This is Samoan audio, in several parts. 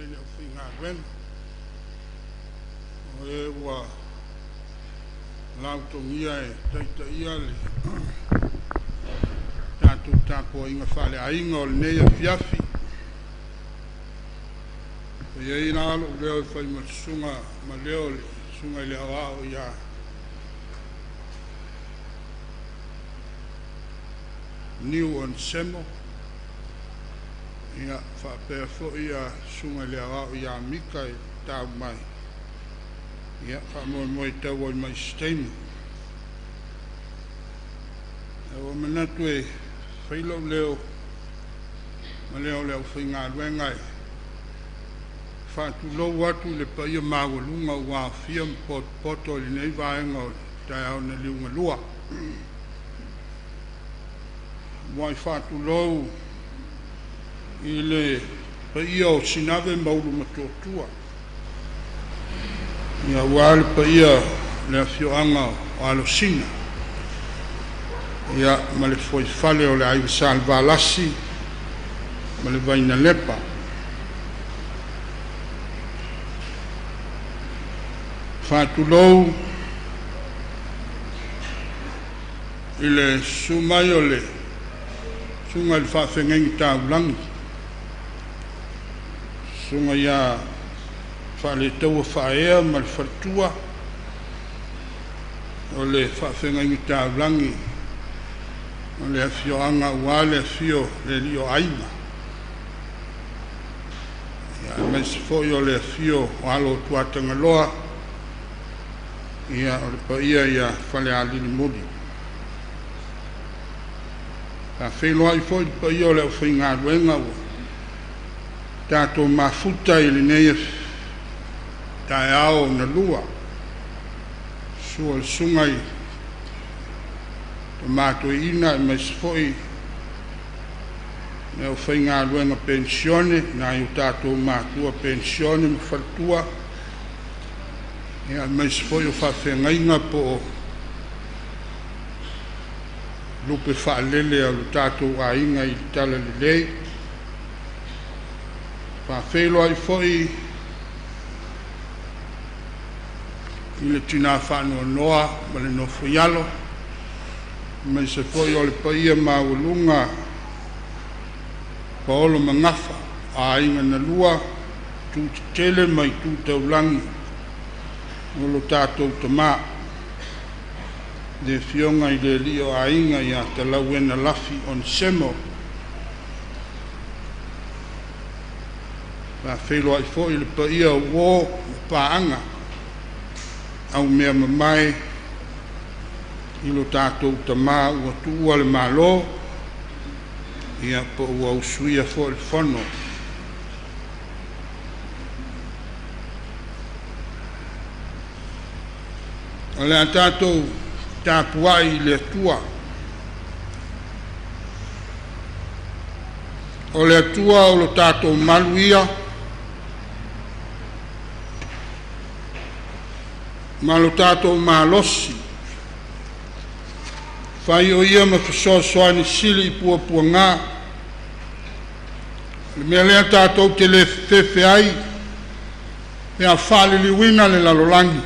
ai le aufaigaluega, o e ua lautogia e taitaia le tatou tapuaiga faaleaiga o lenei afiafi. E i ai la lou leo e fai ma le susuga ma leo o le susuga i le Aoao ia Niu Onesemo, ia faapea foi le susuga i le Aoao ia Mika e tau mai, ia faamoemoe e tau ai mai i se taimi. Ae ua manatu e fai lou leo ma leo o le aufaigaluega e faatulou atu i le paia maualuga ua aofia ma potopoto i lenei vaega o le taeao na liugalua. Muai faatulou i le paia o Sinave ma Ulumotootua, ia aua le paia o le afioaga o Alosina, ia ma le fuaifale o le Aiga Salevalasi ma le Vainalepa. Faatulou i le susu mai o le susuga i le faafeagaiga taulagi, susuga ia Faaletaua Faaea ma le faletua, o le faafeagaiga taulagi o le afioaga aua le afio o le alii o aiga, ia aemaise foi o le afio o alo o Tuatagaloa, ia o le paia ia Falealilimuli. Faafeiloai foi i le paia o le aufaigaluega ua tatou mafuta i lenei taeao ona lua. Susu o le susuga i Tama Toeaina aemaise foi le aufaigaluega penisione, nai o tatou matua penisione ma faletua, aemaise foi o faafeagaiga po o lupe faalele a lo tatou aiga i le talalelei. Faafeiloai foi i le tina faanoanoa ma le nofoialo, aemaise foi o le paia maualuga paolo ma gafa o aiga na lua, itu tetele ma itu taulagi o lo tatou tama, le afioga i le alii o aiga ia Talauena Lafi Onesemo. Faafeiloai foi i le paia o uo ma paaga, aumea mamae i lo tatou tama ua tuua le Malo, ia po ua usuia foi le fono. O le a tatou tapuai i le Atua. O le Atua o lo tatou malu ia ma lo tatou malosi, fai o ia ma fesoasoani sili i puapuaga. O le mea lea tatou te le fefefe ai pe a faaliliuina le lalolagi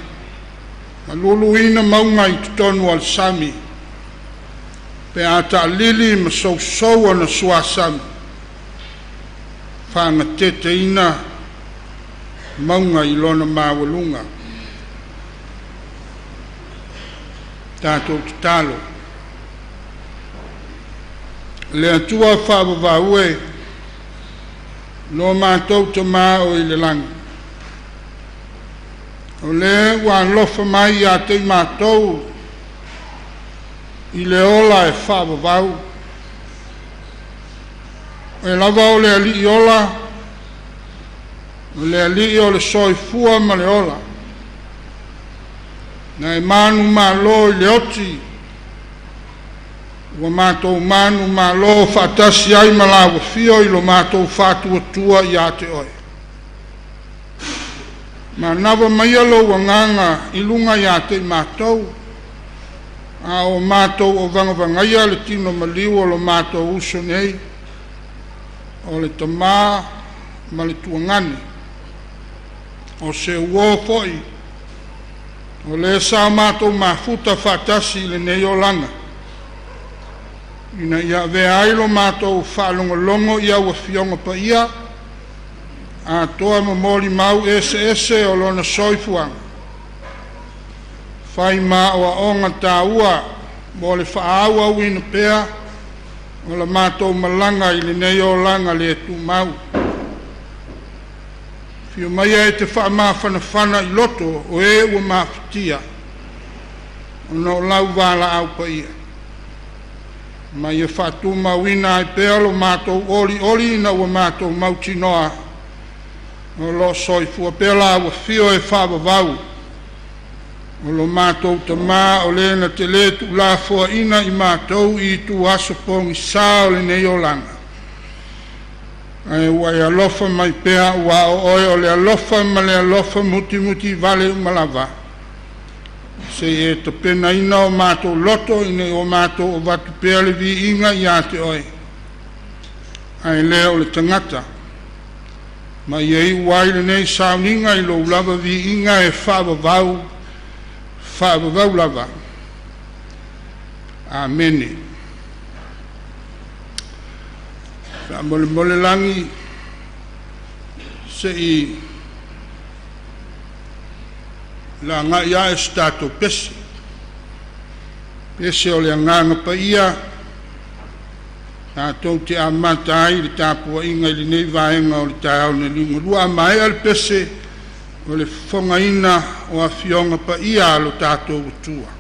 ma luluina mauga i totonu o le sami, pe a taalili ma sousou ona suasami, faagateteina mauga i lona maualuga. Tatou tatalo. Le Atua faavavau e, lo matou Tama o i le lagi, o le ua alofa mai ia te i matou i le ola e faavavau, Oe lava o le Alii ola, o le Alii o le soifua ma le ola, na e manumalo i le oti, ua matou manumalo faatasi ai ma lau afio i lo matou faatuatua ia te oe. Manava maia lou agaga i luga ia te i matou, a o matou o vagavagaia le tino maliu o lo matou uso nei, o le tama ma le tuagane. O se uō foi o lē sa o matou mafuta faatasi i lenei olaga, ina ia avea ai lo matou faalogologo i au Afioga Paia atoa ma molimau eseese o Lona soifuaga, fai ma aoaoga taua mo le faaauauina pea o la matou malaga i lenei olaga le tumau. Afio maia e te faamafanafana i loto o e ua mafatia ona o lau valaau paia, ma ia faatumauina ai pea lo matou olioli ina ua matou mautinoa o lo o soifua pea lau afio e faavavau, o lo matou Tama o Le na te le tuulafoaina i matou i ituaso pogisa o lenei olaga, ae ua e alofa mai pea, aua o Oe o le alofa ma le alofa mutimutivale uma lava, seia e tapenaina o matou loto ina ia matou avatu pea le viiga ia te Oe, ae le o le tagata. Ma ia iu ai lenei sauniga i Lou lava viiga e faavavau, faavavau lava. Amene. Faamolemole lagi se i lagai ae se tatou pese, pese o le Agaga Paia, tatou te amata ai le tapuaiga i lenei vaega o le taeao nei liugalua. A maea le pese, o le fofogaina o Afioga Paia a lo tatou Atua.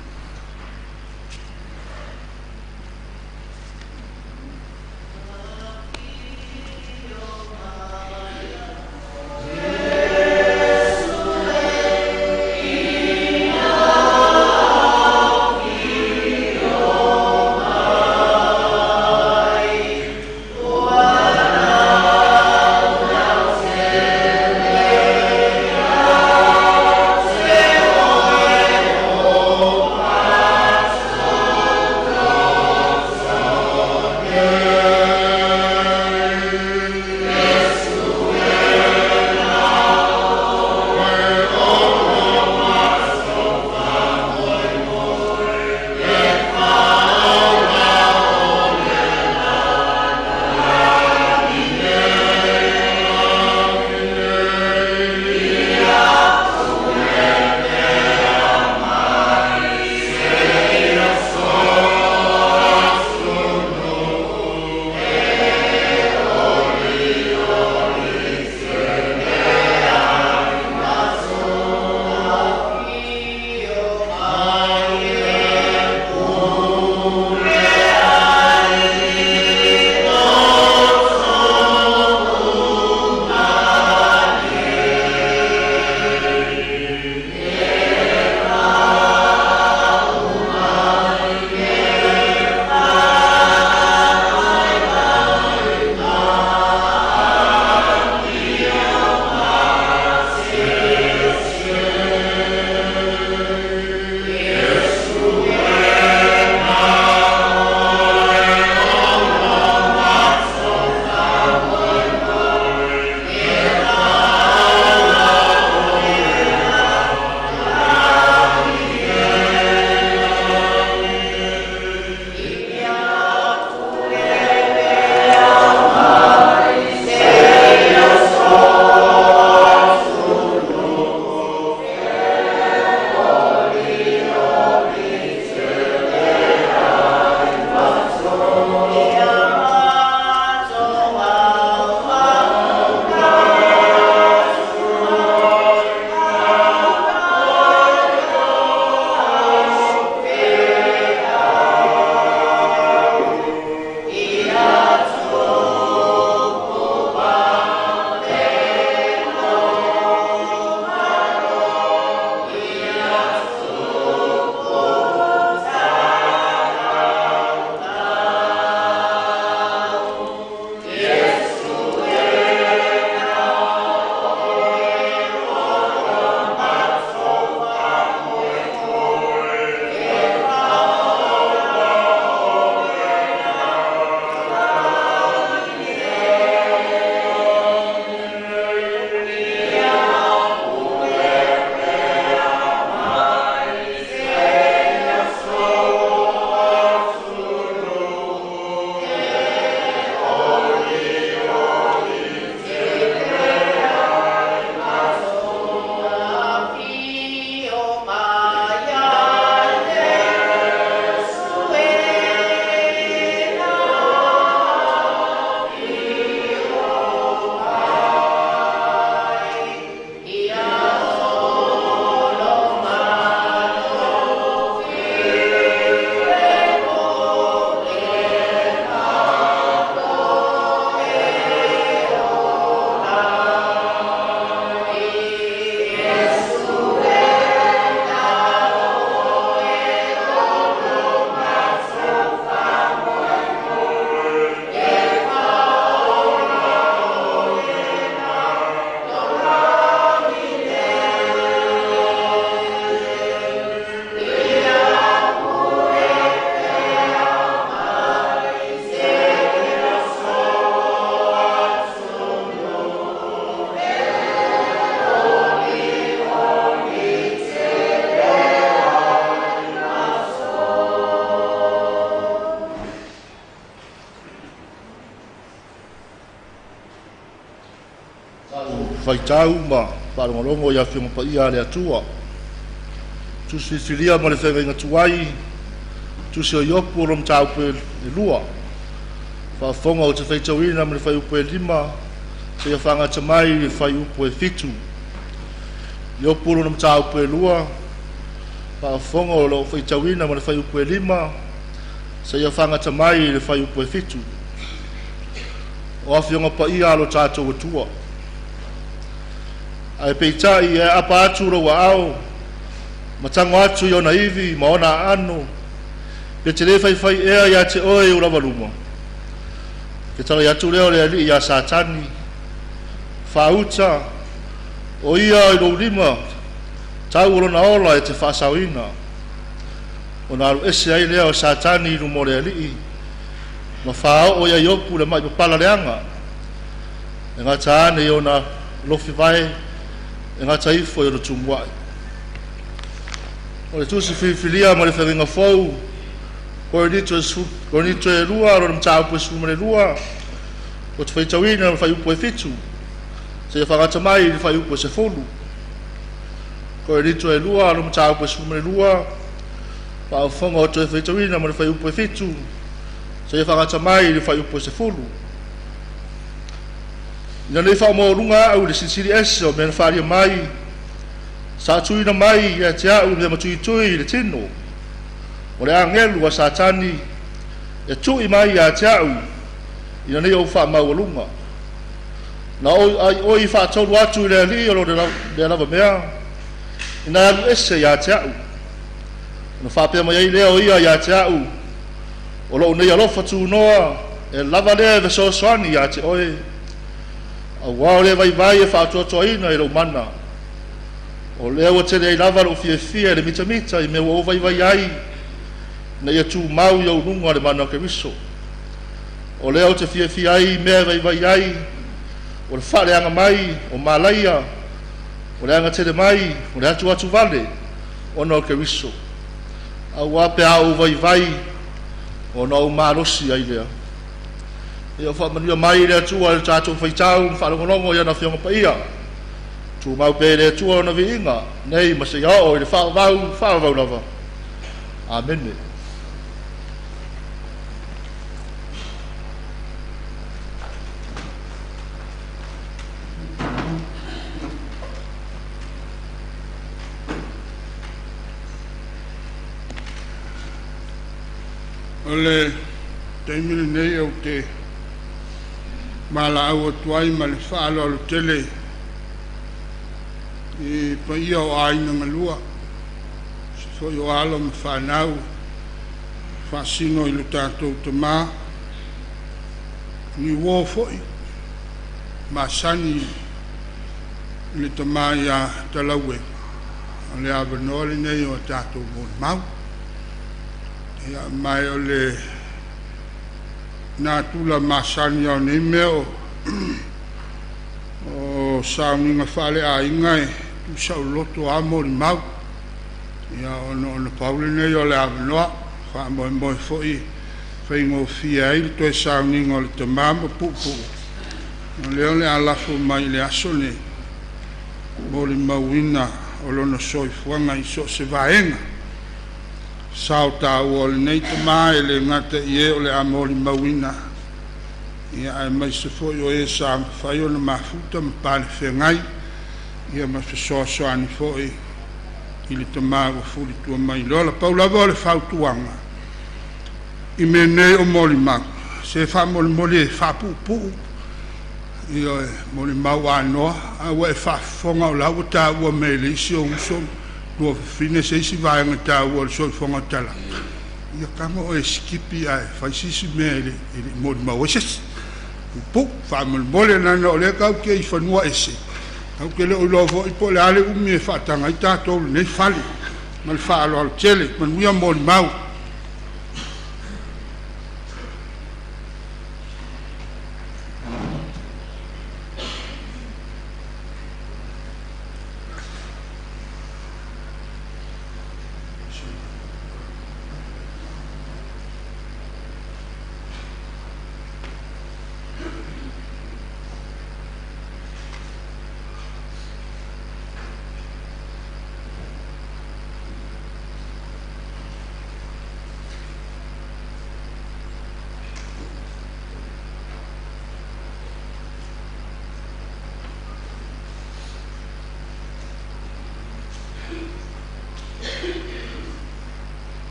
faitau ma faalogologo i Afioga Paia a le Atua. Tusi filifilia ma le feagaiga tuai, Tusi o Iopu o lona mataupu e 2. Faafofoga ou te faitauina ma le fuaiupu e 5 seia faagata mai i le fuaiupu e 7. Iopu lona mataupu e 2. Faafofoga o lo o faitauina ma le fuaiupu e 5 seia faagata mai i le fuaiupu e 7. O Afioga Paia a lo tatou Atua. Ae peitai e aapa atu lou aao ma tago atu i ona ivi ma ona aano, pe te le faifai ea ia te oe i ou lavaluma. Fetalai atu lea o le Alii ia Satani, faauta, o ia i lou lima, tau o lona ola e te faasaoina. Ona alu ese ai lea o Satani i luma o le Alii, ma faaoo ia Iopu le mai papala leaga, e gata ane i ona lofi vae, e gata ifo i ona tumuai. O le tusi filifilia ma le feagaiga fou, Korinito e 2, lona mataupu e 12, ou te faitauina le fuaiupu e 7, seia faagata mai i le fuaiupu e 10. Korinito e 2, lona mataupu e 12, faafofoga o toe faitauina ma le fuaiupu e 7, seia faagata mai i le fuaiupu e 10. Ina nei faamaualuga au i le silisili ese o mea na faaalia mai, sa tuuina mai ia te au le mea matuitui i le tino, o le agelu a Satani e tui mai ia te au ina nei ou faamaualuga. Na ai oi faatolu atu i le Alii o lea lava mea, ina alu ese ia te au. Ona faapea mai ai lea o ia ia te au, o lou nei alofa tunoa, e lava lea e fesoasoani ia te oe, auā o le vaivai e faatoatoaina i lou mana. O lea ua tele ai lava lou fiafia i le mitamita i mea ua ou vaivai ai, ina ia tumau i ou luga le mana o Keriso. O lea ou te fiafia ai i mea e vaivai ai, o le faaleaga mai, o malaia, o le agatele mai, o le atuatu vale, ona o Keriso. Auā pe a ou vaivai, ona ou malosi ai lea. Ia faamanuia mai le Atua i le tatou faitau ma faalogologo i ana Afioga Paia. Tumau pea i le Atua ona viiga, nei ma seia oo i le faavavau, faavavau lava. Amene. O le taimi lenei ou te valaau atu ai ma le faaaloalo tele i paia o aiga galua, aemaise foi o alo ma fanau faasino i lo tatou tama, ni uo foi masani i le tama ia Talauega. O le avanoa lenei o tatou molimau. Ia, ma o le natura masani o nei mea o sauniga faaleaiga e tuusaoloto lava molimau. Ia, ona o le pau lenei o le avanoa, faamoemoe foi faigofie ai le toe sauniga o le tama ma puupuu, o lea o le a lafo mai i le aso nei, molimauina o lona soifuaga i so o se vaega. Sao taua o lenei tama e le gata i e o le a molimauina, ia aemaise foi o e sa mafai ona mafuta ma palefeagai, ia ma fesoasoani foi i le tama ua fulitua mai i le ola. Pau lava o le fautuaga i mea nei o molimau, se faamolemole e faapuupuu, ioe, molimau anoa, a ua e faafofoga o la ua taua mai e le isi ou uso tuafafine se isi vaega taua o le soifuaga o Tala, ia tago oe e sikipi ae fai se isi mea e le i molimau ai se isi. Puupuu, faamolemole, leaga o lea tatou te i fanua ese, tatou te le o iloa foi po o le a le umi e faataga ai tatou i lenei fale. Ma le faaaloalo tele. Manuia molimau.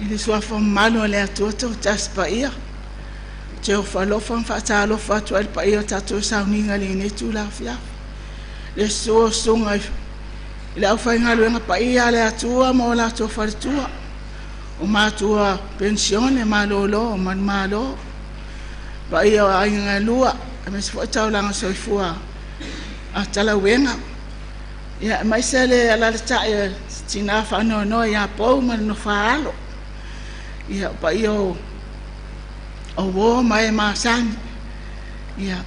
I le suafa mamalu o le Atua Toatasi Paia, ou te ofo alofa ma faatalofa atu ai i le paia o tatou sauniga i lenei itula afiafi. Le susu o susuga i le aufaigaluega paia a le Atua ma o latou faletua, o matua penisione malolo o manumalo, paia o aiga galua aemaise foi taulaga soifua a Talauega, ia aemaise le alaalatai o tina faanoanoa ia Pou ma le nofo-a-alo. Ia, o paia o uo ma e masani. Ia,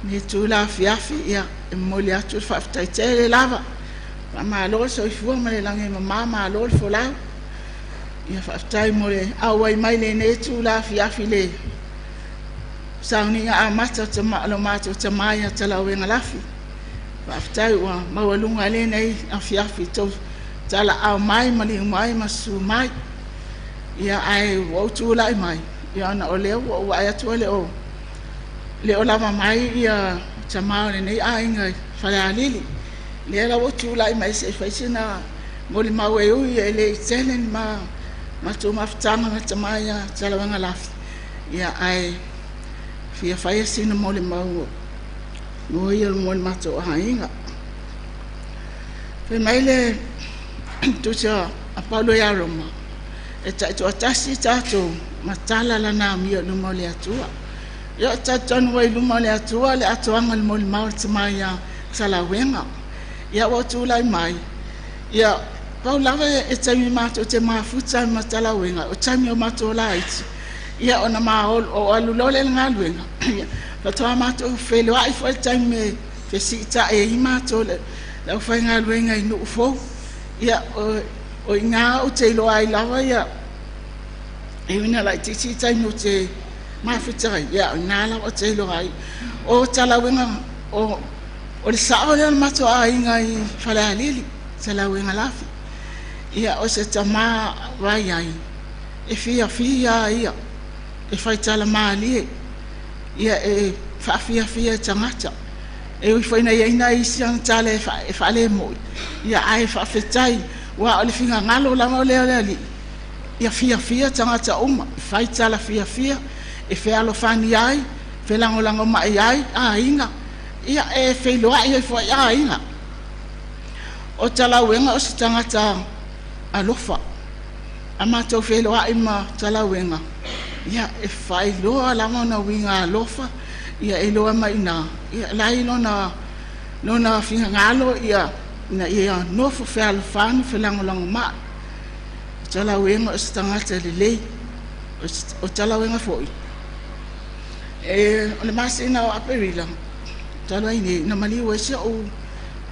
lenei itula afiafi, ia, e momoli atu le faafetai tele lava. Faamalo le soifua ma le lagi e mama, malo le folau. Ia faafetai mo le auai mai i lenei itula afiafi i le sauniga amata o lo matou tama ia Talauega Lafi. Faafetai ua maualuga lenei afiafi i tou talaaao mai, maliu mai ma susu mai. Ia, ae ua ou tulai mai, ia ona o lea ua ou vaai atu e le o lava mai ia tama o lenei aiga i Falealili. Lea la ua ou tulai mai se i fai sina molimau e ui e le i tele ni matou mafutaga ma le tama ia Talauega Lafi, ia ae fia fai sina molimau mo ia mo le matou aiga. Fai mai le tusi a Paulo ia Roma, e taitoatasi tatou ma tala lana amio i luma o le Atua. Ia e talitonu ai i luma o le Atua le atoaga o le molimau a le tama ia Talauega. Ia ua ou tulai mai, ia pau lava e taimi matou te mafuta ai ma Talauega, o taimi o matou laiti, ia ona ma o alu loa lea i le galuega, ia faatoa matou feiloai foi i le taimi e fesiitai ai matou le aufaigaluega i nuu fou. Ia o i ina ou te iloa ai lava ia, e ui ina laitiiti le taimi ou te mafuta ai, ia o i ina lava ou te iloa ai. O Talauega, o le sao lea o le matou aiga i Falealili, Talauega Lafi. Ia o se tama vaiai, e fiafia ia, e faitala malie, ia e faafiafia i tagata. E ui foi ina i ai nai isi ana tala e faalemoi, ia ae faafetai, aua o le finagalo lava lea o le Alii, ia fiafia tagata uma, e fai tala fiafia, e fealofani ai, felagolagomai ai aiga, ia e feiloai ai foi aiga. O Talauega o se tagata alofa. A matou feiloai ma Talauega, ia e faailoa lava ona uiga alofa, ia e iloa mai i ina, ia la e i lona, lona finagalo ia, ina ia nofo fealofani, felagolagomai. O Talauega o se tagata lelei. O Talauega foi, e, o le masina o Aperila talu ai nei, na maliu ai si ou,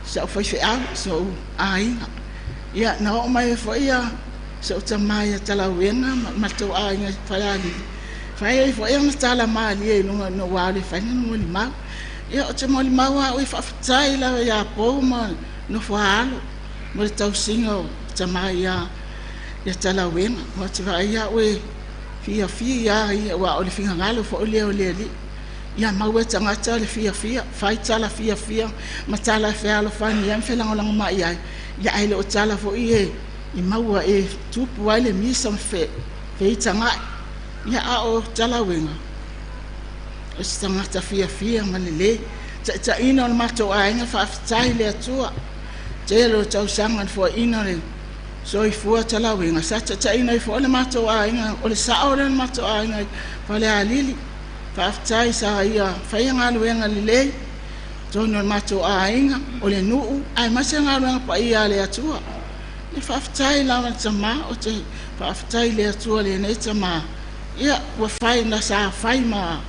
si au faifeau, si ou aiga. Ia, na oo mai ai foi ia si ou tama ia Talauega ma le matou aiga i Falealili, fai ai foi ana tala malie i luga ina ua alu e fai lana molimau. Ia, ou te molimau lava au e faafetai lava ia Pou ma Nofoaalo mo le tausiga o tama ia Talauega. Ou te vaai au e fiafia ia, aua o le finagalo foi lea o le Alii. Ia maua e tagata le fiafia, fai tala fiafia ma tala e fealofani ai ma felagolagomai ai, ia ae le o tala foi e i maua e tupu ai le misa ma feitagai. Ia a o Talauega, o se tagata fiafia ma lelei. Taitaiina o le matou aiga, faafetai i le Atua. Tele o tausaga na foaiina le soifua Talauega, sa taitaiina ai foi le matou aiga, o le sao lea o le matou aiga i Falealili. Faafetai sa ia faia galuega lelei totonu o le matou aiga, o le nuu, aemaise galuega paia a le Atua. Ia faafetai lava le tama, ou te faafetai i le Atua i lenei tama, ia ua fai na sa fai ma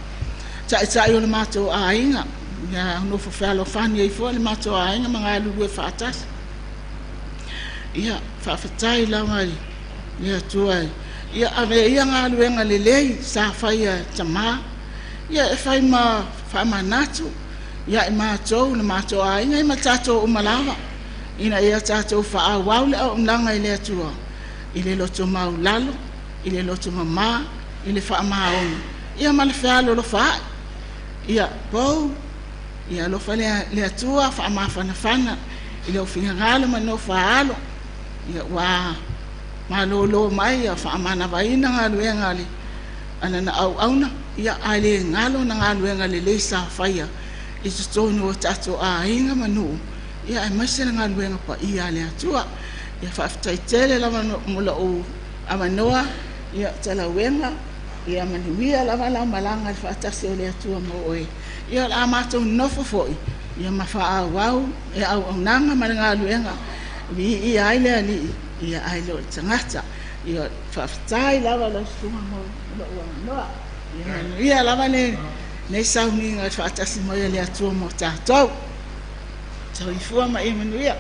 taitai o le matou aiga, ia nofo fealofani ai foi le matou aiga ma galulue faatasi. Ia faafetai lava i le Atua ia ave ia galuega lelei sa faia e tama, ia e fai ma faamanatu ia i matou, le matou aiga ma tatou uma lava, ina ia tatou faaauau le auaunaga i le Atua i le loto maulalo, i le loto mama, i le faamaoni, ia ma le fealolofaai. Ia pou, ia alofa le Atua faamafanafana i lou finagalo ma le nofo-a-alo, ia ua. malōlō mai a faamanavaina galuega a le a lana auauna, ia, ae le galo na galuega lelei sa faia i totonu o tatou aiga ma nuu, ia, aemaise le galuega paia a le Atua. Ia faafetai tele lava mo lou avanoa, ia talauega, ia manuia lava lau malaga i le faatasi o le Atua ma oe. Ia o le a matou nonofo foi, ia ma faaauau le auaunaga ma le galuega, viia ai le Alii, ia ae le o le tagata. Ia faafetai lava lau susuga mo lou avanoa. Ia manuia lava lenei sauniga i le faatasi mai o le Atua mo tatou. Soifua ma ia manuia.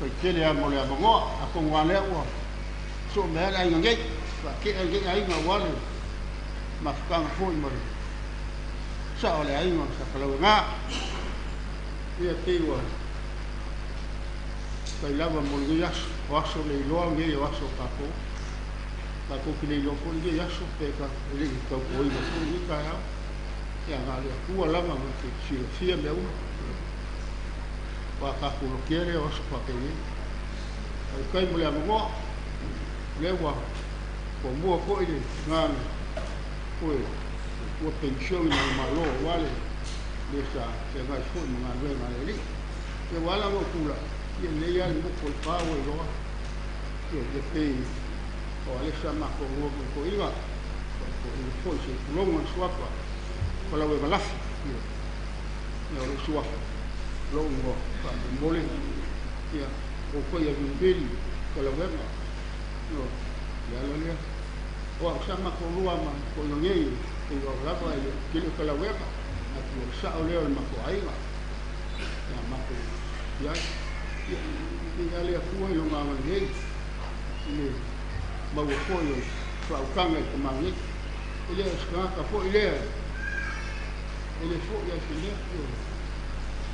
Faafetai tele lava mo le avanoa. Atonu lava lea ua soo mai lava le aiga nei, faatea lenei aiga aua le mafutaga foi ma le sao o le aiga o Sakalauega. Ia pei ua fai lava mo lenei aso, o aso le iloa nei o aso o tatou. Tatou te le iloa foi lenei aso pe e le i tautoina foi lenei taeao. Ia na o le Atua lava na te silafia mea uma. Aua tatou lotea lea o aso faapenei. Faafetai mo le avanoa. O lea ua toamua foi le tina na toe ua penisione mai le Malo aua le le sa feagai foi ma galuega a le Alii. Ia ua ala ona ou tulai, ia lelei lava le motu o Lepa ua iloa. Ia ia pei o Alesa ma toalua ma le toeaina, toeaina foi se i tulou le suafa Palauega Lafi. Ia, ia o lou suafa, lou igoa faamolemole, ia o paia vilivili Palauega. Ia, le ala lea. O au sa matou lua ma toeaina nei, pei o au lava e le o tele Palauega, ae pei o le sao lea o le matou aiga. Ia matou i ai. Ia, viia le Atua i Lona agalelei i le maua foi o le faautaga i tama nei. E le o se tagata foi lea e le foi ai se mea. Ioe.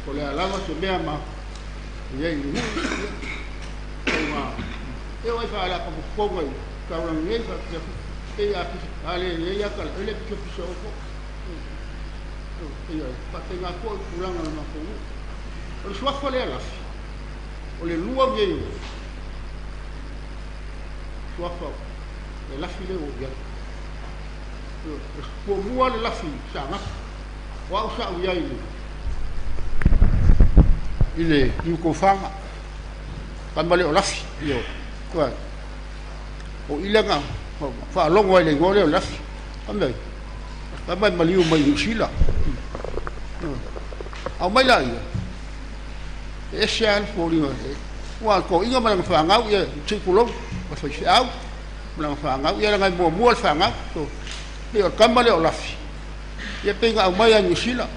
O le a lava se mea ma i ai i le nuu, ia, tauga e oo ai faalapotopotoga i taulaga nei faapea foi, pei a pisa, a le i ai ata, e le pisapisa oo foi. Ioe, e faapena foi le tulaga o le matou nuu. O le suafa lea Lafi, o le lua nei o suafa e Lafi lea ua ou i ai. Ioe, muamua le Lafi sa gafa, o au sa ou i ai i le Niutofaga, tama lea o Lafi, ioe. O i lea na faalogo ai i le igoa lea o Lafi. Fai mai, fai mai maliu mai Niu Sila. Aumai laia, e ese lava le foliga. Aua o le toeaina ma lana fanau, ia, se i tulou, o le faifeau ma lana fanau, ia leaga e muamua le fanau. Pei o le tama lea o Lafi, ia pei na aumai lava i Niu Sila.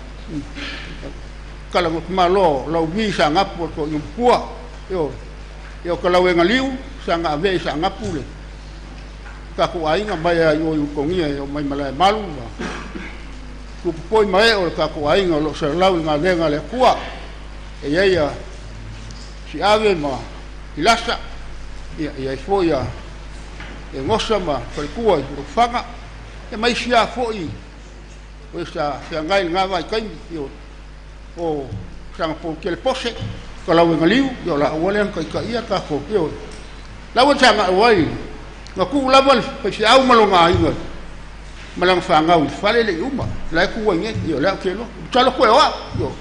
Kala malo Laumi sa gapu o le toeaina matua. Ioe. Ia o Kalauega liu sa na ave i Saanapu le tatou aiga mai lava i o i Ulutogia e oo mai Malaemalu ma Tupopoi ma ee o le tatou aiga o lo o salalau i le galuega a le Atua. E i ai a Siave ma Ilasa, ia e i ai foi a Egosa ma Faletua i Lotofaga, ia ma isi lava foi o e sa feagai i lena vaitaimi, ia o Sagapolutele Pose, Kalauega Liu, ia o laua lea na taitaia tatou, ioe. Laua sa ga'o ai, na tuu lava le faifeau ma lona aiga ma lana fanau i le fale e le i uma, la e tu ai nei, ioe, lea ou te iloa. Masalo toe o au, ioe,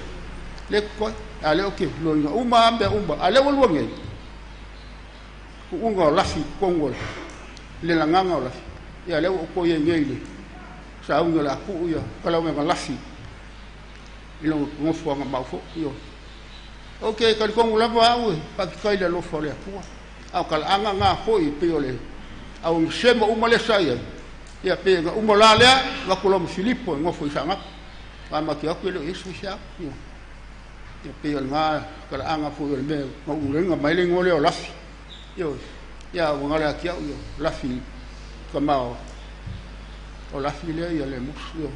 lea e totoe, a o lea ou te iloa uma lava mea uma, a o lea ua lua nei, tuuga o lafi i totonu o le lagaga o lafi, ia lea ua ou toe i ai nei i le sauni o le a tuu ia Kalauega Lafi i lona nofoaga mau foi. Ioe. Ou te talitonu lava au e faafetai i le alofa o le Atua. A o talaaga na foi e pei o le auagisema uma lea sa i ai, ia pei na uma la lea, avatu loa ma Filipo e nofo i Saanapu. Aua matou te o atu e le o i ai se faifeau. Ioe. Ia pei o lena talaaga foi o le mea na ulega mai le igoa lea o Lafi. Ioe. Ia ua galo ia te au, ia Lafi tama o O Lafi lea ia Lemusu, ioe.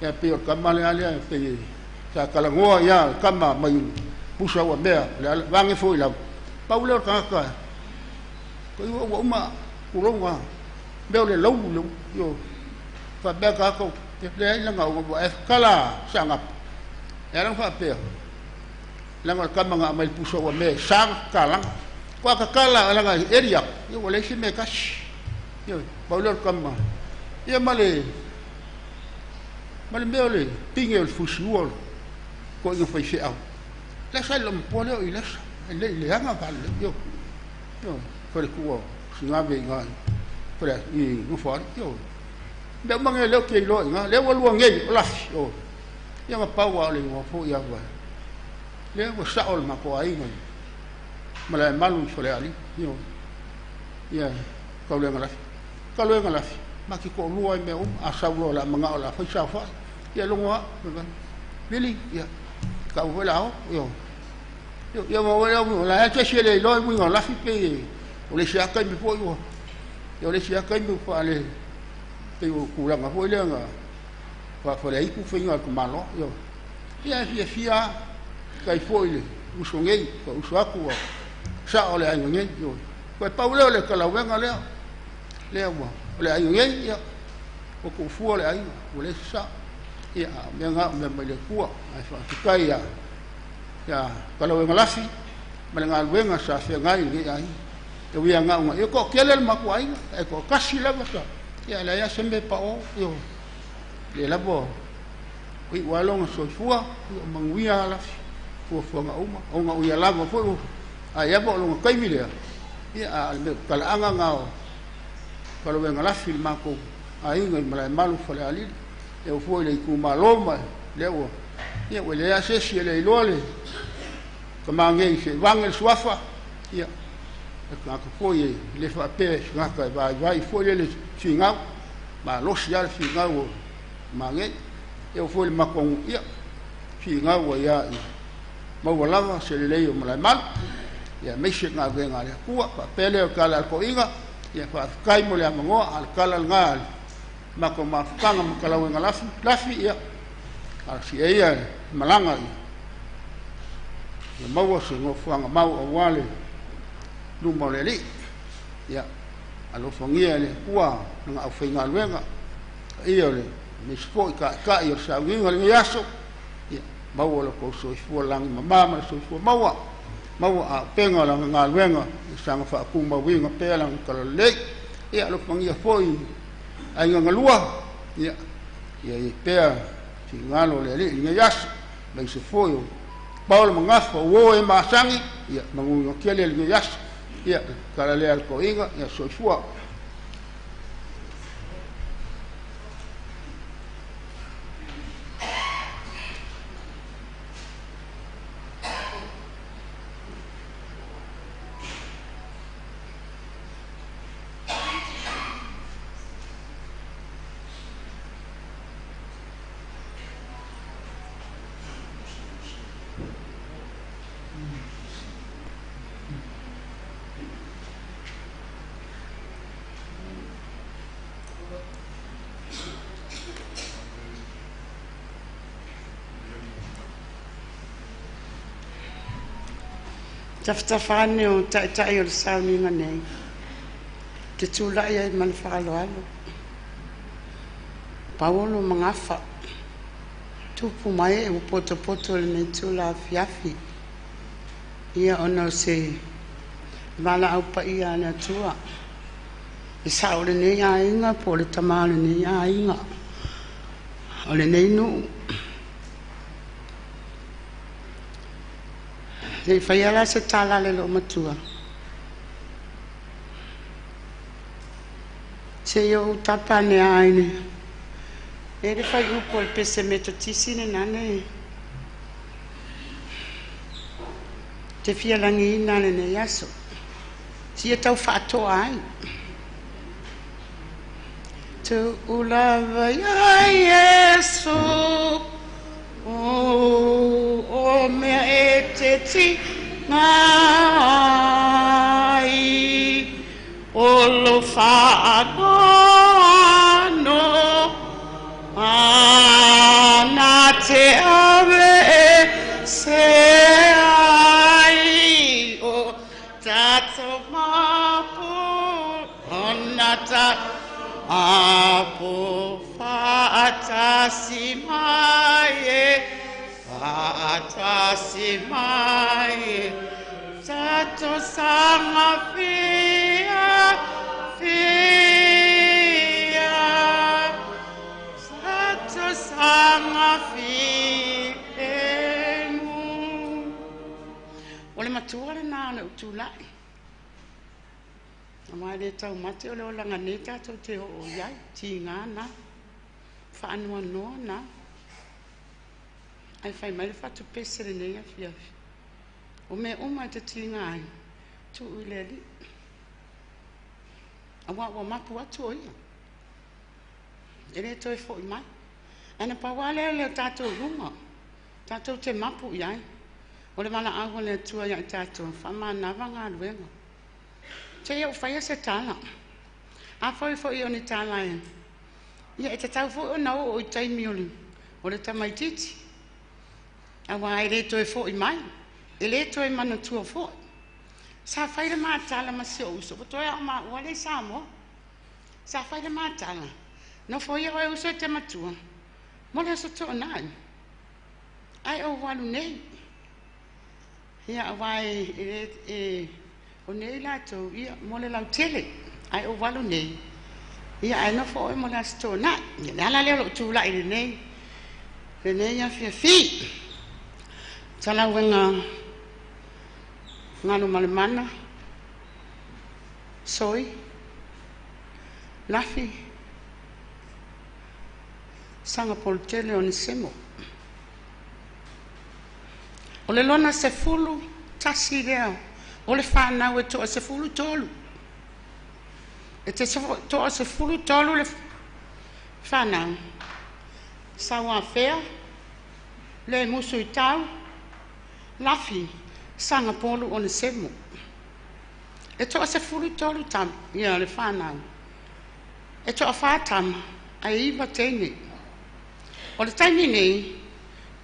Ia pei o le tama lea lea e pei sa talanoa ia le tama mai pusa ua mea o le vage foi lava. Pau lea o le tagata ko ua uma tulou mea o le laulu le ioe. Faapea tagata leai laga ua e kala saga. E ala faapea laga o le tama na aumai le pusa ua mea e sa tatalaga. Ko a tatala laga e eli atu ia ua leai se mea e tasi. Ioe, pau lea o le tama. Ia ma le mea o le pine o le fusiua o le toeaina faifeau. Lea sa i le matua lea o Ilesa, e le i leaga faalelei. Ioe, ioe, faletua o Sigave i ina i Nofoalii. Ioe, mea uma nei lea ou te iloa i ina, lea ua lua nei o Lafi. Ioe, ia na pau lava o le igoa foi ava. Lea ua sao le matou aiga i Malaemalu i Falealili. Ioe, ia Kaulega Lafi. Kaulega Lafi, ma te toalua ai mea uma. A sau loa o le a manao o le a fai saofai. Ia logo au, Vili, ia, tau foi la o, ioe. Ia ma oe o la e se le iloa uiga o Lafi pei o le isi lava taimi foi ua, ia o le isi lava taimi ua faale, pei o tulaga foi lea na faafaleaitu faiga o le tamaloa. Ioe. Ia e fiafia tai foi le uso nei, ka uso atu ua sao le aiga nei. Ioe. Toe pau lea o le talauega lea, lea ua o le aiga nei, ia ua tuufua le aiga, ua leai se sao. Ia a o mea na o mea mai le Atua, ae faafetai ia Talauega Lafi ma le galuega sa feagai i lenei aiga. E ui lava na ona ia toatele le matou aiga, ae toatasi lava sa, ia leai lava se mea e pao, ioe. Le lava o iu lava lona soifua, ia o manuia lava Lafi, fuafuaga uma, ona o ia lava foi, ai lava o lona taimi lea, ia a o le mea talaaga na o Talauega Lafi i le matou aiga i Malaemalu Falealili. E oo foi i le itumalo ma lea ua, ia ua leai lava se isi e le iloa le tama nei se i vage le suafa, ia, o le tagata foi e le faapea e se tagata e vaivai foi lele finau, malosi lava le finau o tama nei. E oo foi i le matou nuu, ia, finau ai lava ia maua lava se lelei o Malaemalu, ia aemaise galuega a le Atua. Faapea lea o le tala a le toeaina, ia faafetai mo le avanoa, a o le tala lena a le matou mafutaga ma Talauega Lafi, Lafi, ia, talosia ia e malaga ia maua se nofoaga mau aua le luma o le Alii. Ia, alofagia e le Atua lana aufaigaluega, paia o le aemaise foi taitai o le sauniga o lenei aso, ia maua lo outou soifua lagi mama ma le soifua maua, maua auupega o lana galuega, ia saga faatumauina pea lana talalelei. Ia alofagia foi aiga galua, ia ia i pea finagalo o le Alii i lenei aso, aemaise foi o Paolo Magafa o e masagi, ia manuia tele lenei aso. Ia tala lea a le toeaina, ia soifua. Tafatafa ane o taitai o le sauniga nei, te tulai ai ma le faaaloalo. Pauolo Magafa, tupu mai e ua potopoto i lenei itula afiafi. Ia ona o se valaau paia a le Atua. E sao o lenei aiga po o le tama o lenei aiga, o lenei nuu. Le i faia la se tala a le loomatua, se i ou tapa ane lava i le e le fuaiupu o le pese Metotisi lena ne te fia lagiina lenei aso. Sia tau faatoa ai. Tuu lava ia Iesu, o mea e te tiga ai, o lo faanoanoa. Na te aveese ai o tatou mapu ona tapu faatasi mai e, faatasi mai e, tatou saga fiafia, tatou saga filemu. O le matua lena o le utulai. Aua e le taumate o le olaga nei tatou te oo i ai, tiga na, faanoanoa na. Ae fai mai le fatupese lenei afiafi, o mea uma e te tiga ai, tuu i le Alii. Aua ua mapu atu o ia, e le toe foi mai. Ae na pau lava lea o le tatou luga, tatou te mapu i ai. O le valaau a le Atua ia i tatou, faamanava galuega. Se i ou faia se tala. Afai foi o ni tala e, ia e tatau foi ona oo i taimi o le, o le tamaitiiti. Aua e le toe foi mai, e le toe manatua foi. Sa fai le matala ma si ou uso, ua toe ao maua le i Samoa. Sa fai le matala, nofoia oe uso e te matua, mo le aso Toonai. Ae ou alu nei. Ia, aua e, o nei latou, ia, mo le lautele, ae ou alu nei, ia, ae nofo oe mo le Aso Toonai. Ia, le ala lea o lou tulai lenei, lenei afiafi. Talauega Galumalemana, Soi, Lafi, Sagapolutele Onesemo. O le lona 11 lea o le fanau e toa 13. E te toa 13 le fanau. Sauafea, le musu i tau, Lafi, Sagapolu Onesemo. E toa 13 tama, ia le fanau. E toa 4 tama, ae 9 teine. O le taimi nei,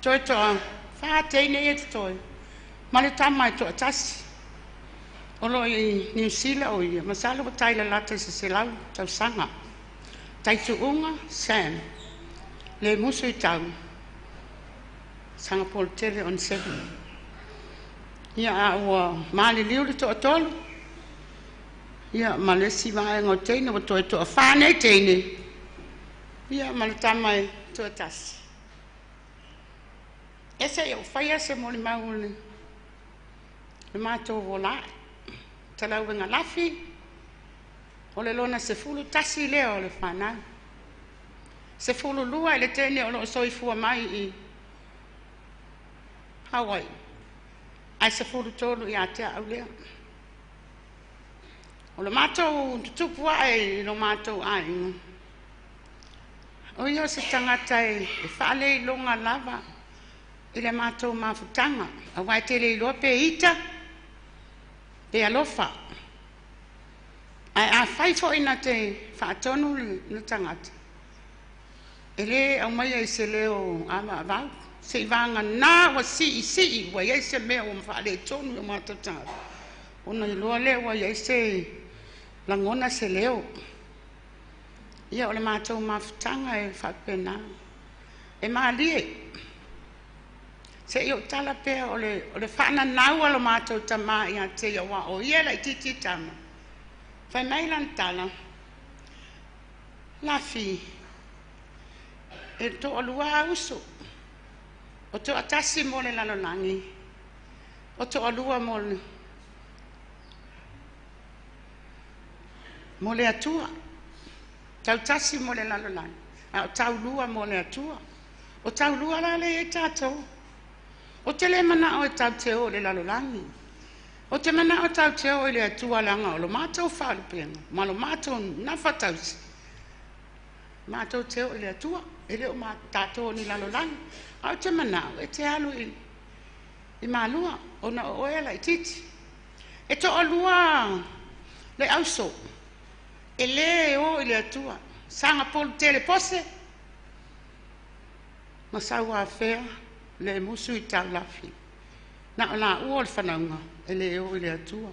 toe toa 4 teine ia totoe, ma le tama e toa 1. O lo i Niu Sila o ia, masalo ua tai lalata i se 100 tausaga. Taituuga, Sam, le musu i tau, Sagapolutele Onesemo. Ia a ua maliliu le toa 3, ia ma le isi vaega o teine, ua toe toa 4 nei teine, ia ma le tama e toa 1. E se i ou faia se molimau o le matou ola. Talauega Lafi, o le lona 11 lea o le fanau. 12 i le teine o loo soifua mai i Hawaii. Ae 13 ia te au lea. O le matou tutupu ae i lo matou aiga. O ia o se tagata e faaleiloga lava i le matou mafutaga. Aua e te le iloa pe ita, pe alofa. Ae a fai foi na te faatonu le tagata, e le aumaia i se leo avaavau. Se i vagana ua siisii, ua iai se mea ua faaletonu i o matou tagata. Ona iloa lea ua iai se lagona se leo. Ia o le matou mafutaga e faapena. E malie. Se i ou tala pea o le faananau a lo matou tama ia te ia aua o ia laitiiti tama. Fai mai lana tala, Lafi, e toalua a uso. O toa 1 mo le lalolagi, o toalua mo le Atua. Tau 1 mo le lalolagi, a o taulua mo le Atua. O taulua la le i tātou. O te le manao e tau te o le lalolagi. O te manao tau te o i le Atua langa o lo mātou whalupenga, ma lo mātou nafatausi. Mātou te o i le Atua, e leo tātou ni lalolagi. A o te manao e te alu i malua, ona o oe ala i titi. E toa lua le auso, e le o i le Atua. Sagapolu tele pose ma sau afea le musu i taulafi. Na o laua o le fanauga e le o i le Atua.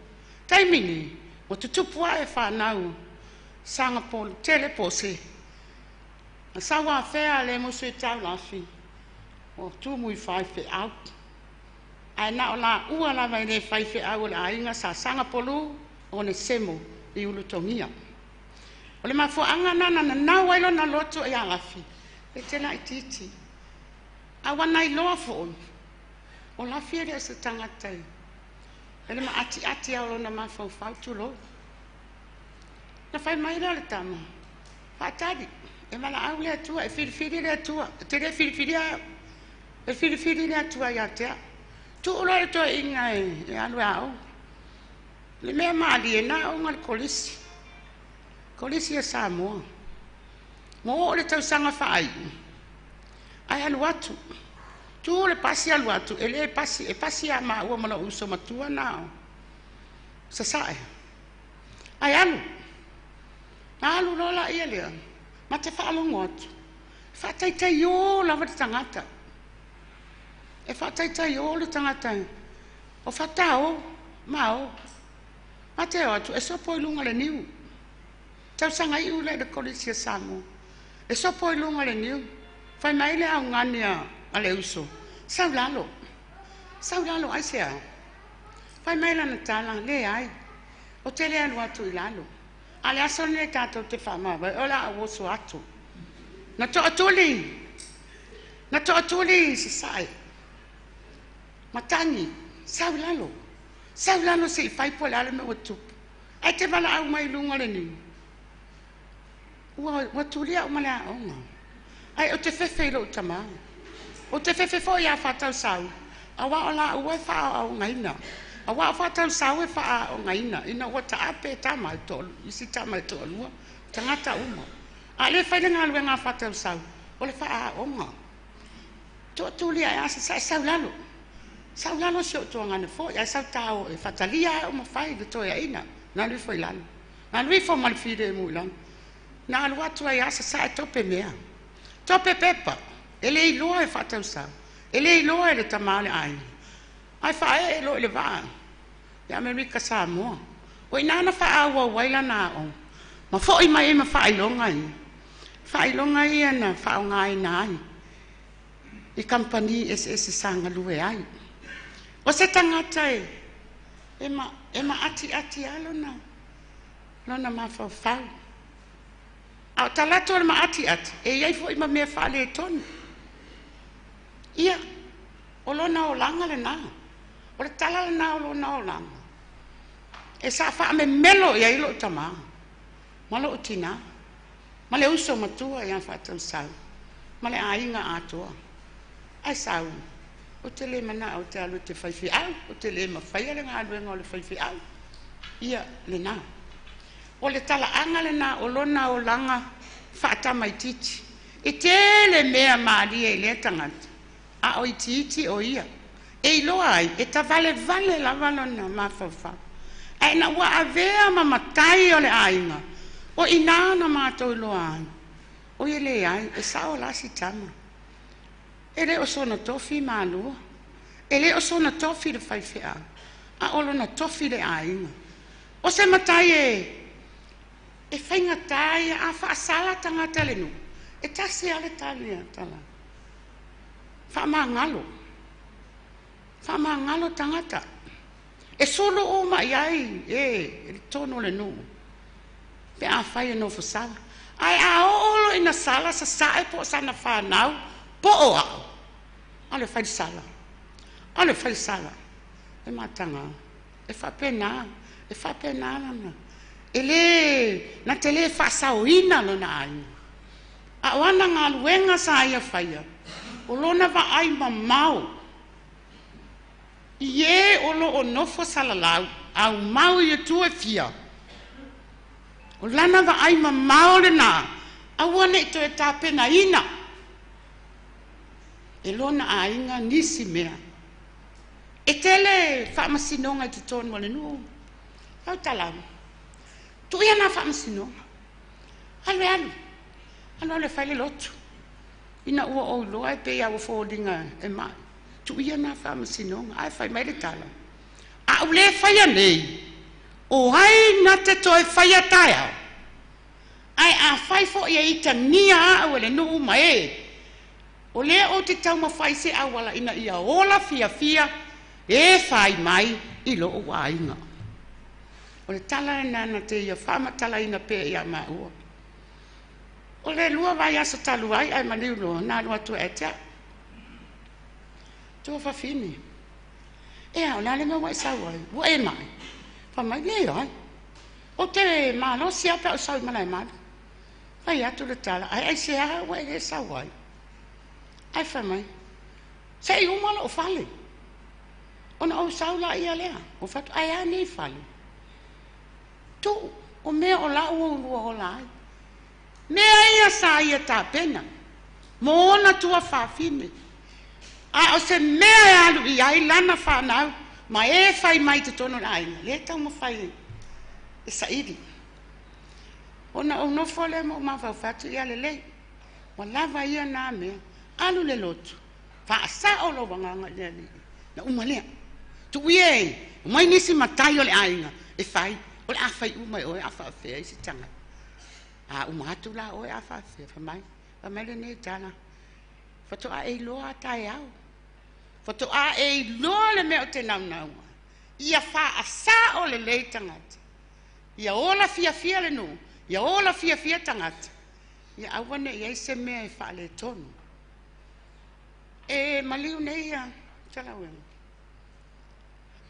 Taimi nei, ua tutupu ae fanau Sagapolu tele pose ma sau afea le musu i taulafi ua tumu i faifeau. Ae na o laua lava e le faifeau o le aiga sa Sagapolu Onesemo i Ulutogia. O le mafuaaga na na nanau ai lona loto ia Lafi, e te laitiiti. A ua na iloa foi, o Lafi e le o se tagata e le maatiati lava o lona mafaufau tulou. Na fai mai lea o le tama, faatali, e valaau le Atua, e filifili le Atua, e te le filifilia au, e filifili le Atua ia te au. Tuu loa le toeaina e alu e aoga. Le mea malie na aoga le kolisi, kolisi a Samoa. Ua oo le tausaga faaiu, ae alu atu, tu le pasi alu atu, e le pasi, e pasi ia maua ma lou uso matua na o Sasae. Ae alu, na alu loa laia lea, ma te faalogo atu, faataitaiō lava le tagata. E faataitaiō le tagata, o fatao, ma o. Ma te o atu, e sopo i luga o le niu. Tausaga iu lea i le kolisi a Samoa. E sopo i luga o le niu. Fai mai le augani a le uso, sau lalo, sau lalo aisea? Fai mai lana tala, leai, ou te le alu atu i lalo. A le aso lenei tatou te faamavae, o le a ou oso atu. Na toatuli, na toatuli i sasae. Matagi, sau i lalo, sau i lalo se i fai po o le a le mea ua tupu. Ae te valaau mai i luga o le niu. Ua tuli au ma le aoga. Ae ou te fefe i lou tamā. Ou te fefe foi ia Faatausau, aua o laua e faaaogaina. Aua o Faatausau e faaaogaina ina ua taape tama e toa, isi tama e toalua, tagata uma. A le fai le galuega a Faatausau, o le faaaoga. Toatuli ae a sasae sau lalo. Sau lalo si ou tuagana foi, ae sau tao e faatalia au ma fai le toeaina. Na alu ifo i lalo. Na alu ifo ma le filemu i lalo. Na alu atu ai a sasae tope mea. Tope pepa, e le iloa e Faatausau, e le iloa e le tama o le aiga. Ae faaee loa i le vaa i Amerika Samoa. O i ina na faaauau ai lana aoga, ma foi mai ai ma faailoga ia. Faailoga ia na faaaogaina ai i kamupani eseese sa galue ai. O se tagata e maatiati lava lona mafaufau. A o talaatu o le maatiati, e i ai foi ma mea faaletonu. Ia, o lona olaga lena. O le tala lena o lona olaga. E sa faamemelo i ai lou tamā, ma lou tinā, ma le uso matua ia Faatausau, ma le aiga atoa. Ae sau, ou te le manao ou te alu e te faifeau, ou te le mafaia le galuega o le faifeau. Ia, lena. O le talaaga lena o lona olaga faatamaitiiti. E tele mea malie i lea tagata, a o itiiti o ia. E iloa ai, e tavalevale lava lona mafaufau. Ae ina ua avea ma matai o le aiga, o i ina na matou iloa ai, o ia leai, e sao la si tama. E le o sona tofi malua, e le o sona tofi le faifeau, a o lona tofi le aiga. O se matai e faigata ia, a faasala tagata le nuu, e tasi lava le tali a tala. Faamagalo, faamagalo tagata. E sulu uma i ai e i totonu o le nuu, pe afai e nofo sala. Ae a oo loa ina sala sasae po o sana fanau, po o au, alu e fai le sala, alu e fai le sala. E mataga, e faapena, e faapena lana. E le, na te le faasaoina lona aiga. A o ana galuega sa ia faia, o lona vaai mamao, i e o lo o nofo salalau, aumau i atua e fia. O lana vaai mamao lena, aua ne i toe tapenaina e lona aiga nisi mea. E tele faamasinoga i totonu o le nuu. Lau talau, tuu ia na faamasinoga. Alu e alu. Alu alu e fai le lotu. Ina ua ou iloa e pei lava ua foliga e ma'i, tuu ia na faamasinoga. Ae fai mai le tala, a ou le faia nei, o ai na te toe faia taeao? Ae afai foi e itagia au e le nuu ma e, o lea ou te taumafai se auala ina ia ola fiafia e fai mai i lou aiga. O le tala lena na te ia faamatalaina pea ia maua. O le 2 vaiaso talu ai ae maliu loa, na alu atu e te au. Tuafafine. Ea, o le a le mea ua e sau ai? Ua e mai? Fai mai, leai. Ou te malosi lava pe a ou sau i Malaemalu. Fai atu le tala, ae aisea ua e le sau ai? Ae fai mai, se i uma lou fale, ona ou sau laia lea. Ou fai atu, ae a nei fale? Tuu, o mea o la ua ulua ola ai. Mea ia sa ia tapena, mo ona tuafafine. A o se mea e alu i ai lana whanau, ma e fai mai totonu o le aiga, lea e taumafai e saili. Ona ou nofo lea ma ou mafaufau atu, ia lelei, ua lava ia na mea, alu le lotu, faasao lou agaga i le Alii, na uma lea. Tuu ia e omai nisi matai o le aiga e fai, o le a fai uma e oe a faafefea isi tagata. A uma atu la oe a faafefea, fai mai, fai mai lenei tala, faatoa e iloa a taeao. Faatoa e iloa le mea o te naunau ai. Ia faasao lelei tagata. Ia ola fiafia le nuu, ia ola fiafia tagata. Ia aua ne i ai se mea e faaletonu. E maliu nei ia Talauega.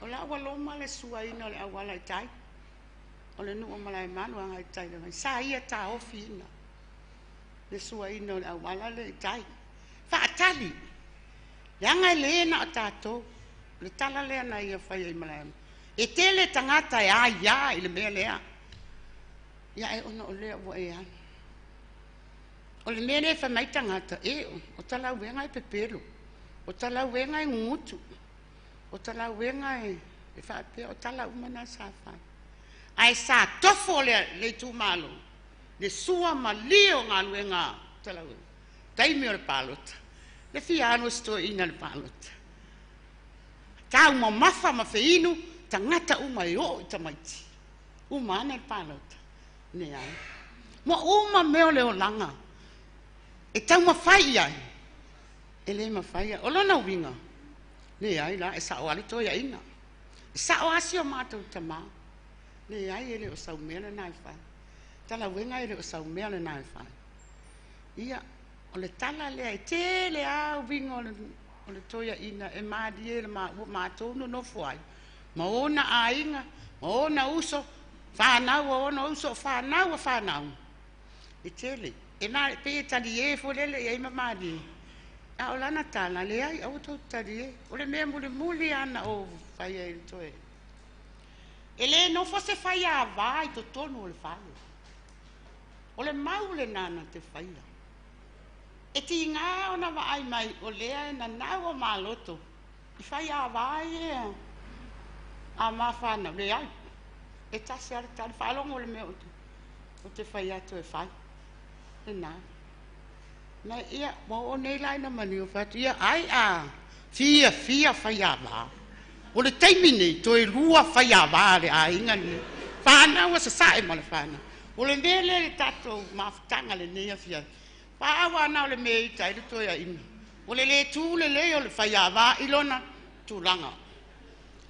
O la ua loma le suaina o le auala i tai. O le nuu o Malaemalu agai i tai le vai. Sa ia taofiina le suaina o le auala le i tai. Faatali. Leaga e le na o tatou. Le tala lea na ia faia i Malaemalu. E tele tagata e aia i le mea lea. Ia e ona o lea ua e alu. O le mea lea e fai mai tagata, e o Talauega e pepelo, o Talauega e gugutu, o Talauega e faapea, o tala uma na sa fai. Ae sa tofo le itumalo, le sua malie o galuega a Talauega, taimi o le palota, le fia alu o si toeaina i le palota. Taumamafa ma feinu, tagata uma e oo i tamaiti. Uma ane le palota. Leai. Ma uma mea o le olaga e taumafai i ai, e le mafai. O lona uiga, leai la, e sao lava le toeaina. E sao lava si o matou tamā. Leai, e le o sau mea lena e fai. Talauega e le o sau mea lena e fai. Ia, o le tala lea e tele lava uiga o le toeaina e malie le maua matou nonofo ai. Ma ona aiga, ma ona uso, whanau o ona uso, whanau o whanau. E tele. E pei e talie foi lele i ai ma malie. A o lana tala, leai, aua tou talie. O le mea mulimuli ana o faia i le toe. E le nofo se faiāvā i totonu o le fale. O le mau lena na te faia. E tiga ona vaai mai o lea e nanau o maloto i faiāvā ia a mawhanau, leai. E tasi a le tali, faalogo le mea o te fai atu e fai. Lena. Na ia, ua oo nei la ina maliu fai atu, ia ai a fia fia faiāvā. O le taimi nei, toe 2 faiāvā le aiga lenei. Whanau a sasae ma le whanau. O le mea lea le tatou mafutaga lenei afiafi. Paawa ana o le mea i tai le toeaina. O le le tū lelei o le faiāvā i lona tulaga.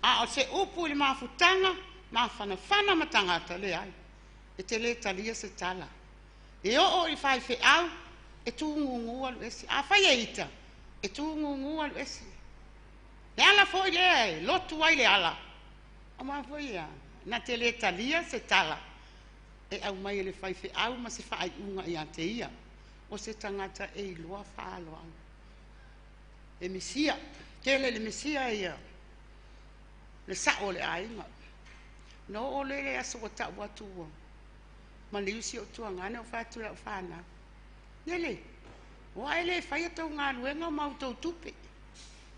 A o se upu i le mafutaga, mafanafana ma tagata, leai. E te le talia se tala. E oo i faifeau, e tūgugu alu ese. A fai e ita, e tūgugu alu ese. Le ala foi lea e lotu ai le ala. O maa foi ia, na te le talia se tala. E au mai e le faifeau ma se faaiuga ia te ia. O se tagata e iloa faaaloalo. E misia, tele le misia ia, le sao o le aiga. Na oo le le aso ua tau atu ua. Maliu si o tuangane o fai atu lau whanau. Nele, oa e le whaia tau galuega o mau tau tupe.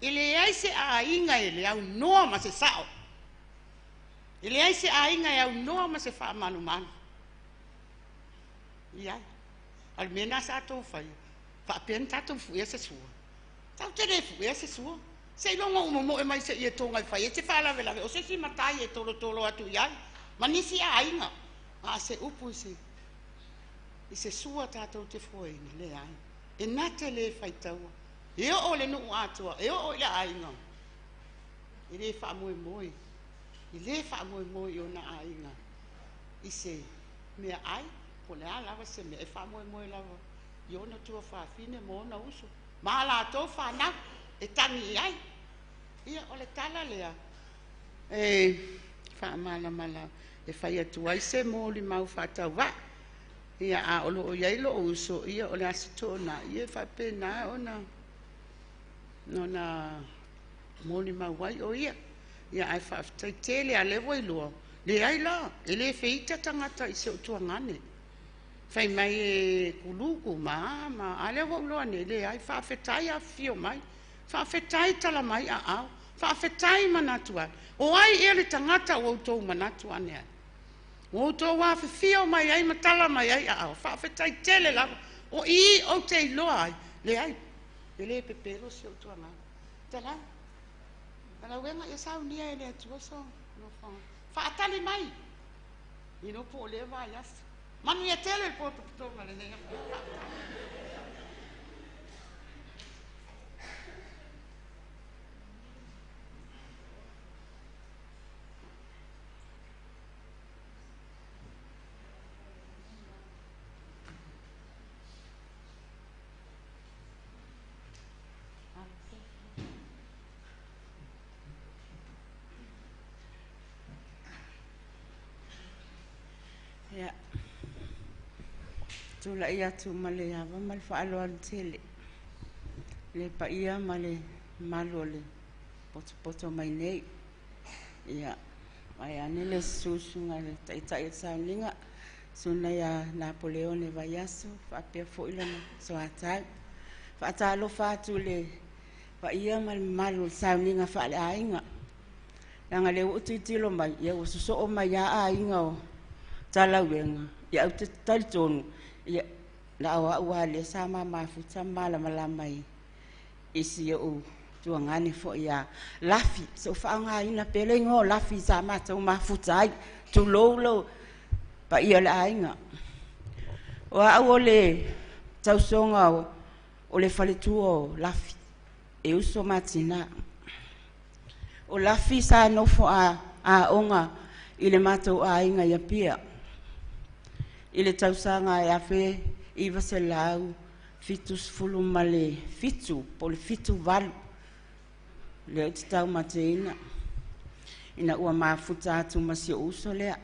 E le ai se aiga e le au noa ma se sao. E le ai se aiga e au noa ma se whaamanumalu. Iai. A o le mea lena sa tou faia, faapea na tatou fu'ea se sua. Tatou te le fu'ea se sua. Seiloga ua momoe mai se ietoga e fai ai se faalavelave, o se isi matai e tolotolo atu i ai, ma nisi aiga. A o se upu i se, i se sua tatou te fuaina, leai. E na te le faitaua. E oo i le nuu atoa, e oo i le aiga, e le faamoemoe, e le faamoemoe i ona aiga i se meaai, po o le a lava se mea, e faamoemoe lava i ona tuafafine ma ona uso ma a latou fanau e tagi i ai. Ia, o le tala lea e faamalamalama e fai atu ai se molimau faatauvaa. Ia, a o lo o i ai lou uso, ia o le Aso Toonai e faapena ona ona molimau ai o ia. Ia, ae faafetai tele lava, o lea ua iloa, leai la, e le feita tagata i si ou tuagane. Fai mai e kulu kuma ma, a lea ua ou iloa nei, leai, faafetai afifio mai, faafetai tala mai aao, faafetai manatu ane. O ai ea le tagata ua outou manatu ane ai? Ua outou afifio mai ai ma tala mai ai aao, faafetai tele lava. O i ou te iloa ai, leai, e le pepelo si ou tuagane. Talai, Talauega ia saunia e le Atua so nofoaga. Faatali mai, iloa po o lea vaiaso. Manuia tele le potopotoga lenei afiafi. Ia, tulai atu ma le ava ma le faaaloalo tele le paia ma le mamalu o le potopoto mai nei. Ia, vaeane le susuga i le Taitai o le Sauniga, Susuga ia Napoleone Vaiaso, faapea foi lona soatau. Faatalofa atu i le paia ma le mamalu o le sauniga faaleaiga. Leaga o lea ua ou tilotilo mai, ia ua sosoo mai lava aiga o Talauega, ia ou te talitonu, ia na o au lava lea sa ma mafuta ma malamalama i i si ou tuagane foi ia Lafi. Se i ou faaaogaina pea le igoa o Lafi sa matou mafuta ai, tulou lou paia o le aiga. O au o le tausoga o le faletua o Lafi, e uso ma tina. O Lafi sa nofo a aoga i le matou aiga i Apia i le tausaga e 1977 po o le 78, lea ou te taumateina ina ua mafuta atu ma si ou uso lea,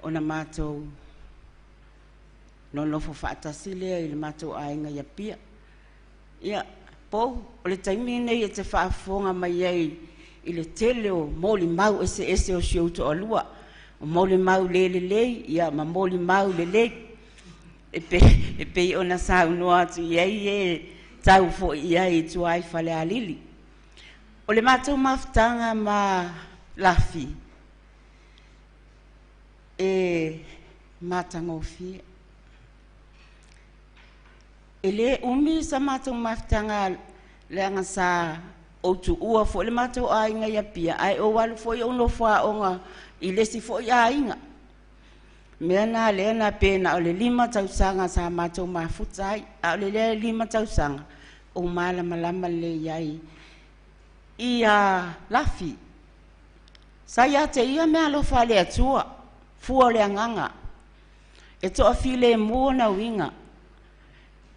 ona matou nonofo faatasi lea i le matou aiga i Apia. Ia, Pou, o le taimi lenei e te faafofoga mai ai i le tele o molimau eseese o si ou toalua, o molimau le lelei, ia ma molimau lelei, e pei ona saunoa atu i ai e tau foi i ai i tua i Falealili. O le matou mafutaga ma Lafi, e matagofie. E le umi sa matou mafutaga leaga sa ou tuua foi le matou aiga i Apia, ae ou alu foi ou nofo aoga i le isi foi aiga. Mea na lea na pe na o le 5 tausaga sa matou mafuta ai, a o le lea 5 tausaga ou malamalama lelei ai ia Lafi. Sa ia te ia meaalofa a le Atua, fua o le agaga, e toafilemu ona uiga,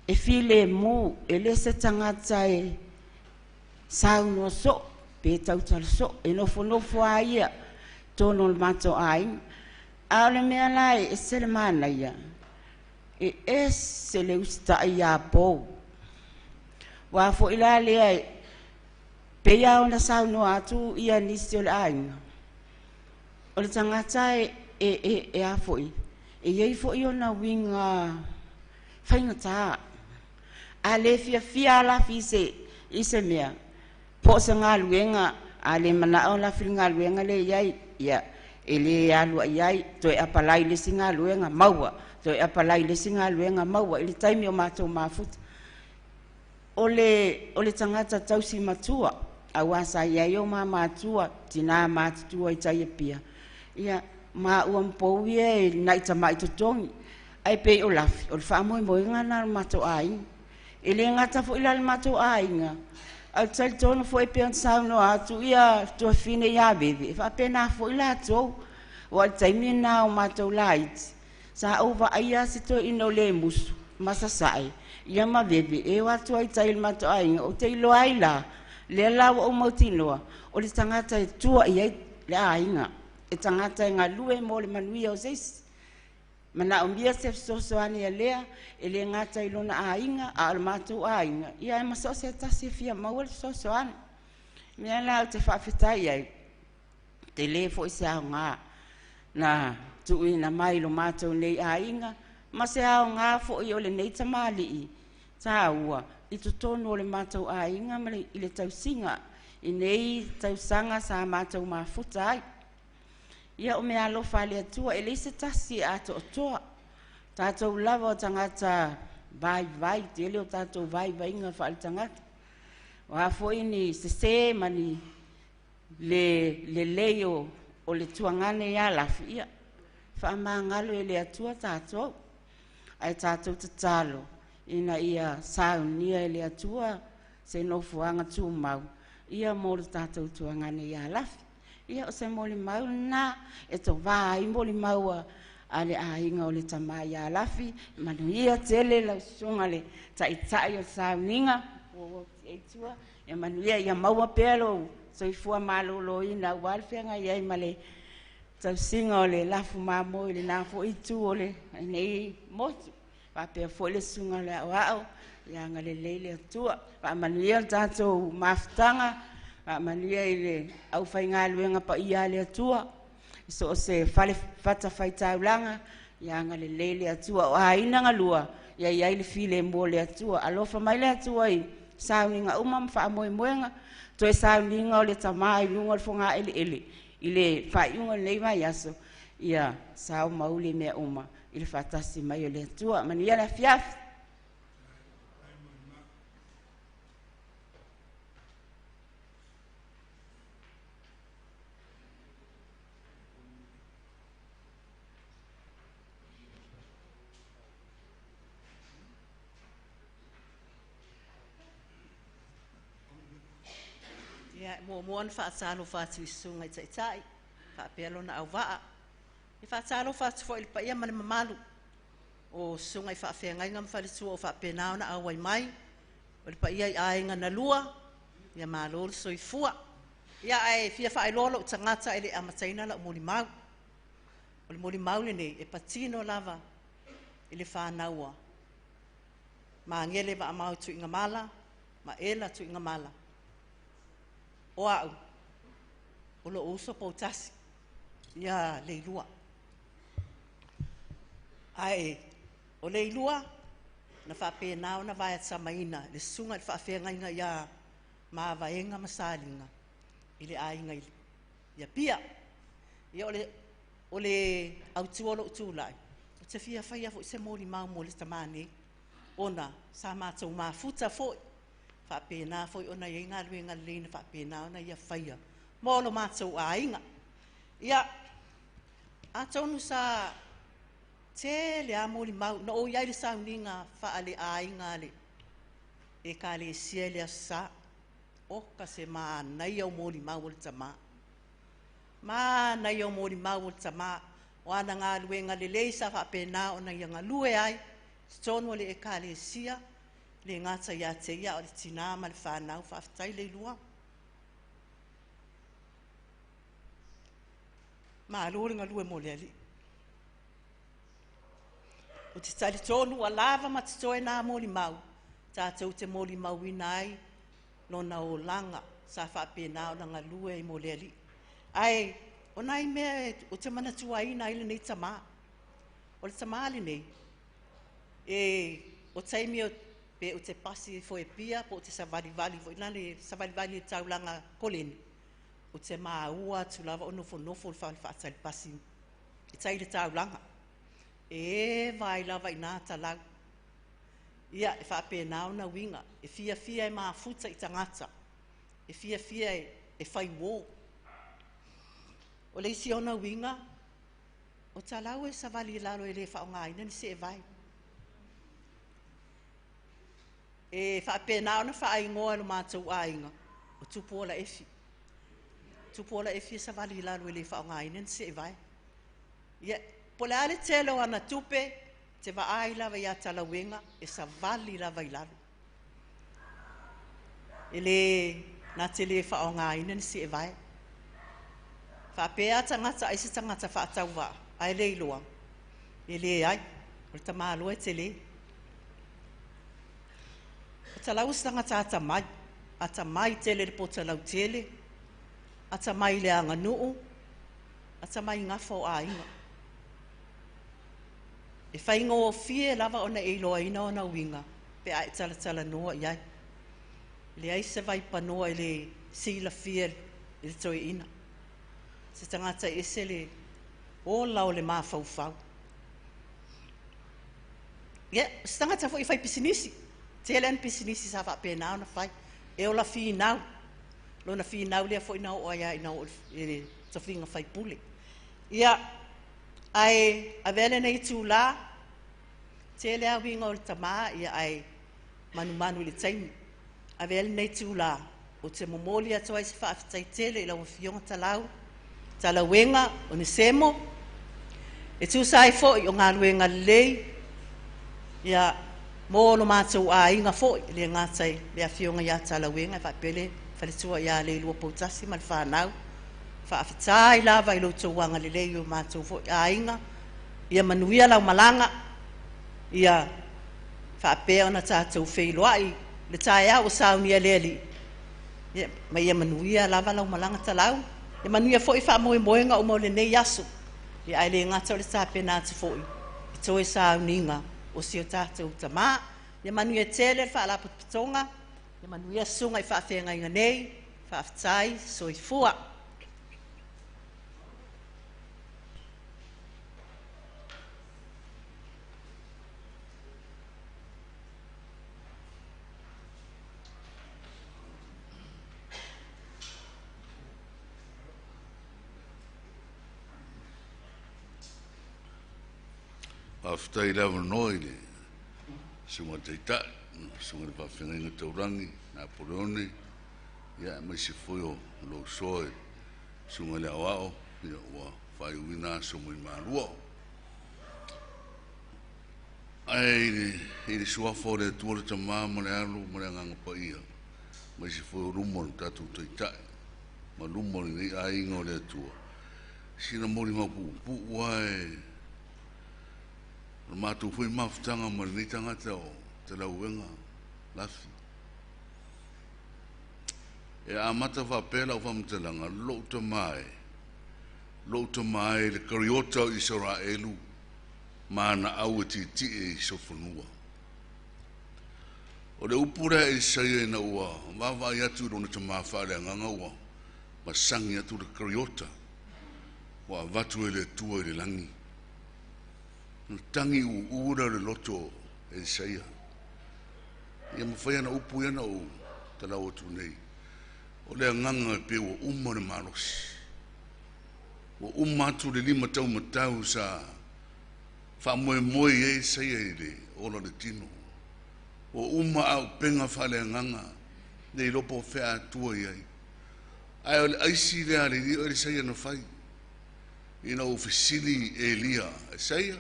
e filemu, e le se tagata e saunoa soo pe tautala soo, e nofonofo lava ia i totonu o le matou aiga. A o le mea la e ese le manaia, e ese le usitai ia Pou. Aua foi la lea e pei lava ona saunoa atu ia nisi o le aiga, o le tagata e, e, e, e a foi, e i ai foi ona uiga faigata. A le fiafia lava Lafi i se, i se mea, po o se galuega, a le manao Lafi i le galuega lea e i ai, ia, E lē alu i ai toe apalai i le isi galuega maua, toe apalai i le isi galuega maua i le taimi o matou mafuta. O le tagata tausi matua, aua sa i ai o ma matua, tina matutua i tai Apia, ia maua ma pou ia e nai tamai totogi. Ae pei o Lafi, o le faamoemoega lena o le matou aiga. E le gata foi la i le matou aiga, ae ou te talitonu foi pei ona saunoa atu ia tuafafine ia Veve, e faapena foi latou. Aua o le taimi lena o matou laiti, sa ou vaaia se toeaina o Lemusu ma Sasae ia ma Veve e o atu ai i tai i le matou aiga. Ou te iloa ai la, lea la ua ou mautinoa, o le tagata e tua i ai le aiga, e tagata e galue mo le manuia o se isi. Manaomia se fesoasoani a lea, e le gata i lona aiga, a o le matou aiga, ia ma so o se tasi e fia maua le fesoasoani. O le mea la ou te faafetai ai, tele foi se aoga na tuuina mai i lo matou nei aiga, ma se aoga foi o lenei tamalii taua i totonu o le matou aiga ma i le tausiga i nei tausaga sa matou mafuta ai. Ia o meaalofa a le Atua, e leai se tasi e atoatoa. Tatou lava o tagata vaivai, tele o tatou vaivaiga faaletagata. O a foi ni sese ma ni le lelei o le tuagane ia Lafi, ia faamagalo e le Atua tatou. Ae tatou tatalo ina ia saunia e le Atua se nofoaga tumau ia mo le tatou tuagane ia Lafi. Ia o se molimau lena e tovā ai molimau a le aiga o le tama ia Lafi. Manuia tele lau susuga le taitai o le sauniga, ia manuia, ia maua pea lou soifua maloloina aua le feagai ai ma le tausiga o le lafu mamoe i lena foi itu o lenei motu. Faapea foi le susuga o le aoao, ia agalelei le Atua. Faamanuia le tatou mafutaga, faamanuia i le aufaigaluega paia a le Atua, i so o se fale fatafaitaulaga, ia agalelei le Atua. O aiga galua, ia i ai le filemu o le Atua. Alofa mai le Atua i sauniga uma ma faamoemoega, toe sauniga o le tama i luga o le fogaeleele i le faaiuga o lenei vaiaso, ia sao ma uli mea uma i le faatasi mai o le Atua. Manuia le afiafi. Ia, e muamua ona faatalofa atu i susuga i Taitai faapea lona auvaa. E faatalofa atu foi i le paia ma le mamalu o susuga i faafeagaiga ma faletua o faapena ona auai mai, o le paia i aiga na lua, ia malo le soifua. Ia, ae fia faailoa lou tagata e le amataina lau molimau. O le molimau lenei e patino lava i le fanau a Magele Vaamao Tuigamala ma Ela Tuigamala. O au, o lou uso poutasi ia Leilua. Ae o Leilua na faapena ona vaeatamaina le susuga i le faafeagaiga ia Mavaega ma Saliga i le aiga i Apia. Ia o le autu o lou tulai, ou te fia faia foi se molimau mo le tama nei, ona sa matou mafuta foi, faapena foi ona i ai galuega lelei na faapena ona ia faia mo lo matou aiga. Ia, atonu sa tele a molimau, na ou i ai i le sauniga faaleaiga a le Ekalesia i le Aso Sa. Oka se manaia o molimau o le tama. Manaia o molimau o le tama, o ana galuega lelei sa faapena ona ia galue ai totonu o le Ekalesia, le gata ia te ia o le tina ma le fanau. Faafetai Leilua. Malo le galue mo le Alii. Ou te talitonu ua lava ma totoe nā molimau tatou te molimauina ai lona olaga sa faapena ona galue ai mo le Alii. Ae o nai mea ou te manatuaina ai lenei tama. O le tama lenei, o taimi o pe ou te pasi ifo e pia po o te savalivali foi na le savalivali i le taulaga koleni. Ou te maua atu lava o nofonofo i le fale faatali pasi i tai i le taulaga. E eva ai lava i ina Talau. Ia, e faapena ona uiga, e fiafia e mafuta i tagata, e fiafia e fai uo. O le isi ona uiga, o Talau e savali i lalo e le faaaogaina ni seevae. E faapena ona faaigoa e lo matou aiga, o Tupuola Efi. Tupuola Efi e savali i lalo e le faaaogaina ni seevae. Ia, po o le a le tele o ana tupe, te vaai lava ia Talauega e savali lava i lalo. E le na te le faaaogaina ni seevae. Faapea tagata ai se tagata faatauvaa, ae le iloa, e leai, o le tamaloa e tele. O Talau o se tagata atamai, atamai tele i le poto lautele, atamai i le aganuu, atamai i gafa o aiga. E faigofie lava ona e iloaina ona uiga pe a e talatalanoa i ai. E leai se vaipanoa e le silafia e le toeaina. Se tagata e ese le ola o le mafaufau. Ia, o se tagata foi e fai pisinisi. Tele ana pisinisi sa faapena ona fai. E ola finau. Lona finau lea foi na oo ai lava ina oo i le tofiga faipule. Ia, ae avea lenei itula, tele lava uiga o le tama, ia ae manumanu i le taimi. Avea lenei itula ou te momoli atu ai se faafetai tele i lau Afioga Talau, Talauega Onesemo, e tusa ai foi o galuega lelei ia mo lo matou aiga foi, e le gata i le afioga ia Talauega faapea le faletua ia Leilua Poutasi ma le fanau. Faafetai lava i lo outou agalelei i o matou foi aiga. Ia manuia lau malaga, ia faapea ona tatou feiloai le taeao ua saunia e le Alii, ia, ma ia manuia lava lau malaga Talau. Ia manuia foi faamoemoega uma o lenei aso, ia ae le gata o le tapena atu foi i toe sauniga o si o tatou tama. Ia manuia tele le faalapotopotoga, ia manuia susuga i faafeagaiga nei, faafetai, soifua. Faafetai i le avanoa i le Susuga i le Taitai, le Susuga i le Faafeagaiga Taulagi Napoleone, ia aemaise foi o lou uso le Susuga i le Aoao, ia ua faaiuina aso mai Malua. Ae i le suafa o le Atua le Tama ma le Alo ma le Agaga Paia, aemaise foi o luma o le tatou Taitai ma luma o lenei aiga o le Atua, sina molimau puupuu lava e o le matou foi mafutaga ma lenei tagata o Talauega Lafi. E amata faapea lau faamatalaga, lou tama e, lou tama e le Kariota o Isaraelu ma ana au e tietie i sofonua. O le upu lea a Isaia ina ua vaavaai atu i lona tama faaleagaga ua masagi atu le Kariota ua avatu e le Atua i le lagi. Ona tagi uuu lea o le loto o Elisaia. Ia mafai ana upu ia na ou talau atu nei. O le agaga e pei ua uma le malosi. Ua uma atu le lima taumatau sa faamoemoe i ai Elisaia i le ola o le tino. Ua uma auupega faaleagaga, le iloa po o fea atua i ai. Ae o le aisi lea a le alii o Elisaia na fai. Ina ua fesili Elia, Esaia,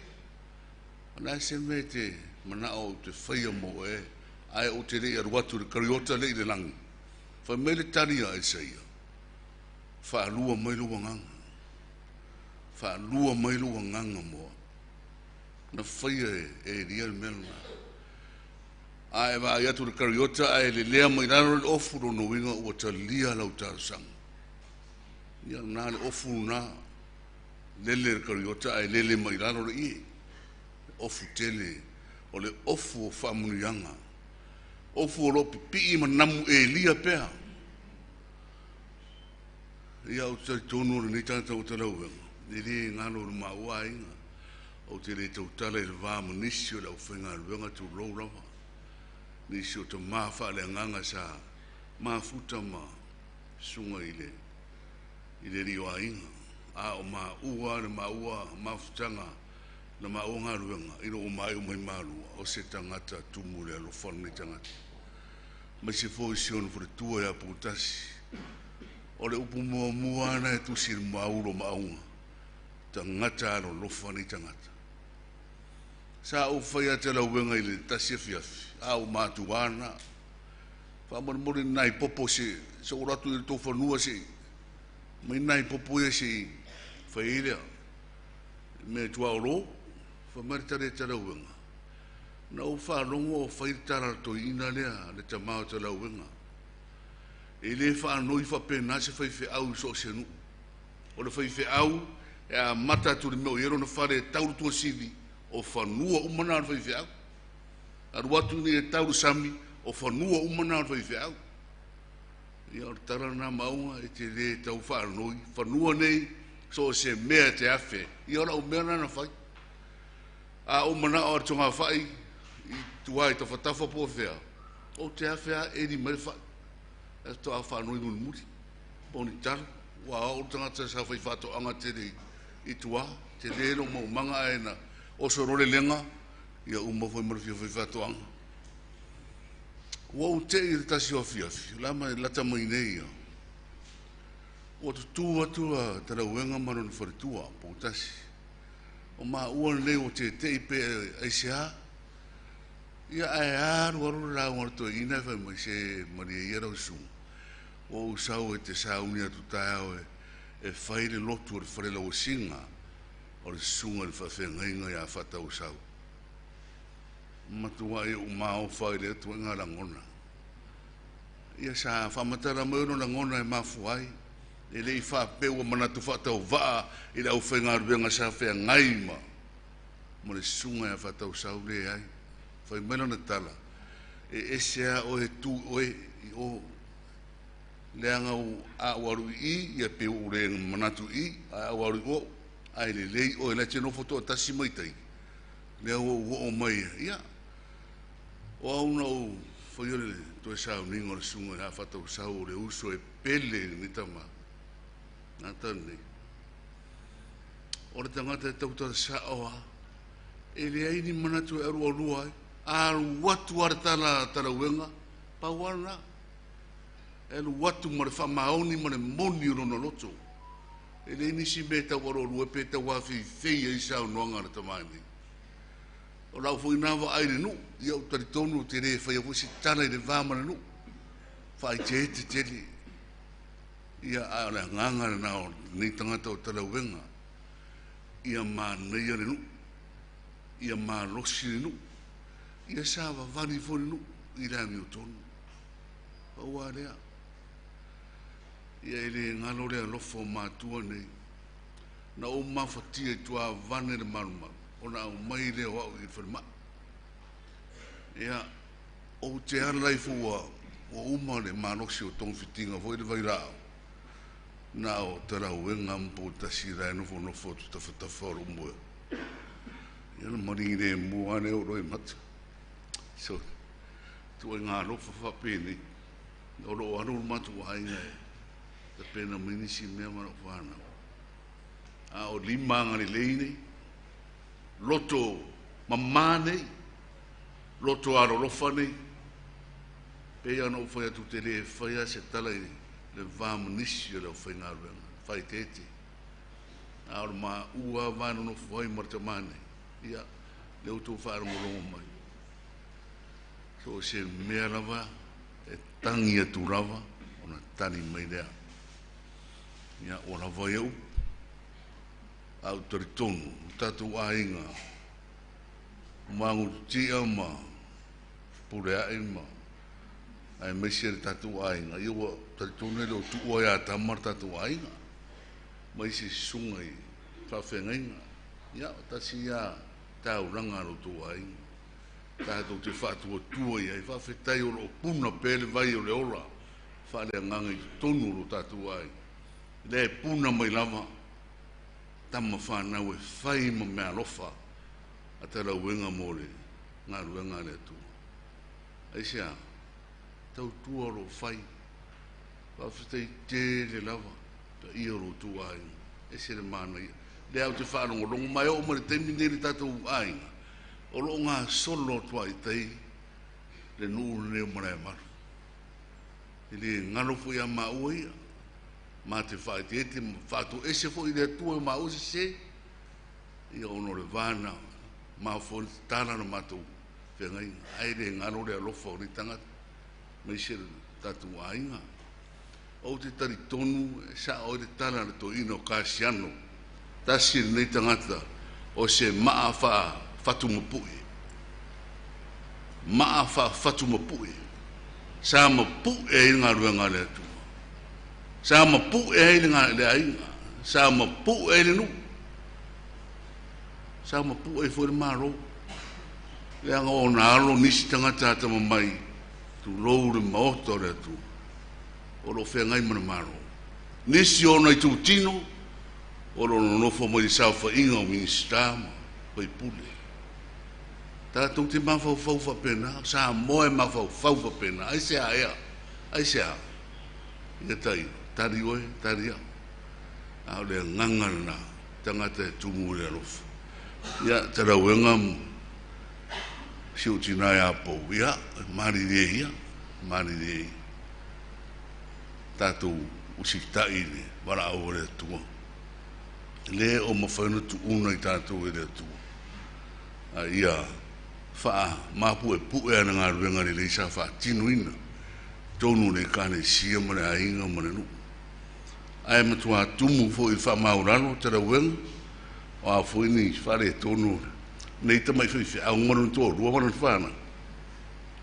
o le a se mea e te manao ou te faia mo oe, ae ou te le i alu atu i le kariota lea i le lagi? Fai mai le tali a Esaia, Faalua mai lou agaga. Faalua mai lou agaga mo au. Na faia e Elia le mea lena. A e vaai atu i le kariota ae lelea mai lalo le ofu, lona uiga ua talia lau talosaga. Ia lena le ofu lena, lele le kariota ae lele mai lalo le ie. Le ofu tele, o le ofu o faamanuiaga. Ofu o lo o pipii ma namu elia pea. Ia, ou te talitonu o lenei tagata ua talauega, e le galo i lo maua aiga. Ou te le tautala i le va ma nisi o le aufaigaluega tulou lava, nisi o tama faaleagaga sa mafuta ma susuga i le i le alii o aiga. A o maua le maua mafutaga na maua galuega ina ua maea uma i Malua, o se tagata tumu i le alofa lenei tagata. Aemaise foi si ona faletua ia Poutasi. O le upu muamua lava na e tusi i le maulu o Maauga, tagata alolofa nei tagata. Sa ou fai atu lauega i le tasi afiafi, a o matua na. Faamolemole nai popo se se ou alu atu i le tou fanua se i mai nai popo ia se i fai ai lea mea tuaolo. Fai mai le tali a Talauega, na ou faalogo o fai le tala a le toeaina lea, le tama o Talauega. E le faanoi faapena se faifeau i so o se nuu. O le faifeau e amata atu i le mea o i ai lona fale e tau le tuasivi, o fanua uma na o le faifeau. Alu atu ina ia tau le sami, o fanua uma na o le faifeau. Ia, o le tala lena Maauga, e te le tau faanoi fanua nei, so o se mea e te afe. Ia, o lau mea lena na fai. A ou manao a le togafai i tua i tafatafa po o fea, ou te afe lava eli mai le fai. Ae faatoa faanoi mulimuli po o ni talo. Ua o au le tagata sa fai faatoaga tele i tua, tele lou maumaga ae na oso loa le lega, ia uma foi ma le fia fai faatoaga. Ua ou tei i le tasi o afiafi, la mai lata mai nei ia. Ua tutū atu a Talauega ma lona faletua, Poutasi. O maua lenei ua tete'i pe aisea. Ia ae alu alu le lauga a le toeaina e fai mai se malie ia lau susuga. Ua ou sau e te sauni atu taeao e fai le lotu o le fale lauasiga o le susuga i le faafeagaiga ia Faatauasau. Matuai ou maofa i lea tuaiga lagona. Ia sa faamatala mai ona lagona e mafua ai. E le i faapea ua manatu faatauvaa i le aufaigaluega sa feagai ma ma le susuga ia Faatausau, leai. Fai mai lana tala, e ese lava oe e tu oe i o. Leaga a ou alu i i, ia pei ua ou le manatu i i, ae a ou alu i o, ae lelei oe la e te nofo toatasi mai tai. Lea ua ou oo mai, ia, o au na ou faia le toe sauniga o le susuga ia Faatausau o le uso e pele i lenei tama. Gata lenei. O le tagata e tautala sao lava, e leai ni manatu e alualua ai. A alu atu lava le tala a Talauega, pau lava lena. E alu atu ma le faamaoni ma le moni o lona loto. E leai nisi mea e tau alualua ai pe tau afeifei ai saunoaga a le tama nei. O lau foi na vaai i le nuu, ia ou talitonu ou te le faia foi se tala i le va ma le nuu. Faaeteete tele. Ia, a o le agaga lena o lenei tagata o Talauega, ia manaia le nuu, ia malosi le nuu, ia savavali foi le nuu i le amiotonu. Pau lava lea. Ia e le galo le alofa o matua nei. Na ou mafatia i tuavane le malumalu, ona aumai lea o au i le falemai. Ia, ou te ala ifo ua uma le malosi o togafitiga foi le vailaau, na o Talauega ma Poutasi la e nofonofo atu tafatafa o lou moe. Ia na maligi lemu lava lea o Loimata. So, ituaiga alofa faapenei. O lo o alu le matou aiga e tapena mai nisi mea ma lau fanau. A o lima agalelei nei, loto mamā nei, loto alolofa nei. Pei ona ou fai atu ou te le faia se tala i le va ma nisi o le aufaigaluega faaeteete. A o le maua lava va nonofo ai ma le tama nei, ia, lea ua outou faalogologo mai. So o se mea lava e tagi atu lava ona tali mai lea. Ia, ua lava ia upu. A ou talitonu, o tatou aiga, o Magututia ma Pulea'i ma aemaise le tatou aiga, ia ua talitonu e le o tuua ia Tama le tatou aiga, ma isi susuga i faafeagaiga. Ia, o tasi ia taulaga a lo outou aiga, tatou te faatuatua i ai. Faafetai o lo o puna pea le vai o le ola faaleagaga i totonu o lo tatou aiga. Lea e puna mai lava tama fanau e fai ma meaalofa a talauega mo le galuega a le Atua. Aisea? Tautua o lo o fai. Faafetai tele lava paia o lo outou aiga. Ese le manaia. Lea ou te faalogologo ma e oo mai le taimi nei le tatou aiga o lo o gasolo atu lava i tai le nuu lenei o Malaemalu. E le galo foi ia maua ia. Ma te faaeteete ma faatoese foi i le Atua e maua sese. Ia ona o le va na mafua ai ona tatala le matou feagaiga. Ae le galo le alofa o nei tagata aemaise le tatou aiga. Ou te talitonu e sao ai le tala a le toeaina o Kasiano, tasi lenei tagata o se maa faafatumapue. Maa faafatumapue. Sa mapue ai le galuega a le Atua. Sa mapue ai le aiga. Sa mapue ai le nuu. Sa mapue ai foi le Malo. Leaga o ona alo nisi tagata atamamai, tulou le Maota o le Atua, o lo o feagai ma le Malo. Nisi o ona itutino o lo o nonofo mai i le saofaiga o Minisita ma faipule. Tatou te mafaufau faapena, o Samoa e mafaufau faapena. Aisea ea? Aisea? Ia tailo, tali oe, tali au. A o le agaga lena, tagata e tumu i le alofa. Ia, Talauega si ou tina ia Pou, ia, malilie ia, malilie ia. Tatou usitai i le valaau a le Atua. E le o mafai ona tuuna i tatou e le Atua. A ia faamapuepue ana galuega lelei sa faatinoina totonu o le Ekalesia ma le aiga ma le nuu. Ae matua tumu foi i le faamaualalo Talauega, o a foi ni faaletonu o lenei tamai faifeau ma lona toalua ma lona fanau,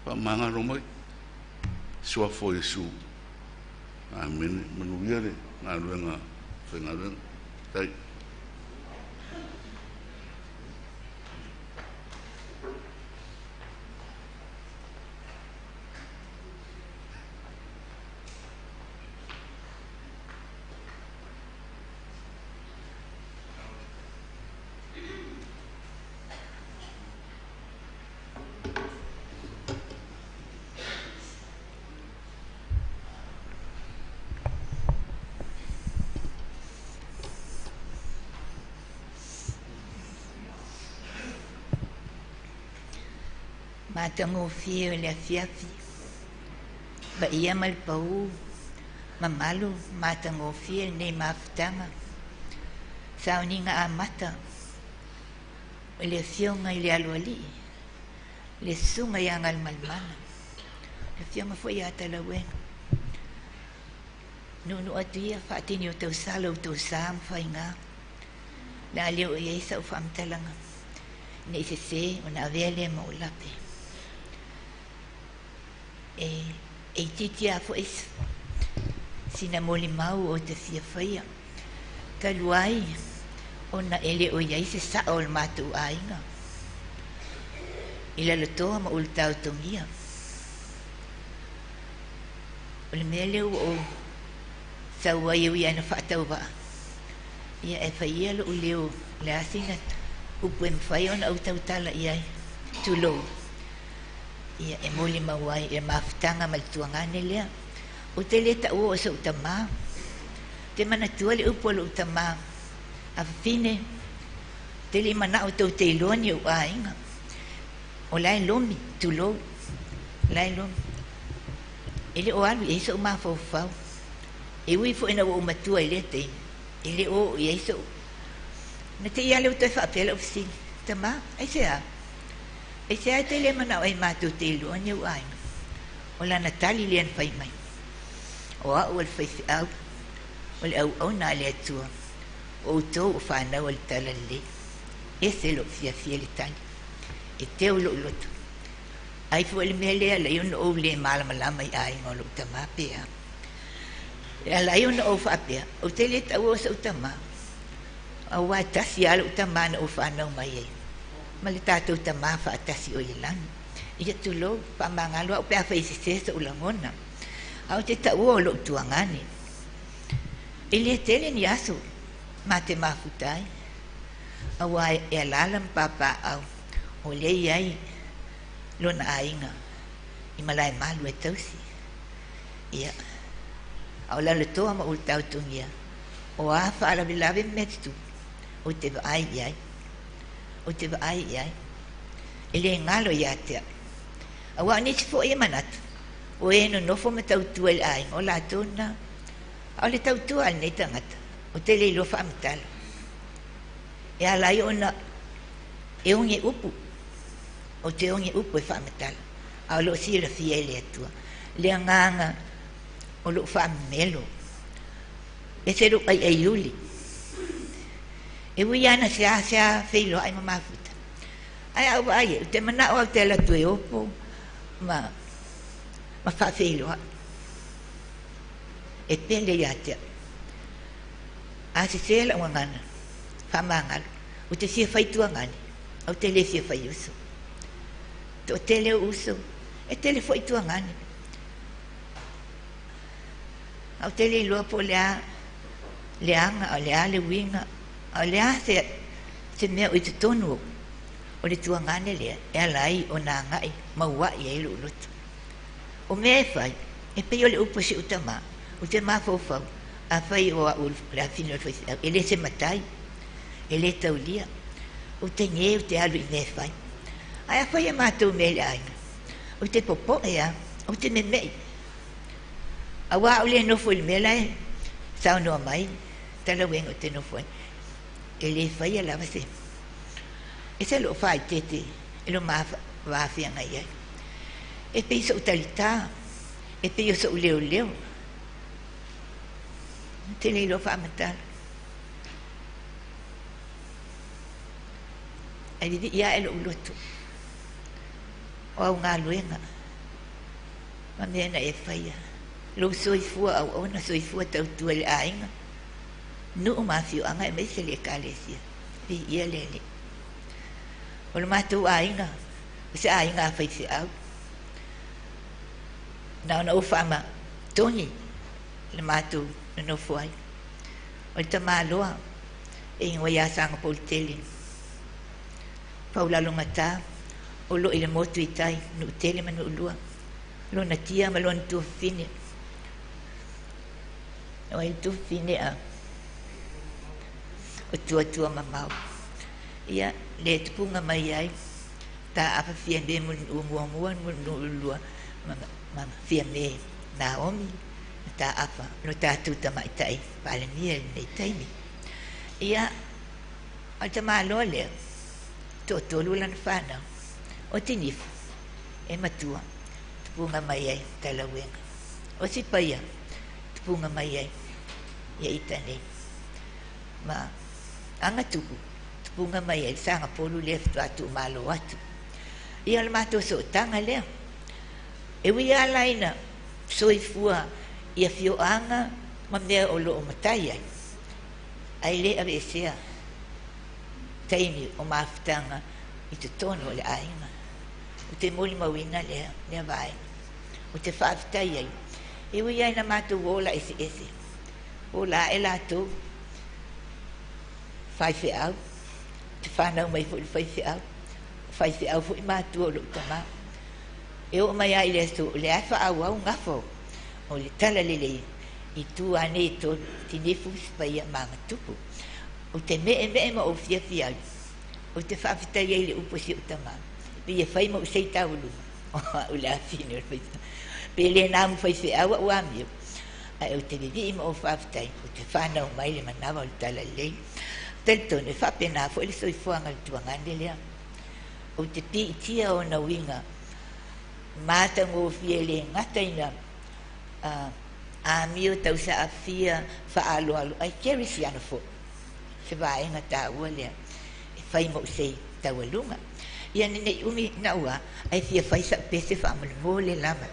faamagalo mai. Suafa o Iesu. Amene. Manuia le galuega faigaluega. Tai. Matagofie o le afiafi, paia ma le pau, mamalu matagofie lenei mafutaga, sauniga amata o le afioga i le Aloalii, le susuga ia Galumalemana, le afioga foi ia Talauega. Nuunuu atu ia faatini o tausala o tausa ma faiga, le a le oo i ai sau faamatalaga, ne i sese ona avea lea ma ou lape. E itiiti lava foi sina molimau ou te fia faia, talu ai ona e le o i ai se sao o le matou aiga i Lalotoa ma Ulutaotogia. O le mea lea ua ou sau ai e ui lava ina faatauvaa, ia e fai ia lou leo, o le a sina upu e mafai ona ou tautala i ai, tulou, ia e molimau ai i le mafutaga ma le tuagane lea. Ou te le taua o sou tamā. Ou te manatua le upu a lou tamā, a fafine, ou te le i manao tou te iloa ni ou aiga. O la e lomi, tulou, o la e lomi. E le o alu i ai sou mafaufau. E ui foi ina ua ou matua i lea taimi, e le o oo i ai sou. Na te i lava lea ua toe faapea lau fesili, Tamā, aisea? Aisea e te le manao ai matou te iloa ni ou aiga? O lana tali lea na fai mai, O au o le faifeau, o le auauna a le Atua, o outou o fanau a le Talalelei. Ese lou fiafia i le tali, e teu i lou loto. Ai foi le mea lea e ala ai ona ou le malamalama i aiga o lou tamā pe a. E ala ai ona ou faapea, ou te le taua o sou tamā, aua e tasi lava lou tamā na ou fanau mai ai, ma le tatou tamā faatasi o i le lagi. Ia tulou, faamagalo au pe afai e sese sou lagona, ae ou te taua o lou tuagane. E lē tele ni aso ma te mafuta ai, auā e alaala ma papaaao o lea e i ai lona aiga i Malaemalu e tausi. Ia, a o lalotoa ma ou taotogia, o a faalavelave ma mea tutupu, ou te vaai i ai. Ou te vaai i ai. E le galo ia te au. Aua o nisi foi e manatu, o e nonofo ma tautua i le aiga, o latou lena. A o le tautua a lenei tagata, ou te le iloa faamatala. E ala ai ona e oge upu, ou te oge upu e faamatala, a o lo o silafia e le Atua le agaga o lou faamemelo. Ese lou aiaiuli. E ui lava ina seasea feiloai ma mafuta, ae a ou vaai ai, ou te manao lava ou te alu atu e opo ma ma faafeiloai. E pele ia te au. A sesē lau gagana, faamagalo, ou te fia fai tuagane, ae ou te le fia fai uso. Toatele ou uso, e tele foi tuagane. Ae ou te le iloa po o le a le aga, o le a le uiga, a o le a se, se mea o i totonu ou, o le tuagane lea e ala ai ona agai maua'i ai lou loto. O mea e fai, e pei o le upu a si ou tamā, ou te mafaufau, afai o au o le afine o le faifeau, e le se matai, e le taulia, ou te gē ou te alu i mea e fai. Ae afai e matou mea i le aiga, ou te popo'e lava, ou te meme'i. Auā a ou le nofo i le mea la e saunoa mai Talauega ou te nofo ai, e le faia lava se ese lou faaeteete i lo ma va feagai ai. E pei so'u talitā, e pei o so'u leoleo. Ou te le iloa faamatala. Ae vivii ae lo'u loto o au galuega ma mea na e faia, lou soifua auauna, soifua tautua i le aiga, nuu ma afioaga aemaise le Ekalesia. Viia le Alii. O le matou aiga, o se aiga a faifeau. Na ona ou faamatogi le matou nonofo ai. O le tamaloa e igoa ia Sagapolutele, Paulalogata, o lo o i le motu i tai, Nuutele ma Nuulua, lona tia ma lona tuafafine. O ai le tuafafine a? O Tuatuamamao. Ia, le tupuga mai ai, Taafa Fiame Mulinuu muamua, Mulinuu lua ma, ma Fiame Naomi ma Taafa, lo tatou tamaitai Palemia i lenei taimi. Ia, o le tamaloa lea, toatolu lana fanau, o Tinifu, e matua, tupuga mai ai Talauega. O Sipaia, tupuga mai ai ia ita nei. Ma Agatupu, tupuga mai ai le Sagapolu lea faatoa tuumalo atu. Ia o le matou sootaga lea. E ui lava la ina soifua i afioaga ma mea o lo o matai ai, ae le aveesea taimi o mafutaga i totonu o le aiga. Ou te molimauina lea, lea vaega. Ou te faafetai ai, e ui lava ina matou ola eseese, ola ae latou faifeau, ou te fanau mai foi i le faifeau, o faifeau foi matua o lou tamā. E oo mai lava i le aso, o lea e faaauau gafa o le talalelei i itu lava nei e tolu, Tinifu, Sipaia ma Agatupu. Ou te meemee ma ou fiafia ai, ou te faafetai ai i le upu a si ou tamā, e pei e fai ma ou sei taualuga, o au le afine o le faifeau. Pe le na mu faifeau au amio, ae ou te vivii ma ou faafetai, ou te fanau mai le manava o le talalelei. Talitonu e faapena foi le soifuaga i le tuagane lea. Ou te piitia ona uiga matagofie e le gata ina amio tausaafia faaaloalo ai kerisiano foi, se vaega taua lea e fai ma ou sei taualuga. Ia ina ne i umi naua, ae fia fai sau pese faamolemole lava.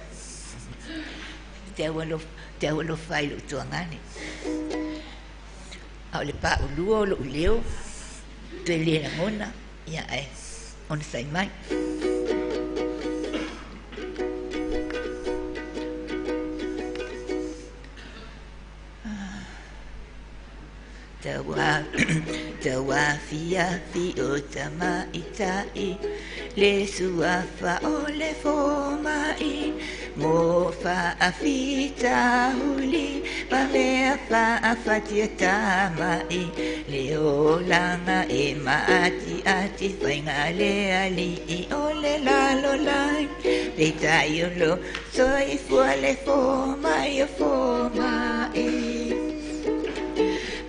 Te au alofa ai i lou tuagane. A o le paulua o lou leo, toe le lagona, ia ae onosai mai. Tauafiafi o tamaitai le suafa o le fomai mo faafitauli ma mea faafatia-tamai le olaga e maatiati faiga le alii o le lalolagi peitai o lo soifua le fomai o fomai.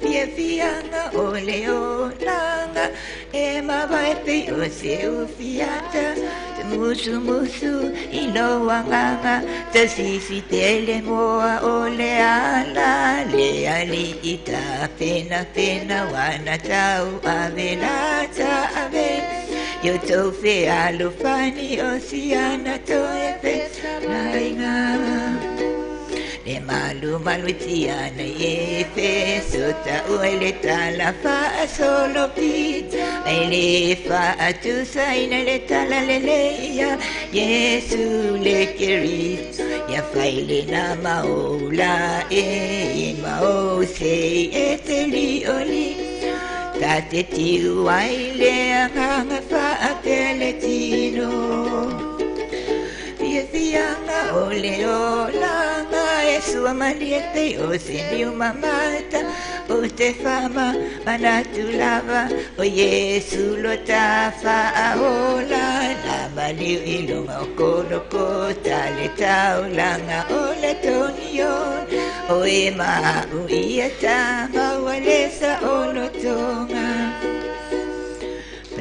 Fiafiaga o le olaga e mavae pei o se ufiata te musumusu i lou agaga tasisi tele moa o le ala le alii tapenapena wana tauave lata ave i outou fealofani o siana toe fetalaiga le malumalu tiana i Efeso taua i le tala faasolopita ai le faatusaina le tala lelei ia Iesu le Keriso ia fai lena ma ou laei ma ou sei e te lioli ta te tiu ai le agaga faapea le tino. Fiafiaga o le olaga e sua malie pei o se niu mamata o te faamanatu lava o Iesu lo tafaaola na maliu i luga o Kolokota le taulaga o le togiona o e maau ia tamaua le saolotoga.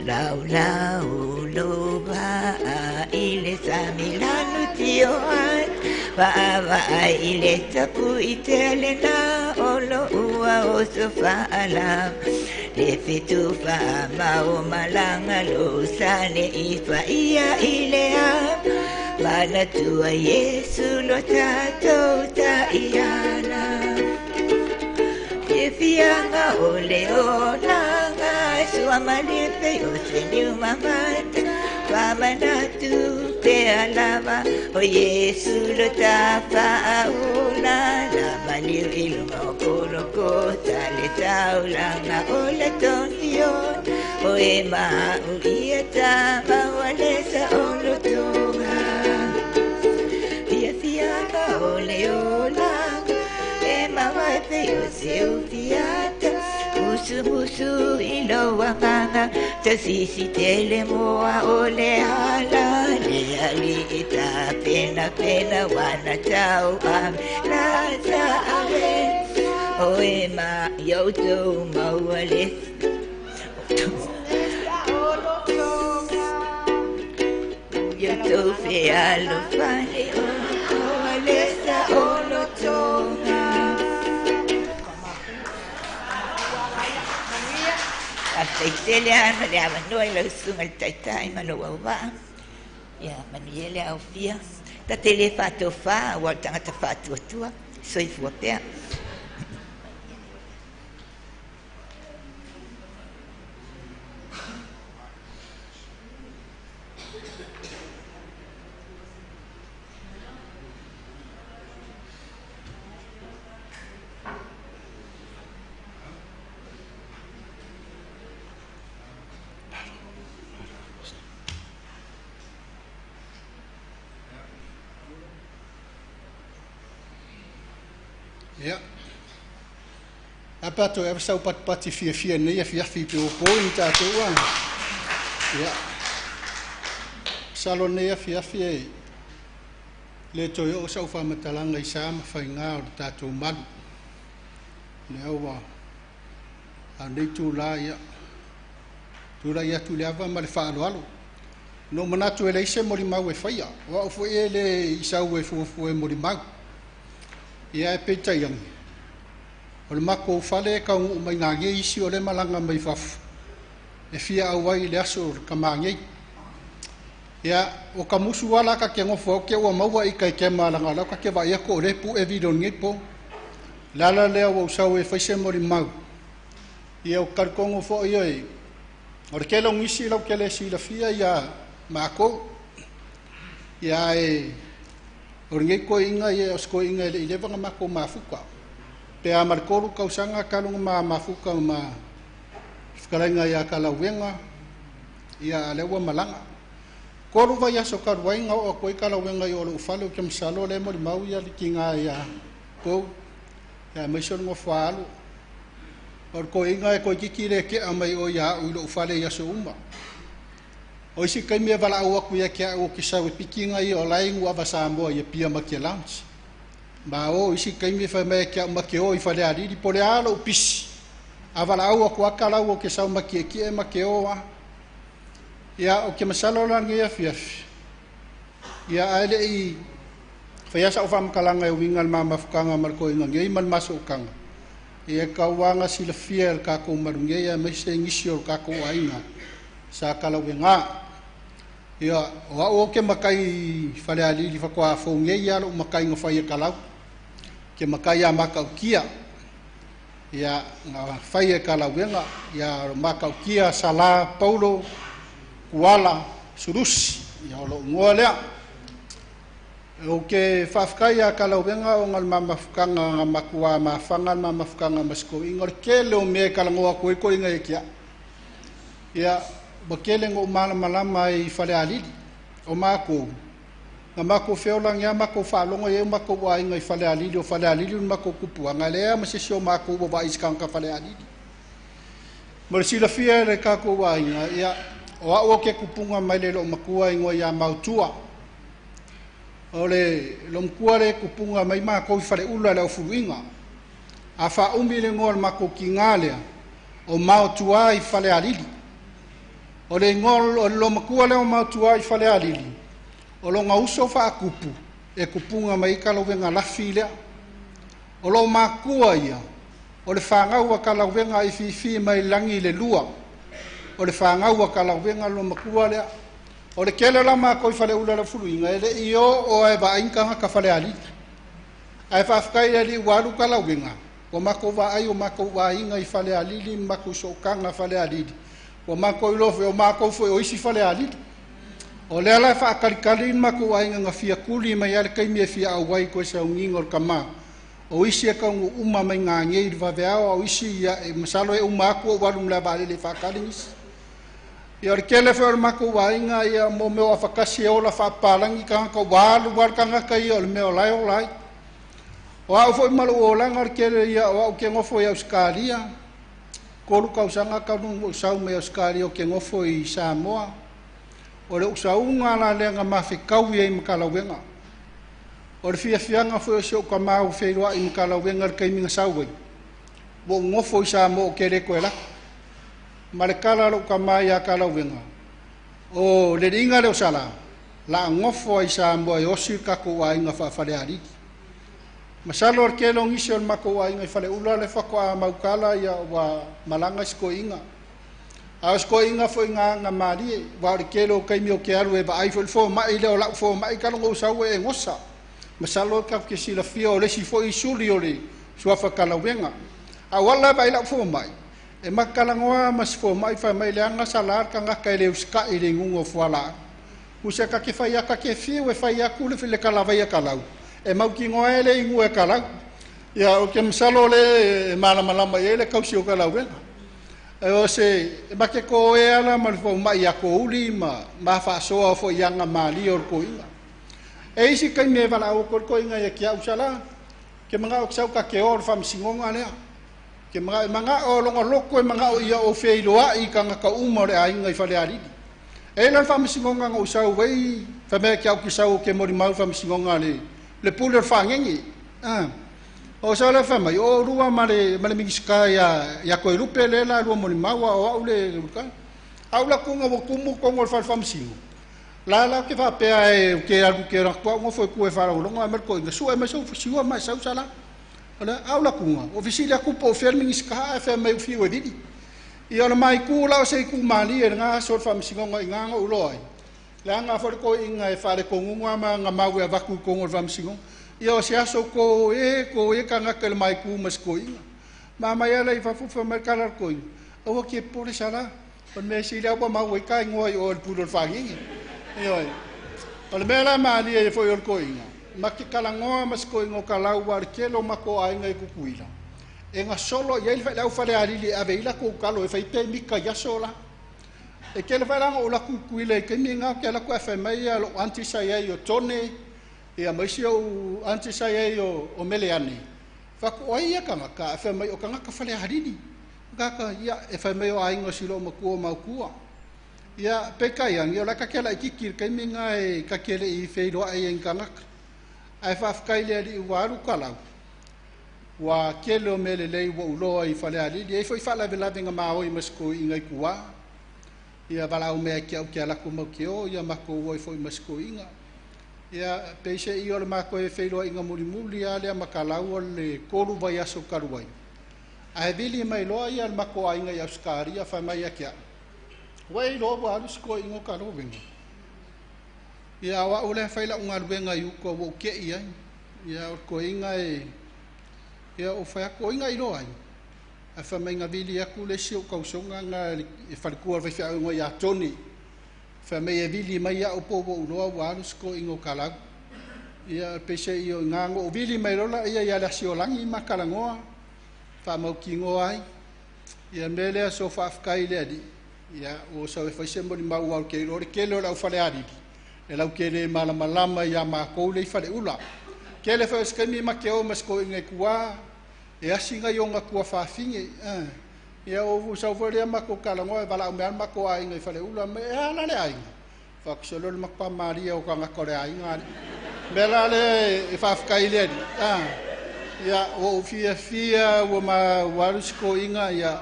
Laulau lo vaa i le sami lanu tio ata vaavaai i le tapuitea lena o lo ua oso faalava le fetu faamao malaga lo sane i faia i le ava manatua Iesu lo tatou taiala. Fiafiaga o le olaga e sua malie pei o se niu mamata faamanatu pea lava o Iesu lo tafaaola na maliu i luga o Kolokota le taulaga o le togiona o e maau ia tamaua le saolotoga. Fiafiaga o le olaga e mavae pei o se ufiata musumusu i lou agaga tasisi tele moa o le ala le alii tapenapena wana tauave lata ave o e ma i outou maua le i outou fealofani o le saolotoga. Faafetai ana le avanoa i lau susuga i le taitai ma lou auvaa. Ia manuia le aofia. Ta te le faatofā ua o le tagata faatuatua. Soifua pea. Ia. A pe a toe ave sau patipati fiafia i lenei afiafi pe ua po ni tatou a. Ia. Masalo lenei afiafi e le toe oo sau faamatalaga i sa ma faiga o le tatou malu. Lea ua a o lenei itula ia tulai atu i le ava ma le faaaloalo. Na ou manatu e leai se molimau e faia. O au foi e le i sau e fuafua e molimau. Ia ae peitai ane, o le matou fale e taunuu mai nanei isi o lea e malaga mai fafo e fia auai i le aso o le tama nei. Ia, o ta musu lava la ta te nofo au te ua maua ita i kema leaga o la ta te vaai atu o lea e pue vili o lenei po. O le ala lea ua ou sau ai e fai se molimau. Ia, ou te talitonu foi ioe, o le tele o nisi latou te le silafia ia matou. Ia ae o lenei toeaiga ia o se toeaiga e le i leva ona matou mafuta. Pe a ma le 3 tausaga talu ona ma mafuta ma fetalaiga ia Kalauega, ia a lea ua malaga. 3 vaiaso talu ai na oo atu ai Kalauega i o lou fale, ou te masalo o lea e molimau ia le tina ia tou, ia aemaise o le nofo a alo. O le toeaina e toeitiiti le tea mai o ia au i lou fale i aso uma. O isi taimi e valaau atu ia te au ou te sau e piki ia o la e inu ava Samoa i Apia ma te lounge. Ma o isi taimi e fai mai te au ma te o i Falealili, po o le a lou pisi. A valaau atu a kalau ou te sau ma tietie ma te o a. Ia, o ke masalo la lenei afiafi. Ia, ae le i faia sa'u faamatalaga e uiga i le ma mafutaga ma le toeaina nei ma le masoutaga, ia e tauaga silafia e le tatou malu nei aemaise nisi o le tatou aiga sa Kalauega. Ia, o au ou te matai i Falealili faatoa fou nei lava lou matai na fai e Kalau. Ke matai ia Matautia, ia na fai e Kalauega, ia Matautia Sala Paulo Kuala Sulusi, ia o lou igoa lea. Ou te faafetai ia Kalauega ona o le ma mafutaga na matua mafaga le ma mafutaga ma si toeaina. O le tele o mea e talanoa atu ai toeaina ia te au. Ia, ua tele na ou malamalama ai i Falealili. O matou, na matou feolagi lava matou faalogo i ai o matou aiga i Falealili, o Falealili o le matou tupuaga, e leai lava ma se isi o matou ua vaai i se tagata Falealili. Mo le silafia e le tatou aiga, ia, o au ou te tupuga mai le loomatua igoa ia Mautua. O le loomatua lea e tupuga mai matou i Faleula i le Aufuluina. A faaumi le igoa o le matou tiga lea, o Mautua i Falealili. O le igoa o le loomatua lea o Mautua i Falealili, o lona uso faatupu e tupuga mai ai Kalauega Lafi lea. O loo matua ia, o le fanau a Kalauega i fifi mai lagi le lua. O le fanau a Kalauega loomatua lea. O le tele o la matou i Faleula i le Aufuluina, e le i o e vaai ni tagata Falealili. Ae faafetai i le Alii ua alu Kalauega, ua matou vaai o matou aiga i Falealili ma matou sootaga Falealili, ua matou iloa foi o matou foi o isi Falealili. O lea la e faatalitali le matou aiga na fia tuli mai lava le taimi e fia auai i toe sauniga o le tama. O isi e taunuu uma mai gagei i le vaveao, a o isi ia, e masalo e uma atu ou alu ma le vaalele e faatali nisi. Ia o le tele foi o le matou aiga, ia mo mea o afatasi e ola faapapalagi tagata, ua alu lava le tagata ia o le mea o la e ola ai. O au foi ma lou olaga o le tele ia, o au ke nofo i Ausetalia, 3 tausaga talu ona ou sau mai Ausetalia ou te nofo i Samoa. O le usauga la lea na mafetaui ai ma Kalauega. O le fiafiaga foi o si ou tama ua feiloai ma Kalauega i le taimi na sau ai, ua ou nofo i Samoa ou te le toe alu atu. Ma le tala a lou tama ia Kalauega, o le liiga lea o Sala, la nofo ai i Samoa e osi le tatou aiga faa-Falealili. Masalo o le tele o nisi o le matou aiga i Faleula le faatoa mautala ia ua malaga si toeaina. A o si toeaina foi na aga malie, aua o le tele o taimi o te alu e vaai foi le fomai lea o lau fomai talu ona ou sau e gosa. Masalo tatou te silafia o le isi foi suli o le suafa Kalauega. A o ala e vaai lau fomai, e matalanoa ma si fomai fai mai leaga Sala le tagata e le usitai i le inuga o fualaau. Usa ka te fai aka ke fiu e fai atu le kalavai a kalau. E mautinoa e le inua e kalau. Ia o ke masalo le malamalama i ai le kausi o Kalauega. E o se e make ko e ala ma le fomai a ko uli ma faasoa foi ianga malie o le koiga. E isi taimi e valaau atu ai le koiga ia ki au Sala, ke mangao ke sau ka ke o le faamasinoga lea. Ke mangao e mangao longa loko e mangao ia o feiloai i tagata uma o le aiga i Falealili. E la le faamasinoga na ou sau ai, fai mai ke au ki sau ke molimau faamasinoga le pule o le faagege. O sau le fai mai, o lua ma le Minisita ia Koelupe le la lua molimau o au le au la kunga ua tumu tonu o le fale faamasino. La la ke faapea e ke alu ke atu au ngofo e ku e faalogologo a mai le koiga, sue mai sau fusiua mai sau Sala. O le au la kunga, o fisili atu po o fea le Minisita ae fai mai u fiu e vili. Ia o le maiku la o se iku malie le ngā aso o le faamasinoga i ngā ngā uloa ai. Le anga foi le koiga e faalekoguga ma ngā mau e avaku i kongo o le faamasinoga. Ia o se aso ko e kangaka le maiku ma se koiga. Ma mai ala i fafo fai mai kala le koiga. Aua ke pole Sala. O le mea sili au mau e ka ingoa i o le pule o le faagege. Ia oi. O le mea la malie e foi o le koiga. Ma ke kalangoa ma se koiga o kalau wa le kelo ma ko aiga i Kukuila. E gasolo i ai le au Falealili e ave ai latou talo e fai pemita i aso la. E tele foi la ona ou alu atu i Tutuila i taimi na ou te alu atu ae fai mai lou aunty sa i ai o Tone ia ma isi ou aunty sa i ai o Meleane. Fai atu, o ai ia tagata? Ae fai mai o tagata Falealili. Tagata ia e fai mai o aiga o si loomatua o Mautua. Ia peitai ane o la e ta te laitiiti i le taimi na e ta te le i feiloai ai i ni tagata. Ae faafetai i le Alii ua alu talau, ua tele o mea lelei ua ou iloa i Falealili. E i ai foi faalavelave na maoi ma si toeaina i tua. Ia valaau mai ia te au ou te alu atu matou te o, ia matou o ai foi ma si toeaina. Ia peiseai o le matou feiloaiga mulimuli lava lea ma Kalau o le 3 vaiaso talu ai. Ae vili mai loa ia le matou aiga i Ausetalia fai mai ia te au, ua e iloa ua alu si toeaina o Kalauega. Ia o au lea e fai lau galuega i uta ua ou tei ai. Ia o le toeaina e ia ou fai atu, o ai na e iloa ai? Ae fai mai na vili atu le isi ou tausoga na e faletua o le faifeau e igoa ia Tony. Fai mai e vili mai au po ua ou iloa ua alu si toeaina o Kalau. Ia peiseai o i ina na ou vili mai loa laia ia le Asiolagi ma talanoa faamautinoa ai. Ia mea lea so faafetai i le Alii, ia ua sau e fai se molimau aua ou te iloa le tele o le au Falealili e latou te le malamalama ia matou lea i Faleula. Tele foi o se taimi ma te o ma si toeaina i tua e asi nai ona tuafafine. Ia ou sau foi lea matou talanoa e valaau mai lava le matou aiga i Faleula, e a la le aiga? Fai atu, sole o le matua malie o tagata o le aiga alii. O le mea la lea e faafetai i le Alii, ia ua ou fiafia ua ua alu si toeaina, ia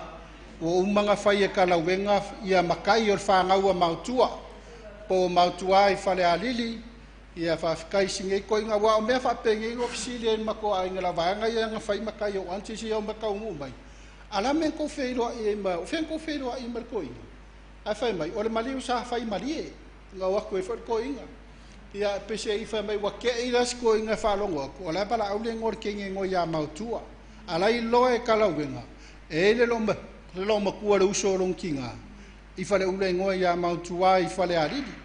ua uma ona fai e Kalauega ia matai o le fanau a Mautua, po o Mautua i Falealili. Ia faafetai i si nei toeaina, aua o mea faapenei na ou fesili ai i le matou aiga i la vaega ia na fai matai o aunties ia o taunuu mai. A o le a le mea na tou feiloai ai ma, o fea na tou feiloai ai ma le toeaina? Ae fai mai, o le maliu sa fai malie, na o atu ai foi le toeaina. Ia peiseai fai mai ua tei la si toeaina e faalogo atu, o la e valaau le igoa o le teine e igoa ia Mautua. A la e iloa e Kalauega, e i ai le loomatua le uso o lona tina i Faleula e igoa ia Mautua i Falealili.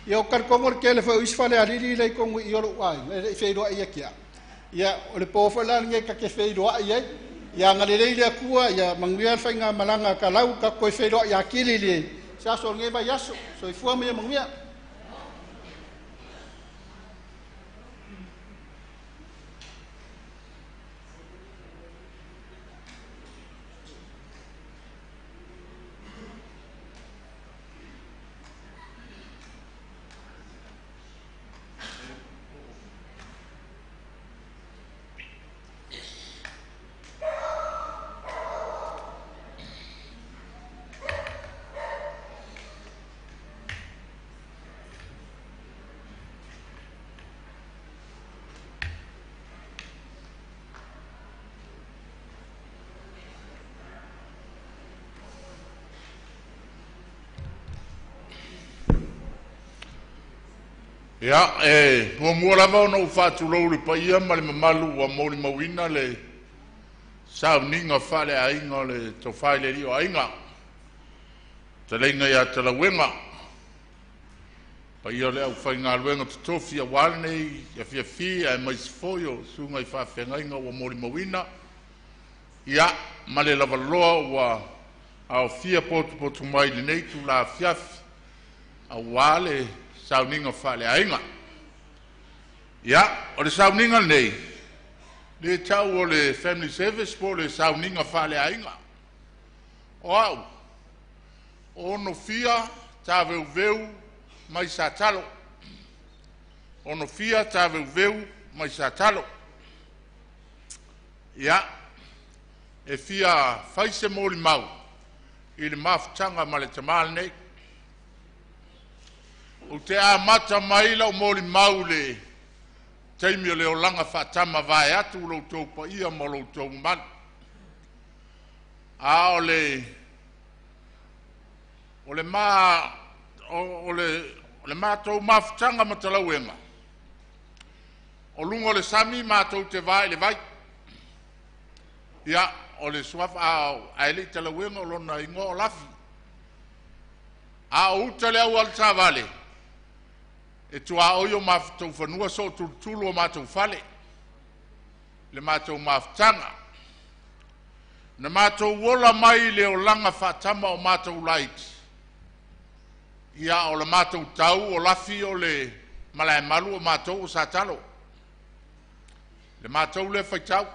Ia ou te talitonu o le tele foi o isi Falealili lea i totonu i i o lou aiga, e le i feiloai ia te au. Ia o le po foi la lenei ta te feiloai ai. Ia agalelei le Atua, ia manuia le faigamalaga a Kalau, tatou toe feiloai atili i le se aso o lenei vaiaso. Soifua ma ia manuia. Ia, e muamua lava ona ou faatulou i le paia ma le mamalu ua molimauina le sauniga faaleaiga o le Tofa i le Alii o Aiga, fetalaiga ia Talauega, paia o le aufaigaluega totofi aua lenei afiafi aemaise foi o susuga i faafeagaiga ua molimauina, ia ma le lavaloa ua aofia potopoto mai i lenei itula afiafi aua le sauniga faaleaiga. Ia, o le sauniga lenei, e le ta'u o le family service po o le sauniga faaleaiga. O au, e Onofia Taveuveu mai Satalo. Onofia Taveuveu mai Satalo. Ia, e fia fai se molimau i le mafutaga ma le tama lenei. Ou te amata mai lau molimau i le taimi o le olaga faatama vaeatu lo outou paia ma lo outou mamalu, a o le matou mafutaga ma Talauega, o luga o le sami matou te va i le vai. Ia, o le suafa, ae le i Talauega o lona igoa o Lafi. A o uta le auala taavale, e tuaoi o matou fanua sootutulu o matou fale, le matou mafutaga. Na matou ola mai le olaga faatama o matou laiti, ia o le matou tau o Lafi o le Malaemalu o matou o Satalo. Le matou lea faitau.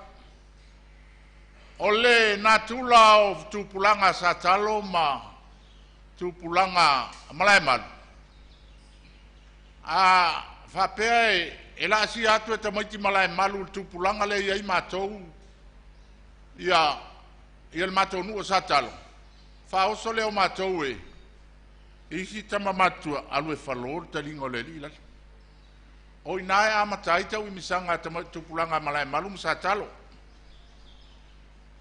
O le natura o tupulaga Satalo ma tupulaga Malaemalu, a faapea e laasia atu e tamaiti Malaemalu i le tupulaga lea e i ai matou ia le matou nuu o Satalo, faaoso lea o matou e isi tama matutua, alu e falo le taliga o le alii lale. O i ina e amata ai tauimisaga a tupulaga a Malaemalu ma Satalo.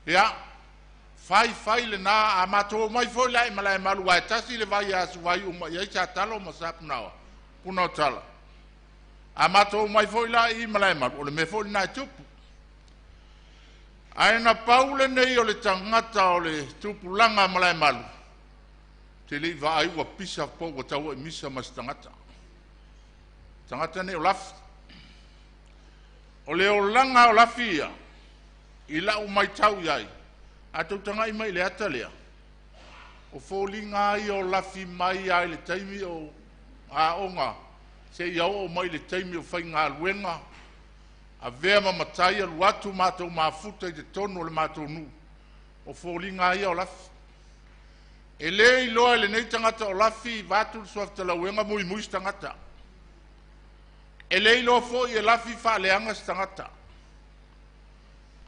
Ia, fai fai lena, a matou omai foi la i Malaemalu aua e tasi le vai e asuvai uma i ai Satalo ma Sapunaoa, Punaoatala. A matou omai foi la i Malaemalu, o le mea foi lena e tupu. Ae na pau lenei o le tagata o le tupulaga a Malaemalu, ou te le i vaai ua pisa po ua tauaimisa ma se tagata. Tagata nei o Lafi. O le olaga o Lafi ia, i lau matau i ai, a tou tagai mai i le ata lea, o foliga lava ia o Lafi mai lava i le taimi o aoga seia oo mai i le taimi o faigaluega, avea ma matai, alu atu matou mafuta i totonu o le matou nuu, o foliga lava ia o Lafi. E le iloa e lenei tagata o Lafi, vaeatu le suafa talauega, muimui se tagata. E le iloa foi e Lafi faaleaga se tagata.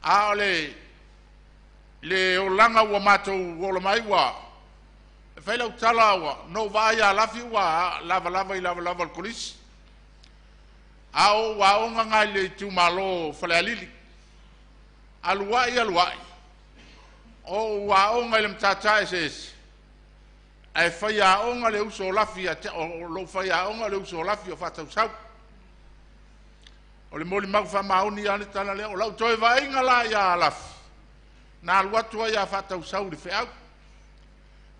A o le olaga ua matou ola mai ua fai lau tala, ua na ou vaai ia Lafi ua lavalava i lavalava o le kolisi, a o ou aoga na i le itumalo o Falealili. Alu ai, alu ai, o ou aoga i le Matata Eseese, ae faiaoga le uso o Lafi, o lou faiaoga le uso o Lafi o Faatausau. O le molimau faamaoni lava le tala lea. O lau toe vaaiga la ia Lafi, na alu atu ai ia Faatausau i le feau.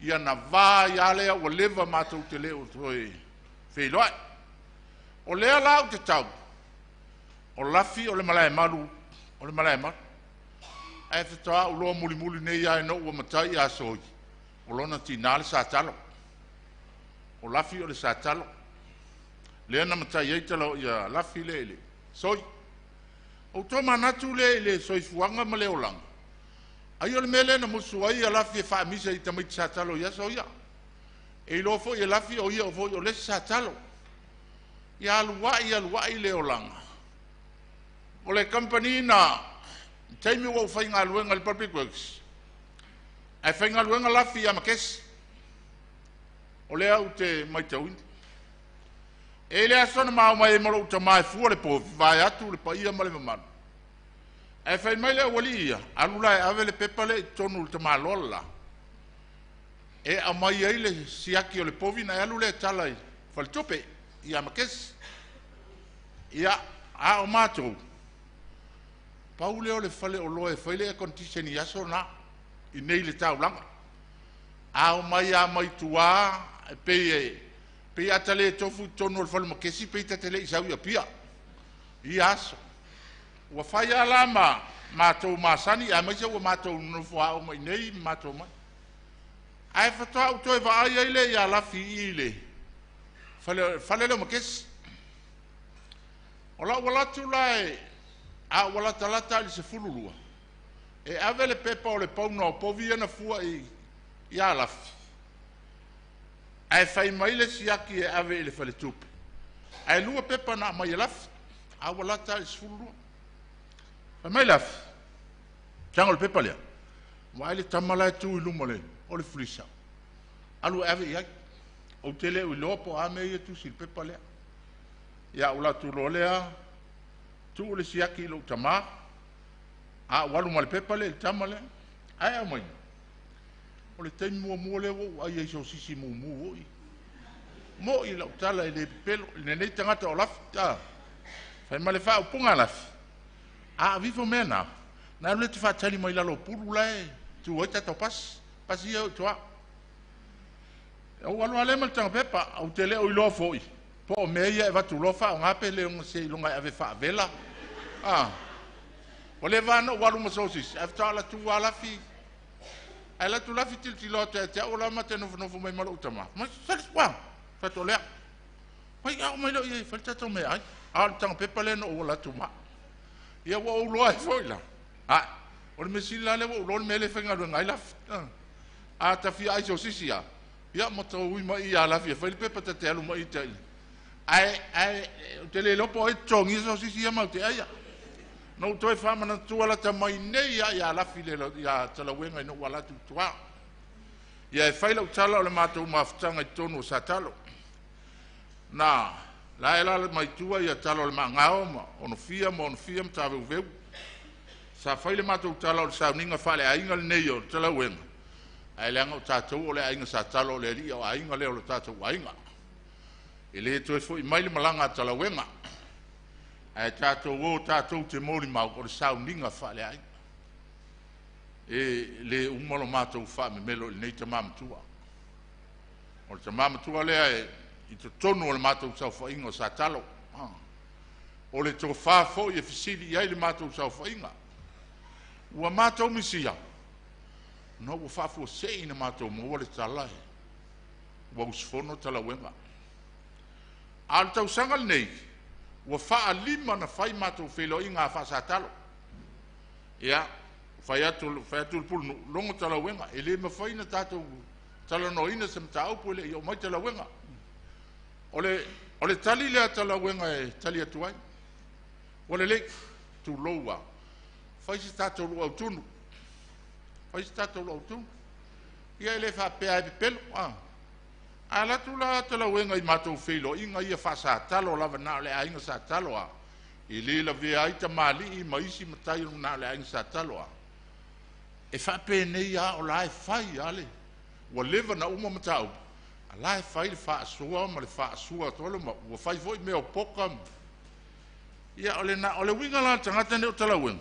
Ia na va ai lava lea ua leva matou te le o toe feiloai. O lea la ou te tau, o Lafi o le Malaemalu, o le Malaemalu. Ae faatoa ou iloa mulimuli nei lava ina ua matai ia Soi, o lona tina le Satalo. O Lafi o le Satalo. Lea na matai ai ia Lafi lea i le Soi. Ou tomanatu lea i le soifuaga ma le olaga, ai o le mea lea na musu ai ia Lafi e faamisa i tamaiti Satalo i aso ia. E iloa foi e Lafi o ia foi o le isi Satalo. Ia alu ai, alu ai le olaga. O le kamupani na taimi ua ou faigaluega i le Public Works, ae faigaluega Lafi ia Makesi. O lea ou te matauina. E le aso na mao mai ai ma lou tama e fua le povi, vae atu le paia ma le mamalu. Ae fai mai le aualii ia, alu la e ave le pepa lea i totonu o le tamaloa la. E aumai ai le siaki o le povi na e alu lea tala i faletupe ia Makesi. Ia, a o matou, pau lea o le faleoloa e fai le air condition i aso na, i nei i le taulaga. A o mai lava mai tua, e pei a ta le tofu i totonu o le fale Makesi, pei ta te le i sau i Apia i aso. Ua fai lava la ma matou masani, aemaise ua matou nonofo aoga i nei ma matou mai. Ae faatoa ou toe vaai ai lea ia Lafi i le fale lea o Makesi. O lau alatu la e, a ua latalata i le 12, e ave le pepa o le pauna o povi ia na fua ia Lafi, ae fai mai le siaki e ave i le faletupe. Ae 2 pepa na aumai e Lafi, a ua lata i le 12. Fai mai Lafi, tago le pepa lea, vaai le tama la e tu i luma o le freezer, alu e ave i ai. Ou te le o iloa po o a mea ia tusi i le pepa lea. Ia ua latou loa lea, tuu le siaki i lou tama, a ou alu ma le pepa lea i le tama lea, ae aumai. O le taimi muamua lea ua ou ai ai sosisi mumu oi. Moi lau tala e le pepelo, lenei tagata o Lafi, fai ma le faaupuga a Lafi, a avifo mea na, na alu le te faatali mai lalo o pulu la e tu ai tatou pasi, pasi ia o i tua. Ou alu lea ma le taga pepa, ou te le o iloa foi, po o mea ia e avatu loa faaaoga pe le se iloga e ave faavela. Ua leva na ou alu ma sosisi, ae faatoa alu atu lava Lafi Ae alu atu Lafi tilotilo atu ia te au o la e ma te nofonofo mai ma lou tama. Mai, sali, ua, fai atu o lea. Mai, a oo mai loa i ai e fai le tatou meaai. A o le taga pepa lea na ou ola atu ma au. Ia ua ou iloa ai foi la. Ae, o le mea sili la lea ua ou iloa le mea lea e faigaluega ai Lafi. A ta fia ai sosisi lava, ia ma ta ui mai i ia Lafi e fai le pepa ta te alu ma ita i. Ae, ae, ou te le iloa po o ai e totogia sosisi ia matou te aia. Na ou toe faamanatua lata mai nei lava ia Lafi ia Talauega ina ua alu atu i tua. Ia e fai lau tala o le matou mafutaga i totonu o Satalo. Na la e alaala mai tua ia Talo o le Maagao ma Onofia ma Onofia ma Taveuveu. Sa fai le matou tala o le sauniga faaleaiga lenei o Talauega, ae leaga o tatou o le aiga Satalo o le alii o aiga lea o le tatou aiga. E le toe foi mai le malaga a Talauega, ae tatou o tatou te molimau o le sauniga faaleaiga. E le uma lo matou faamemelo i lenei tama matua. O le tama matua lea e i totonu o le matou saofaiga o Satalo. O le tofa foi e fesili i ai le matou saofaiga. Ua matou misia, ona ua faafuasei ona matou maua le tala ua usufono Talauega. A o le tausaga lenei, ua faalima ona fai matou feiloaiga faa-Satalo. Ia, fai atu le Pulenuu, logo Talauega, e le mafai ona tatou talanoaina se mataupu e le i oo mai Talauega. O le tali lea a Talauega e tali atu ai. Ua lelei, tulou lava, fai se tatou luautunu, fai se tatou luautunu. Ia e le faapea e pepelo, a. A alu atu la Talauega i matou feiloaiga ia faa-Satalo lava na o le aiga Satalo lava, e le lavea ai tamalii ma isi matai na o le aiga Satalo lava. E faapenei lava o la e fai lava le, ua leva ona uma mataupu, a la e fai le faasoa ma le faasua tolo ma ua fai foi mea o poka ma. Ia o le uiga la o le tagata lenei o Talauega,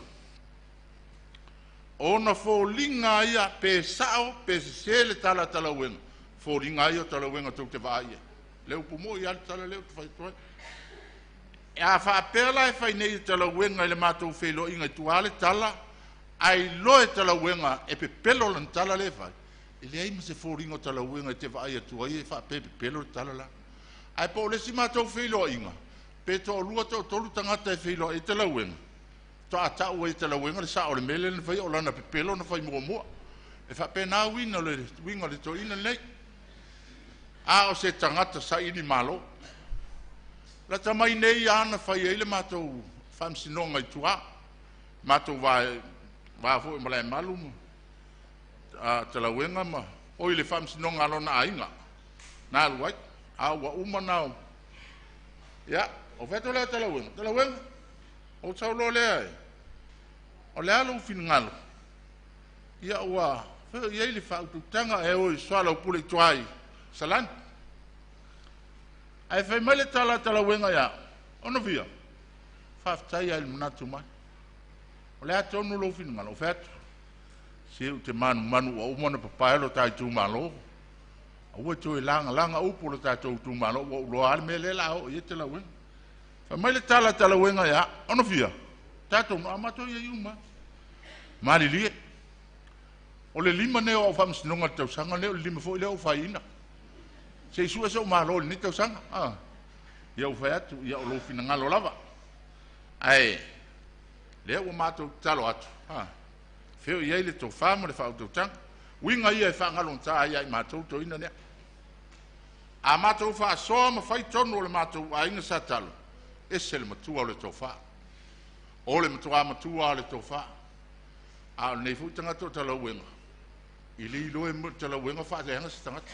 o ona foliga ia pe sao pe sese le tala a Talauega, foliga ia o Talauega tou te vaai i ai. Le upu moi lava le tala lea ou te fai atu ai. A faapea la e fai nei e Talauega i le matou feiloaiga i tua le tala, ae iloa e Talauega e pepelo lana tala lea e fai, e leai ma se foliga o Talauega e te vaai atu ai e faapea e pepelo le tala la. Ae po o le isi matou feiloaiga, pe toalua toatolu tagata e feiloai ai Talauega, faatoa tau ai e Talauega le sao o le mea lea na faia o lana pepelo na fai muamua. E faapena uiga o le toeaina lenei. A o se tagata saili malo. Lata mai nei lava na fai ai le matou faamasinoga i tua. Matou va foi o Malaemalu ma Talauega ma oi le faamasinoga a lona aiga na alu ai. A ua uma na. Ia, o fai atu lea Talauega, Talauega, ou sau loa lea, o le a lou finagalo, ia ua fai i ai le faautautaga e o i soalaupule i tua i Salani. Ae fai mai le tala a Talauega ia Onofia, faafetai lava i le manatu mai. O le a tonu lou finagalo, o fai atu, se ou te manumanu ua uma ona papae lo ta itumalo. Aua e toe lagalaga upu o le tatou itumalo, ua ou iloa lava le mea lea o le a oo i ai Talauega. Fai mai le tala a Talauega ia Onofia, tatou no a matou i ai uma. Malilie, o le 5 nei o au faamasinoga i le tausaga lenei, o le 5 foi lea o ou faiina. Se i sue sou malo i lenei tausaga. Ia ou fai atu, ia o lou finagalo lava. Ae, lea ua matou tatalo atu, feo i ai le tofa ma le faautautaga. Uiga ia e faagalogata ai ia i matou toeaina lea. A matou faasoa ma fai tonu o le matou aiga Satalo, ese le matua o le tofa. O le matua matua o le tofa. A o lenei foi tagata o Talauega, e le iloa e Talauega faaleaga se tagata.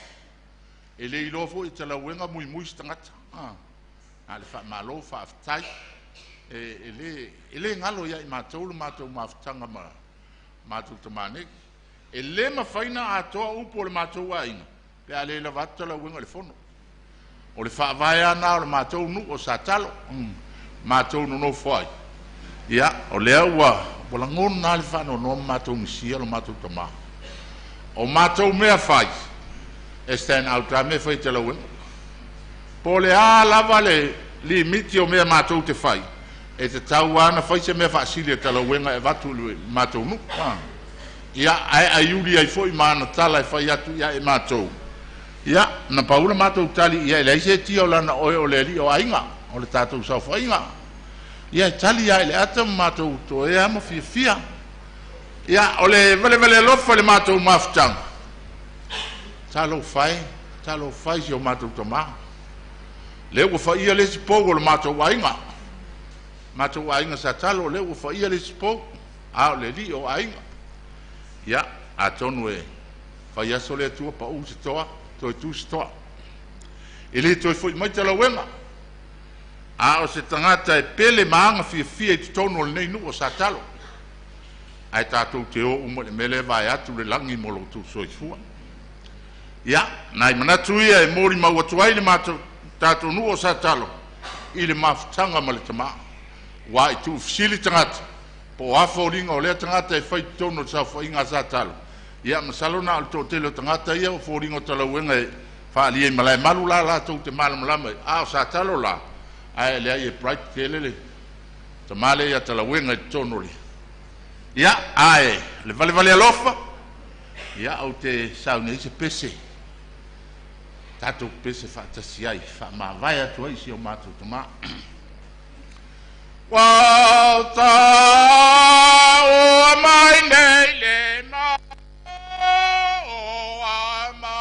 E le iloa foi e Talauega muimui se tagata. A le faamalo, faafetai. E le galo ia i matou le matou mafutaga ma matou tama nei. E le mafai na atoa upu o le matou aiga, pe a le lava atu Talauega i le fono. O le faavae lava o le matou nuu o Satalo, matou nonofo ai. Ia, o lea ua lagona le faanoanoa ma matou misia lo matou tama. O matou mea fai, e stand out a mea fai Talauega. Po o le a lava le limiti o mea matou te fai, e tatau lava na fai se mea faasili e Talauega e avatu i le matou nuu. Ia, ae aiuli ai foi ma ana tala e fai atu ia e matou. Ia, na pau le matou tali ia e leai se tia o lana oe o le alii o aiga, o le tatou saofaiga. Ia e tali lava i le ata ma matou toea ma fiafia. Ia, o le valevale alofa i le matou mafutaga, talofa e, talofa e i si o matou tama. Lea ua faia le isi pou o le matou aiga. Matou aiga sa talo, lea ua faia le isi pou, a o le alii o aiga. Ia, atonu e fai aso le Atua pau se toa, toe tu se toa. E le toe foi mai talauega, a o se tagata e pele ma aga fiafia i totonu o lenei nuu o Satalo. Ae tatou te o uma i le mea lea vaeatu le lagi mo lo outou soifua. Ia, nai manatu ia e molimau atu ai le matou tatou nuu o Satalo i le mafutaga ma le tama. Ua i tuufesili tagata, po o a foliga o lea tagata e fai i totonu o le saofaiga a Satalo, ia masalo na o le toatele o tagata ia o foliga o talauega e faaalia i Malaemalu la latou te malamalama ai, a o Satalo la, ae leai e bright tele le tama lea ia talauega i totonu o le. Ia, ae le valevale alofa, ia ou te sauni ai se pese, tatou pese faatasi ai, faamavae atu ai si o matou tama. Ua taua mai nei le ma o a ma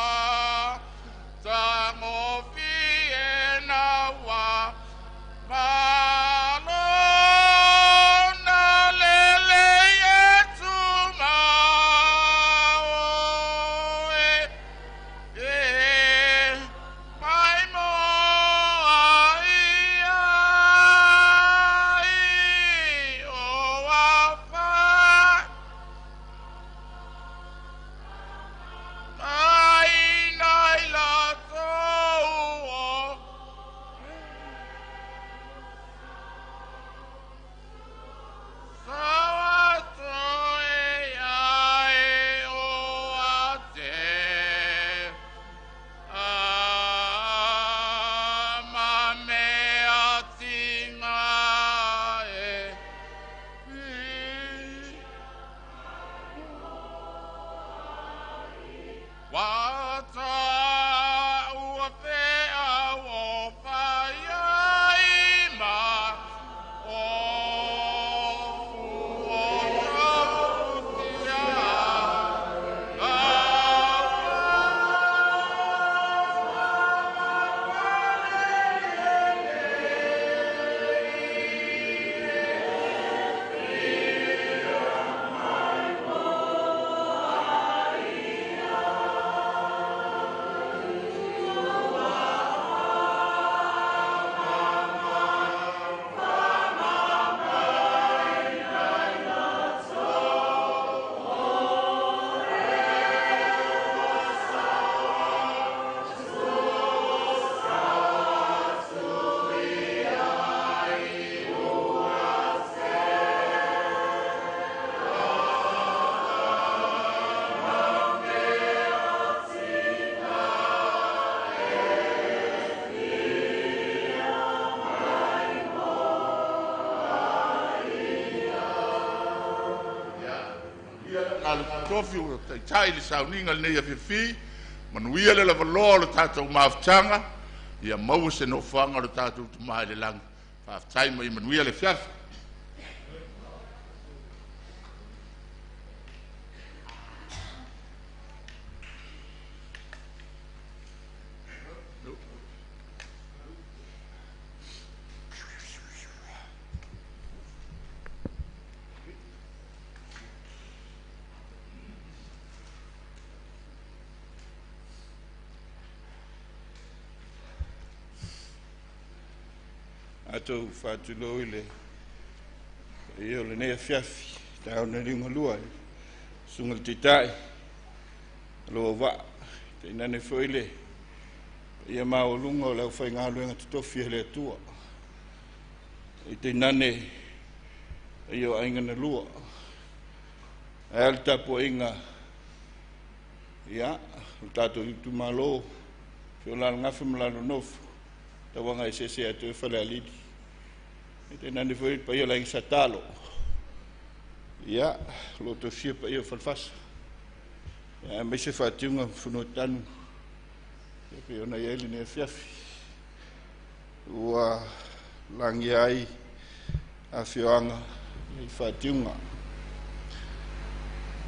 tagofie na ua malo na lelei e tumau e e mai moa ia i o afa mai nai latou o Sao e ai o a te a ma mea tinga e Wa ta ua fea o whai ai ma o o tia Tofi ua taitai le sauniga lenei afiafi, manuia le lavaloa o le tatou mafutaga, ia maua se nofoaga o le tatou Tama i le lagi. Faafetai ma ia manuia le afiafi. Matou faatulou i le paia o lenei afiafi, taeao na liugalua i le susuga i le Taitai o lou auvaa, tainane foi le paia maualuga o le aufaigaluega totofi a le Atua, tainane paia o aiga na lua. Ae a le tapuaiga ia o le tatou itumalo, afio o Lalagafa ma Lalonofo, tauaga eseese ia te oe Falealili. Tainane foi le paia o le Aiga Satalo, ia, o lo o tofia paia o Falefasa. Aemaise faatiuga ma fanua tanu e pei ona i ai lenei afiafi. Ua lagia ai afioaga i faatiuga.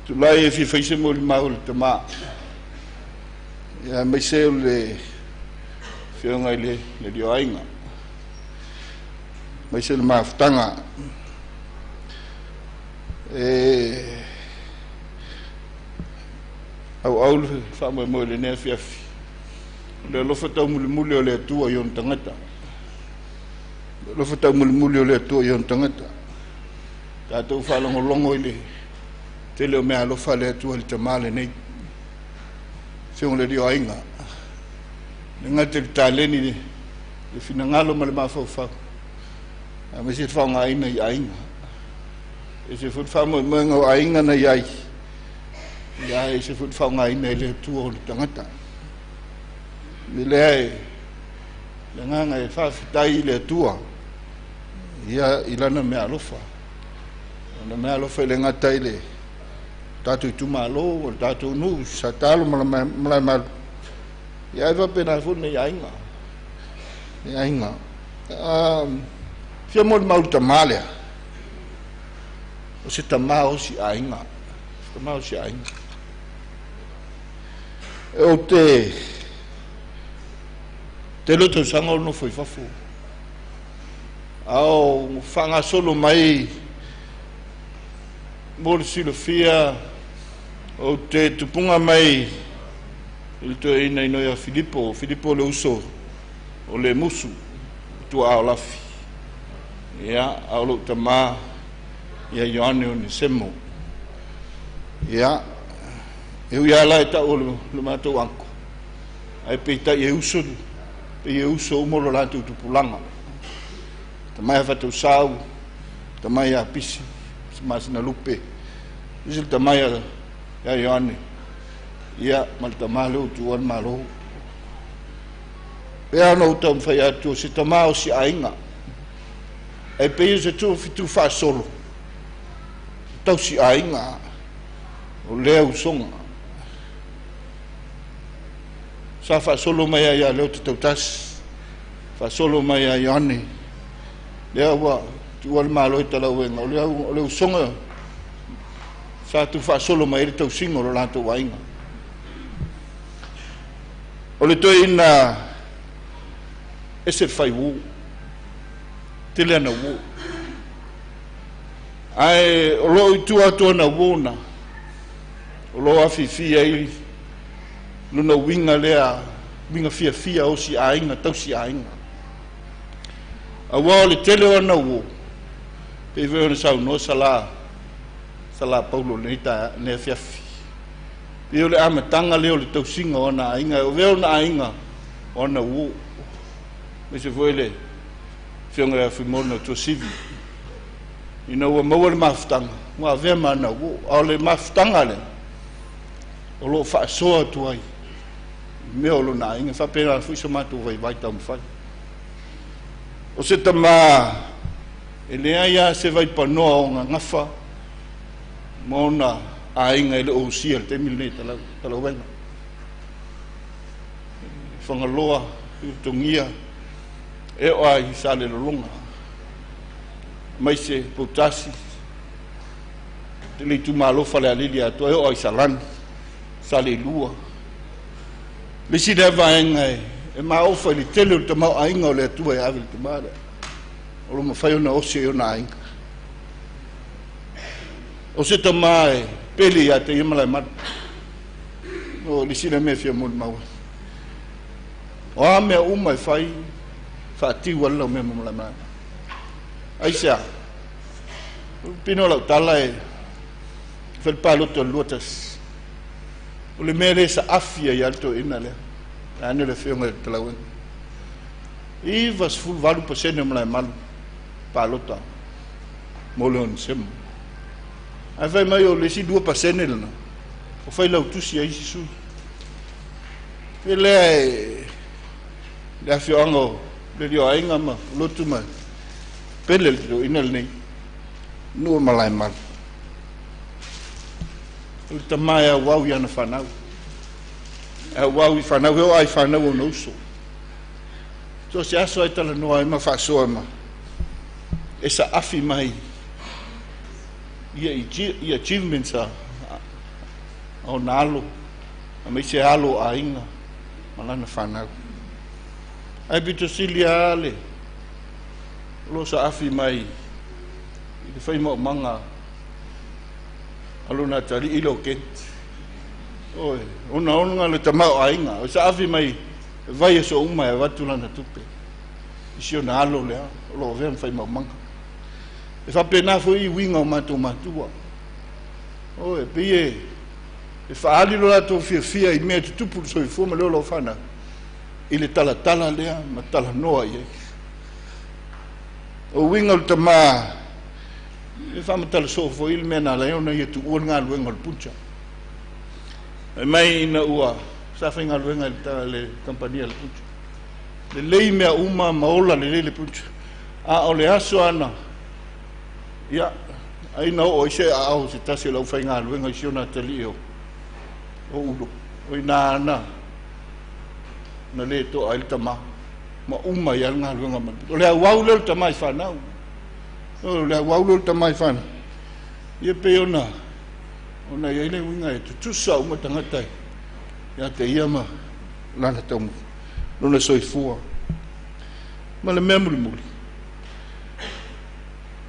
Tulai e fia fai se molimau i le tama. Aemaise o le afioga i le alii o aiga. Aemaise le mafutaga. E auau le faamoemoe i lenei afiafi. O le alofa taumulimuli o le Atua i ona tagata. Le alofa taumulimuli o le Atua i ona tagata. Tatou faalogologo i le tele o mea alofa a le Atua i le tama lenei. Afioga i le alii o aiga. Le gata i le taleni le finagalo ma le mafaufau. Aemaise le faaaogaina i aiga. E se foi le faamoemoega o aiga na i ai. Ia e se foi le faaaogaina e le Atua o le tagata. Le lea e le agaga e faafetai i le Atua ia i lana mea alofa. Lana mea alofa i le gata i le tatou itumalo, o le tatou nuu, Satalo ma Malaemalu. Ia e faapena foi lenei aiga. Lenei aiga. Fia molimau i le tama lea. O se tama o si aiga. Se tama o si aiga. E ou te tele o tausaga o nofo i fafo. A o faagasolo mai mo le silafia ou te tupuga mai i le toeaina i ia Filipo. Filipo le uso o le musu, tuaa o Lafi. Ia, a o lou tama ia Ioane o Nesemo. Ia, e ui ala e tau o le matou anko, ae peitai e uso, pei e uso uma lo latou tupulaga. Tamai a Fatausau, tamai a Pisi, masina lupe, isi le tamai a ia Ioane, ia ma le tama lea ua tuua le Malo. Pea ona ou taumafai atu o se tama o si aiga, e pei o se fitu faasolo, tausi aiga o lea usoga. Sa faasolo mai ai ia Leo te tautasi, faasolo mai ia Ioane, lea ua tuua le Malo i talauega, o le usoga sa tu faasolo mai ai le tausiga o lo latou aiga. O le toeaina ese le fai uo, tele ana uo. Ae o loo i tua atu ana uo na, o loo afifi ai lona uiga lea, uiga fiafia o si aiga, tausi aiga. Auā o le tele o ana uo, pei foi ona saunoa Sala Paulo lenei lenei afiafi. Pei o le amataga lea o le tausiga o ana aiga, e avea ona aiga o ana uo. Aemaise foi le afioga ia Fuimono Tuasivi. Ina ua maua le mafutaga, ua avea ma ana uo. A o le mafutaga lea, o loo faasoa atu ai i mea o lona aiga. E faapena foi so matou vaivai taumafai. O se tama e leai lava se vaipanoa o gagafa ma ona aiga e le o usia i le taimi lenei talauega. Fagaloa, Ulutogia, e oo lava i Salelologa, aemaise Poutasi, le itumalo Falealili atoa, e oo lava i Salani, Saleilua. Le isi lea vaega e maofa i le tele o le tamaoaiga o le Atua e ave i le tama lea. O lo mafai ona osi ai ona aiga. O se tama e pele ia te ia Malaemalu. O le isi lea mea e fia molimau ai. O a mea uma e fai, faatiu ai lau mea ma Malaemalu. Aisea? O le pino o lau tala e fai le palota o le 21. O le mea lea saafi ai lava le toeaina lea. Vaeane le afioga i le talauega. 98% o Malaemalu palota mo le Onesemo. Ae fai mai o le isi 2% lena, o failautusi ai isi sui. E lea e le afioaga o le alii o aiga ma lotu ma pele le toeaina lenei, nuu o Malaemalu. O le tama e auau i ana fanau. E auau i fanau, e oo lava i fanau a ona uso. So o se aso lava e talanoa ai ma faasoa ma e saafi mai i achievements a ona alo, aemaise alo o aiga ma lana fanau. Ae pito sili lava le o lo o saafi mai i le faimaumaga a lona atalii le o Kent. Oi, ogaoga le tamaoaiga, o saafi mai vaiaso uma e avatu lana tupe i si ona alo lea o lo o avea ma faimaumaga. E faapena foi i uiga o matou matua. Oi, pei e faaali lo latou fiafia i mea e tutupu i le soifua ma le ola o fanau i le talatala lea ma talanoa i ai. O uiga o le tama e faamatala soo foi le mea na ala ai ona ia tuua le galuega o le butcher. Fai mai ina ua sa faigaluega i le kamupani a le butcher. Lelei mea uma ma ola lelei le butcher. A o le aso ana, ia, ai na oo ai se aao se tasi o le aufaigaluega i si ona atalii o Ulo. O i ina ana na le toa ai le tama ma uma ai le galuega ma le butcher. O le auau lea o le tama i fanau. O le auau lea o le tama i fanau. Ia pei ona ona i ai le uiga e tutusa uma tagata ia te ia ma lana tau lona soifua. Ma le mea mulimuli,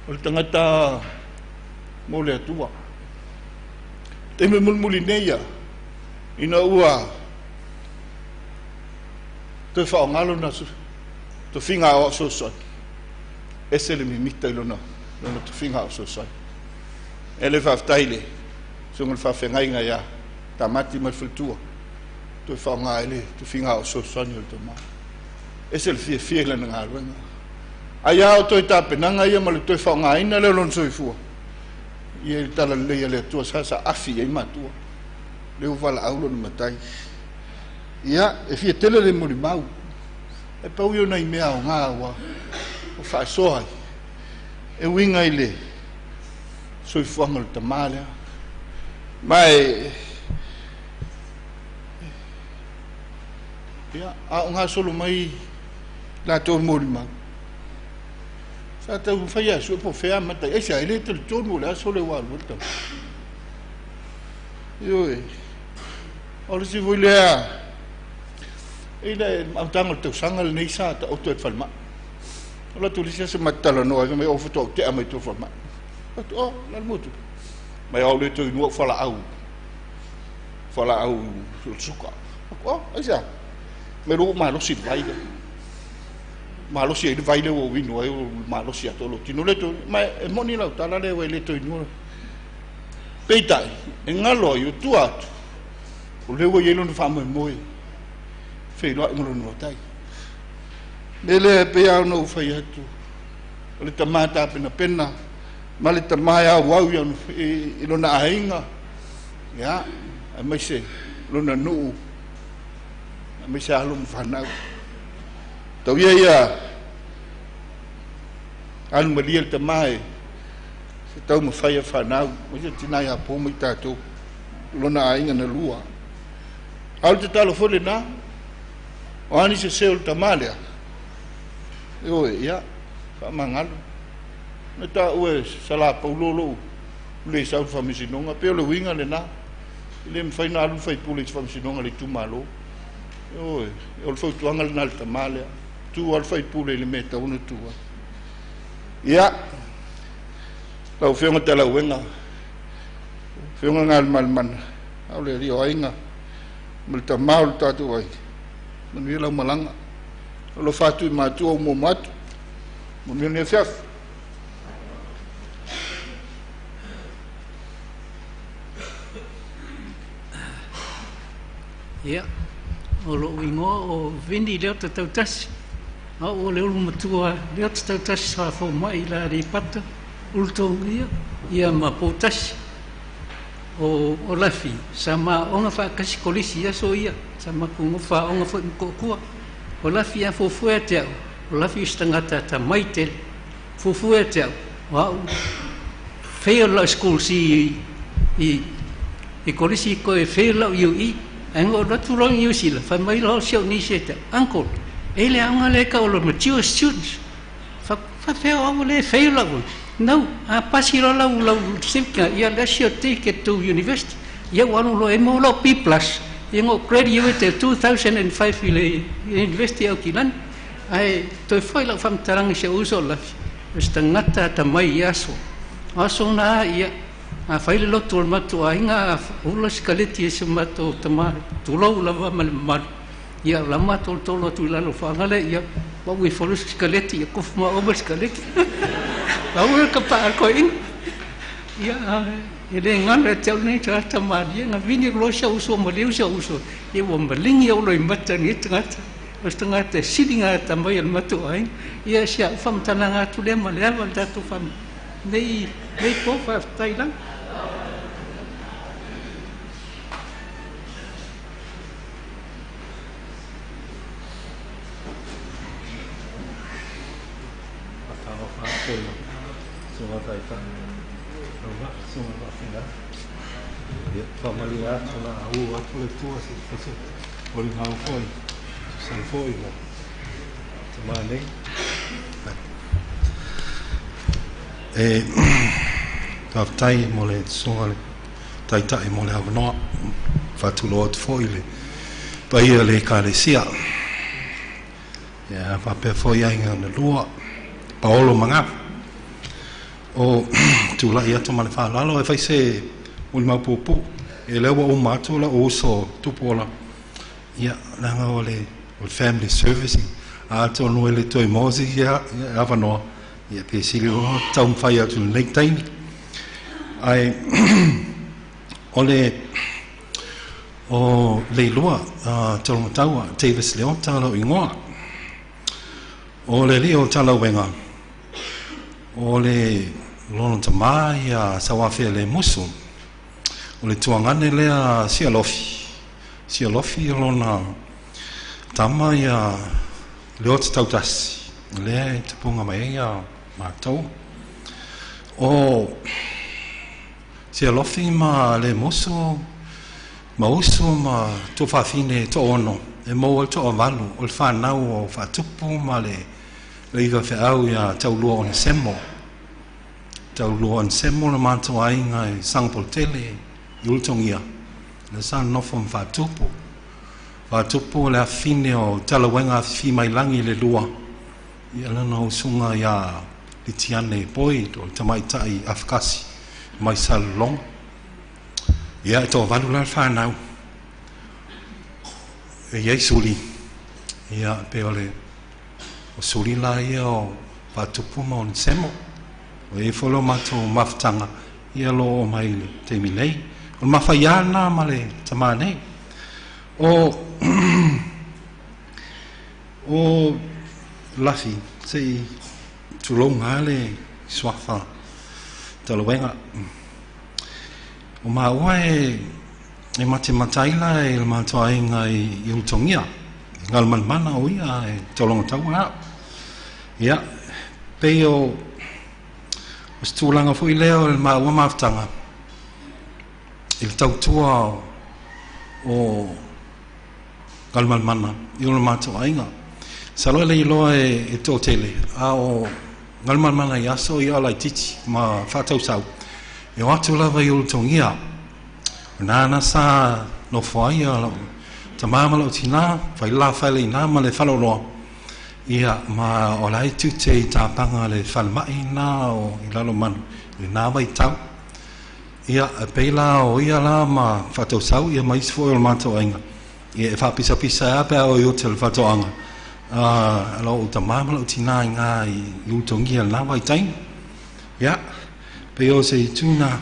o le tagata mo le Atua. Taimi mulimuli nei ia, ina ua toe faaaoga lona tofiga aoao fesoasoani, ese le mimita i lona tofiga aoao fesoasoani. E le faafetai i le susuga i le faafeagaiga ia Tamati ma le faletua, toe faaaoga ai le tofiga aoao fesoasoani o le tama. Ese le fiafia i lana galuega. Ai lava o toe tapenaga ia ma le toe faaaogaina lea o lona soifua, ia i le talalelei a le Atua sa saafi i ai matua. Lea ua valaau lona matai. Ia, e fia tele le molimau. E pau ia o nai mea aoga ua faasoa ai e uiga i le soifuaga o le tama lea. Ma e, ia, a o gasolo mai latou e molimau, sa taumafai lava e sue po o fea e amata ai. Aisea? E le talitonu o le aso lea ua alu ai le tama. Ioe. O le isi foi lea, i le amataga o le tausaga lenei sa taoto ai i le falemai. O le atu le isi aso ma te talanoa ai, fai mai, o faatoa ou tea mai tua i le falemai. Fai atu, oh, o le a le mea ua tupu? Mai, au le toe inua au fualaau, fualaau o le suka. Fai atu, oh, aisea? Mai lea ua ou malosi i le vai lea. Malosi ai le vai lea ua ou inu ai, ua malosi atoa lou tino. Le toe, ma e moni lau tala lea ua e le toe inua. Peitai, e galo ai o tua atu, o lea ua i ai lona faamoemoe, feiloai ma lona matai. Mea lea e pei lava ona ou fai atu, o le tama tapenapena ma le tama e auau i lona aiga, ia, aemaise lona nuu, aemaise alo ma fanau. Tau ia ia alu malie le tama e se taumafai a fanau, aemaise tina ia po ma i tatou, lona aiga na lua. A o le tatalo foi lena, o a ni sese o le tama lea, ioe, ia, faamagalo. Na taua e Sala Paulo lou le sau i le faamasinoga, pei o le uiga lena, e le mafai ona alu le faipule i se faamasinoga a le itumalo. Ioe, o le fautuaga lena i le tama lea, tu lava le faipule i le mea e tatau ona tu ai. Ia, lau Afioga Talauega, Afioga Galumalemana, a o le alii o aiga ma le tama o le tatou aiga, manuia lau malaga. Alofa atu i matua ua muamua atu. Manuia lenei afiafi. Ia, o lou igoa o Vini Leota Tautasi. Au o le ulu matua Leota Tautasi sa fomai i la Aleipata, Ulutogia, ia ma Poutasi. O, o Lafi, sa ma aoga faatasi kolisi i aso ia, sa matou nofo aoga foi ma Toatua. O Lafi a fuafua ia te au, o Lafi o se tagata atamai tele. Fuafua ia te au, o au fail lau school C i, i, I kolisi koe fail lau UE. Ae na ou alu atu loa i Niu Sila, fai mai loa si ou niece ia te au, Uncle, e i le aoga lea e tau o le mature students. Fai atu, faapefea o au lea e fail lau. No, a pasi loa lau lau certificate, ia that's your ticket to university. Ia ua alu loa e maua lau B plus, ia na ou graduate i le 2005 i le University o Aukilani. Ae toe foi lau faamatalaga i si ou uso o Lafi, o se tagata atamai i aso. O aso na, ia, a fai le lotu o le matou aiga, a ula sikaleti e si o matou tama, tulou lava ma le mamalu, ia, o la ua matou tolo atu i lalo o Fagalele, ia, pau ifo loa se sikaleti, ia kofu maua ma le sikaleti. Pau le kapaa a le toeaina. Ia, e le galo ia te au lenei tagata malie, na vili loa si ou uso, ua maliu si ou uso, ia ua maligi ou loimata i lenei tagata. O se tagata e sili ona atamai o le matou aiga. Ia, si au faamatalaga atu lea ma le ava i le tatou nei, nei po, faafetai lava. Faatalofa atu i lau Susuga Taitai, lau Susuga Faafegai. Ia, faamalie atu o le a uu atu le Atua se i fai se molimau foi, tusa ai foi ma tama nei. E faafetai mo le Susuga i le Taitai mo le avanoa. Faatulou atu foi i le paia o le Ekalesia. Ia, faapea foi aiga na lua, Paolo ma Gafa. O tulai atu ma le faaaloalo e fai se molimau puupuu. Ia lea ua uma atu lou uso Tupuola, ia, leaga o le family service, atonu e le toe maua se isi avanoa, ia pe sili loa ona taumafai atu i lenei taimi. Ae o le o Leilua Tologataua Davis Leota lou igoa. O le alii o Talauega, o le lona tama ia Sauafea Lemusu. O le tuagane lea Sialofi, Sialofi lona tama ia Leota Tautasi, lea e tapuga mai ai ia matou. O Sialofi ma Lemusu ma uso ma tuafafine e toaono, e maua ai le toavalu o le fanau o Faatupu ma le iva feau ia Taulua Onesemo. Taulua Onesemo le matou aiga i Sagapolutele i Ulutogia, lea sa nonofo ma Faatupu. Faatupu o le afafine o Talauega Afifimailangi le lua, ia lana usuga ia Litiane Boyd o le tamaitai afakasi mai Salelologa. Ia, e toavalu la le fanau. E i ai Suli, ia, pei o le o Suli la ia o Faatupu ma Onesemo. Ua i ai foi lo matou mafutaga, ia o lo o oo mai i le taimi nei. O le mafaiā lena ma le tama nei. O o Lafi, se i tulouna lava le suafa Talauega. O maua e e matematai la i le matou aiga i Ulutogia, i Galumalemana o ia e Tologataua au. Ia, pei o o se tulaga foi lea o le maua mafutaga i le tautua o Galumalemana i o le matou aiga. Masalo e le iloa e toatele, a o Galumalemana i aso ia laitiiti ma faatausau, e o atu lava i Ulutogia. O nā sa nofo ai lau tama ma lau tinā, fai le la fale i nā ma le faleoloa, ia, ma o la e tiute i tapaga le falemai lena o i Lalomanu i lena vaitau. Ia, e pei la o ia la ma faatausau ia ma isi foi o le matou aiga, ia e faapisapisa ai lava pe a oo i uta i le faatoaga, a lou tama ma lou tinā i ina i Ulutogia i lena vaitaimi. Ia, pei o se itu lena.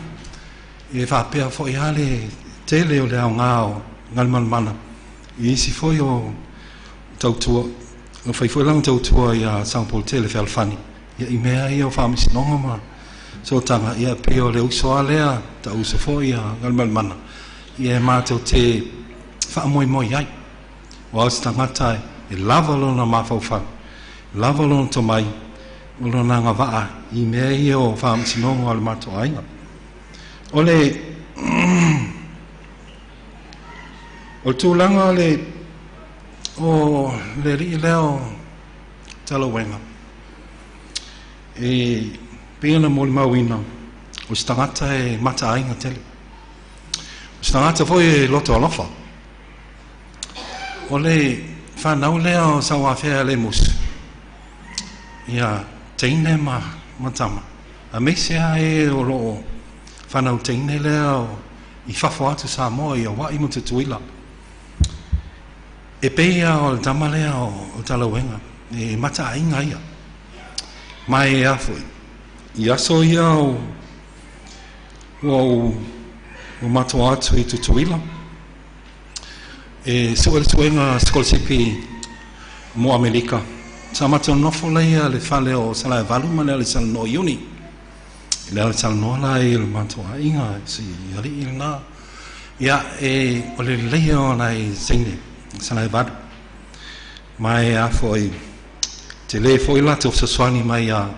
E faapea foi lava le tele o le aoga o Galumalemana i isi foi o tautua, na fai foi lana tautua ia Sagapolutele Fealofani, ia i mea ia o faamasinoga ma sootaga, ia pei o le uso lava lea, ta'u uso foi ia Galumalemana, ia e matou te faamoemoe ai. Aua o se tagata e lava lona mafaufau, lava lona tomai, o lona agavaa i mea ia o faamasinoga o le matou aiga. O le O le tulaga o le o le alii lea o Talauega, e pei ona molimauina, o se tagata e mataaiga tele. O se tagata foi e loto alofa. O le whanau lea o Sauafea le musu, ia teine ma, ma tama. A meise a e o loo whanau teine lea o i fafo atu Samoa i Hawaii ma Tutuila. E peia o le tama lea o Talauega, e mataaiga ia. Mai e afoi. I aso ia o ua o matua atu i Tutuila. E sue le suega sikolasipi mo Amerika. Sa matou nofo lea le fale o Salaevalu ma le ale salanoa Iuni. Le ale salanoa la i le matou aiga si alii lena. Ia e o le lelei o nai seine Salaevalu. Ma e afoi te le foi latou fesoasoani mai ia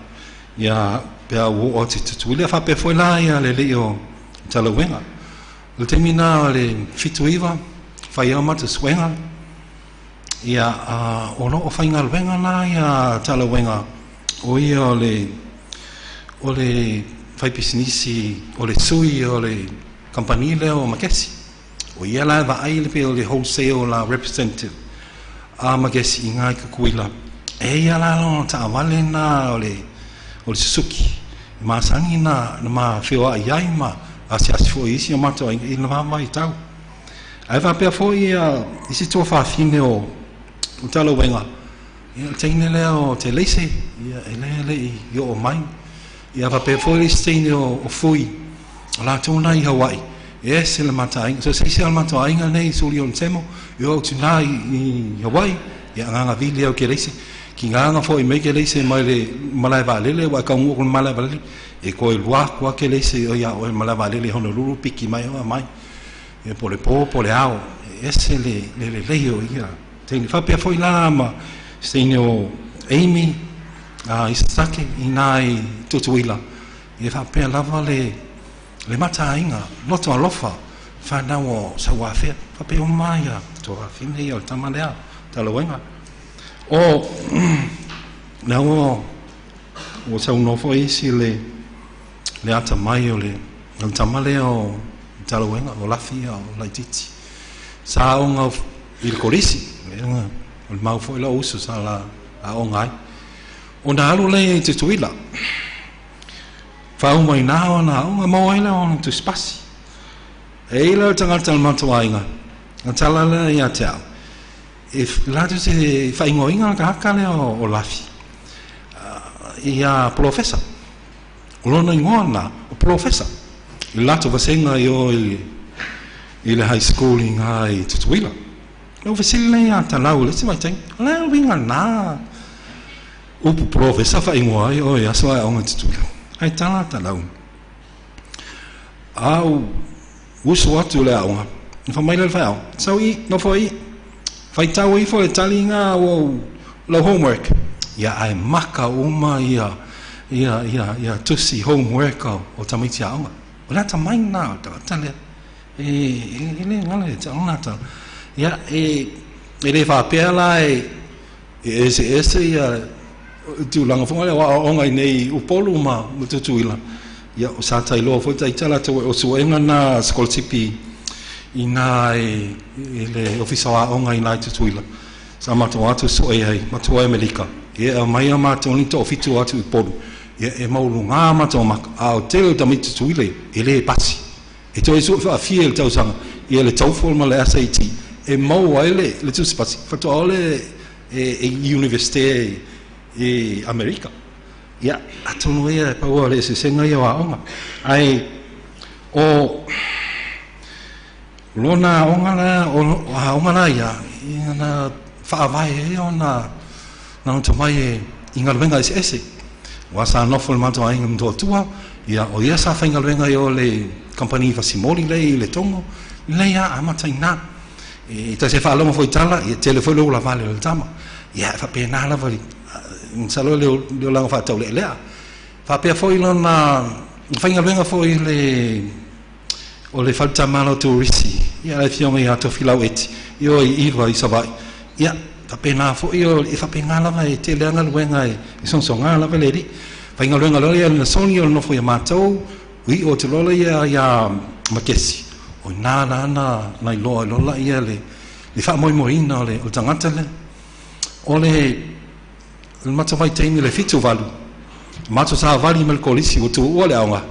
ia pe a ua oo atu i Tutuila faapea foi la ia le alii o Talauega. O le taimi lena o le 79 fai ai matou suega ia o lo o faigaluega la ia Talauega o ia o le faipisinisi o le sui o le kamupani lea o Makesi. O ia la e vaai le pei o le wholesale la representative a Makesi i ngā Kukuila. E ia la lona taavale na o le Suzuki. Masani na ma feoai ai ma asiasi foi isi o matou aiga i le vaitau. Ae faapea foi ia isi tuafafine o Talauega, ia le teine lea o Te Leise, ia e le le i oo mai. Ia faapea foi le isi teine o Fui, o latou na i Hawaii. E ese le mataaiga. So se isi o le matou aiga nei suli o le temo, i o tina i Hawaii, ia agaga vili au ke leise. Ki nganga foi mai ke leise mai le malae vaalele, wa ka ngu ko malae vaalele, e koe lua kua ke leise o ia o malae vaalele Honolulu piki mai o mai. E po le po, po le ao, e ese le le le lei o ia. Teine faapea foi la ma seine o Amy, a Isake i nā i Tutuila. E faapea lava le le mataaiga, loto alofa, whanau o Sauafea. Faapea uma ia, tuafafine ia o le tama lea, Talauega. O, lea ua ua saunoa foi isi le le atamai o le o le tama lea o Talauega, o Lafi ia o Laititi. Sa aoga i le kolisi, o le mau foi lau uso sa la aoga ai. Ona alu lea i Tutuila. Whauma i nā ona aoga maua ai lea ona tusipasi. E i lea o tagata o le matou aiga, na tala lea ia te au. E latou se whaingoinga le kahaka lea o Lafi. Ia Polofesa. O lona ingoa na, o Polofesa. I latou vasenga i o i le high school i ngā i Tutuila. Lau fesili lea ia Talau le isi vaitaimi. O le uiga na upu Polofesa whaingoa ai o e aso ai aoga i Tutuila. Ai tala Talau. Au uso atu le aoga. Na whamaila le whai Sau i, no fo i. Whai tau ifo e tali ngā o lau homework. Ia ai maka uma ia ia ia ia tusi homework o tamaiti aoga. O le atamai nā o tagata lea. E e le ngala e te ona tala. Ia e e le whapea la e e ese ese ia tulaga foi lea o aoaoga i nei Upolu ma Tutuila. Ia o sa tailoa foi taita latou o suega na sikolasipi i nā e le ofisa o aoga i nā i Tutuila. Sa matou atu sue ai, matou ai Amerika. Ia e mai a matou ni toafitu atu i Upolu. Ia e maulugā matou maka. A o tele o tamaiti Tutuila e le pasi. E toe sue faafia i le tausaga. Ia le TOEFL ma le SAT. E maua ai le tusi pasi. Faatoa ole e i universite i Amerika. Ia, atonu ia e paua le eseesega ia o aoga. Ae o lona aoga la, o aoga la ia, ia na faavae ai ona na tomai e i galuega eseese. Ua sa nofo le matou aiga Motootua, ia o ia sa faigaluega i o le kampani fasimoli lea i Letogo, lelei a amata i ina. E tasi e faalogo foi tala, ia tele foi le ulavale o le tama. Ia e faapena lava masalo le olaga faataulealea. Faapea foi lona faigaluega foi le o le faletamala o turisi, ia le afioga ia Tofilau Eti. Ioe i Iva i Savaii, ia, faapena foi o, e faapena lava e tele lava galuega e sogasoga lava le alii. Faigaluega loa ia le Nasoni o le nofo ia matou, iu atu loa ia ia Makesi, o ina la na na iloa ai loa ia le le faamoemoeina o le o le tagata lea. O le le matou vaitaimi le 78, matou savali ma le kolisi ua tuua le aoga,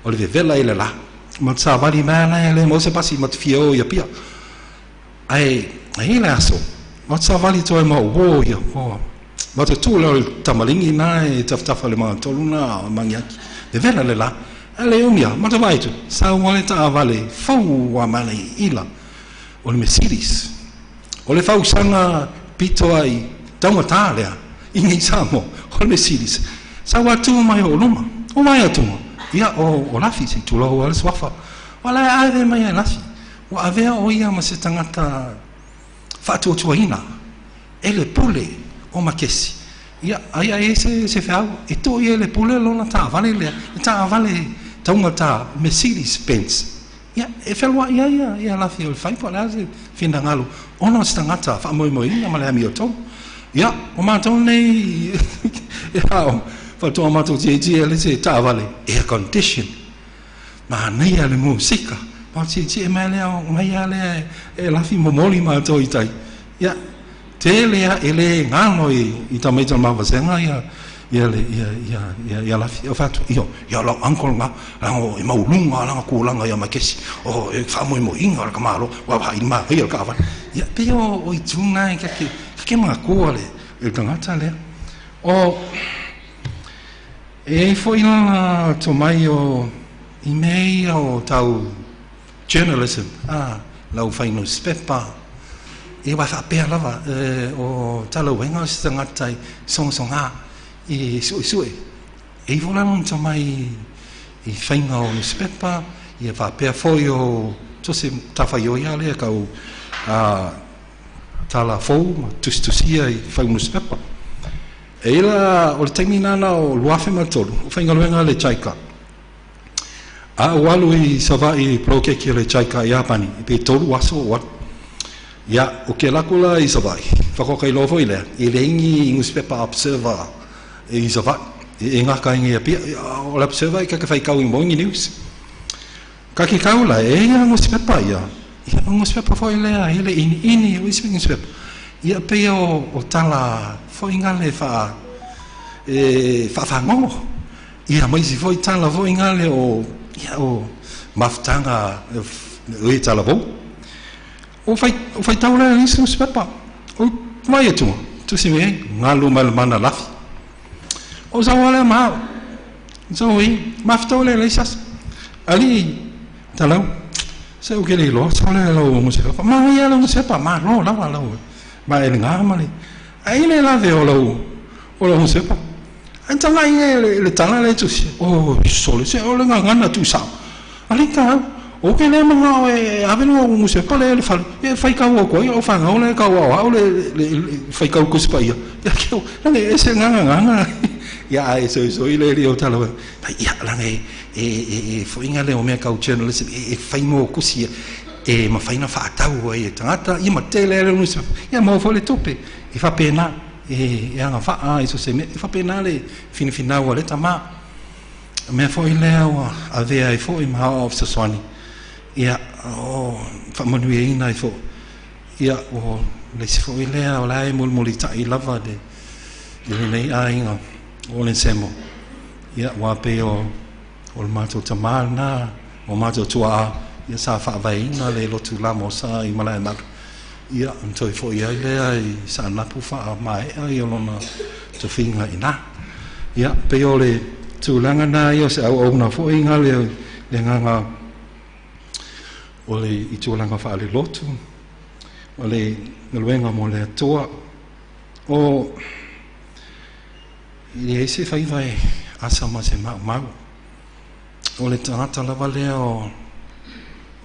o le vevela i le la. Matou savali mai la e le maua se pasi matou fia o i Apia. Ae e i ai le aso, matou savali atu ai ma uo ia, o matou tu lea o le tamaligi na e tafatafa i le magatolu na o Magiagi. Vevela le la. Ae le umi lava, matou vaai atu, sau lava le taavale fou lava mai le ila o le Mercedes. O le fausaga pito ai taugata lea i nei Samoa, o le Mercedes. Sau lava tu mai o luma. O vaai atu, ia o Lafi, se i tulou lava le suafa. O la e ave mai e Lafi. Ua avea o ia ma se tagata faatuatuaina e le pule o Makesi. Ia, aia e i ai se, se feau e tuu i ai le pule lona taavale lea, le taavale taugata Mercedes Benz. Ia, e fealuai ai ia, ia Lafi o le fai po o le a se finagalo ona o se tagata faamoemoeina ma le amiotonu. Ia, o matou nei e ao, faatoa matou tietie le se taavale air condition. Manaia le musika. Ma tietie mai lea, mai lava lea e lafi momoli matou i tai. Ia, tele a e le galo i tamaiti o le mavasega ia ia le ia ia ia ia lafi. O fai atu, io, ia lau uncle lena, leaga e maualuga lana tulaga ia Makesi, o e faamoemoeina le tamaloa, ua vaai i le manaia o le taavale. Ia, pei o itu na e ta te manatua le tagata lea. O E i ai foi lana tomai o i mea ia o tau journalism, a, lau fai nusipepa, ia aua e faapea lava o Talauega o se tagata i sogasoga i suesue. E i ai foi la lona tomai i faiga o nusipepa, ia faapea foi o so o se matafaioi lava lea tau tala fou ma tusitusia i fai nusipepa. E i la, o le taimi lena na o 2003, o faigaluega le JICA. A ou alu i Savaii i poloketi a le JICA i Iapani, pe 3 aso ou alu. Ia, ou te alu atu la i Savaii, faatoa ta iloa foi lea, e leai ni nusipepa Observer i Savaii. E gata ai nei i Apia. O le Observer e ta te faitau i Morning News. Ka ke kau la, e ia nusipepa ia, ia o nusipepa foi lea e le iniini o isi nusipepa. Ia pei o, o tala foi ngale faa, e faafagogo. Ia ma isi foi tala foi ngale o, ia o mafutaga e talavou. O fai, o faitau lea i isi nusipepa. O mai atunga, tusi mai ai, galu mai le mana lafi. O sau lava lea ma au. Sau i, mafutau lea leai sasa. Alii, talau, se ou ke le iloa, sau lea lau nusipepa. Manaia lau nusipepa, malo lava lau ma e le gā ma le. Ai le lave o lau, o lau nusipepa. Ai tagai e le, le tala lea e tusi, oi sole, se o le gagana tuusao. Alii talau, ou ke le manao e ave lou nusipepa lea i le fale, e faitau atu ai lau fanau la e tau aoao le, le, le faitau Tusi Paia. Ia ke, lana e ese gagagana. Ia ae soisoi le alii o tala mai, ia lana e, e, e, e foiga lea o mea tau journalism, e, e fai mo tusi ia, e mafai ona faatau ai e tagata, ia ma tele ai le nusipepa, ia maua foi le tupe. E faapena, e, e agavaa i so o se mea, e faapena le finafinau a le tama. O mea foi lea ua avea ai foi ma aoao fesoasoani, ia, o faamanuiaina ai foi, ia, o le isi foi lea o la e mulimulitai lava le, i lenei aiga o Onesemo, ia, aua pei o, o le matou tama lena, o matou tuaa, ia sa faavaeina le lotu Lamosa i Malaemalu, ia, ona toe foi ai lea i Saanapu faamaea ia lona tofiga i ina. Ia, pei o le tulaga lena ia o se auauna foi na le, le agaga o le i tulaga faalelotu, o le galuega mo le Atua. O, e leai se faiva e asa ma se maumau. O le tagata lava lea o,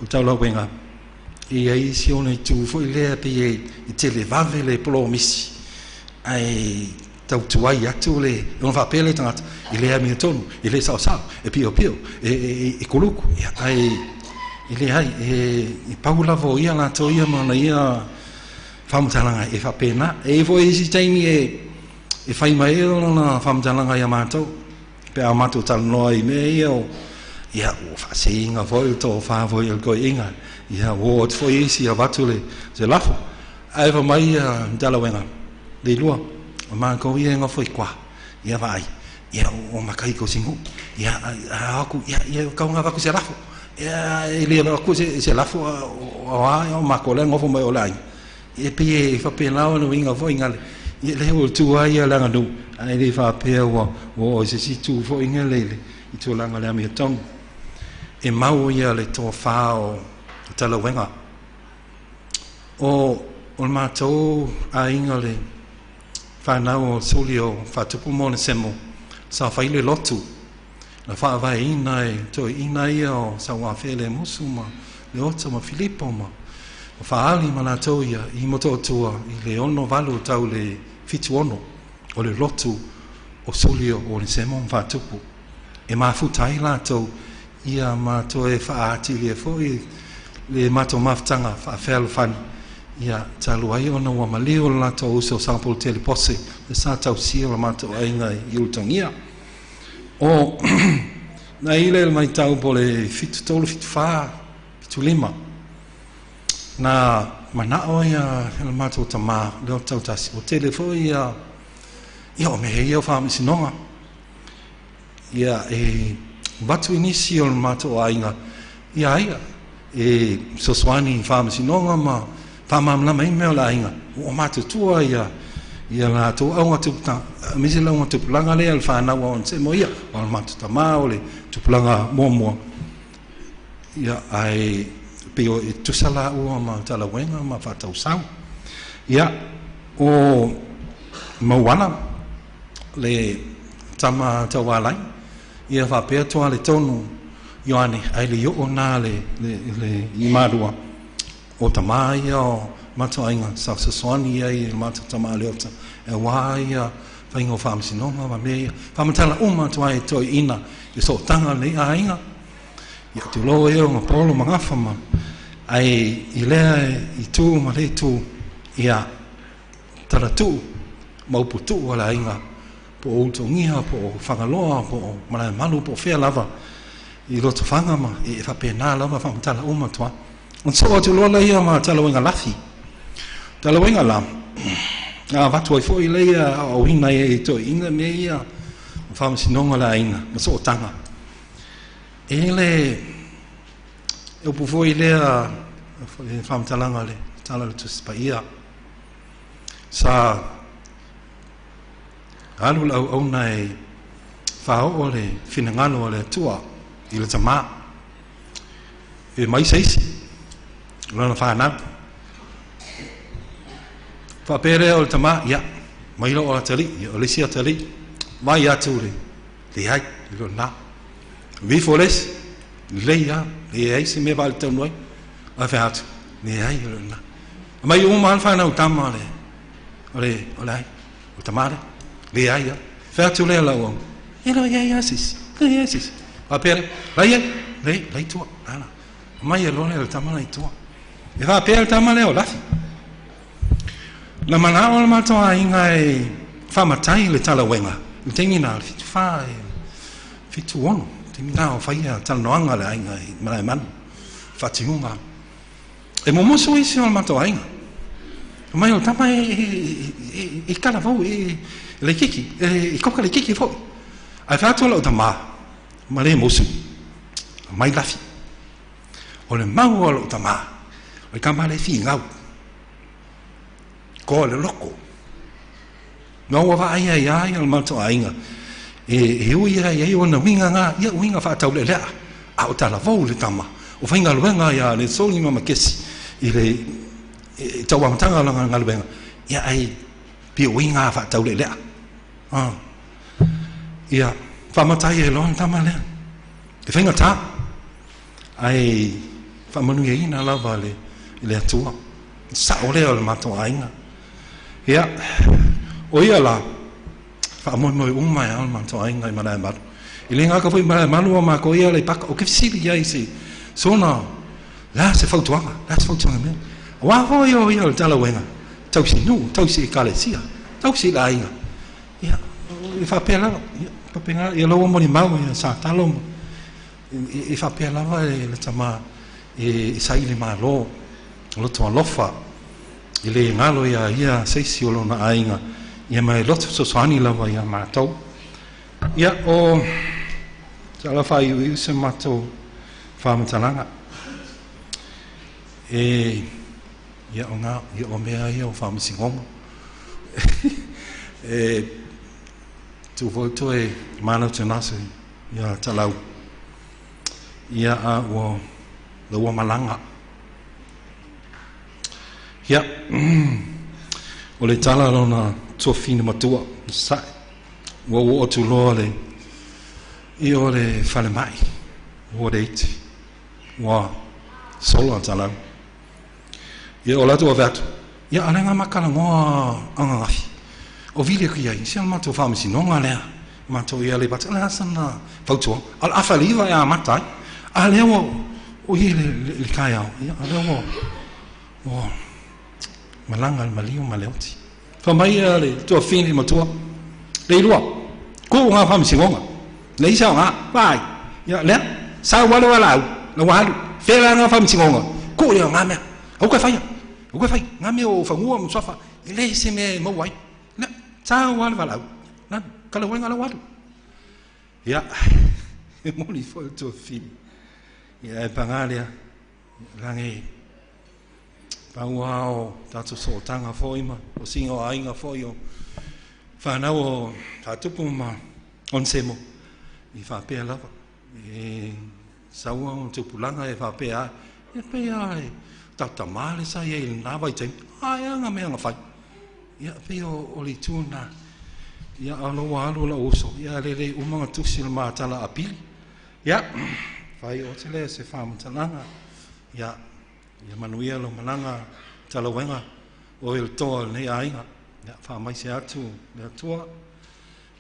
o Taulauega, e i ai si ona itu foi lea pei e televave le polomisi, ae tautuai atu le, ona faapea le tagata, e le amiotonu, e le saosao, e piopio, e, e, e kuluku, ia, ae e leai, e, e pau lava o ia latou ia ma ona ia Faamatalaga e faapena. E i ai foi isi taimi e e fai mai ai lona faamatalaga ia matou pe a matou talanoa i mea ia o ia ua faaseiga foi le tofa foi o le toeaiina ia ua oo atu foi isi avatu le se lafo ae fai mai ia Talauega le lua o matou ia e nofo i tua ia vaai ia ua matai i si nuu ia a atu ia ia tau na avatu se lafo ia e le avatu se lafo o a o matou la e nofo mai o le aiga E pei e faapena ona uiga foi na le, ia lea ua tu ai ia le aganuu, ae le faapea ua oo i se isi itu foi na le i tulaga o le amiotonu. E mau ia le tofa o Talauega. O o le matou aiga le fanau o Suli o Faatupu ma Onesemo, sa fai le lotu na faavaeina e toeaiina ia o Sauafe Lemusu ma Leota ma Filipo ma Faali ma latou ia i Motootua i le 68 tau le 76 o le lotu o Suli o Onesemo ma Faatupu e mafuta ai latou ia ma toe faaatilia foi le matou mafutaga faafealofani ia talu ai ona ua maliu le latou uso o Sagapolutele Pose le sa tausia o le matou aiga i Ulutogia. O na i le matau po le 73, 74, 75 na manao ia le matou tamā le o tautasi ua tele foi ia ia o mea ia o faamasinoga ia e avatu i nisi o le matou aiga ia ia e fesoasoani i faamasinoga ma faamalamalama ai mea o le aiga ua matutua ia ia latou augatupulaga aemaise le augatupulaga lea le fanau a Onesemo ia o le matou tamā o le tupulaga muamua ia ae pei o e tusa laua ma Talauega ma Faatausau ia o Mauala le tama taualai ia faapea Tuale tonu Ioane ae le i oo na le le i Malua o tamā ia o matou aiga sa fesoasoani ai i le matou tamā Leota aua ia faiga o faamasinoga ma mea ia faamatala uma atu ai e toeaiina i sootaga o lenei aiga ia tulou ia ma Polo ma Gafa ma ae i lea itu ma lea itu ia talatuu ma uputuu o le aiga po o Ulutogia po o Fagaloa po o Malaemalu po o fea lava i Lotofaga ma e faapena lava faamatala uma atu ai. Ona soo atu loa lea ma Talauega Lafi. Talauega la, na avatu ai foi lea aoaoina ai e toeaiina mea ia o faamasinoga o le aiga ma sootaga. E le e upu foi lea le faamatalaga le tala o le Tusi Paia. Sa alu le auauna e faaoo le finagalo o le Atua i le tamā e mai se isi o lana fanau. Faapea lea o le tamā, ia, mai lou atalii, ia, o le isi atalii, vai atu le leai, le lona. Vifo le isi, lelei lava, leai se mea faaletonu ai. Ae fai atu, leai, o lona. Aumai uma lava le fanau tama o le, o le, o le ai, o le tamā lea. Leai lava. Fai atu lea lau auauna, e le o i ai lava se isi, e leai se isi. Faapea lea, la i ai, leai, la i tua, la, la. Aumai e loa lea o le tama la i tua. E faapea le tama lea o Lafi. Na manao le matou aiga e faamatai le talauega i le taimi na, le 74 e 76, taimi na o faia talanoaga a le aiga i Malaemanu, faatiuga. E momoso isi o le matou aiga. Fai mai o le tama e talavou, e laikiki, e toka laikiki foi. Ae fai atu lau tama, ma le musu, aumai Lafi. O le mau a lou tama, o le tama lea e finau, toa le loto. Na ua vaai ai lava ia le matou aiga, e ui lava i ai ona uiga na, ia uiga faataulealea, a o talavou le tama, o faigaluega ia le Soli ma Makesi i le tauamataga o lana galuega, ia ae pei o uiga lava faataulealea. Ia, faamata ai e loa le tama lea, e faigata. Ae faamanuiaina lava le le Atua. Sao lea o le matou aiga. Ia, o ia la, faamoemoe uma ai lava le matou aiga i Malaemalu. E le gata foi i Malaemalu a matou ia Aleipata, ou te fesili i ai i se sona, le a se fautuaga, le a se fautuaga mea. Aua foi o ia o le talauega, tausinuu, tausi ekalesia, tausi i le aiga. Ia, e faapea lava, ia, faapena, ia lau molimau ia sa talo ma, e faapea lava le tama e saili malo, loto alofa, e le galo ia ia seisi o lona aiga, ia ma e loto fesoasoani lava ia matou. Ia, o sa faaiuiu se matou faamatalaga. E ia o ngā, ia o mea ia o faamasinoga. E tu foi toe manau te nase ia talau. Ia a ua ua malanga. Ia, o le tala lona tuafina matua, sae, ua ua o tuloa le, i o le falemai, ua le iti, ua sola talau. Ia o latu ave atu, ia ale ngā makala ngoa angagafi. O vile ki ai, si al matou faamasinoga lea, matou ia le bata, le asana fautua, al afa liva e a matai, a lea ua, o i le kaiao, ia a lea ua, ua, malanga le maliu ma le oti. Fa mai a le tuafine matua, le ilua, ku ngā faamasinoga, le isa o ngā, vai, ia lea, sa wale wala au, la walu, fela ngā faamasinoga, ku ia ngā mea, au ka whaia, au ka whai, ngā mea o whangua mswafa, i le se mea e mau ai, lea, sa wale wala au, na, kala wenga la walu. Ia, e moli foi o tuafine, ia e pangalea, lange, pau o tātou sootanga foi ma, o singa o ainga foi o whanau o tātupu ma onsemo, i whapea lava. E saua o tupulanga e whapea, e pea e tata male sa ia i nā vai taimi, a e anga mea nga whai. Ia pea o le tūna, ia alo alo la oso, ia lele umanga tusi le mātala apili. Ia, whai o te lea se whamatalanga, ia, ia manuia lo malanga talawenga o il toa nei aiga. Ia wha se atu le atua,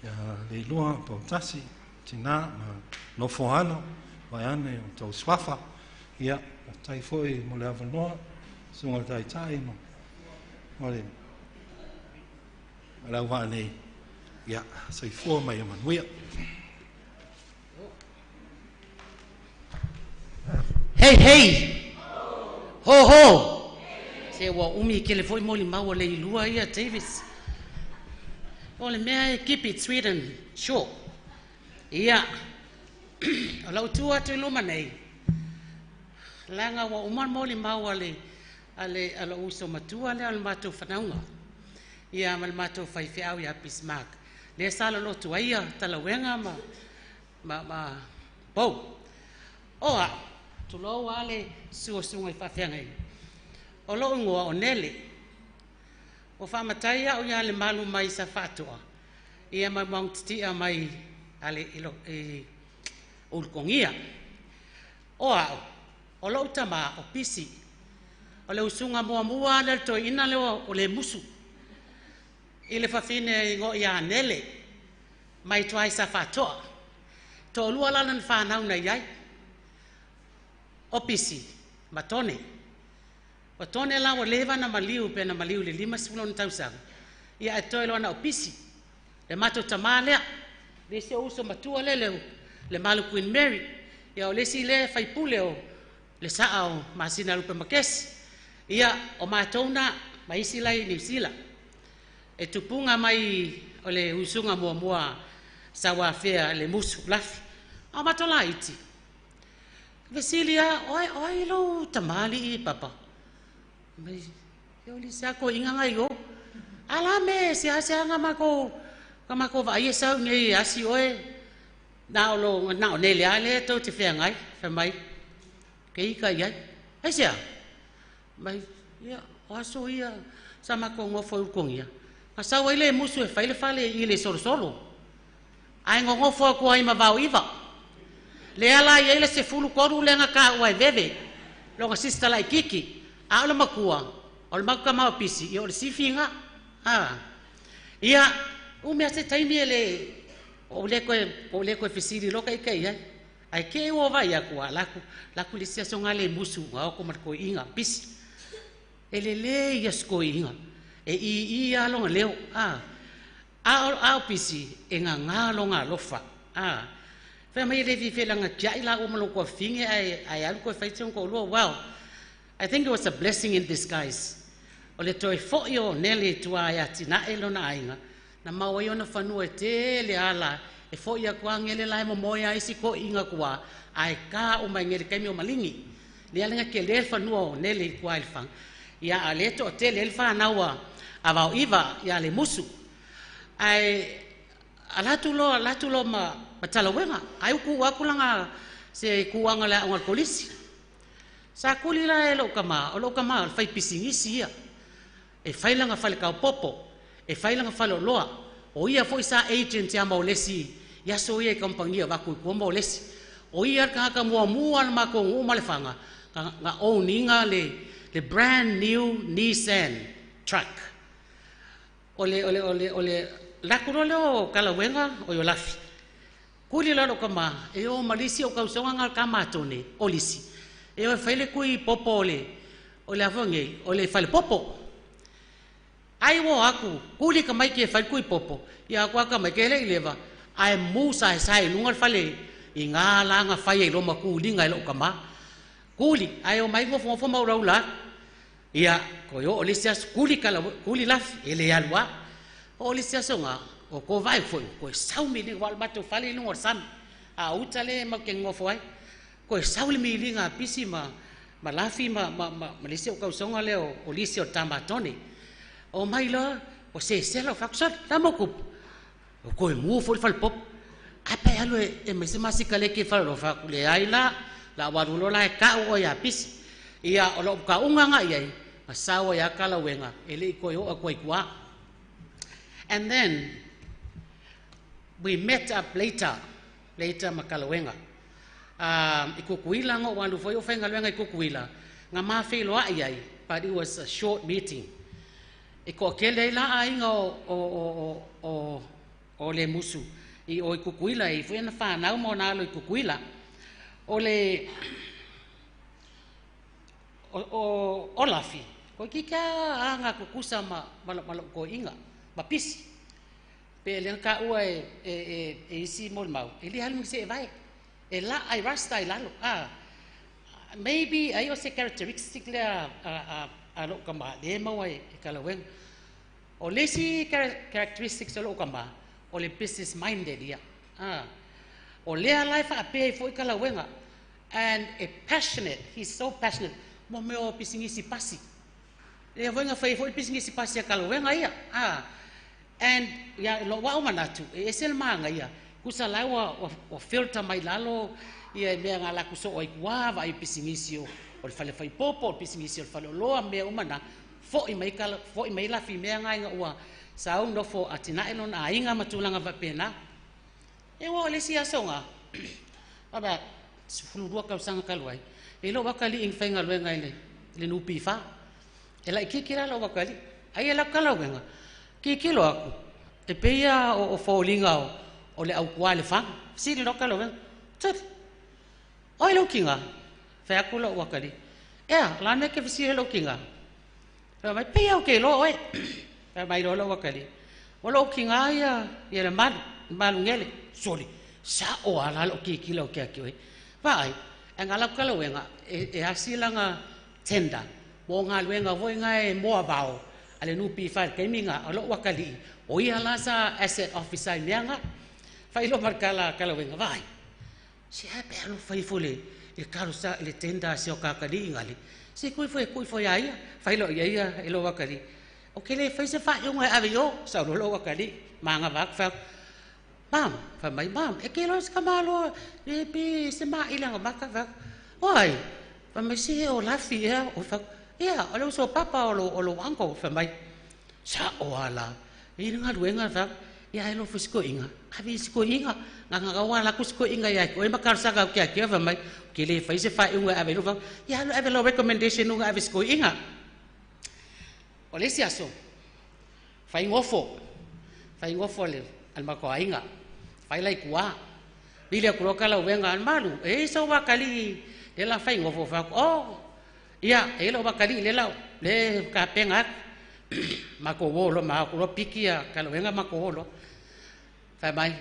ia le lua pautasi, tina ma nofo alo, vai ane o tau swafa, ia tai foi mo le avanoa, sunga tai tai ma mo le lau vaa nei, ia soifua mai ia manuia. Hei, hei! Ho, ho! Se ua umi ke le foi moli maua le ilua ia, Davis. O le mea e keep it sweet and short. Ia, o lau tu atu i luma nei, langa ua uma moli maua le, ale, ala uso matua le o le matou whanaunga. Ia, ma le matou whaiwhiau ia Bismarck. Le sala lotu aia, talawenga ma, pou. O a, tulou ale suasunga i whawhianga i. O lo ingoa o Nele. O whaamatai au ia le malu mai sa whātua. Ia mai maung titia mai ale ilo, e, ulukongia. O au, o lo utama o pisi. O le usunga mua mua le toi ina le o le musu. I le whawhine ingo ia Nele. Mai tuai sa whātua. Tō lua lala na whānau nei ai. O pisi, ma tone. O tone la o leva na maliu pe na maliu le 50 na tausaga. Ia e toe loa na o pisi. Le matou tamā lea. Le se uso matua le le malu Queen Mary. Ia o le si le faipule o le saa o masina lupe makesi. Ia o mātou na maisi lai New Zealand. E tupunga mai o le usunga mua mua sawafea le musu lafi. O mātou la iti. Vesilia, oi oi lo tamali i papa. Mai, e oli se ako inga ngai o. Ala me se ase anga mako, ka mako va ia sau nei asi oe. Na o lo na o nele ale to te whea ngai, wha mai. Ke ika iai. Ai sea. Mai, ia, o aso ia, sa mako ngofo ukongia. Ka sau ai le musu e whaile whale i le solo solo. Ai ngongofo aku ai ma vau iwa. Le ala ia le se fulu koru le nga ka ua e veve. Longa sista lai kiki. A o le makua, o le makuka mau pisi, ia o le sifinga. Ha. Ia, umea se taimi e le, o le koe fisiri loka i kei ai. Ai ke ua vai aku a laku, laku le sia songa le musu, nga oko mar koi inga, pisi. E le le ia sko inga. E i i a longa leo, a. A o Pisi, e ngā ngā longa alofa, a. Whai mai le fi langa kia i la o malo kua finge ai ai alu ko whai ko lua. Well, I think it was a blessing in disguise. O le toi fo i o nele tua ia tina e lona ainga. Na maua i ona fanua e te le ala e fo ia kua ngele lai mo moea isi ko inga kua ai ka o mai ngele kaimi o malingi. Le alenga ke le fanua o nele i kua ilfang. Ia a le to te le elfa naua a vau iwa ia le musu. Ai a latu lo ma talawenga. Ai uku akulanga se kuanga le ongal kolisi. Sa kuli la e lo kama, o lo kama o fai pisingisi ia. E fai langa fale kau popo, e fai langa fale loa. O ia foi sa agent ia maulesi, ia so ia i kampangia waku i kua maulesi. O ia ka ka mua mua na mako ngu le whanga, nga owninga le brand new Nissan truck. O le lakuro leo kalawenga o yo lafi. Kuli lalo kama, e o malisi o kausonga ngal kamatone, o lisi. E o whaile kui popo ole, o le afonge, o le whaile popo. Ai wo aku, kuli ka mai ke whaile kui popo, ia aku aka mai ke le ilewa, ai musa sai lunga whale, i ngā langa whai e loma kulinga e lo kama. Kuli, ai o mai ngofo ngofo maurau la, ia, ko yo o lisi asu, kuli, kala, kuli lafi, e le alua. O lisi asu ngā, o ko vai foi, ko e saumi ni wal mato whale lunga sami, a utale mau ke ngofo ai. Ko e sauli mi linga pisi ma lafi ma lisi o kausonga leo o lisi o tamatone. O mai la, o se sela o fakusat, la mokup. O ko e mua fo le fale pop. A pe alu e mai se masika le ke fale lo faku le ai la, la warulo la e kau o ia pisi. Ia o lo ka unga nga iai, ma sawa ia kalawenga, e le i koe o a koe kua. And then, we met up later ma kalawenga. I kukuila ngo walu foi o whainga luenga i kukuila ngā mawhelo ai ai, but it was a short meeting. I ko kele la ainga o le musu i o i kukuila i foi na whanau mo nalo i kukuila o le o lafi ko kika anga kukusa ma malo ko inga ma pisi pe le ka ua e isi mo mau e li halu se e vai e la ai rasta i lalo. Ah, maybe ai o se characteristic le a lo kama le mau ai e kalawenga. O le si characteristics o lo kama o le business minded ia. Ah, o le ala e whaapea i fo i kalawenga. And e passionate, he's so passionate. Mo meo pisingisi pasi. Le voinga fai fo i pisingisi pasi a kalawenga ia. Ah, and ia lo wa o manatu e esel manga ia. Kusa lai wa filter mai lalo ia mea ngā laku so oi kua vai pisingisi o le fale fai popo, o pisingisi o le fale loa mea umana foi mai la fi mea ngai ngā ua sau nofo atina e lona ainga matulanga vapena. E ua le si asonga aba sifulu rua kausanga kaluai e lo wakali ing whainga luenga i le nupi wha e lai kikira lo wakali ai e lau kalauenga kikilo aku e peia o fōlinga o le au kua le whanga, siri loka lo wenga, tut, oi lau kinga, whai aku lau wakali, ea, la mea ke fisiri lau kinga, whai mai, pei au ke loa oe, whai mai lo lau wakali, o lau kinga ia le malu ngele, soli, sa o ala lau kiki lau kia ki oe, whaai, e ngā lau kala wenga, e asilanga tenda, mo ngā luenga voi ngā e moa vao, a le nupi whai keiminga, o lau wakali, o ia la sa asset officer i mea ngā, whai lo markala kalawenga vai. Se a pe alo whai fo le karo sa le tenda se o kakari ingale. Se kui fo ia ia, whai lo ia ia e lo wakari. O ke le whai se whai unga e ave yo, sa lo lo wakari, maanga wak whai. Mam, whai mai mam, e ke lo se kamalo, e pe se ma ilanga maka whai. Oi, whai mai se o lafi ea, o whai, ia, o le uso papa o lo uncle, whai mai. Sa o ala, e ngā luenga whai. Ia e lo fusiko inga, ave siko inga, ngā ngā la kusiko inga ia ko e makarsa ka kia kia mai, ke le fai se fai unga ave lo ia lo ave lo recommendation unga ave siko inga. O le si aso, fai ngofo le al makoa inga, fai lai kua, bile kuloka la wenga al malu, e so wakali le la fai ngofo fa oh, ia e lo wakali le la le ka penga Matou o loa ma aku loa piki ia Talauega matou o loa. Fai mai,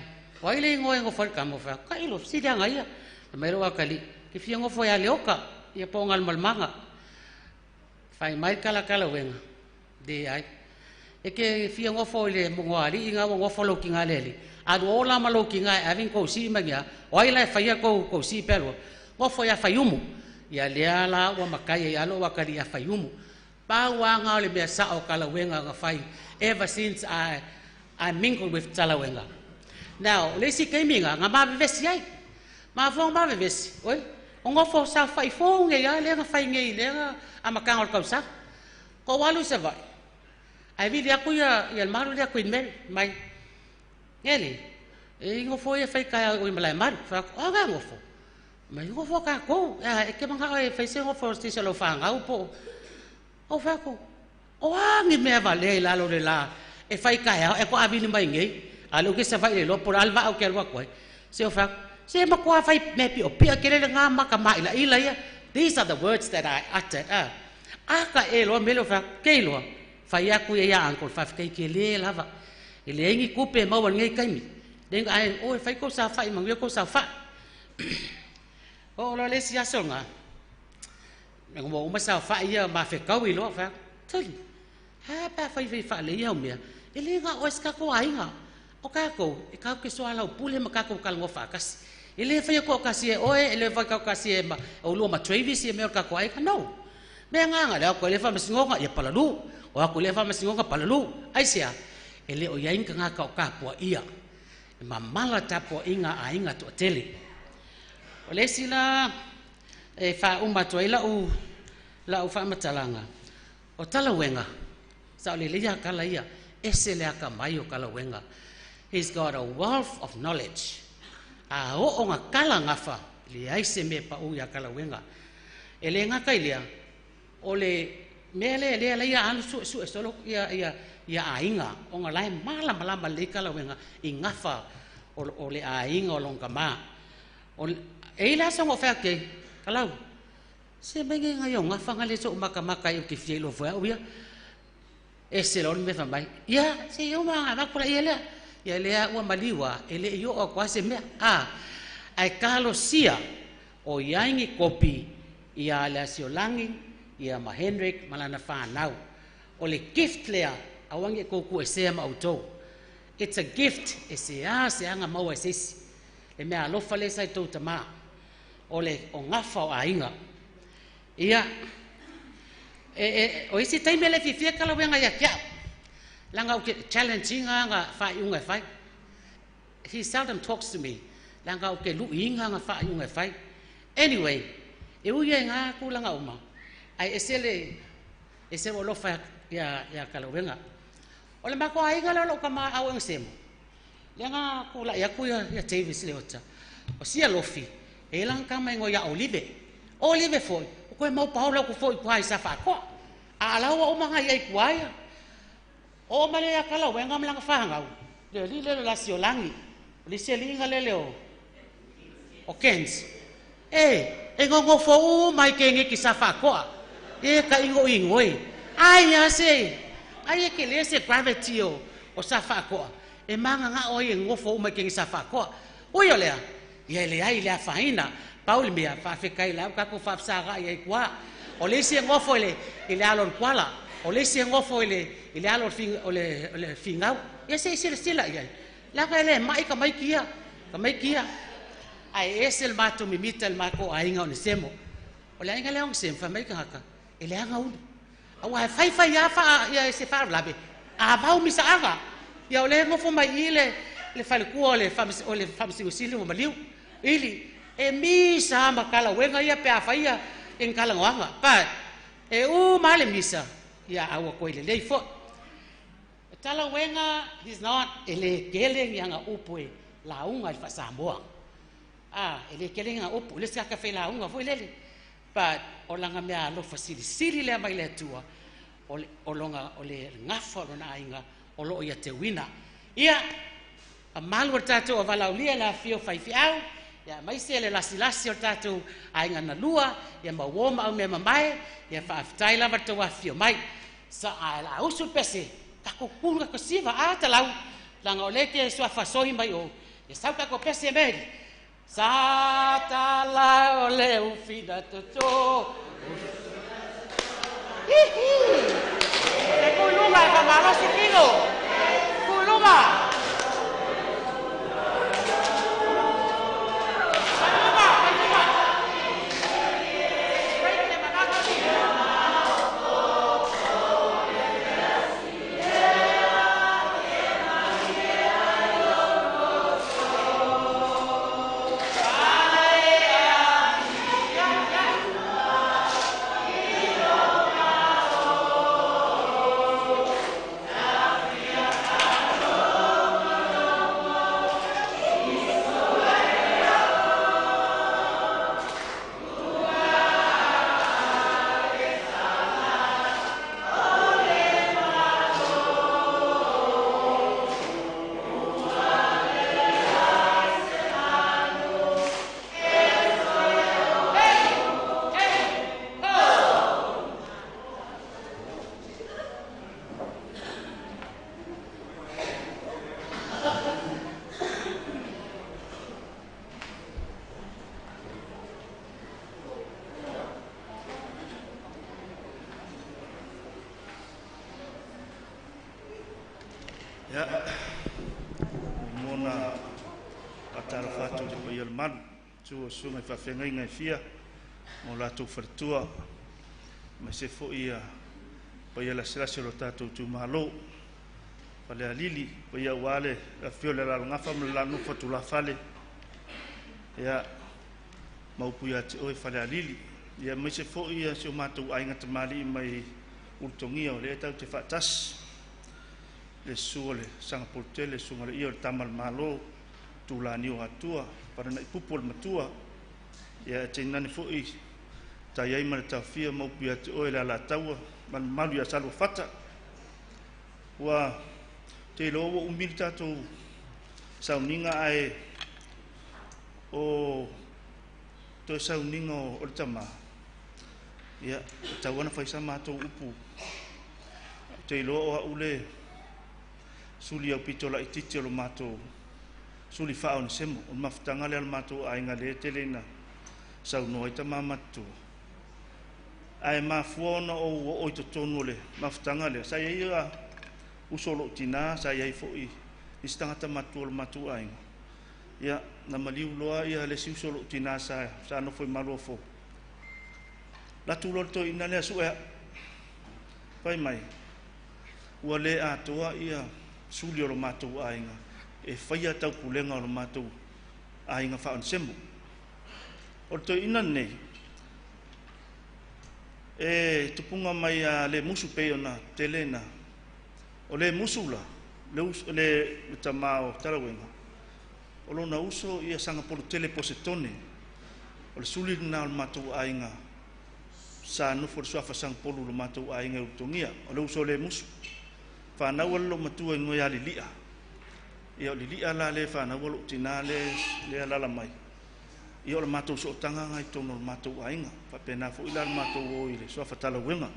o ai le igoa e nofo ai le tama? Ou fai atu, tailo, fesili ana ia. Fai mai lou atalii, e fia nofo ia Leota, ia po o Galumalemana. Fai mai le tala a Talauega, leai. E te fia nofo i le monoalii na ua nofo lou tina le alii. Alu ola ma lou tina e ave ni tou sii ma ni a. O ai la e faia tou sii pe alua? Nofo ia Faiumu. Ia lea la ua matai ai lava lou atalii ia Faiumu. Pau lava na o le mea sao Talauega na fai ever since I mingled with Talauega. Now, o le isi taimi na, na ma vevesi ai. Mafua ona ma vevesi, oi, o nofo saofai fou nei lava lea na fai nei i lea amataga o le tausaga. Tou alu i Savaii, ae vili atu ia le malu lea Queen Mary mai. Eli, e nofo ia fai taeao i Malaemalu. Fai atu, o a nofo? Mai nofo tatou. E te manao e fai se nofo o se tasi o lau fanau po o. Fai atu, o a ni mea valea i lalo o le la e fai taeao e faatoa vili mai nei. A o lea ou te i Savaii le iloa po o le a le vaa ou te alu atu ai. Se o fai atu, se matua fai mea piopio tele lena matamailaila ia. These are the words that I uttered. A ka e loa mele o fai atu, ke iloa. Fai atu ia ia uncle, faafetai tele lava. E leai ni tupe e maua i lenei taimi. Ae o e fai kou saofai manuia kou saofai. O loa le isi aso lena, ua uma saofai ia mafetau i loa, fai atu, tali, a pe a fai fai faalelei au mea, e le na o se tatou aiga. O tatou, e tatou te soalaupule ma tatou talanoa faatasi. E le faia toatasi e oe, e le fai toatasi e oulua ma Travis ia mea o le tatou aiga. No. Mea nganga le atu i le faamasinoga, ia palalu. O atu i le faamasinoga, palalu. Aisea, e le o iai ni tagata o tapuaia. E mamala tapuaiga a aiga toatele. O le isi la e faauma atu ai lau faamatalaga, o Talauega, sa o lelei lava tala ia, ese le atamai o Talauega. He's got a wealth of knowledge. A oo na tala gafa, leai se mea pau ia Talauega. E le gata i lea, o le mea lea lea laia alu suesue solo ia ia ia aiga, ona la e malamalama lelei Talauega i gafa o le aiga o lona tama. E i la aso na ou fai atu ai, Kalau, se mai ngai ngai o gafa nga le sou makamaka ai ou te fia iloa foi au ia. Ese loa le mea fai mai, ia, se i uma avatu la ia lea. Ia lea ua maliu a, e le i oo atu lava se mea. A, ae talosia o i ai ni kopi ia le Asiolagi, ia ma Henrik ma lana fanau. O le gift lea, aua ne i tou tuuesea ma outou. It's a gift e se a se aga maua e se isi. Le mea alofa lea sa i tou tama. O le o gafa o aiga. Ia, o isi taimi le fiafia Talauega ia te au. Leaga ou te challenge ina aga faaiuga e fai. He seldom talks to me. Leaga ou te luiina aga faaiuga e fai. Anyway, e ui ai ngā tulaga uma, ae ese le ese o alofa ia Talauega. O le matou aiga lea o lou tama au e semo. Lea na tulai atu ia Davis Leota. O sia lofi, e langa tama ingoa ia Olive. Olive foi, o koe mau paola ku foi kuai sa whakoa. A alaua o mga ia i kuaia. O male ia Talauega ma langa whangau. Le li le la siolangi. O le se linga le o Kens. E ngongo fo u mai ke nge ki sa whakoa. E ka ingo ingoi. Ai ia se, ai e ke le se gravity o sa whakoa. E manga nga o i ngofo u mai ke nge sa whakoa. Ui o lea, ia le ai le afaina. Pauli mea, whaafekai lau kako whaafsaga ia i kua. O le isi e ngofo i le alo o le kuala. O le isi e ngofo i le alo o le fingau. Ia se isi le sila ia. Laka ele mai ka mai kia. Ka mai kia. Ai ese le matou mimita le matou aiga o Nesemo. O le aiga lea o Nesemo, fai mai ka haka. E le anga ulu. Aua e fai fai ia fa ia se fa labe. A vau misa aga. Ia o le ngofo mai i le falekua o le faamasingosili o maliu. Ili e misa ma kala wenga ia pe a fai ia en kala ngoanga. Pa e u ma le misa ia aua koe le lei fo. Talauega, he's not e le kele ni anga upu e launga i Samoa. Ah, e le kele nga upu, le se aka fe launga foi lele. But o langa mea alofa silisili lea mai le Atua, o longa o le gafa o lona aiga o loo ia teuina. Ia, a malu o le tatou avalaulia le afio faifeau, ia maise le lasilasi o le tatou aiga na lua, ia ma uo ma au mea mamae, ia faafetai lava le tau afifio mai. Sa ae la usu le pese, tatou tu tatou siva, a talau, leaga o lea e te suafa soi mai o, ia sau tatou pese meli. Sa tala o le ufina toto. Hihi! E kuluga e whamalosi kino. Kuluga! Ia, muamua ona faatalofa atu i le paia o le malu, susu o susuga i faafeagaiga e fia ma o latou faletua, aemaise foi ia paia lasilasi o lo tatou itumalo, Falealili, paia aua le afifio o le Alalagafa ma le Lalnofo Tulafale, ia, ma upu ia te oe Falealili, ia aemaise foi ia si o matou aiga tamalii mai Ulutogia o lea tatou te faatasi, le susu o le Sagapolutele, susuga i le Ia o le Tama a le Malo, Tulaniu o Atua, Falanaipupu o le Matua, ia e tainane foi tai ai ma le taofia ma upu ia te oe le Alataua ma le mamalu ia Saluafata. Ua te iloa ua umi le tatou sauniga ae o toe sauniga o le tama, ia, e tatau ona fai sa matou upu. Ou te iloa o au le suli aupito laitiiti o le matou suli faaonesemo. O le mafutaga lea o le matou aiga lea e tele ina saunoa ai tama matutua. Ae mafua ona ou oo i totonu o le mafutaga lea, sa i ai uso o lou tina, sa i ai foi isi tagata matutua o le matou aiga. Ia, na maliu loa ia le isi uso o lou tina sa nofo i Maluafou. Latu loa le toeaina lea sue au. Fai mai, ua le atoa ia suli o lo matou aiga e faia taupulega o lo matou aiga faaonesemo. O le toeaina lenei, e tupuga mai a le musu pei ona tele na. O le musu la, le tama o Talauega, o lona uso ia Sagapolutele Posetone, o le suli lena o le matou aiga sa nofo le suafa Sagapolu i le matou aiga i Ulutogia, o le uso o le musu. Fanau le loomatua i ia Lilia. Ia o Lilia la le fanau lou tina le alala mai. Ia o le matou sootaga ngai totonu o le matou aiga. Faapena foi la le matou o i le suafa Talauega.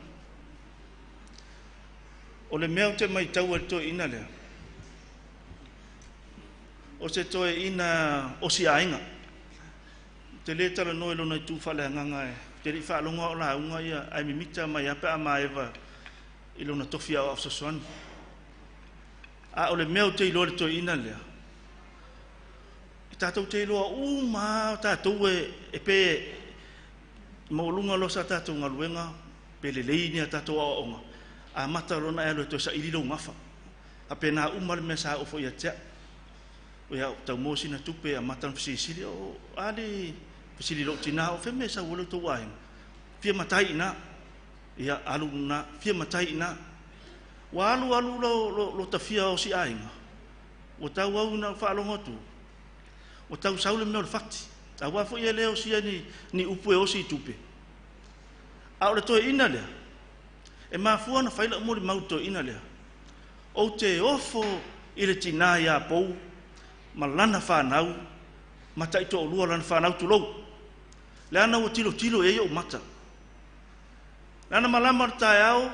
O le mea ou te matau ai i le toeaina lea, o se toeaina osi aiga. Te le talanoa i lona itu faaleagaga e te le i faalogo o lauga ia ae mimita mai lava pe a maeva i lona tofi aoao fesoasoani. A o le mea ou te iloa i le toeaina lea, e tatou te iloa uma lava tatou e pe maualuga loa sa tatou galuega, pe lelei ni a tatou aoaoga, amata loa ona e alu e toe saili lou gafa. Faapena uma le mea sa oo foi ia te au. Ia, ou tau maua sina tupe amata ona fesilisili, o a le fesili i lou tina, o fea mea e sau ai lo outou aiga? Fia matai i ina. Ia, alu lena, fia matai i ina. Ua alu alu lo tafia o si aiga, ua tau au ina faalogo atu, ua tau sau le mea o le fati. Aua foi e le osia ni upu e osi i tupe. A o le toeaina lea, e mafua ona fai lau molimau i le toeaina lea. Ou te ofo i le tina ia Pou ma lana fanau, ma taitoalua lana fanau tulou. Leaga ua tilotilo i ai ou mata. Leaga malama o le taeao,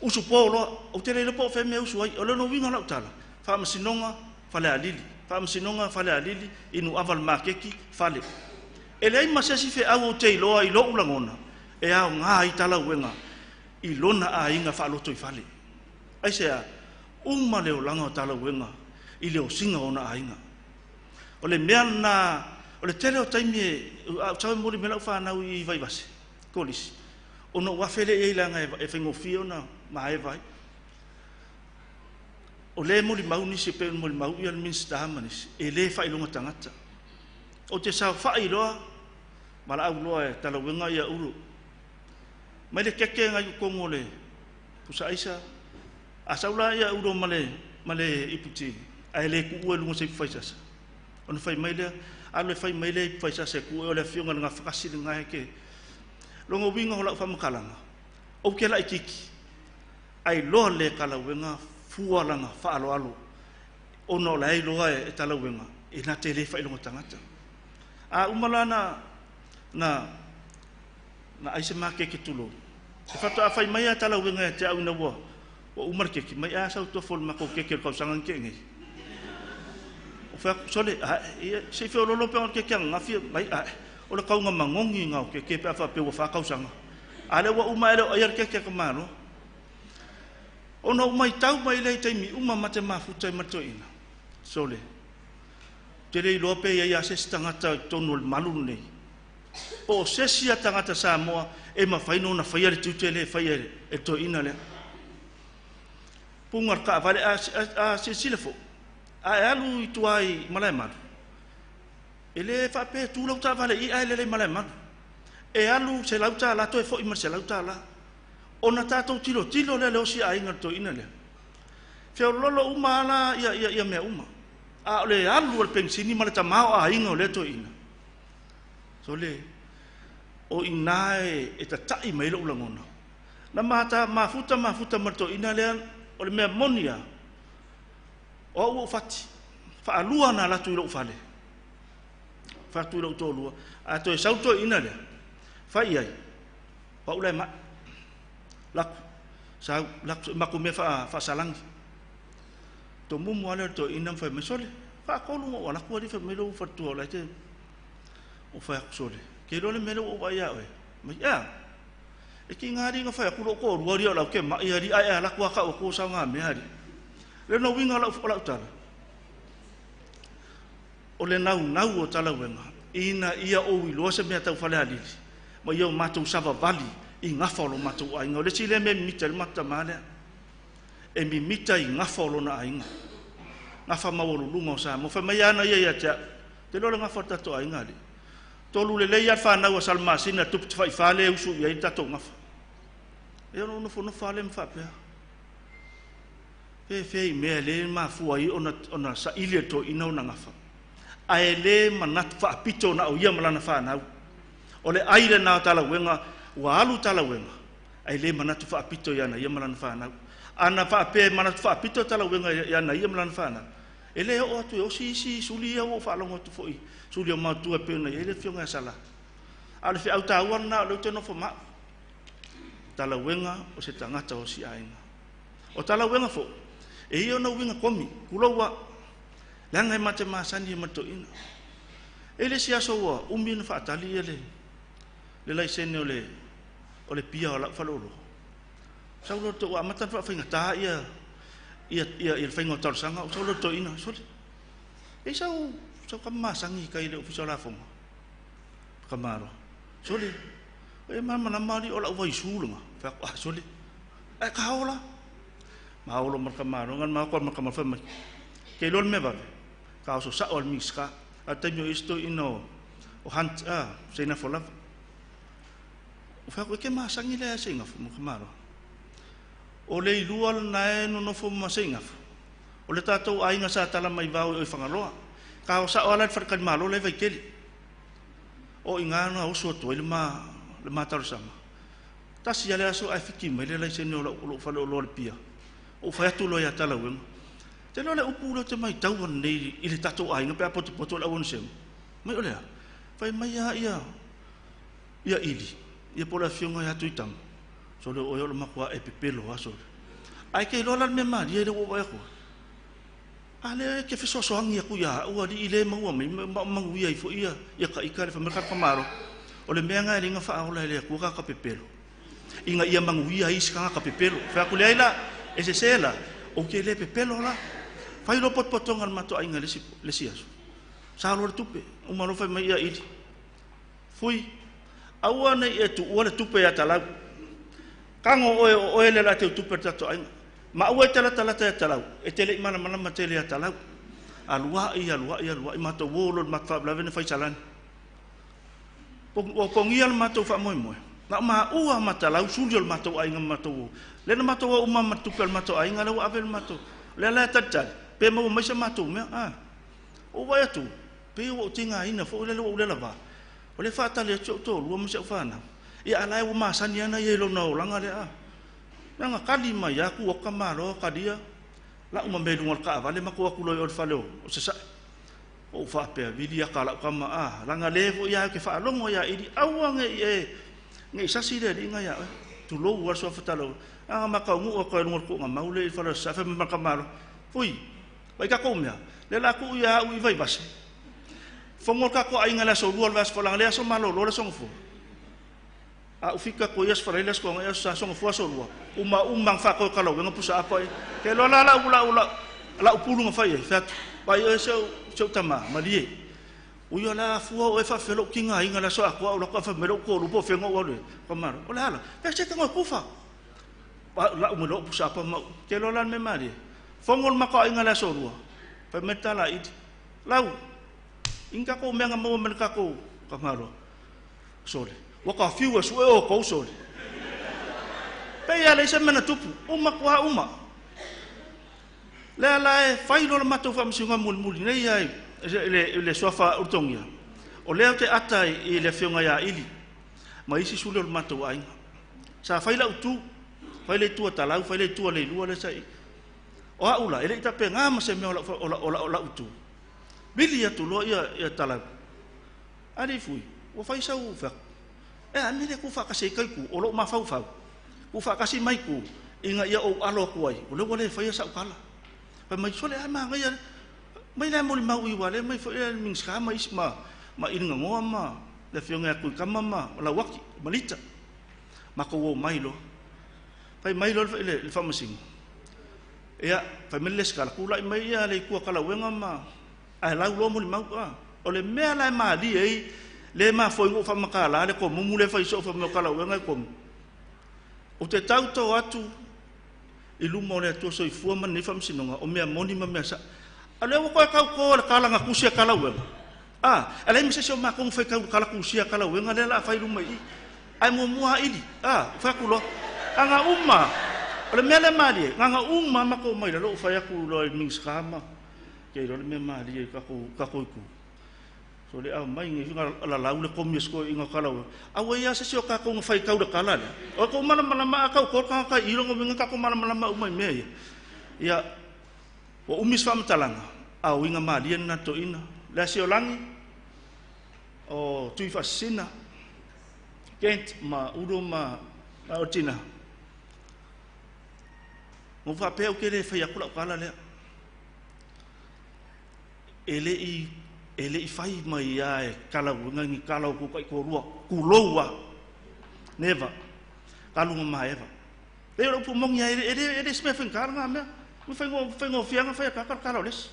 Usu po loa, ou te le iloa po o fea mea e usu ai. O lona uiga o lau tala, Faamasinoga, Falealili, Faamasinoga, Falealili, inu ava i le maketi, fale. E leai ma se isi feau ou te iloa i lou lagona e aoga ai Talauega i lona aiga faalotoifale. Aisea? Uma le olaga o Talauega i le osiga o ona aiga. O le mea lena, o le tele o taimi e, a ou sau e momoli mai lau fanau i Vaivase, Kolisi, ona ou afe lea i ai leaga e faigofie ona maeva ai. O lea e molimau nisi e pei ona molimau le Minisita ma nisi, e le faailoga tagata. Ou te saofai loa, valaau loa e Talauega ia Ulu. Mai le keke na i totonu o le pusa aisa, a sau la ia Ulo ma le, ma le iputi, ae le tuua i luga o se ipu faisasa. Ona fai mai lea, alu e fai mai le ipu faisasa e tuua, o le afioga i le Gafatasi lena e te... Lona uiga o lau faamatalaga, ou te laitiiti, ae iloa le Talauega fua lana faaaloalo, ona o la e iloa e Talauega, e na te le faailoga tagata. A uma la na, na, na ai se makeke tulou, e faatoa fai mai a Talauega ia te au ina ua, ua uma le keke, mai a sau tofo i le matou keke o le tausaga na tea nei. Ou fai atu, sole, ae, ia, se i feoloolo pe o le keke ananafi, mai, ae, o le tauga manogi lena o keke pe a faapea ua 4 tausaga. A lea ua uma ae le o aia le keke a ka Malo. Ona ou matau mai lea i taimi uma ma te mafuta ai ma le toeaina, sole, ou te le iloa pe i ai lava se isi tagata i totonu o le malu lenei, po o se isi lava tagata Samoa e mafai ona faia le tiute lea e faia e le toeaina lea. Puga le taavale, a, a, a silasila foi, a e alu i tua i Malaemalu, e le faapea e tu lau taavale i i ae lele i Malaemalu. E alu $100 toe foi ma le $100. Ona tatou tilotilo lea i le osi aiga o le toeaina lea. Feololo uma lava la ia, ia, ia mea uma. A o le alu o le penisini ma le tamaoaiga o lea toeaina, sole, o i ina e, e tata'i mai ai lou lagona. Na mata, mafuta mafuta ma le toeaina lea, o le mea moni lava, o au ua ou fati, faalua ona alu atu i lou fale, fai atu i lou toalua, a toe sau le toeaina lea, fai i ai, o au la e ma'i. Lako, sau, lako, matou mea faasalagi. Tomumu lava lea o le toeaina ma fai mai, sole, faatolu ona ou alu atu alii fai mai lou faletua o la e te... Ou fai atu, sole, e te iloa le mea lea ua ou vaai ia oe? Mai, e a? E tiga alii na fai atu lou toalua alii o la ou te ma'i alii ae e alu atu lava tau atu o saogamea alii. O le uiga o lau, o lau tala, o le naunau o Talauega ina ia ou iloa se mea tau Falealili ma ia o matou savavali i gafa o lo matou aiga. O le isi lea mea e mimita ai le matou tama lea, e mimita i gafa o lona aiga, gafa maualuluga o Samoa. Fai mai ana ia ia te au, te iloa le gafa o le tatou aiga alii. Tolu lelei lava le fanau a Salamasina le Tupu Tafaifa lea e usu i ai le tatou gafa. Ia ona ou nofonofo lava lea ma faapea, Pefea i mea e le mafua ai ona, ona saili e le toeaina ona gafa, ae le manatu faapito na o ia ma lana fanau. O le ai lena o Talauega, ua alu Talauega, ae le manatu faapito ia na ia ma lana fanau. A na faapea e manatu faapito Talauega ia na ia ma lana fanau, e le oo atu e osi isi suli ia ua ou faalogo atu foi, suli o maotua e pei ona i ai le afioga ia Sala. A o le feau taua lena o lea ou te nofo ma au. Talauega o se tagata osi aiga. O Talauega foi, e i ai ona uiga komi, tulou a, leaga e ma te masani ai ma le toeaina. E i ai le isi aso ua umi ona faatali ia le, le laisene o le, o le pia o lau faleoloa. Sau loa ua amata ona faafaigata ia, ia, ia, ia le faiga o talosaga, ou sau loa le toeaina, sole, e i ai sau, sau tama masani i tai i le Ofisa o Lafoga, Tamaloa, sole, e malamalama alii o lau vaisu lena, fai atu, ah, sole, Ae ka ola. Ma olo ma le tamaloa, na ma ma tama fai mai. Ke iloa le mea vave, ka oso sao al Minisita. A taimi o isi toeaina o, o Hunt, a, Seinafo lava. O fai atu, e ke masani lea e Seinafo ma tamaloa. O le ilua lena e nonofo ma Seinafo. O le tatou aiga sa tala mai vao i Fagaloa. Ka o sao ala i le faletalimalo la e Vaitele. O i ina na oso atu ai le ma, le ma talosaga. Tasi lava le aso ae fiki mai le laisene o lou faleoloa i le Apia. Ou fai atu loa ia Talauega, Te iloa le upu lea ou te matau ananei i le tatou aiga pe a potopoto le auonesema. Mai o le a? Fai mai lava ia, ia Ili, ia po o le afioga ia Tuitama. Sole o oe o le matua e pepelo lava sole. Ae e te iloa la le mea malie lea ua ou vaai atu ai? A lea e te fesoasoani atu ia au alii lea e maua mai ma manuia ai foi ia ia taita le fai mai le tagata Malo. O le mea lena e alai ona faaola e le Atua tagata pepelo ina ia manuia ai isi tagata pepelo. Fai atu leai la, e sese la, ou te le pepelo la. Fai loa potopotoga a le matou aiga i le isi aso. Sa loa le tupe, uma loa fai mai ia Ili, Fui, aua ne i e tuua le tupe ia Talau. Tago oe o oe lea o le a teutupe le tatou aiga. Ma aua e te latalata ia Talau, e te le i malamalama tele ia Talau. Aluai, aluai, aluai, matou o loa i le matou faalavelave na fai salani. Ua pogia le matou faamoemoe. Na o maua ma Talau suli o le matou aiga ma matou o. Lea na matou o uma ma le tupe a le matou aiga lea ua ave le matou. O lea la e talitali pe maua mai se matou mea. A. Ua ou vaai atu, pei ua ou tigaina foi lele ua ou lelava. O lea e faatali atu si ou toalua ma si au fanau. Ia a la e ua masani lava ona ia i lona olaga lea a. Na ona tali mai lava tu atu tamaloa talia lau ma mea i luga o le taavale matou o atu loa i o i le fale o Sasae. Ou faapea, vili ata lau tama a, leaga lea foi lava ou te faalogo ia Ili, aua ne i e, ne i sasi le alii na ia oe. Tulou lava le suafa tala, na ona ma taunuu atu lava i luga o le tuugamau lea i le fale o Sasae, fai mai ma le tamaloa, Fui, Vaai tatou mea, lea o le a tuu ia au i Vaivase. Fono le tatou aiga i le aso Lua o le vaiaso folanga, le aso malolo, le aso Gafua. A ou fika atu ai Aso Faraile, Aso Toonai, Aso Sa, Aso Gafua, Aso Lua, uma uma na faatoe kalauega pusa apa ia. Ke iloa la lau, lau, lau, lau pulu na fai ai, fai atu, vaai oe si au, si au tama, malie. Ui o le a fua oe faafefea lou tigaina i le aso atoa ou alu atu ae fai mai lou toalua po o fea na ou alu ai. Ka malo, o le a la? Fai atu, se tago e kufa. Lau mai loa ou pusa apa ma ou, ke iloa la le mea malie. Fono le matou aiga i le aso Lua, fai mai le tala a Ili, Lau, i ni tatou mea na maua mai le tatou tamaloa? Sole, ua ta fiu e sue outou, sole. Pei lava e leai se mea na tupu, ua matua uma. Lea la e fai loa le matou faamasinoga mulimuli nei lava i le suafa Ulutogia, o lea ou te ata i le afioga ia Ili ma isi suli o le matou aiga. Sa fai lau tu, fai le itu a Talau, fai le itu a Leilua lea sa i. O au la, e le i tapena ma se mea o lau, o lau, o lau, o lau itu. Vili atu loa ia, ia Talau. Alii Fui, ua fai sau fai atu. E a mea lea tuu faatasi ai kai ku, o lou mafaufau. Tuu faatasi mai ku, ina ia ou alo atu ai, o lea ua le faia sau tala. Fai mai, sole a manaia, mai la e molimau i ua lea mai foi le Minisita ma isi ma, ma Iliganoa ma le afioga ia Tuikama ma Lauaki, ma Lita. Matou o mai loa. Fai mai loa le, le faamasino. Ia, fai mai le Lesikala, tulai mai ia le itu a Kalauega ma ae lau loa molimau. A, o le mea la e malie ai, le mafua ai ona ou faamatala le komumu lea e fai soo fai mai o Kalauega e komu. Ou te tautau atu i luma o le Atua Soifua ma lenei faamasinoga, o mea moni ma mea saʻo. A o lea ua toe tauto e le kalaga tusi a Kalauega. A, e leai ma se isi o matou na faitau i le kala tusia a Kalauega lea o le a fai i luma i i. Ae muamua a Ili. A, ou fai atu loa. A na uma, o le mea lea malie, na na uma lava matou omai i lalo ou fai atu loa i le Minisita ma ke iloa le mea malie i tatou, tatou itu. So le aumai nei na lalau le komi a si toeaina o Kalauega. A ua i ai lava se isi o tatou na faitau i le kala lea. O tou malamalama a tau to le tagata i i lona uiga tatou malamalama uma i mea ia. Ia, ua umi se faamatalaga, a o uiga malie lena toeaina. Le Asiolagi, o Tuifaasisina, Kent ma Ulo ma Otina. Na ou faapea ou te le fai atu lau tala lea. E le i, e le i fai mai lava e Kalauega ni tala o tou taitoalua, tulou lava. Never. Talu ona maeva. Leai o le upu moni lava, e le, e le o se mea faigata lena mea. E faigofie lava ona fai e le tagata le tala o le isi.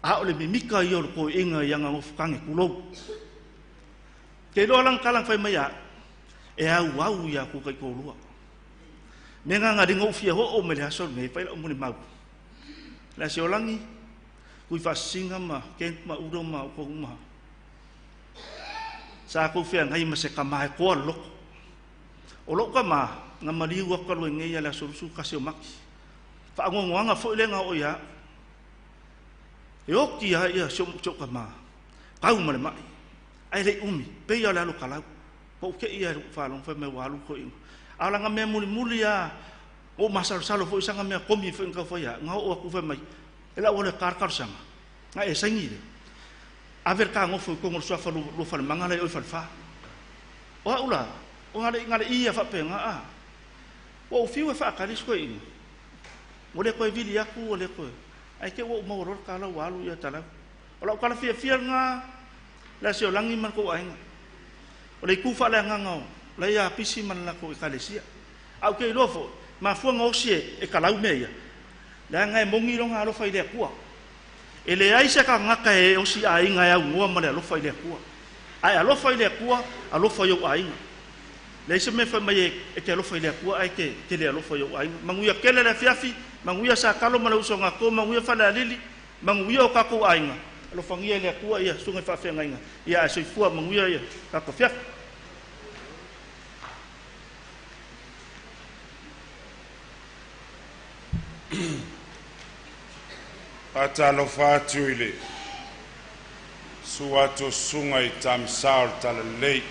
A o le mimita ia o le toeaina i ana nofo tane, tulou. Te iloa lana tala na fai mai ia au, e auau ia tou taitoalua. Mea na na ou fia oo mai le aso lenei, fai lau molimau. Le Asiolagi, Tuifaasisina ma Kent ma Udo ma outou uma. Sa tou feagai ma se tama e toa le loto. O lou tama, na maliu atu talu ai nei ia le aso 21 o Mati. Faanoanoaga foi lea na oo ia au. E oti lava ia si ou tama, tau ma le mai, ae le i umi, pei lava o le alo kalau. Ua ou te i lava i lou faalogo fai mai ua alu toeaina. A o lana mea mulimuli lava, ua ou masalosalo foi i sana mea komi foi na tau fai au, na oo atu fai mai, e lau alu e ta le talosaga, na e saini lea. Ave le ta nofo i totonu o le suafa Luafalemanga la i o i Falefa. O au la, o na le, na le i ia faapena, a. Ua ou fiu e faatali si toeaina, ua le toe vili atu ua le toe, ae te i ua ou maua loa le tala ua alu Talau. O lau tala fiafia lena Lasiolagi ma le tou aiga. O le itu faaleagaga o la ia Apisi ma le latou Ekalesia. Ae ou te iloa foi, mafua ona osi e Talau mea ia, leaga e moni lona alofa i le Atua. E leai se tagata e osi aiga e aunoa ma le alofa i le Atua. A e alofa i le Atua, alofa i ou aiga. Leai se mea fai mai e te alofa i le Atua ae te, te le alofa i ou aiga. Manuia tele le afiafi, manuia Satalo ma le uso na to, manuia Falealili, manuia o tatou aiga. Alofagia e le Atua ia susuga i faafeagaiga, ia ae soifua manuia ia tatou afiafi. Faatalofa atu i le susu atu o susuga i Tamisa o le Talalelei.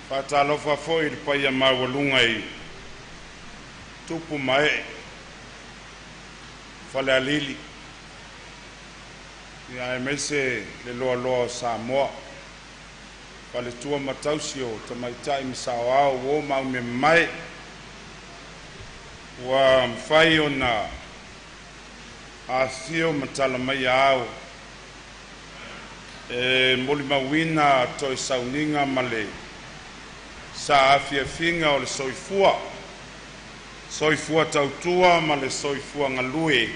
Faatalofa foi i le paia maualuga i tupu ma ee, Falealili, aemaise le loaloa o Samoa, faletua ma tausi o tamaitai ma saoao, uo ma aumeamamae ua mafai ona afifio ma tala mai ao e molimauina toe sauniga ma le saafiafiga o le soifua, soifua tautua ma le soifua galue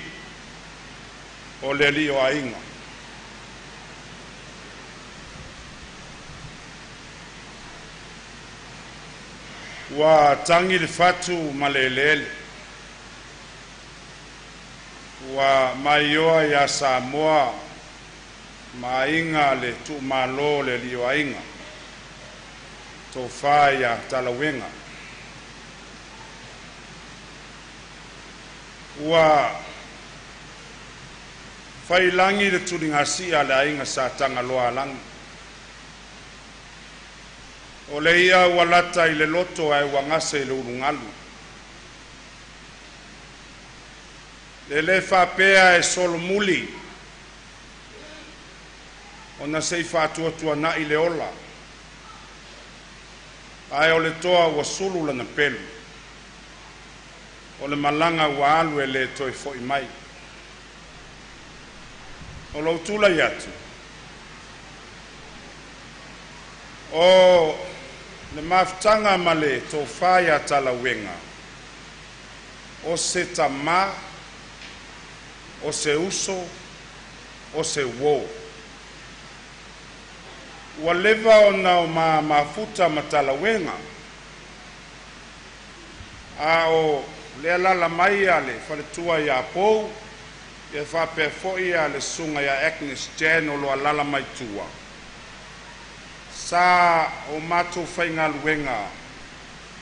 o le alii o aiga. Ua tagi le fatu ma le eleele, ua maioa ia Samoa ma aiga le tuumalo o le alii o aiga, tofa ia Talauega. Ua failagi le tuligasia a le aiga sa Tagaloaalagi. O le ia ua lata i le loto ae ua gase i le ulugalu. E le faapea e solomuli ona se i faatuatuanai le ola, ae o le toa ua sulu lana pelu, o le malaga ua alu e le toe foi mai. O lou tulai atu, o le mafutaga ma le tofa ia Talauega, o se tamā, o se uso, o se uo. Ua leva ona o ma mafuta ma Talauega, a o le alaala mai a le faletua ia Pou, ia faapea foi a le susuga ia Agnes Jan o lo alaala mai tua, sa o matou faigaluega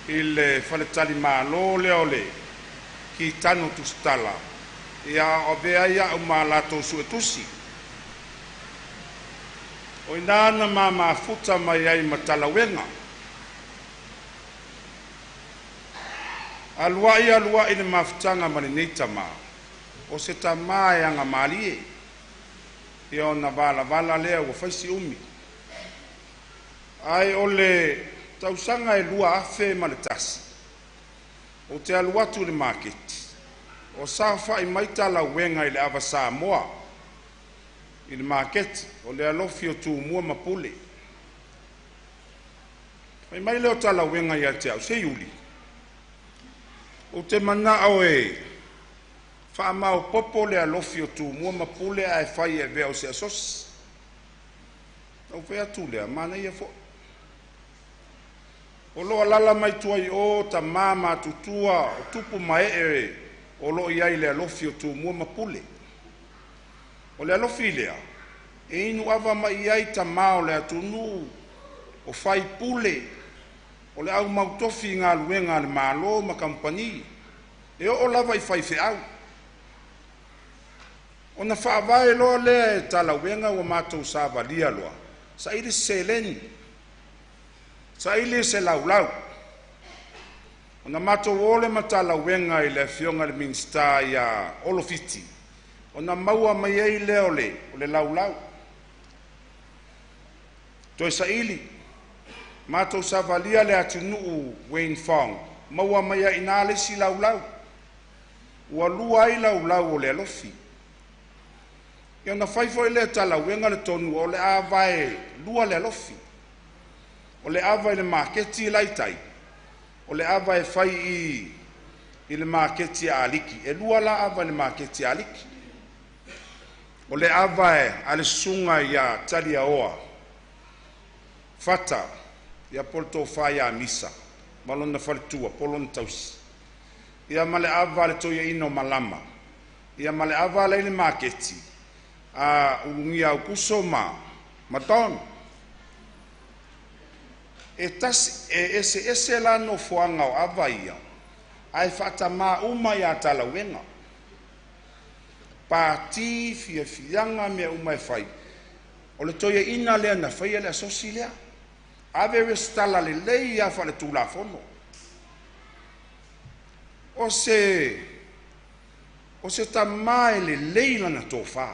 i le faletalimalo lea o le Kitano Tusitala, ia avea ai au ma latou suetusi. O ina na ma mafuta mai ai ma Talauega. Aluai aluai le mafutaga ma lenei tamā, o se tamā e agamalie, ia ona valavala lea ua fai si umi. Ae o le tausaga e 2001, ou te alu atu i le maketi, o saofai mai Talauega i le ava Samoa i le maketi, o le alofi o Tumua ma Pule. Fai mai lea o Talauega ia te au, se Iuli, ou te manao e faamaopoopo le alofi o Tumua ma Pule ae fai e avea o se asosi. Ou fai atu lea, manaia foi. O lo o alaala mai tua i o tamā matutua o tupu ma ee o lo o i ai i le alofi o Tumua ma Pule. O le alofi lea, e inu ava mai ai tamā o le atunuu, o faipule, o le au mautofi i galuega a le Malo ma kamupani, e oo lava i faifeau. Ona faavae loa lea e Talauega ua matou savalia loa, saili se seleni, saili se laulau. Ona matou o lea ma Talauega i le afioga i le Minisita ia Olo Fiti, ona maua mai ai lea o le laulau. Toe saili, Matou savalia le atunuu Wayne Fong, maua mai ai i ina le isi laulau. Ua lua ai laulau o le alofi. Ia ona fai foi lea e Talauega le tonu o le a vaelua le alofi. O le ava i le maketi la e i tai, o le ava e fai i i le maketi a Aliki. E lua la ava i le maketi a Aliki. O le ava a le susuga ia Taliaoa Fata ia po o le Tofa ia Misa ma lona faletua po o lona tausi, ia ma le ava a le toeaina o Malama, ia ma le ava la e i le maketi a Ulugia Aukuso ma Don. E tasi, e eseese la nofoaga o ava ia, ae faatama uma ia Talauega. Pati, fiafiaga, mea uma e fai. O le toeaina lea na faia le asosi lea. Ave resitala lelei lava faaletulafono. O se o se tama e lelei lana tofa,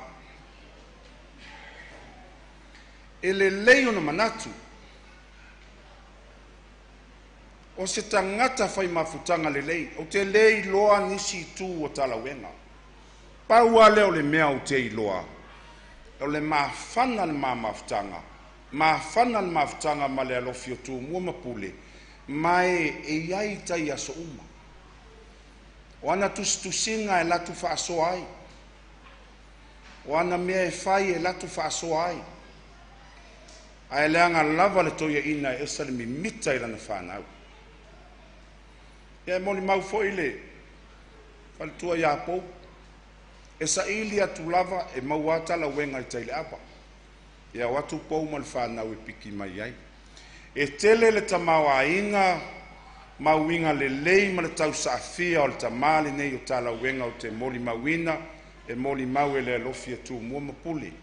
e lelei ona manatu, o se tagata fai mafutaga lelei. Ou te le iloa nisi itu o Talauega. Pau lava lea o le mea ou te iloa, o le mafana le ma mafutaga, mafana le mafutaga ma le alofi o Tumua ma Pule, ma e i ai i tai i aso uma. O ana tusitusiga e alu atu faasoa ai. O ana mea e fai e alu atu faasoa ai. Ae leaga lava le toeaina e ese le mimita i lana fanau. Ia e molimau foi le faletua ia Pou, e saili atu lava e maua lava talauega i tai i le ava. Ia o atu Pou ma le fanau e piki mai ai. E tele le tamaoaiga ma uiga lelei ma le tausaafia o le tama lenei o Talauega ou te molimauina, e molimau e le alofi e Tumua ma Pule.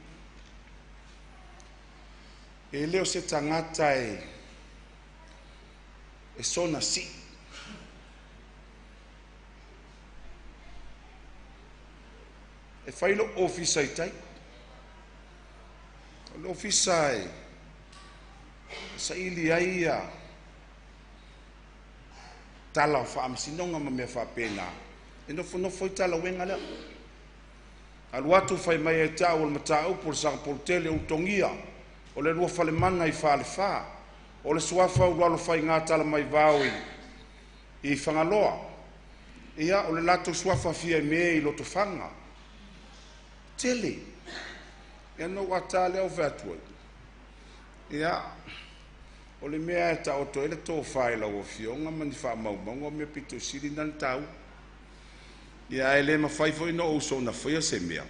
E le o se tagata e soona sii. E fai lou ofisa i tai. O le ofisa e saili ai ia tala o faamasinoga ma mea faapena, e nofonofo ai Talauega lea. Alu atu fai mai ia te au o le mataupu o le Sagapolutele Ulutogia, o le lua falemana i Falefa, o le suafa Ulualofaiga Talamaivao i Fagaloa, ia o le latou suafa Fiame i Lotofaga. Tele. Ia na ou ata lea ou fai atu ai, ia, o le mea e taoto ai le tofa i lau Afioga ma ni faamaumauga o mea pito i sili na ona taua. Ia ae le mafai foi ona ou soona faia se mea,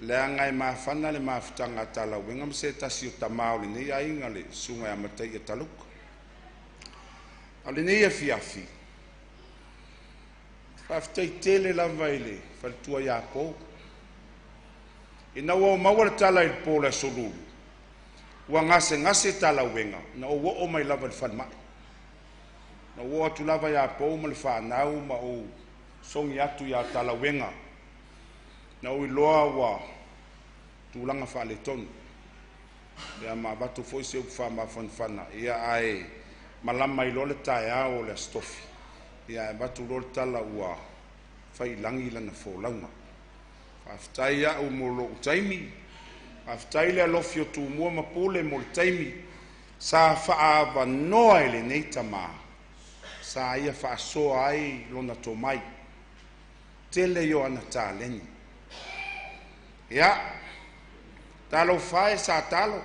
leaga e mafana le mafutaga a Talauega ma se tasi o tama o lenei aiga, le susuga ia Mataia Taluka. A o lenei afiafi, faafetai tele lava i le faletua ia Pou. Ina ua ou maua le tala i le po o le Aso Lulu, ua gasegase Talauega, na ou oo mai lava i le falemai. Na ou oo atu lava ia Pou ma le fanau ma ou sogi atu ia Talauega. Na ou iloa ua tulaga faaletonu. Ia ma avatu foi se upu faamafanafana, ia ae malama ai loa le taeao o le Aso Tofi, ia ae avatu loa le tala ua fai i lagi lana folauga. Faafetai au mo lou taimi, faafetai le alofi o Tumua ma Pule mo le taimi sa faaavanoa e lenei tama sa ia faasoa ai lona tomai. Tele ia o ana taleni. Ia, talofa e Satalo,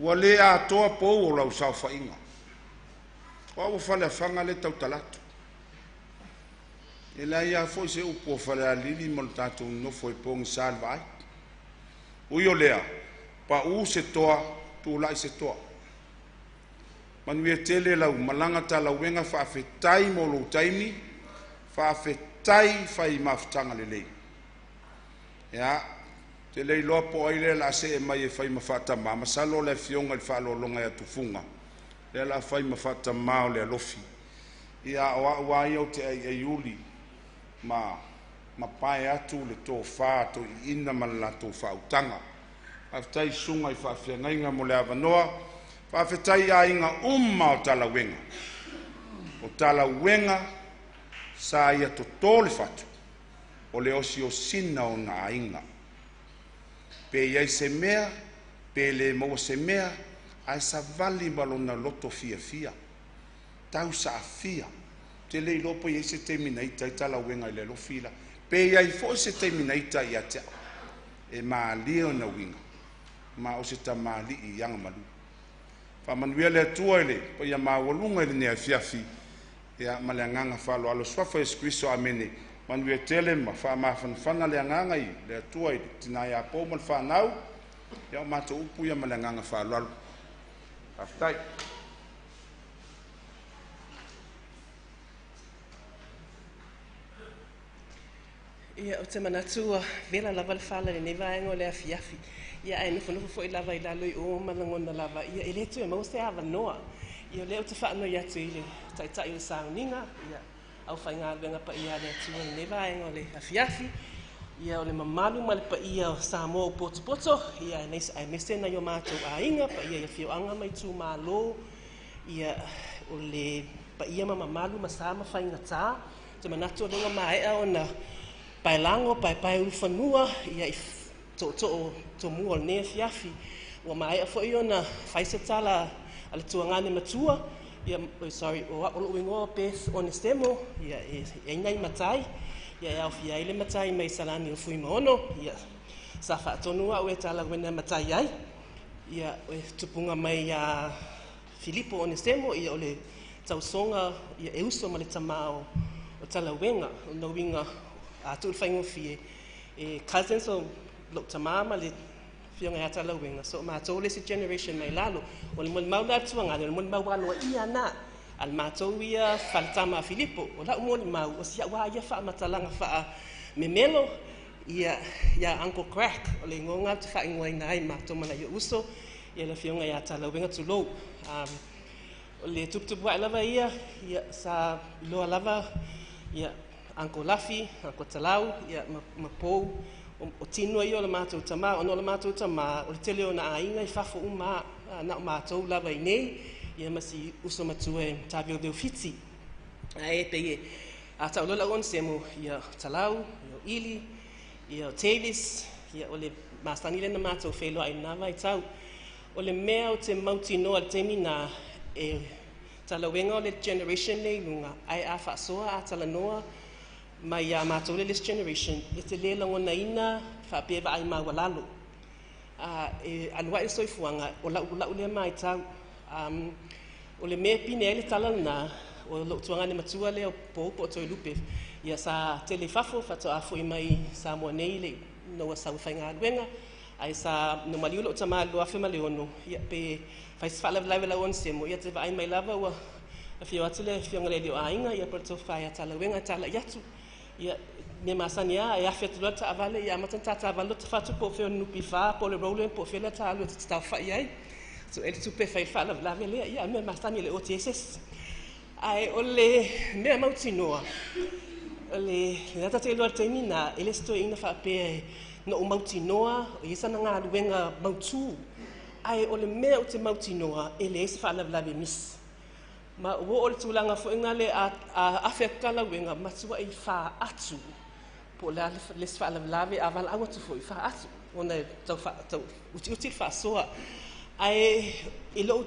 ua le atoa pou o lau saofaiga. O au o Faleafaga lea e tautala atu. E leai lava foi se upu a Falealili ma lo tatou nonofo ai pogisa le vaai. Ui o lea, pau se toa, tulai se toa. Manuia tele lau malaga Talauega, faafetai mo lou taimi, faafetai fai mafutaga lelei. Ia, ou te le iloa po o ai lea o le a see mai e fai ma faatama, masalo o le afioga i le Faaaloaloga ia Tufuga lea o le a fai ma faatama o le alofi. Ia, a o au lava ia ou te aiaiuli ma mapae atu le tofa a toeaiina ma le latou faautaga. Faafetai i susuga i faafeagaiga mo le avanoa. Faafetai i aiga uma o Talauega. O Talauega sa ia toto le fatu o le osiosina o ona aiga. Pe i ai se mea, pe le maua se mea, ae savali ma lona loto fiafia, tausaafia. Ou te le iloa po o i ai se taimi na ita ai Talauega i le alofi la. Pe i ai foi se taimi na ita ai ia te au. E malie ona uiga, ma o se tamalii agamalu. Faamanuia le Atua i le paia maualuga i lenei afiafi, ia ma le agaga faaaloalo. Suafa Iesu Keriso, amene. Manuia tele ma faamafanafana le agaga i le Atua i le tina ia Pou ma le fanau. Ia o matou upu ia ma le agaga faaaloalo. Faafetai. Ia, ou te manatu ua vela lava le fala i lenei vaega o le afiafi. Ia, ae nofonofo foi lava i lalo i o ma lagona lava, ia, e le toe maua se avanoa. Ia, o lea ou te faanoi atu i le Taitai o le Sauniga, ia, aufaigaluega paia a le Atua i lenei vaega o le afiafi, ia, o le mamalu ma le paia o Samoa ua potopoto, ia, aemaise nai o matou aiga, paia i afioaga ma itumalo, ia, o le paia ma mamalu ma sa ma faigata. Ou te manatu o lea ua maea ona paelago, paepaeulufanua, ia, i tootoo tomua o lenei afiafi. Ua maea foi ona fai se tala a le tuagane matua, ia, oh, sorry, o lou igoa o Beth Onesemo, ia, e i ai nai matai, ia, e aofia ai le matai mai Salani o Fuimaono, ia, sa faatonu au e talauina matai ai, ia, e tupunga mai ia Filipo Onesemo, ia, o le tausoga, ia, e uso ma le tamā o Talauega, o na uiga a tuu le faigofie, e cousins o lou tamā ma le afioga ia Talauega, so o matou le isi generation mai lalo. O le molimau la a le tuagane, o le molimau aloaia na a le matou ia faletama a Filipo. O lau molimau, o si au lava ia faamatalaga faamemelo, ia, ia Uncle Crack, o le igoa lena ou te faaigoaina ai matou ma nai ou uso, ia le afioga ia Talauega, tulou. O le tuputupu ae lava ia, ia, sa iloa lava, ia, Uncle Lafi, Uncle Talau, ia, ma Pou, o tino ia o le matou tamā, ona o le matou tamā, o le tele o ona aiga i fafo uma a, na o matou lava i nei, ia, ma si uso matua e Taveoveo Fiti. Ae pei e a tau loa lau Onesemo, ia, Talau, ia, o Ili, ia, o Tavis, ia, o le masani lea na matou feiloai i lena vaitau. O le mea ou te mautinoa i le taimi na, e talauega o le generation lea i luga, ae a faasoa a talanoa mai ia matou le last generation, e te le lagonaina faapea e vaai maualalo. A e alu ae le soifuaga, o lau, lau lea matau. O le mea e pine ai le tala lena, o lou tuagane matua lea o Pou po o Toelupe, ia sa tele i fafo, faatoa foi mai i Samoa nei le ina ua sau e faigaluega, ae sa na maliu lou tama i le 2006, ia pe fai se faalavelave lau Onesemo, ia te vaai mai lava ua afio atu le afioga i le alii o aiga, ia po o le tofa ia Talauega e talai atu. Ia, mea masani lava, e afe atu loa le taavale, ia amata ona tatavale lota fatu po o fea o le NPF po o le Roland po o fea le ta alu e te tataofai ai. Sue le tupe e fai ai le faalavelave lea, ia, mea masani e le o te ese isi. Ae o le mea mautinoa, o le lena ta te iloa i le taimi lena, e le o se toeaina faapea e na ou mautinoa o i ai sana galuega mautū. Ae o le mea ou te mautinoa, e leai se faalavelave e misi. Ma ua oo i le tulaga foi lena le a afe atu talauega, matuai faatu po o le a le isi faalavelave, a valaau atu foi, faatu ona e tau, tau utiuti le faasoa. Ae i lou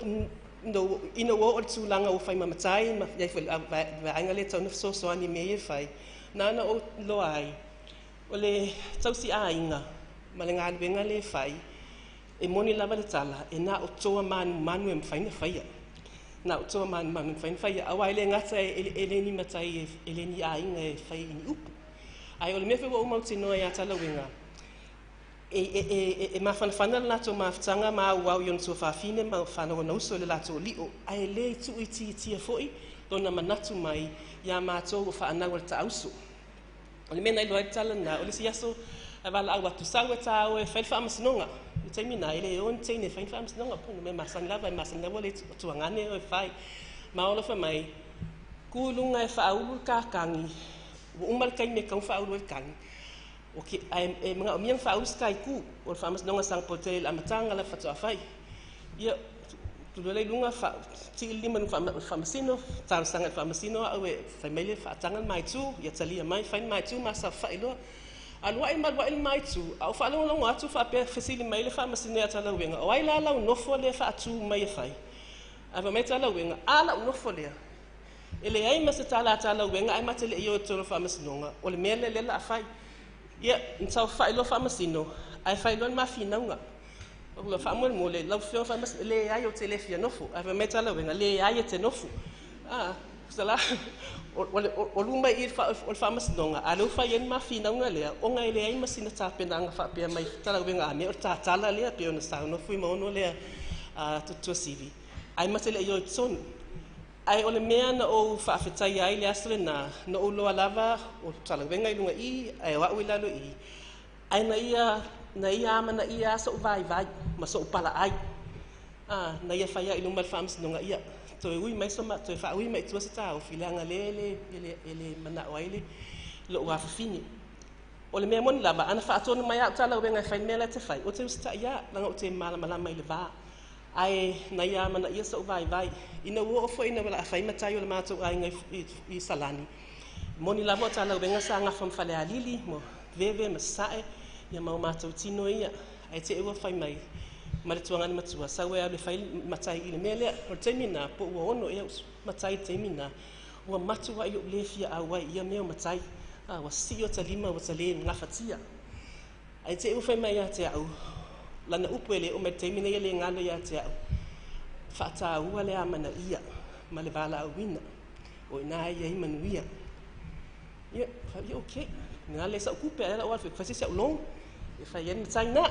ina ua oo i le tulaga ua fai ma matai ma i ai foi le vaega lea e tatau ona fesoasoani i mea ia e fai, na ona ou iloa ai, o le tausiaiga ma le galuega lea e fai, e moni lava le tala, e na o toa manumanu e mafai ona faia. Na o toa manumanu e mafai ona faia, aua e le gata e le ni matai, e le ni aiga e fai i ni upu. Ae o le mea foi ua ou mautinoa ia Talauega, e mafanafana le latou mafutaga ma auau i ona tuafafine ma fanau ona uso i le latou lio, ae le tuuitiitia foi lona manatu mai ia matou o fanau a le taauso. O le mea na iloa ai le tala lena, o le isi aso ae valaau atu, sau e tāua e fai le faamasinoga. I le taimi lena, e le o ni teine e fai ni faamasinoga, po o le mea masani lava, e masani lava le tuagane e o e fai. Ma olo fai mai, kū i luga e faaulu le kakagi, ua uma le taimi e tatau ona faaulu ai le kagi, okay, ae e manaomia ona faaulu se kaiku o le faamasinoga Singapore tele i le amataga lava faatoa fai. Ia, Tulu ai luga tii le lima i luga faamasino, talosaga i le faamasino au e fai mai le faataga le ma itu, ia talia mai, fai le ma itu ma saofai loa. Aluai ma aluai le ma itu, a ou faalogologo atu faapea fesili mai le faamasino ia Talauega, o ai la lau nofo lea faatu mai e fai? Ae fai mai Talauega, a lau nofo lea, e leai ma se tala a Talauega ae ma te le i o i totonu o le faamasinoga, o le mea lea lea o le a fai. Ia, na saofai loa faamasino, ae fai loa le ma finauga. O faamolemole, lau Afioga faamasino, leai ou te le fia nofo. Ae fai mai Talauega, leai e te nofo. Ah, sala, o luma i o le faamasinoga, a lea ua fai ai le ma finauga lea, ona e leai ma sina tapenaga faapea mai Talauega a mea o le tatala lea, pei ona saunoa Fuimaono lea Tuasivi, ae ma te le i o i totonu. Ae o le mea na ou faafetaia ai le aso lena, na ou loa lava o Talauega i luga i, ae o au i lalo i, ae na ia amanaia so'u vaivai ma so'u palaai. Na ia fai ai i luma o le faamasinoga, ia toe ui mai so toe faaui mai i tua se taofi, leaga lea e le manao ai le lo'u afafine. O le mea moni lava, ana faatonu mai au Talauega e fai le mea la te fai, o te usita'i a, leaga ou te malamalama i le va. Ae na ia amanaia so'u vaivai. Ina ua oo foi ina ua fai matai o le matou aiga i Salani, moni lava o Talauega sa gafa ma Falealili, mo Veve ma Sasae, ia ma o matou tino ia. Ae te ua fai mai ma le tuagana matua, sau e alu e fai matai i le mea lea. O le taimi na, po ua 6 ea matai i le taimi na, ua matu ai ou le fia auai ia mea o matai. Ua sii o ta lima ua ta le gafatia. Ae te ua fai mai ia te au, lana upu e le o mai le taimi nei e le galo ia te au, faataua le amanaia ma le valaauina, o ina ai ai manuia. Ia, ia okay. Nga le sa kupe ala o fai se au long, e fai ai matai na.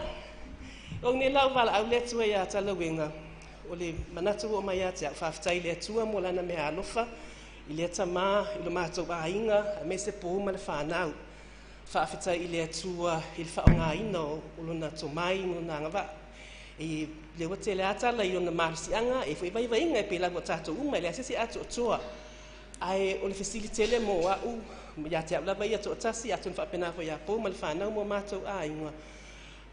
O nei lau valaau le Atua ia Talauega, o le manatu o mai ia te au, faafetai le Atua mo lana mea alofa, i le tamā, i le matou aiga, aemaise po ma le whanau. Faafetai i le Atua i le faaaogaina o lona tomai ma lona agavaa. E le ua tele ata la i ona malosiaga, e foi vaivaiga e pei lava o tatou uma, e leai se isi atoatoa. Ae o le fesili tele mo au, ia te au lava ia toatasi, atonu faapena foi ia Pou ma le whanau mo matou aiga,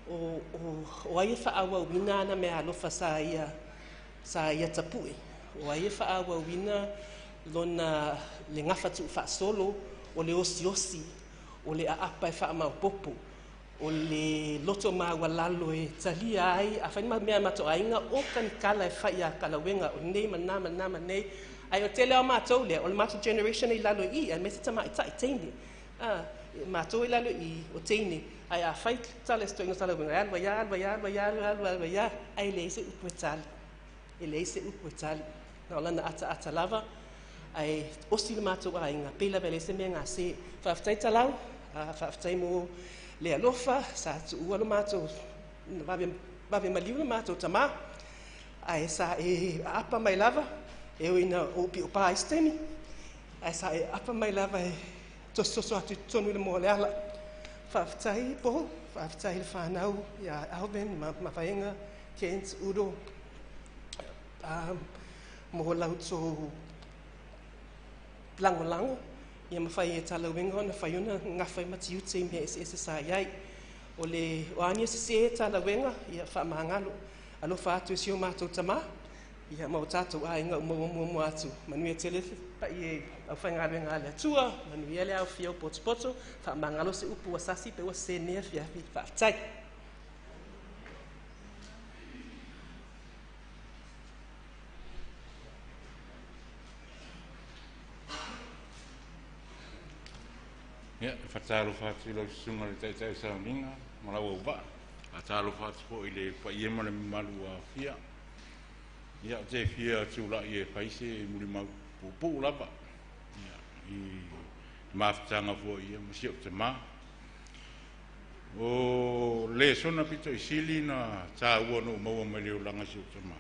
o ai e faaauauina ana mea alofa sa ia tapue. O ai e faaauauina lona le gafa tuufaasolo, o le osiosi, o le aapa e faamaopopo, o le loto maualalo e talia ai, a fai ma mea matou aiga, o kanikala e fai ia Kalauega, o nei ma na ma na ma nei. Ai o tele o matou lea, o le matou generation i lalo i, aemaise tamaitai teine. Matou i lalo i, o teine. Ai a fai tala se toeaina Talauega, e alu ai, alu ai, alu ai, alu alu alu ai, ai leai se upu e tali. E leai se upu e tali. Na o lana ataata lava, ai osi le matou aiga, pei lava e leai se mea gase. Faafetai Talau, faafetai mo le alofa, sa tuua le matou, vave maliu le matou tamā, ae sa e aapa mai lava, e ui ina ou pio pā i se taimi, ae sa e aapa mai lava e tosotoso atu i totonu i le moa o le ala. Faafetai Paul, faafetai le whanau ia Alvin, Mavaega, Kent, Udo, mo lau tou lagolago, ia mafai e Talauega ona fai ona gafa i matiute i mea eseese sa i ai. O le o a ni sese Talauega, ia faamagalo. Alofa atu e si o matou tamā, ia ma o tatou aiga uma ua muamua atu. Manuia tele paia e au faigaluega a le Atua, manuia le aofia o potopoto, faamagalo se upu ua sasi pe ua sese nei afiafi. Faafetai. Ia, e faatalofa atu i lau susuga i le Taitai o Sauniga ma lau auvaa. Faatalofa atu foi i le paia ma le mamalu ua aofia. Ia, ou te fia tulai e fai se mulimau puupuu lava, ia, i le mafutaga foi ia ma si ou tamā. O le sona pito i sili na tāua na ou maua mai le olaga si ou tamā.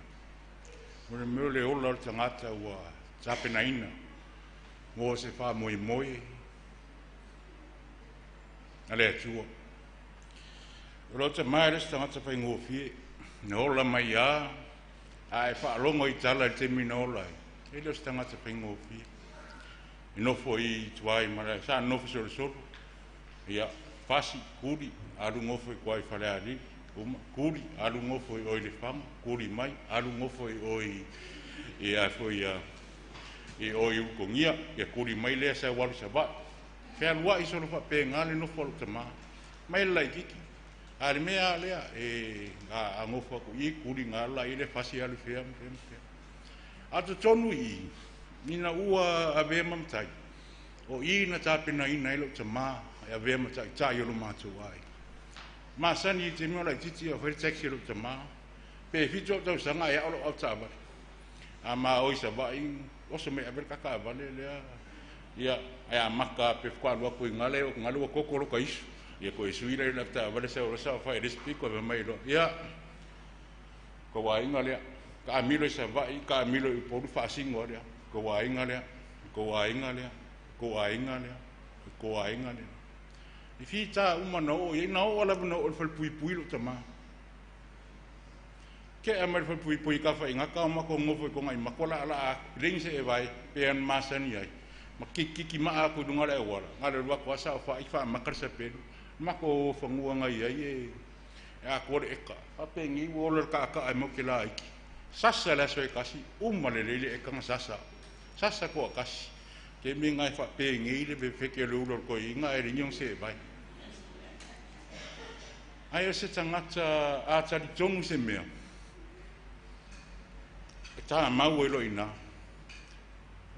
O le mea o le ola o le tagata ua tapenaina mo se faamoemoe a le Atua. O lau tamā e le o se tagata faigofie, na ola mai a, a e faalogo i tala i le taimi na ola ai, e le o se tagata faigofie. E nofo i tua i malae, sa nofo solosolo, ia, fasi, kuli, alu gofo i tua i Falealili. Uma, kuli, alu gofo i o i Lefaga, kuli mai, alu gofo i o i i a foi a i o i Ulutogia, ia kuli mai lea sau alu i Savaii. Fealuai solo faapena le nofo a lou tamā, mai le laitiiti. A o le mea lava lea, e a nofo atu i i, kuli ina alu lea fasi alu i fea ma fea ma fea. A o totonu i i, ina ua avea ma matai, o i na tapenaina ai lou tamā e avea ma taitai o lo matou aiga. Masani i le taimi o laitiiti a o fai le taxi a lou tamā, pe 7 au tausaga ae ao lau avetaavale. A ma o i Savaii, oso mai e ave le ta taavale lea, ia, ae amata pe faatoa alu atu i gala, e oo atu i gala ua toto lota isu. Ia toe sui lea o le avetaavale sau loa saofai i le isi pito ae fai mai loa, ia, tou aiga lea, taamilo i Savaii, taamilo i Upolu, faasino lava lea, tou aiga lea, tou aiga lea, tou aiga lea, tou aiga lea. I fita uma na oo i ai, na oo lava na oo i le falepuipui lou tamā. Tea mai le falepuipui i Tafaigata o matou nonofo i Tuanaimato laalaa atu, leai ni se evae pei ona masani ai, ma kitikiti maa atu i luga o le auala, na o le alu atu lava saofai faamata le sapelu, matou o fanua na i ai e atoa le eka, faapenei ua ola i le taataa e matou te laiti. Sasa le aso e tasi, uma lelei le eka na sasa, sasa toatasi. Taimi lena e faapenei le fefete o le ulu o le toeaina ae leai ni ona seevae. Ae o se tagata a talitonu se mea, e tamau ai loa i ina.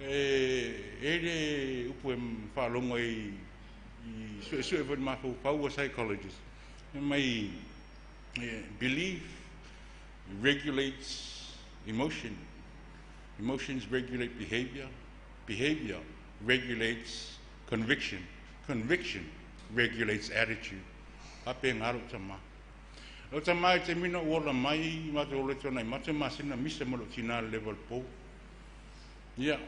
E i ai le upu e faalogo ai i suesue foi i le mafaufau a psychologist, fai mai, belief regulates emotion, emotions regulate behavior, behavior regulates conviction, conviction regulates attitude. Faapena lou tamā. Lou tamā i le taimi na ou ola mai, matou ola i Tuanaimato, masina misa ma lou tinā i le leva o le pou. Ia,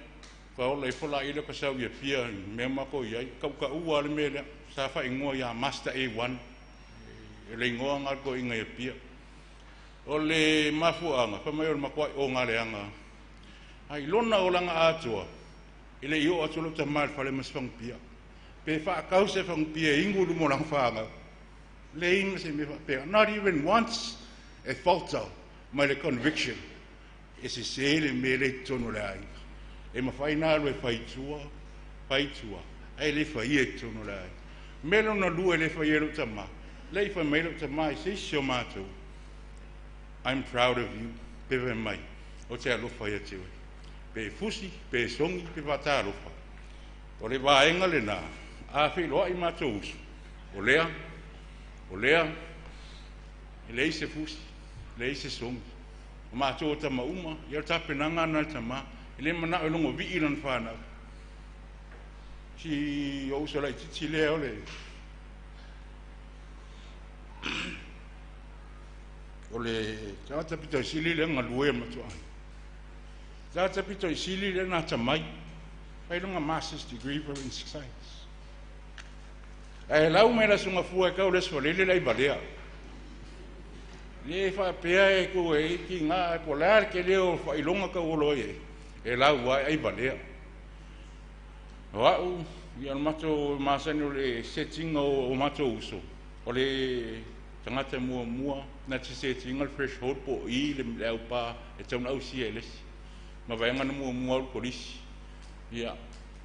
ka ola ifo laia lea ka sau i Apia i mea matou i ai, tautaua lava le mea lea, sa faaigoa ia Master A1, e le igoa lena o le toeaina i Apia. O le mafuaaga, fai mai o le matuai ogaleaga a i lona olaga atoa, e le i oo atu lou tamā i le fale ma se fagupia. Pe faatau se fagupia e inu i luma o lana fanau, leai ma se mea faapena. Not even once e falter mai le conviction e sese le mea lea i totonu o le aiga. E mafai ona alu e fai i tua, fai i tua, ae le faia i totonu o le aiga. Mea lona lua e le faia e lou tamā, lea i fai mai lou tamā i se isi o matou, I'm proud of you, pe fai mai, o te alofa ia te oe. Pe fusi, pe sogi, pe faatalofa. O le vaega lena, a feiloai matou uso, o lea, o lea, e leai se fusi, leai se sogi. O matou o tama uma, ia o le tapenaga lena a le tamā, e le manao e logovii lana fanau. Si ou uso laitiiti lea o le o le tagata pito i sili lea galue a le matuaga. Tagata pito i sili lea na atamai, fai lona master's degree forensic science. Ae lau mai le Aso Gafua e tau le Aso Faraile le aivalea. Le faapea e tu e tiga po o le a le tele o faailoga tauolo ai e lau lava e aivalea. O au, ia o le matou masani o le set ina o matou uso, o le tagata muamua na te set ina le threshold po o i le aupa e tatau ona ausia e le isi. Ma vaega na muamua au i le kolisi, ia,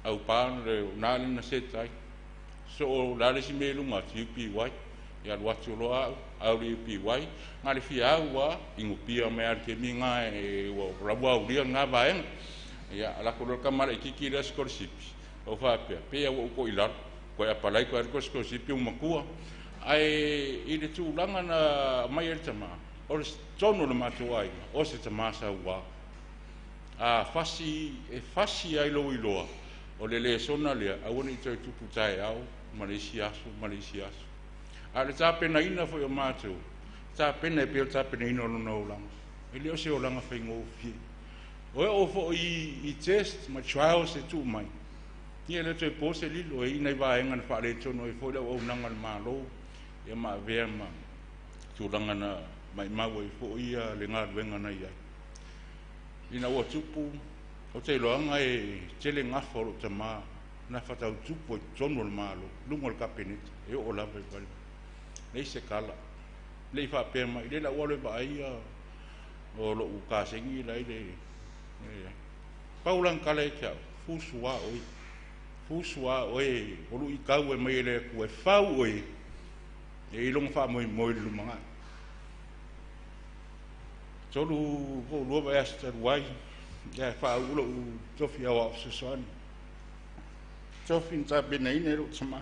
aupa na lea na set ai. So o le a le isi mea i luga atu, UPY, ia alu atu loa au, au i le UPY, na le fia au lava, inupia mai lava i le taimi lena e ua ua aulia lena vaega. Ia, lako loa le tama laitiiti lea sikolasipi, ou faapea, pei lava ua ou toilalo, toe apalai toe alu toe sikolasipi ua matua. Ae i le tulaga na aumai ai le tama, o le tonu o le matou aiga, o se tama saua. A fasi, e fasi ai lou iloa, o le lesona lea, aua ne i toe tupu taeao ma le isi aso ma le isi aso. A o le tapenaina foi o matou, tapena e pei o le tapenaina o lona olaga. E le o se olaga faigofie. O e oo foi i test ma trials e tuu mai, ia e le toe po se lilo, e i ai nai vaega na faaletonu ai foi le auaunaga a le Malo, ia ma avea ma tulaga na maimau ai foi le galuega na i ai. Ina ua tupu, ou te iloaga e tele gafa o lou tamā nafa tau tupu ai totonu o le Malo, luga o le Kapeneta, e oo lava i Palemene. Leai se tala. Le i faapea mai, le la ua le vaai ia o lou kasegi la i le pau lana tala ia te au, fusu lava oe, fusu lava oe, o luitau e mai e le Atua e fau oe e i lona faamoemoe i le lumanai. 3 po o 2 vaiaso talu ai, ia e faauu lou tofi aoao fesoasoani. Tofi na tapenaina e lou tamā.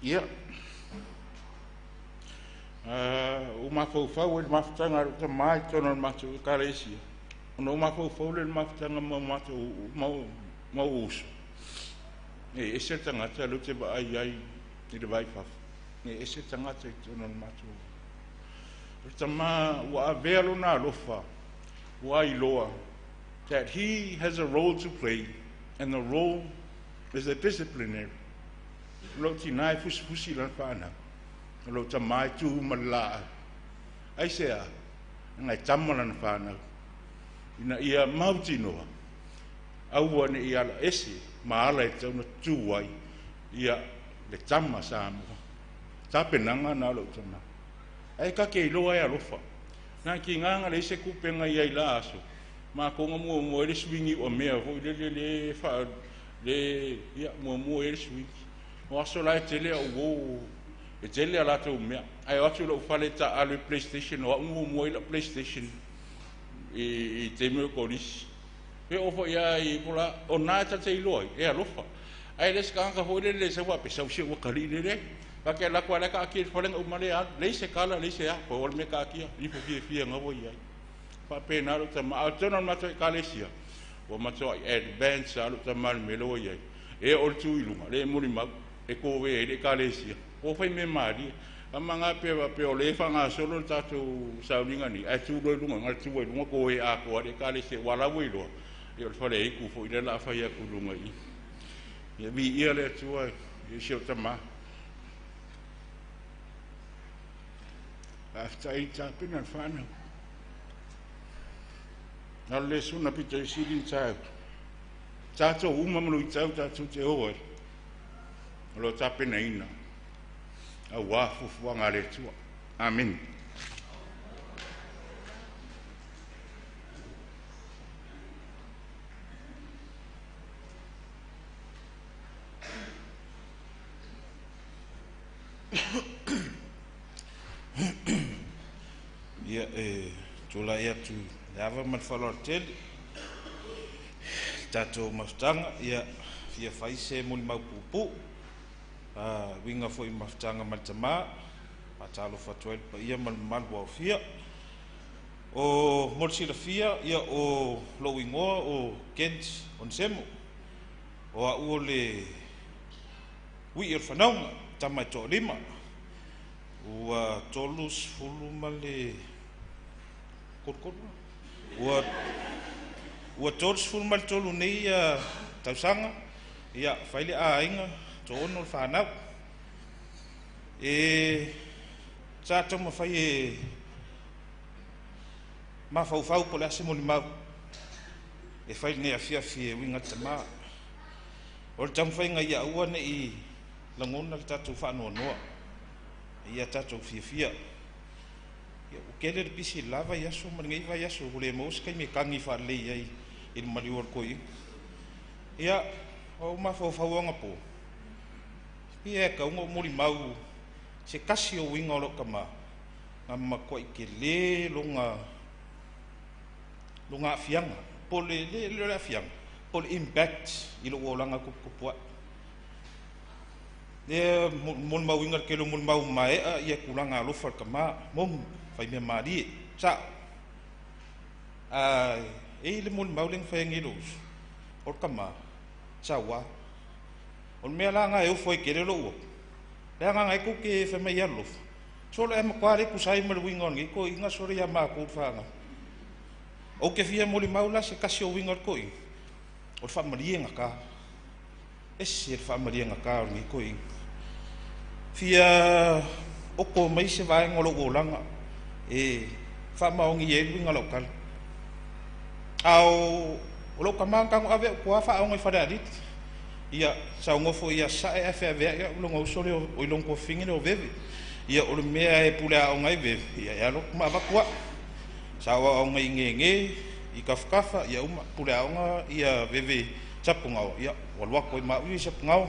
Ia, ua mafaufau ai le mafutaga a lou tamā i totonu o le matou ekalesia, ona ou mafaufau lea i le mafutaga ma matou ma ou uso. E ese le tagata lea ou te vaai ai i le vai fafo, e ese le tagata i totonu o le matou. O le tamā ua avea lona alofa, ua iloa that he has a role to play and the role is a disciplinary. O lou tinā e fusifusi lana whānau. O lou tamā e tū ma le laau. Aisea, leaga e tama lana whānau. Ina ia mautinoa, aua ne i ala ese ma ala e tatau ona tu ai ia le tama Samoa. Tapenaga na o lou tamā. Ae ta te iloa e alofa. Na ki nganga leai se tupe na i ai la aso, matou na muamua ai le suigi ua mea foi lele le fa le ia muamua ai le suigi. O aso la e tele au uo e tele a latou mea. Ae o atu i lou fale e taaalo i PlayStation, o au na muamua ai lau PlayStation i taimi o kolisi. E oo foi lava i pola, o na e ta te iloa ai, e alofa. Ae le se tagata foi lele e sau faapea, sau si ou atalii lele. Ta te alu atu lava la e taatia i le fale ona uma lea alu. Leai se tala, leai se a, pau lava le mea taatia, ifo fiafia na ua i ai. Faapena lou tama. A o totonu o le matou ekalesia, ua matuai advance lava lou tama i le mea lea ua i ai. E oo i le tu i luga, lea e molimau, e kovea ai le ekalesia. Ua fai mea malie. A ma ga pe faapea o lea e faagasolo le tatou sauniga nei, ae tu loa i luga, na o le tu ai i luga kovea atoa ai le ekalesia, aua o la ua iloa, ia o le faleaitu foi lea o le a fai atu i luga i i. Ia viia le Atua i si ou tamā. Faafetai i tapena le whānau. Na le lesona pito i sili na tāu. Tātou uma ma luitau tātou te o ai. O lo tapenaina auā fuafuaga a le Atua. Amene. Ia, e tulai atu i le ava ma le faaaloalo tele i le tatou mafutaga, ia, fia fai se molimau puupuu, a uiga foi i mafutaga ma le tama, faatalofa atu ai i le paia ma le mamalu ua aofia. O mo le silafia, ia, o lou igoa o Kent Onesemo, o au o le uii o le fanauga, tama e toalima. Ua 30 ma le 33 ua ua 33 nei tausaga, ia, fai le aiga, toaono le fanau. E sa taumafai e mafaufau po o le a se molimau e fai i lenei afiafi e uiga i le tama. O le taumafaiga ia aua ne i lagona le tatou faanoanoa, a ia tatou fiafia. Ia, ua tele le pisi i le la vaiaso ma lenei vaiaso, ua le maua se taimi e tagi faalelei ai i le maliu o le toeaina. Ia, o mafaufau anapo, pei e tatau ona ou molimau se tasi o uiga o lau tama, na matuai tele lona lona aafiaga, po o le le le aafiaga, po o le impact i lou olaga tuputupuae. Lea molimauina le tele o molimau maea ia tulaga alofa o le tama, moni, fai mea malie, sao. A e i le molimau lea na fai ai nei lou uso, o le tama, sauā. O le mea la lena e ofo ai tele lou atu, leaga na e tou te fai mai e alolofa, sole ae matua le tusa ai ma le uiga o lenei toeaina sole ia matou le fanau. Ou te fia molimau la se tasi o uiga o le toeaina, o le faamalie gata. Ese le faamalie gata o lenei toeaina. Fia oto mai se vaega o lou olaga e faamaonia ai le uiga o lau tala. A o lou tama na tago ave au tua faaoga i Falealili. Ia, sa ou nofo i Sasae ae feaveai au i lona uso lea o i lona tuafafine lea o Veve. Ia, o le mea e pule aoga ai Veve, ia e alu atu ma avatu au. Sa ou aoga i Gege, i Tafatafa, ia uma, pule aoga ia Veve i Sapugaoa, ia ua alu atu ai ma au ia i Sapugaoa.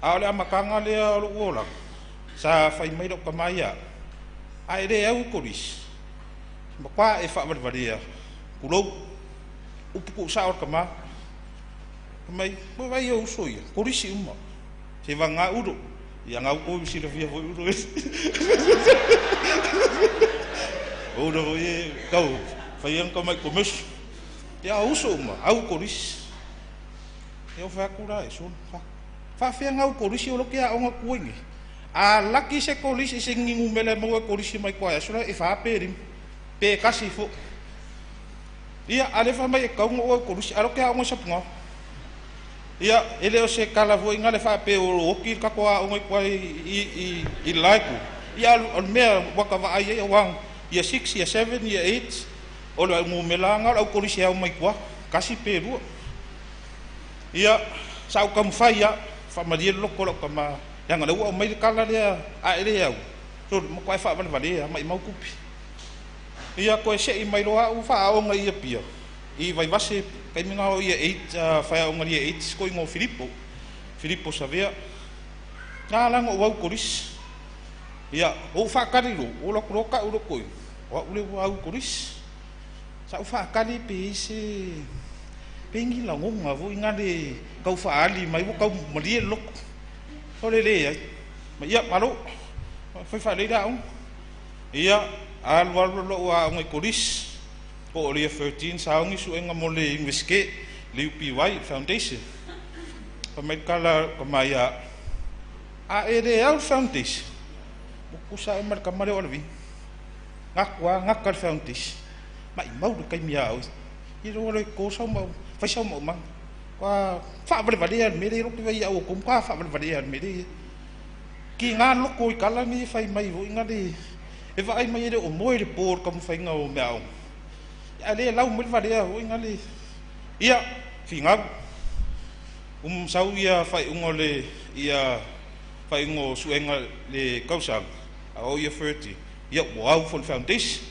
A o le amataga lea o lou olaga, sa fai mai lau tama ia au, a e le au i kolisi, matua e faavalevalea, tulou, upu tuusao a le tama. Fai mai, ua vaai ou uso ia, kolisi uma, seivagana Ulo. Ia na ua outou silafia foi Ulo e. O Ulo foi e tau fai ana tamai commercial. Ia o uso uma, au kolisi. Ia ou fai atu la e solo, faafefea ona au kolisi o lea ou te aoga atu ai nei. A laki se kolisi se ni numera e maua e kolisi mai tua e aso la e 4 pe 5 pe 1 foi. Ia, a o lea e fai mai e tatau ona ou au kolisi, a o lea ou te aoga i Sapugaoa. Ia, e le o se tala foi lena faapea o oti le tatou aoga i tua i le la itu. Ia, o le mea ua ta vaai ai, aua ia 6, ia 7, ia 8, o le numera lava lena o le au kolisi e au mai tua, 1 pe 2. Ia, sa ou taumafai lava, faamalie le loto o lau tama, leaga o lea ua aumai le tala lea, a e le au, sole, matua e faavalevalea lava, maumau tupe. Ia, toe sei mai loa au faaaoga i Apia, i Vaivase, taimi na o ia 8, faiaoga i le Year 8, si toeaina o Filipo, Filipo Savea. Na ala ona ou au i kolisi. Ia, ou faatali loa, ou alu atu loa tau lou toeaina, o au lea ua au i kolisi. Sa ou faatali pe i ai se, pe i ai ni lagona foi nale tau faaali mai ua tau malie le loto. O le leai. Ma ia, malo, fai faalelei le aoga. Ia, alu alu lou aoga i kolisi, po o le Year 13 sa ao ni suega mo le Iunivesite, le UPY Foundation. Fai mai le tala a lou tama ia au, a e le au le Foundation, ua tutusa oe ma le tama lea o Alaviga. Gata lava, gata le Foundation. Maumau le taimi ia oe. Ia lou alu e toto sau mau, fai sau maumaga. Matua faavalevalea le mea lea, loto ia au o matua faavalevalea le mea lea. Tiga loko i tala nei e fai mai foi na le e vaai mai e le o moe le po i le taumafaiga o meaaoga. Ae le lau mai le valea foi na le ia finau. Sau ia faaiuga o le ia faaiuga o suega le tausaga a o ia 13 ia ua au foi le foundation.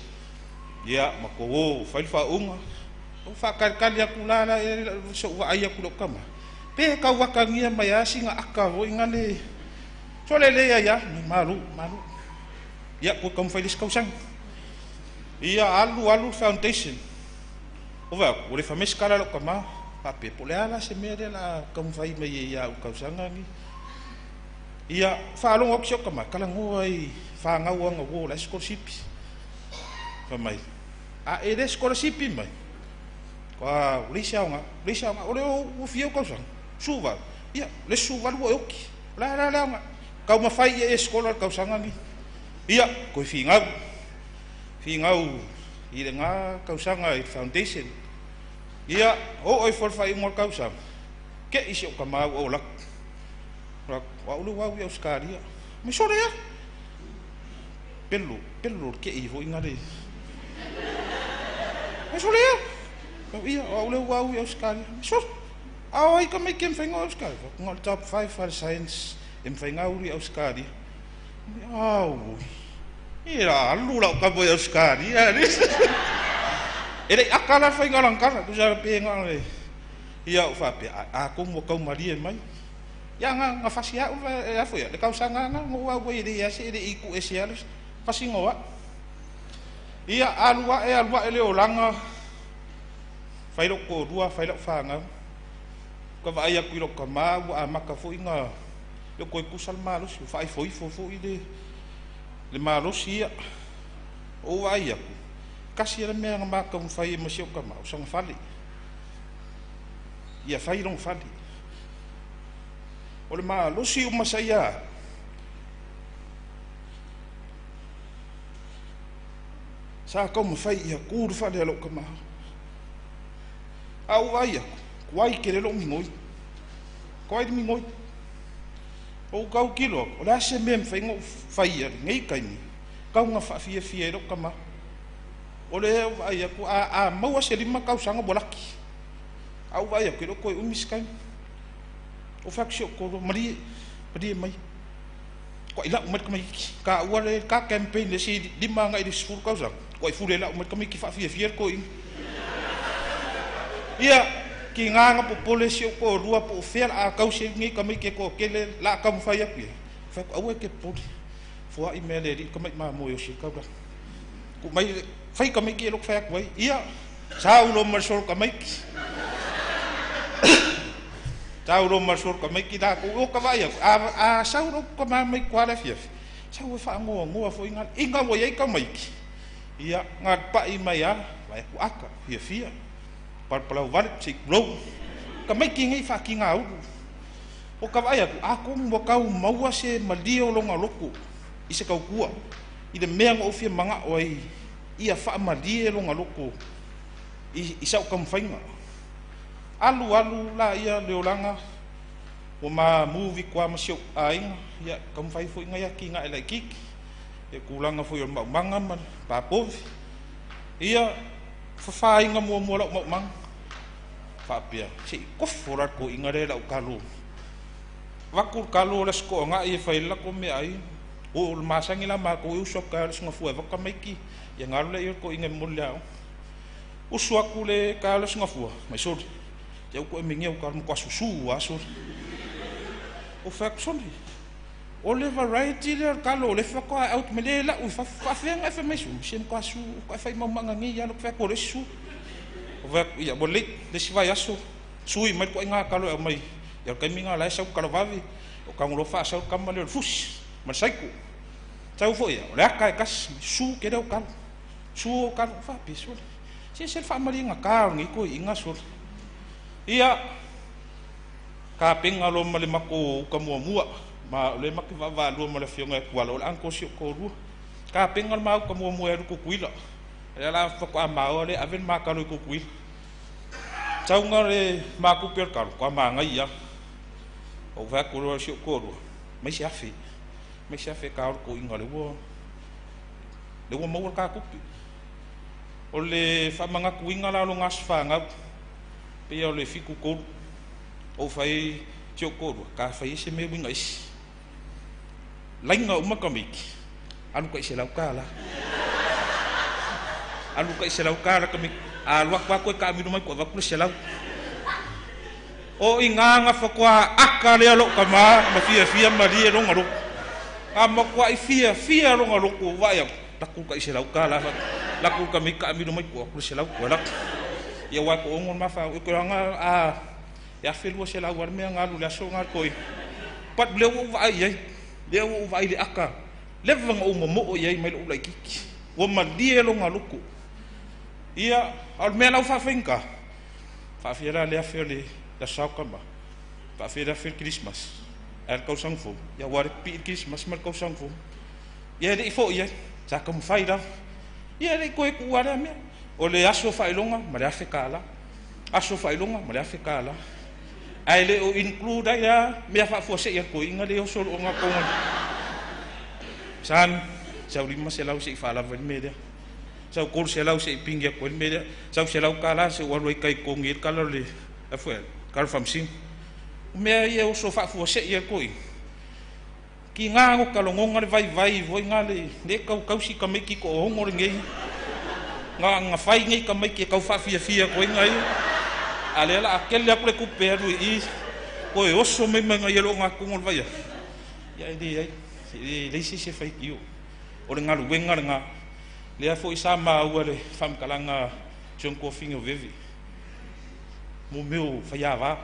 Ia matou o fai le faauuga. Ou faatalitali atu la la se ou vaai atu i lau tama. Pe tau atagia mai lava sina aka foi na le sole leai lava, malu, malu. Ia, toe taumafai le isi tausaga. Ia, alu, alu le foundation. Ou vaai atu, ua le fai mai se tala a lau tama, faapea, po o le a la se mea lea o le a taumafai mai ai ia au i le tausaga lenei. Ia, faalogo atu si au tama, talanoa i fanau ana uo o la e sikolasipi. Fai mai, a e le sikolasipi mai, ua leai se aoga, leai se aoga, o lea ua fia ou tausaga, 18, ia, o le isi 18 ua e oti. O le a la le aoga? Taumafai ia e sikola le tausaga lenei. Ia, toe finau, finau i lena tausaga i le foundation. Ia, oo ai foi le faaiuga o le tausaga, te i si ou tama ua ou alu atu. O au lea ua au i Ausetalia. Mai sole ia. Pelo, pelo le te i foi na le. Mai sole ia. Ia, o au lea ua au i Ausetalia. Mai sole. A o ai ka mai ke mawhai ngā Ausetalia? Ngā le top 5 a le science e mawhai ngā uri Ausetalia. Au, e la alu lau ka i Ausetalia. E lei aka la whai ngā langkara, kusa pe ngā le. Ia o whapea, a komu o kaumarie mai. Ia ngā ngā fasi au e afo ia, le kausaga ngā ngō au e le ase e le iku e se alu, fasi ngō au. Ia alua e alua e le olanga, whai lau kōrua, whai lau whāngau. Ka vaai atu i lou tama ua amata foi ona le toe tusa le malosi, ua faaifoifo foi le malosi ia. Ou vaai atu, tasi lava le mea na ma taumafai ai ma si ou tama, o sana fale. Ia fai lona fale. O le malosi uma sa ia au, sa taumafai ia tu le fale a lou tama. A ou vaai atu, tuai tele lou migoi. Tuai le migoi. Ou tautilo atu, o le a se mea e mafai ona ou faia i lenei taimi, tau na faafiafia ai lou tama. O lea ou vaai atu, a maua se 5 tausaga ua laki. A ou vaai atu, e le o toe umi se taimi. Ou fai atu si ou toalua, malie, malie mai. Kuai lau mai le tamaitiiti. Taua le ka campaign le isi 5 agai i le 10 tausaga, kuai fule lau mai le tamaitiiti faafiafia le toeaina. Ia, tiga na popole si ou toalua po o fea o le a tausi ai lenei tamaiti e toatele o le a taumafai atu i ai. Ou fai atu, aua e te popole, foai mea a le alii le tamai mamoe e osi ai le taulaga. Tuu mai, fai tamaiti ia lea ou te fai atu ai. Ia, sau loa ma le solo tamaiti. Sau loa ma le solo tamaiti latou, o ta vaai atu, a sau lou tama mai tua i le afiafi, sau e faanoanoa foi ina ua i ai tamaiti, ia, na pai mai lava, vaai atu ata, fiafia, palapalau vale, se i tulou, tamaiti nei faatigaulu. O ta vaai atu, atonu ua tau maua se malie o lona loto i se tautua, i le mea na ou fia manao ai ia faamalie lona loto i sau taumafaiga. Alu alu laia le olaga, ua ma move i tua ma si ou aiga, ia taumafai foi nai atinae laitiiti, ia tulaga foi o le maumaga ma le papovi. Ia, fafaina muamua lau maumaga, faapea, se i kofo la le toeaina lea i lau talo. Avatu le talo o le Aso Toonai e fai ai le latou meaai, o le masani la matou e usu atu taeao i le Aso Gafua e avatu tamaiti, ia ona alu lea o le toeaina e momoli i le aoga. Usu atu le taeao o le Aso Gafua, mai sole, te au toe menia o talo matua susu lava sole. Ou fai atu sole, o le variety lea o le talo o lea faatoa out mai lea e lau i fafo, faafefea ona e fai mai su, se matua su, faatoa fai maumaga nei lava, ou fai atu o le isi su. Ou fai atu, ia ua lelei, le isi vaiaso, sui mai le ituaiga talo e aumai, ia o le taimi lena o la e sau talavave, o tago loa faasau le tama lea o le fusi ma le saiko. Sau foi ia, o le ata e tasi, susu tele au talo, susu au talo, faapea sole. Se ese le faamaliegatā o lenei toeaina sole. Ia, tapena loa ma le matou uta muamua, ma o lea matou te vaavaalua ma le afioga ia Tuala, o le uncle o si ou toalua. Tapena le ma uta muamua e alu i Tutuila. O lea la faatoa maoa lea ave le ma talo i Tutuila. Sauga le matupe o le talo, toa manaia lava. Ou fai atu loa i si ou toalua, mai se afe, mai se afe e ta o le toeaina lea ua maua le ta tupe. O le faamanatuina la o lona aso fanau, pei o le 73, ou fai i si ou toalua, ta fai ai se mea uiga ese. Laina uma tamaiti, alu tai $100. Alu tai $100 tamaiti, a alu atu lava toe taamilo mai toe avatu le $100. O i ina na faatoa aka lea lou tama ma fiafia malie lona loto. A matuai fiafia lona loto, vaai atu, laku tai $100 fa, laku tamaiti taamilo mai toe avatu le $100 toe lako. Ia aua e toaono le ma fanau, e toe aga a e $1,200 lava le mea na alu i le aso lena toe. But lea ua ou vaai i ai, lea ua ou vaai i le aka, leva na ou momoo i ai mai lou laitiiti. Ua malie lona loto. Ia, a o le mea la ua faafaigata, faafia la le afe o le Aso Sa o Tama, faafia le afe o le Kerisimasi, ae le tausaga fou, ia aua le pipii le Kerisimasi ma le tausaga fou. Ia e le i foi ai, sa taumafai lava. Ia e le i toe tuua lea mea. O le aso faailoga ma le $1,000. Aso faailoga ma le $1,000. Ae le o include ai lava mea faafuasei a le toeaina lea e oso o lo o gatoga. Son, sau 500 se i faalava ai le mea lea. Sau 300 se i pingi atu ai le mea lea. Sau $100 se i ou alu ai i tai e totogi ai le kala o le, a foi, kala o le faamasino. O mea ia e oso faafuasei a le toeaina. Tiga no ta logona le vaivai foi na le tau tausi tamaiti toaono lenei. Na fai nei tamaiti e tau faafiafia toeaina ia. A lea la a tele atu le tupe e alu i i, toe oso mai mai nai lo gatoga o le vaiaso. Ia e leai, e leai se isi e faitio. O le galuega lena. Lea foi sa maua le faamatalaga a John Tofiga o Veve. Mo mea o faiava.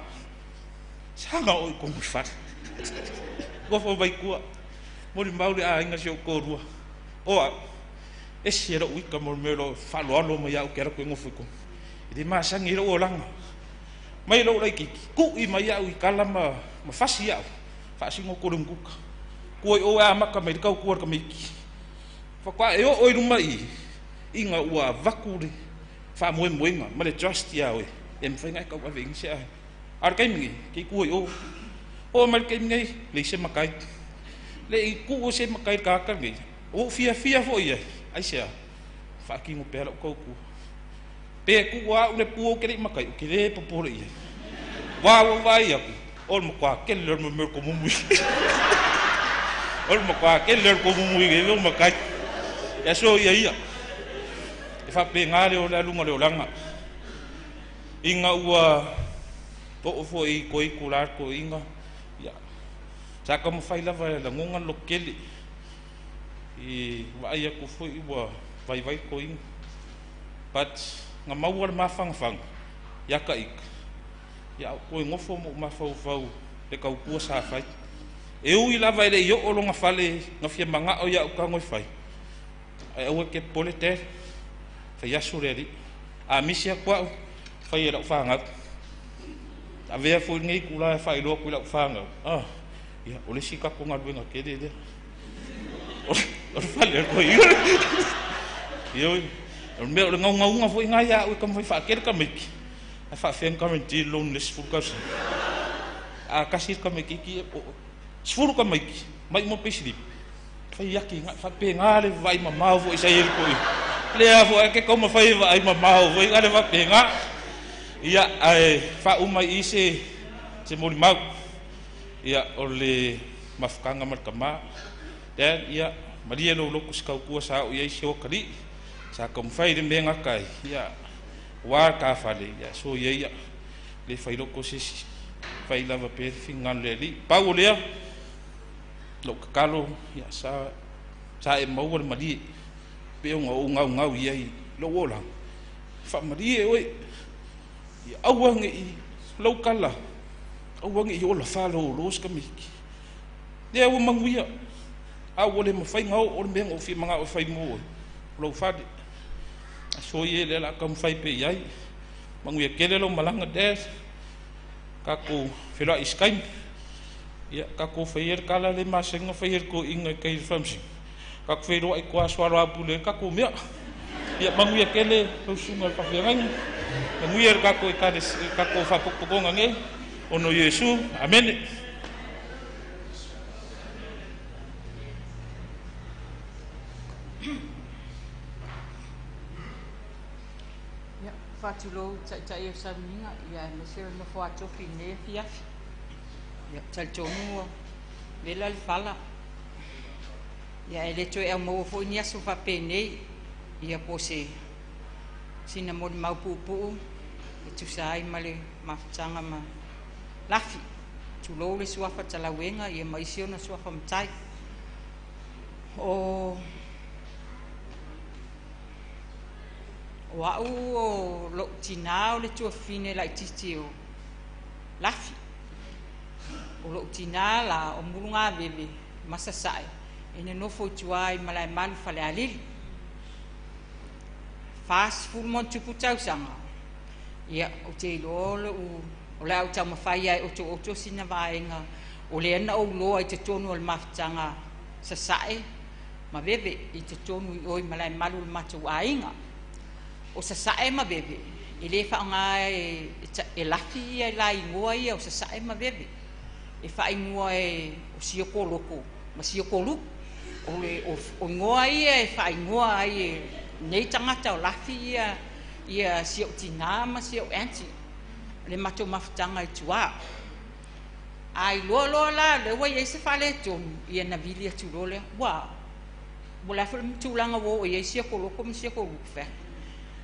Saga oo i tonu i le fale. Nofo mai tua. Molimau le aiga si ou toalua. O au, ese lou ita mo le mea o lo o faaaloalo mai au ou te alu atu e nofo i tonu. E le masani ai lou olaga. Mai lou laitiiti, tui mai au i tala ma fasi au, faasino kolonukuka. Tua i o e amata mai le tautua a le tamaiti. Faatoa e oo i luma i i ina ua avatu le faamoemoega ma le trust ia oe e mafai ona e tauave i se aiga. A o le taimi nei, te i tua i o. Oo mai le taimi nei, leai se matai. Le i tuu se matai i le tagata lenei, ua ou fiafia foi i ai. Aisea? Faatino pea lau tautua. Pe tuu lava au le pua ou te le i matai, ou te le popole i ai. Aua ua ou vaai atu, O le matua tele o le mea o le tomumu O le matua tele o le tomumu i le matai. Ia so ia ia. E faapena le o le aluga o le olaga. Ina ua oo foi i toe itulā le toeaina, ia, sa taumafai lava e lagona le lototele i vaai atu foi ua vaivai le toeaina. But na maua le mafanafana ia taita, ia, a ou toe nofo ma ou mafaufau le tautua sa fai. E ui lava e le i oo lona fale na fia manao ia ou tago e fai, ae aua e te popole Dad, faiaso le alii. A misi atu au, fai e lau fanau. Avea foi lenei itulā e faailoa atu i lau fanau, ah, ia, o le isi tatou galuega tele lea. O le fale o le toeaina. Ioe, o le mea o le naunauga foi lena ia au e taumafai faatele tamaiti, ae faafefea ona guarantee le loan i le isi 10 tausaga. A tasi le tamaitiiti, 10 tamaiti, mai uma payslip, fai ake i faapena le vaai mamao foi sa i ai le toeaina. Lea foi e te taumafai e vaai mamao foi na le faapena. Ia, ae faauma i i se molimau. Ia, o le mafutaga ma le tama. Dad, ia, malie lou loto se tautua sa oo i ai si o atalii. Sa taumafai le mea gata ai, ia, ua ta fale, ia, so ia ia, le fai loto se isi, fai lava pea le finagalo o le Alii. Pau o lea, lou tatalo, ia, sa e maua le malie, pe ona ou gaugau i ai lou olaga, faamalie oe, ia aua ne'i lau tala, aua ne'i ola fālōlō se tamaiti. Lea ua manuia, a ua le mafai ona oo le mea na ou fia manao e fai mo oe, o lou fale. Aso ia lea o le a taumafai pea i ai. Manuia tele lau malaga, Dad. Tatou feiloai i se taimi. Ia, tatou faia le tala lea e masani ona fai e le toeaina i tai i le faamasino. Tatou feiloai i tua soalaupule ai le tatou mea. Ia, manuia tele lau susuga i le faafeagaiga. Manuia le tatou Ekalesia, le tatou faapotopotoga nei, ona o Iesu. Amene. Ia, faatulou i Taitai o Sauniga, ia aemaise o le nofo a tofi i lenei afiafi. Ia, talitonu ua vela le fala. Ia, e le toe aumaua foi ni aso faapenei, ia po o se sina molimau puupuu e tusa ai ma le mafutaga ma Lafi. Tulou le suafa Talauega ia ma isi ona suafa matai. O au o lou tinā o le tuafafine laitiiti o Lafi. O lou tinā la o Mulugaveve ma Sasae e nonofo i tua i Malaemalu Falealili. 40 ma ona tupu tausaga, ia, ou te iloa o le a ou taumafai lava e otooto sina vaega o lea na ou iloa i totonu o le mafutaga Sasae ma Veve i totonu i o i Malaemalu o le matou aiga. O Sasae ma Veve, e le faaaoga e Lafi ia la igoa ia o Sasae ma Veve. E faaigoa e o Siokoloko ma Siokoluku. O le o igoa ia e faaigoa ai e nei tagata o Lafi ia ia si ou tinā ma si ou aunty le matou mafutaga i tua. A iloa loa la lea ua i ai se faaletonu, ia na vili atu loa lea. Ua o le a foi le tulaga ua oo i ai Siakoloko ma Siakoluku fea?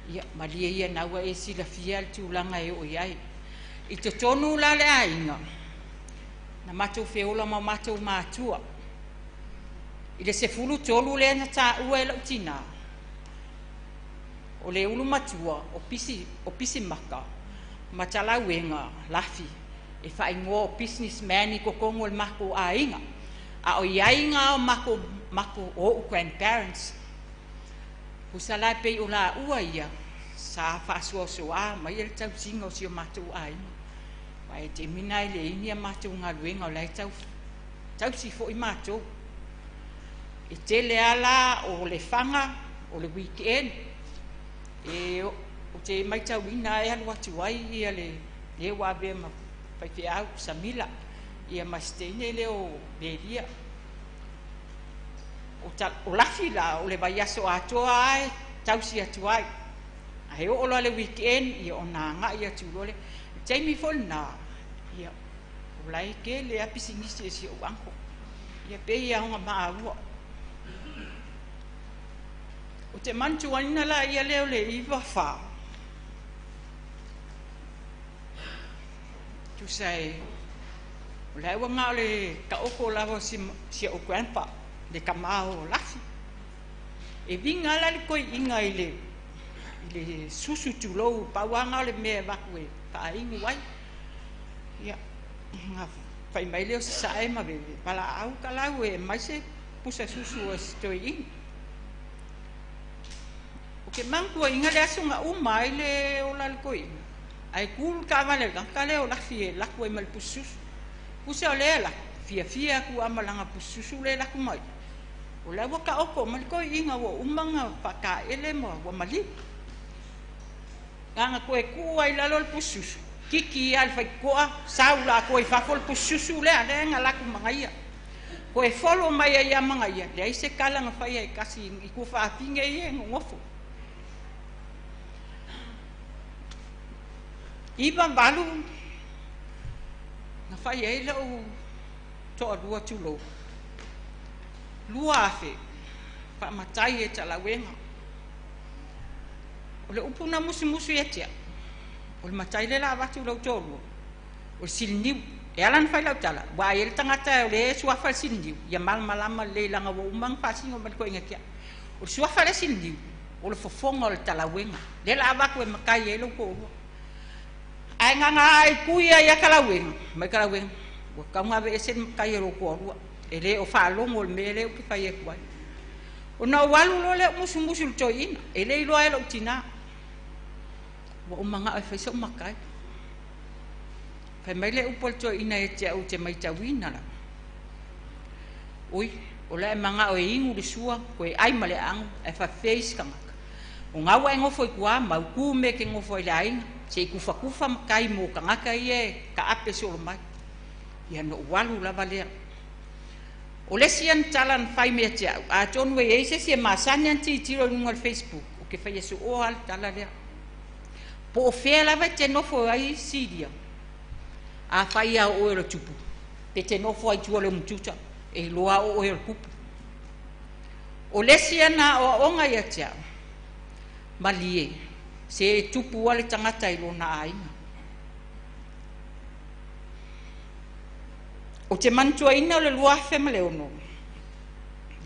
Ia, malie ia na ua e silafia le tulaga e oo i ai. I totonu la le aiga, na matou feola ma o matou matua. I le 13 lea na taua e lau tinā, o le ulu matua o Pisi, o Pisimaka ma Talauega Lafi e faaigoa o businessman i totonu o le matou aiga. A o i ai ngā o matou, matou o ou grandparents, tusa la e pei o laua ia sa faasoasoā mai le tausiga o si o matou aiga. Aua e taimi lena e leai ni a matou galuega o la e tau tausi foi matou. E tele lava la o Lefaga, o le weekend, e ou te matauina e alu atu ai ia le ua avea ma faifeau Samila, ia ma si teine lea o Melia. O Lafi la, o le vaiaso atoa lava e tausi atu ai. Ae oo loa le weekend, ia ona agai atu loa lea. O le taimi foi lena, ia, o O la e tele a pisinisi e si ou uncle. Ia pei ia ona maua. O te manatuaina la ia lea o le 94. Tusa e, o le ua ngā o le taoko lava si, si o grandpa, le kamā o Lafi. E vinga la le koi inga i le, i le susu tulou, pauanga o le mea vaku e whaingu ai. Ia, ngā whai mai leo se sae ma veve, pala au ka lau e mai se pusa susu o se toi inga. O ke mangkua inga le aso nga uma ai le ola le koi inga. Ai kul ka vale ka le o lafi e laku e ma le pusa susu. Pusa o le la, fia fia ku amalanga pusa susu le laku mai. O la ua ka oko ma le koi inga ua umanga whaka ele mo ua mali. Nganga koe ku ai lalo le pusa susu. Kiki ia le whaikoa, sau la koe fafo le pusa susu lea, lea nga laku mangaia. Koe folo mai ai ia mangaia, lea i se kala nga whai ai kasi i ku whaafine i e ngongofo. 98, nga whai ai lau toa lua tulou. 2000, whaamatai e talauenga. O le upu na musimusu ia tia. O le matai le la avatu lau toa lua. O le siliniu. E ala na whai lau tala. Wa ai le tangata o le suafa le siliniu. Ia malamalama le langa wa umang whasingo ma le koinga kia. O le suafa le siliniu. O le fofonga o le talauenga. Le la avaku e makai e lau toa lua. Ai nganga ai kuia ia kalauenga. Mai kalauenga. Ua kaunga ve ese makai e lau toa lua. E le o whaalongo le mea le o ki whai e kuai. O na walu lo le musu musu le toi ina. E le iloa e lau tina. Ua umanga ai whaisa o makai. Whai mai le upo le toi ina e te au te mai tauina la. Ui, o le manga o e ingu le sua, koe ai ma le angu, e whawheis kangaka. O ngaua e ngofo i kua, mau ku me ke ngofo i le ainga, se i kufa kufa makai mō kangaka i e ka ape solo mai. Ia no walu lava lea. O le si an tala an whai mea te au, a tonu e eise si e masani an titiro i nunga le Facebook, o ke whai aso o al tala lea. Po o whea lava te nofo ai Siria. A whai a o e le tupu. Pe te nofo ai tua le mututa. E loa o e le kupu. O le si ana o onga ia te au. Malie. Se e tupu ale tangata i lona ainga. O te mantua ina o le 2006.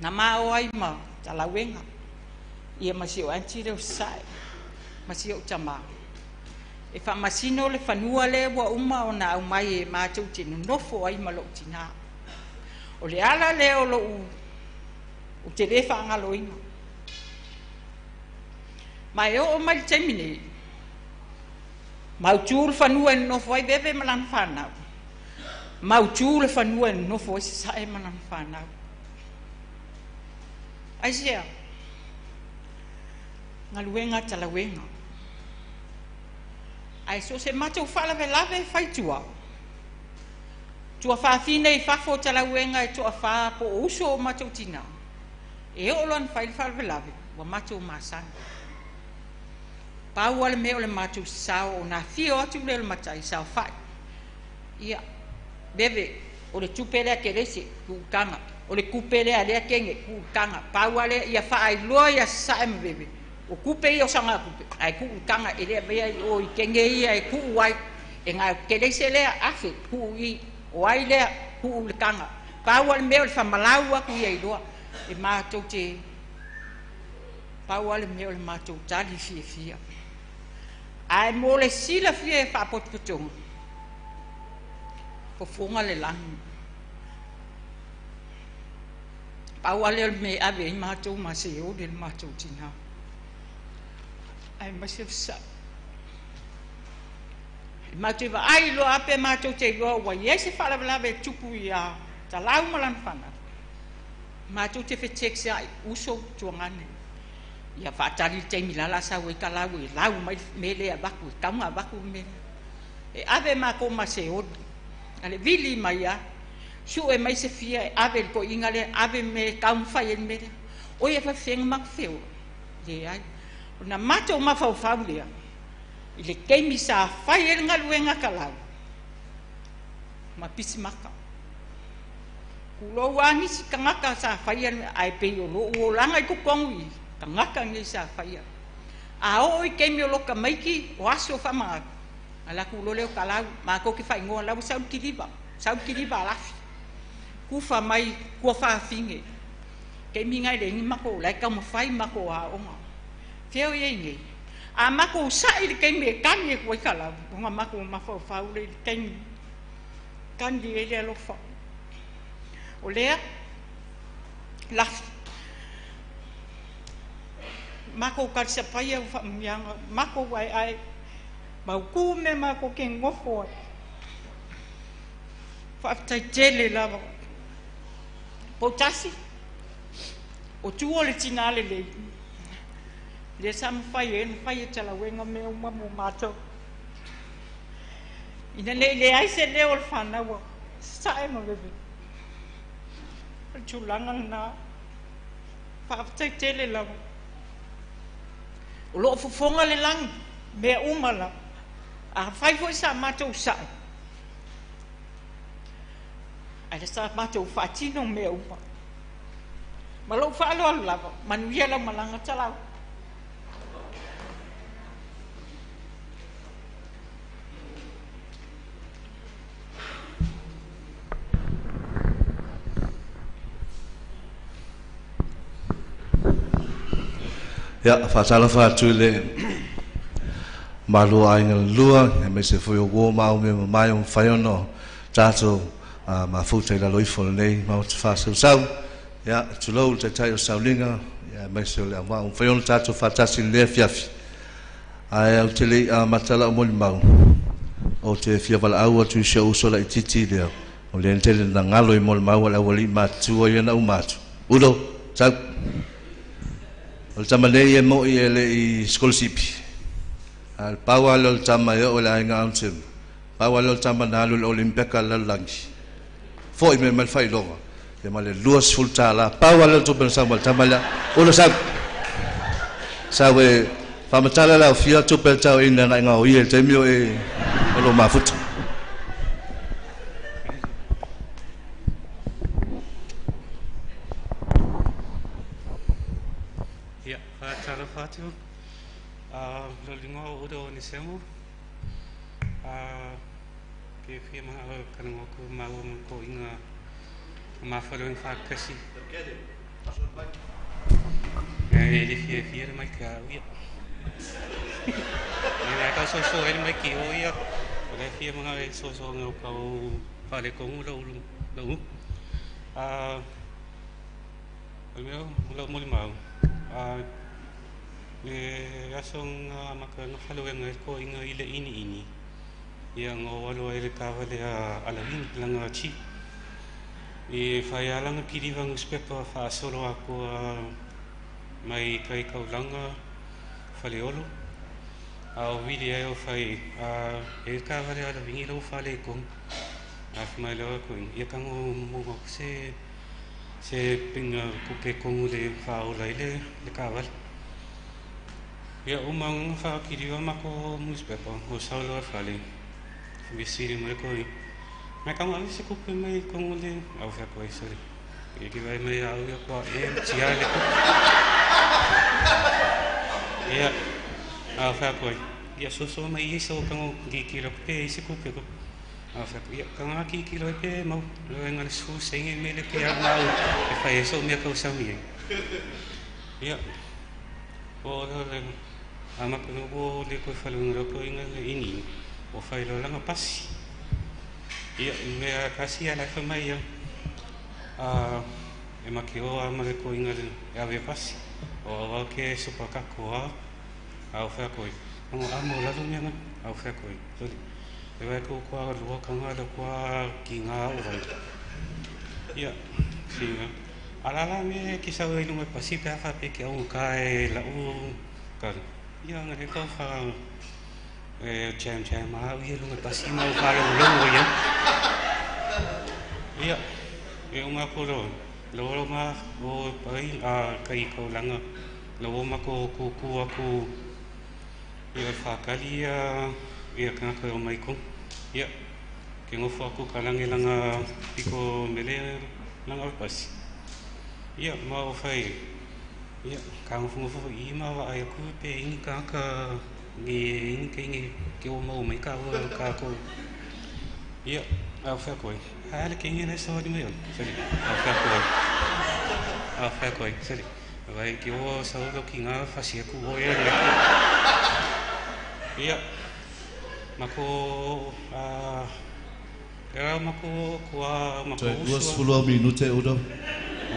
Nā mao ai ma talauenga. Ia ma si o anti leo sae. Ma si o tamā. E whamasino le whanua le ua uma o na au mai e mātou te nonofo ai ma lou tina. O le ala lea o lou o te le whaangaloina. Ma e o mai le taimi nei. Mautū le whanua e nonofo ai veve ma lana whanau. Mautū le whanua e nonofo ai sae ma lana whanau. Ai sea, ngaluenga talauenga. Ai so se mātou whalavelave e whaitua. Tua whaafine i whafo talauenga e tua wha po o uso o mātou tina. E o loan whai le whalavelave, ua mātou masana. Pau ale mea o le mātou sao o nā whio atu le matai sao whai. Ia, bebe, o le tupe lea ke lese, kuukanga. O le kupe lea lea kenge, kuukanga. Pau ale ia whaai loa ia sae mbebe. O kupe ia o sanga kupe. Ai kuukanga e lea mea i o i kenge ia e kuu ai. E ngā ke lese lea afe, kuu i. O ai lea, kuu le kanga. Pau ale mea o le whamalau aku ia i loa. E mātou te... Pau ale mea o le mātou tali fia fia. Ai mō le sila fia e whaapotopotonga. Fofonga le langi. Pau ale o le mea ave i mātou ma se o le mātou tina. Ai ma se sa. E mātou i ai loa ape mātou te loa ua iai se whaalavelave e tupu i a talau ma lana whanau. Mātou te whetek se ai uso tuangane. Ia whaatari le teimi lala sau e talau e lau mai mele a vaku, e taunga a vaku mele. E ave mā ma se olu. Ale vili mai a, su e mai se fia e ave le ko inga le, ave me taumawhai e mele. O ia whawhenga mak whio. Le ai. O na mātou mawhauwhau lea. I le keimi sa whai e ngaluenga ka lau. ma pisimaka. Kulou a nisi tagata sa faia le mea, ae pei o lo'u olaga i totonu i tagata nei sa faia. A oo i taimi o lo tamaiti o aso faamanatu, ala atu loa lea o talau, matou te faaigoa la ua sau le kiliva, sau le kiliva a Lafi. Tufa mai tuafafine. Taimi na e leai ni matou, la e taumafai matou aoga. Fea o i ai nei? A matou sa'i i le taimi e tagi atu ai talau, ona matou mafaufau lea i le taimi tagi ai le alofa. O lea, Lafi, matou talisapaia ua faamuniaga, matou aeae, mautu mea matou te nofo ai. Faafetai tele lava. Poutasi, o tua o le tinā lelei, lea sa mafai ai ona fai e Talauega mea uma mo matou. Ina nei leai se leo o le fanau a Sasae ma Veveni. O le tulaga lena. Faafetai tele lava. O loo fofoga le lagi, mea uma lava. Afai foi sa matou sae, ae sa matou faatino mea uma. Ma lou faaaloalo lava, manuia lau malaga Talau. Ia, faatalofa atu i le mamalu o aiga na lua, aemaise foi o uo ma au mea mamae ua mafai ona tatou mafuta i lalo ifo o lenei Maota faasausau. Ia, tulou le Taitai o Sauliga, aemaise o le auvaa ua mafai ona tatou faatasi i lenei afiafi. Ae ou te le i amata lau molimau, ou te fia valaau atu i si ou uso laitiiti lea, o lea na tele na galo i molimau a le aualii matutua ia na uma atu. Ulo, sau. O le tama nei e mo'i e le i sikolasipi, a o le pau lava lea o le tama e oo i le aiga Auntim, pau lava lea o le tama na alu i le Olimpeka a le lalolagi, fo'i mai ma le faailoga, ia ma le $20, pau lava lea o le tupe na sau ma le tama lea. Ulo, sau. Sau e faamatala le aofia tupe a le taoina na e gaoia i le taimi o e o lo mafuta. Ia, faatalofa atu. Lo lingoa o Udo Onesemo. Ke fia maha o kanango ku maua ma ko inga mafaloeng whakasi. E le fia fia le mai ka uia. E le ka so so ele mai ki o ia. O le fia mga e so so ngau kau whale kongu lo ulu lo u. O le mea o lau molimau, le aso nga maka nga faloenga e ko inga i le ini ini, ia nga o aloa e le kawale a alawini langa chi. I whai alanga kiriwa newspaper whaasolo ako a mai kai kaulanga whaleolo. A o wili ai o whai a e kawale alawini lau whale kong. A whamai lewa ko inga. Ia kango munga se se pinga kupe kongu le whaola i le kawale. Ia uma nga whaakiriwa mako newspaper o saulo a whale. Whisiri mai ko i. Mai kango ave se kupe mai kongu le au whea koe sore. E ki vai mai au ia kua e tia le kupe. Ia au whea koe. Ia soso mai i so kango ki ki lo kupe i se kupe ko. Au whea koe. Ia kanga ki ki lo e pe mau. Lo e ngale su senge mele ke au mau. E whai e so mea kau sau i e. Ia. O le le. A maka no o le koe whale ngaro koe inga le ini. O whai lo langa pasi. Ia mea kasi a laifa mai ia. A e make o a mare koe inga le e ave pasi. O au au ke sopa kako a. A o whea koe. Ango a mo lalo mea nga. A o whea koe. Sori. E vai ko kua lua kanga le kua ki ngā o vai. Ia. Singa. Alala me ki sau e lunga pasi pe awha pe ki au ka e lau ka. Ia nga he kau wha e jam jam a au ia lunga pasi mau wha longo longo ia. Ia. E uma koro. Lo lo ma o pai a kai kau langa. Lo o mako ku ku aku. Ia whakali ia ia kanga koe o mai kong. Ia. Ke ngofo aku ka langi langa piko mele langa pasi. Ia ma o fai. Ia ka ngofo ngofo i ma wa ai ku pe ingi ka ka ngi ingi ke ingi ke o mau mai ka o ka ko. Ia au fai koe. Ha le ke ingi le sa ni mai. Sali. Au fai koe. Au fai koe. Sali. Vai ke o sa o ki ngā fasi aku o e le. Ia mako a Era mako kua mako Toe 20 au minute Udo.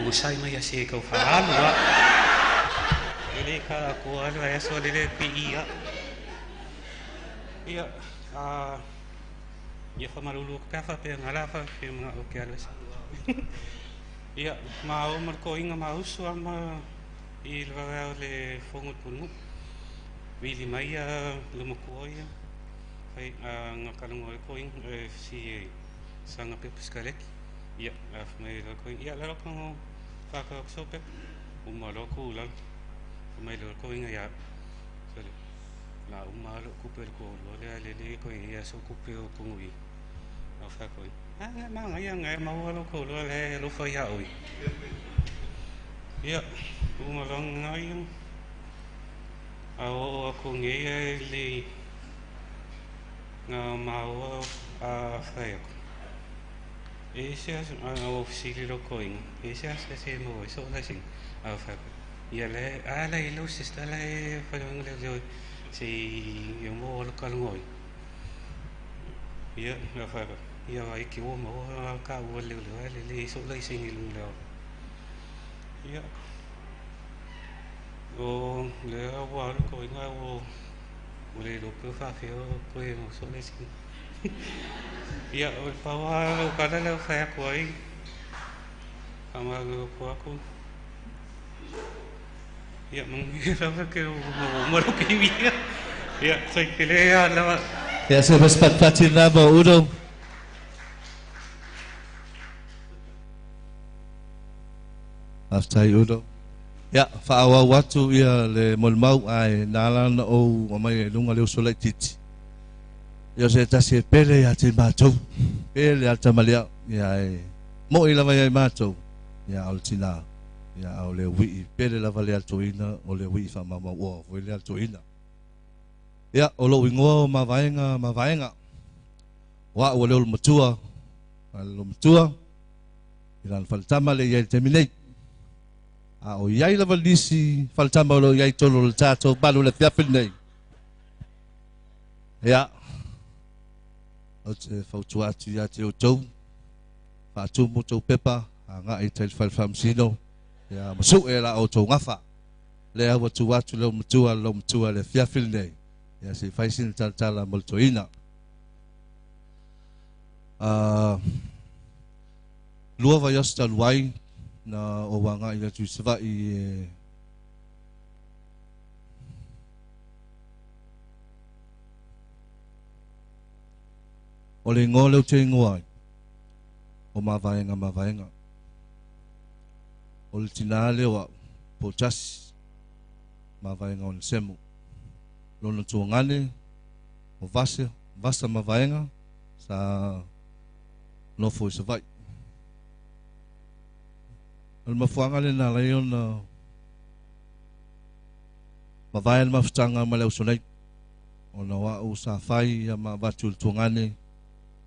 O sai mai ase kau whaalu a. Ele ka ko alu ai so le pi ia. Ia a ia fa malulu ka fa pe ngala fa pe mga o ke alu. Ia ma o mar ko inga ma usu ama i le va le fongo punu. Wili mai a le mako ia. Fai a ngakalungo ko ing si sanga pe piskalek. Ia a mai lo ko ia la ko fa ka so pe o ma lo ko la mai lo ko inga ya. Sale. La o ma lo ku pe ko lo le le le ko ia so ku pe ko ngui. A fa ko. Ah nga ma nga ya nga ma lo ko lo le lo fa ya oi. Ia o ma lo nga ia. A o ko ngi le ngā maua a whaiako. E se as a o sili lo koinga. E se as se mo e so la sing a whaiako. Ia le a la i lo sista la e whaiako le le se i mo lo kalungoi. Ia a whaiako. Ia vai ki o mo a ka o le le le le so la sing i le. Ia. O le a wa lo koinga o o le lo pe fa fe o ko e mo so le sing. Ia o le pawa o kala le whai ako ai. Ka ma lo ko ako. Ia mangi rawa ke o mo lo ke mi. Ia sai ke le a la. Ia se mas patpati na mo Udo. Aftai Udo. Ia, whaawau atu ia le molimau ai nā lana o o mai e lunga le uso laititi. Ia se tasi e pele ia te mātou. Pele a tamalia. Ia e mo i lava ia i mātou. Ia au le tina. Ia au le wii. Pele lava le altoina o le wii wha mamau oa. Voi le altoina. Ia o lo ingoa o mavaenga mavaenga. Wa o le olu matua. A le matua. I lana faletama le ia i te minei. A o iai lava nisi faletama o lo iai tolo le tātou malu le fiafi nei. Ia. O te fautua atu ia te o tau. Whaatumu tau pepa. A ngā i te whalewhamsino. Ia masu e la o tau ngafa. Le awa tu atu le matua le matua le fiafi nei. Ia se whaisina talatala mo le toina. Lua vai aso talu ai na o wanga i atu i e o le ingoa leo te ingoa ai o mavaenga mavaenga o le tina leo au po tasi mavaenga o le semu lona tuangane o vase vasa mavaenga sa nofo i Savaii. O le mafuanga le nā lai ona mavae le mafutanga ma le ausonei. O na wau sa whai ia ma watu le tuangane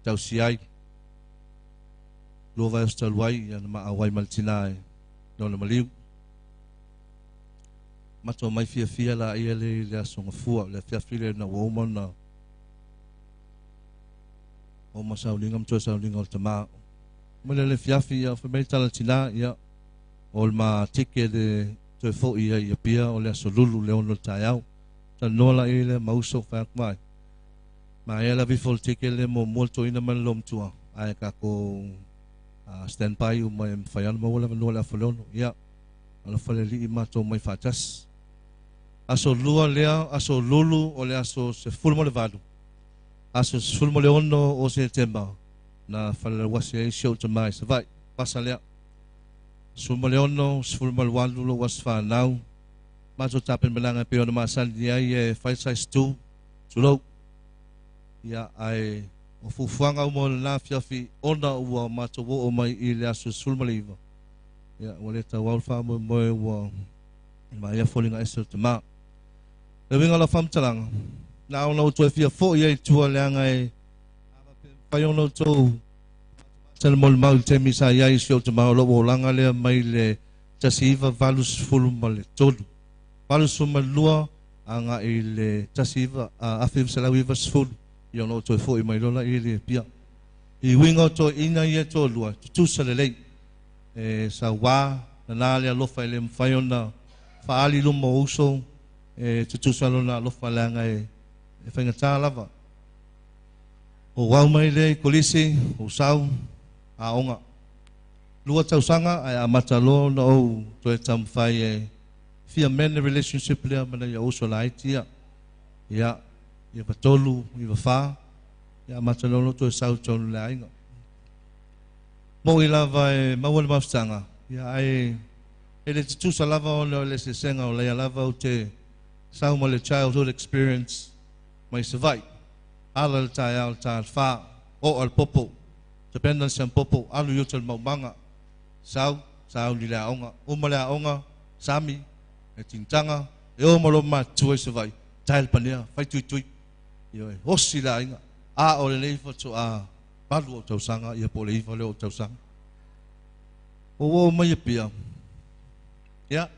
tausi ai. Lua vai o stalu ai ia na maa wai ma le tina e nona maliu. Matua mai fia fia la ia le le aso ngafua le fia fia le na ua uma na o masaulinga mtua saulinga o le tamā. Ma le le fia fia fa mai tala tina ia o le ma tike le toe fo ia ia pia o le aso lulu le ono le taeao. Tanoa la i le mauso whaak mai. Ma ia la vifo le tike le mo mo le toina ma le lomtua. Ai ka ko stand by u mai mwhaiana maua lava noa le awhaleono. Ia, ala whale li i mātou mai whātasi. Aso lua lea, aso lulu o le aso se fulu mo le valu. Aso se fulu mo le ono o se temba. Na whale wasi ai sio te mai Savaii. Pasa lea. Sulu mo le ono, sulu mo le walu lo was whanau. Mātou tapen malanga pe ona masani ai e whai size 2. Tulou. Ia ai O fuafuaga uma o lena afiafi ona ua matou oo mai i le aso 19, ia ua le tauau le faamoemoe ua vaaia foliga ese o le tamā. Le uiga o lau faamatalaga, na ona ou toe fia fo'i ai i tua leaga e mafai ona outou matamata le molimau i le taimi sa i ai i si ou tamā o lou olaga lea mai le 1983, 82 agai i le 1990, ia ona ou toe fo'i mai loa laia i le Apia. I uiga o toeaiina ia e toalua, tutusa lelei, e sauā, nana le alofa e le mafai ona faaali i luma o uso, e tutusa lona alofa leaga e faigata lava. Ou au mai lea i kolisi, ou sau, aoga. 2 tausaga ae amata loa ona ou toe taumafai e fia mend le relationship lea ma nai ou uso laiti ia. Ia, 93, 94, ia amata loa ona ou toe sau i totonu o le aiga. Mo'i lava e maua le mafutaga, ia ae e le tutusa lava ona o le eseesega o laia lava ou te sau ma le childhood experience mai Savaii. Ala le taeao le ta le fa, o'a le popo, tapena le siampopo, alu i uta i le maumaga, sau, sauni i le aoga, uma le aoga, sami, e tinitaga, e o ma lou matutua i Savaii, tae le panea, fai tuitui, ioe, osi le aiga, a o lenei faatoa 8 ou tausaga, ia po o le 9 lea o ou tausaga. Ua oo mai Apia, ia,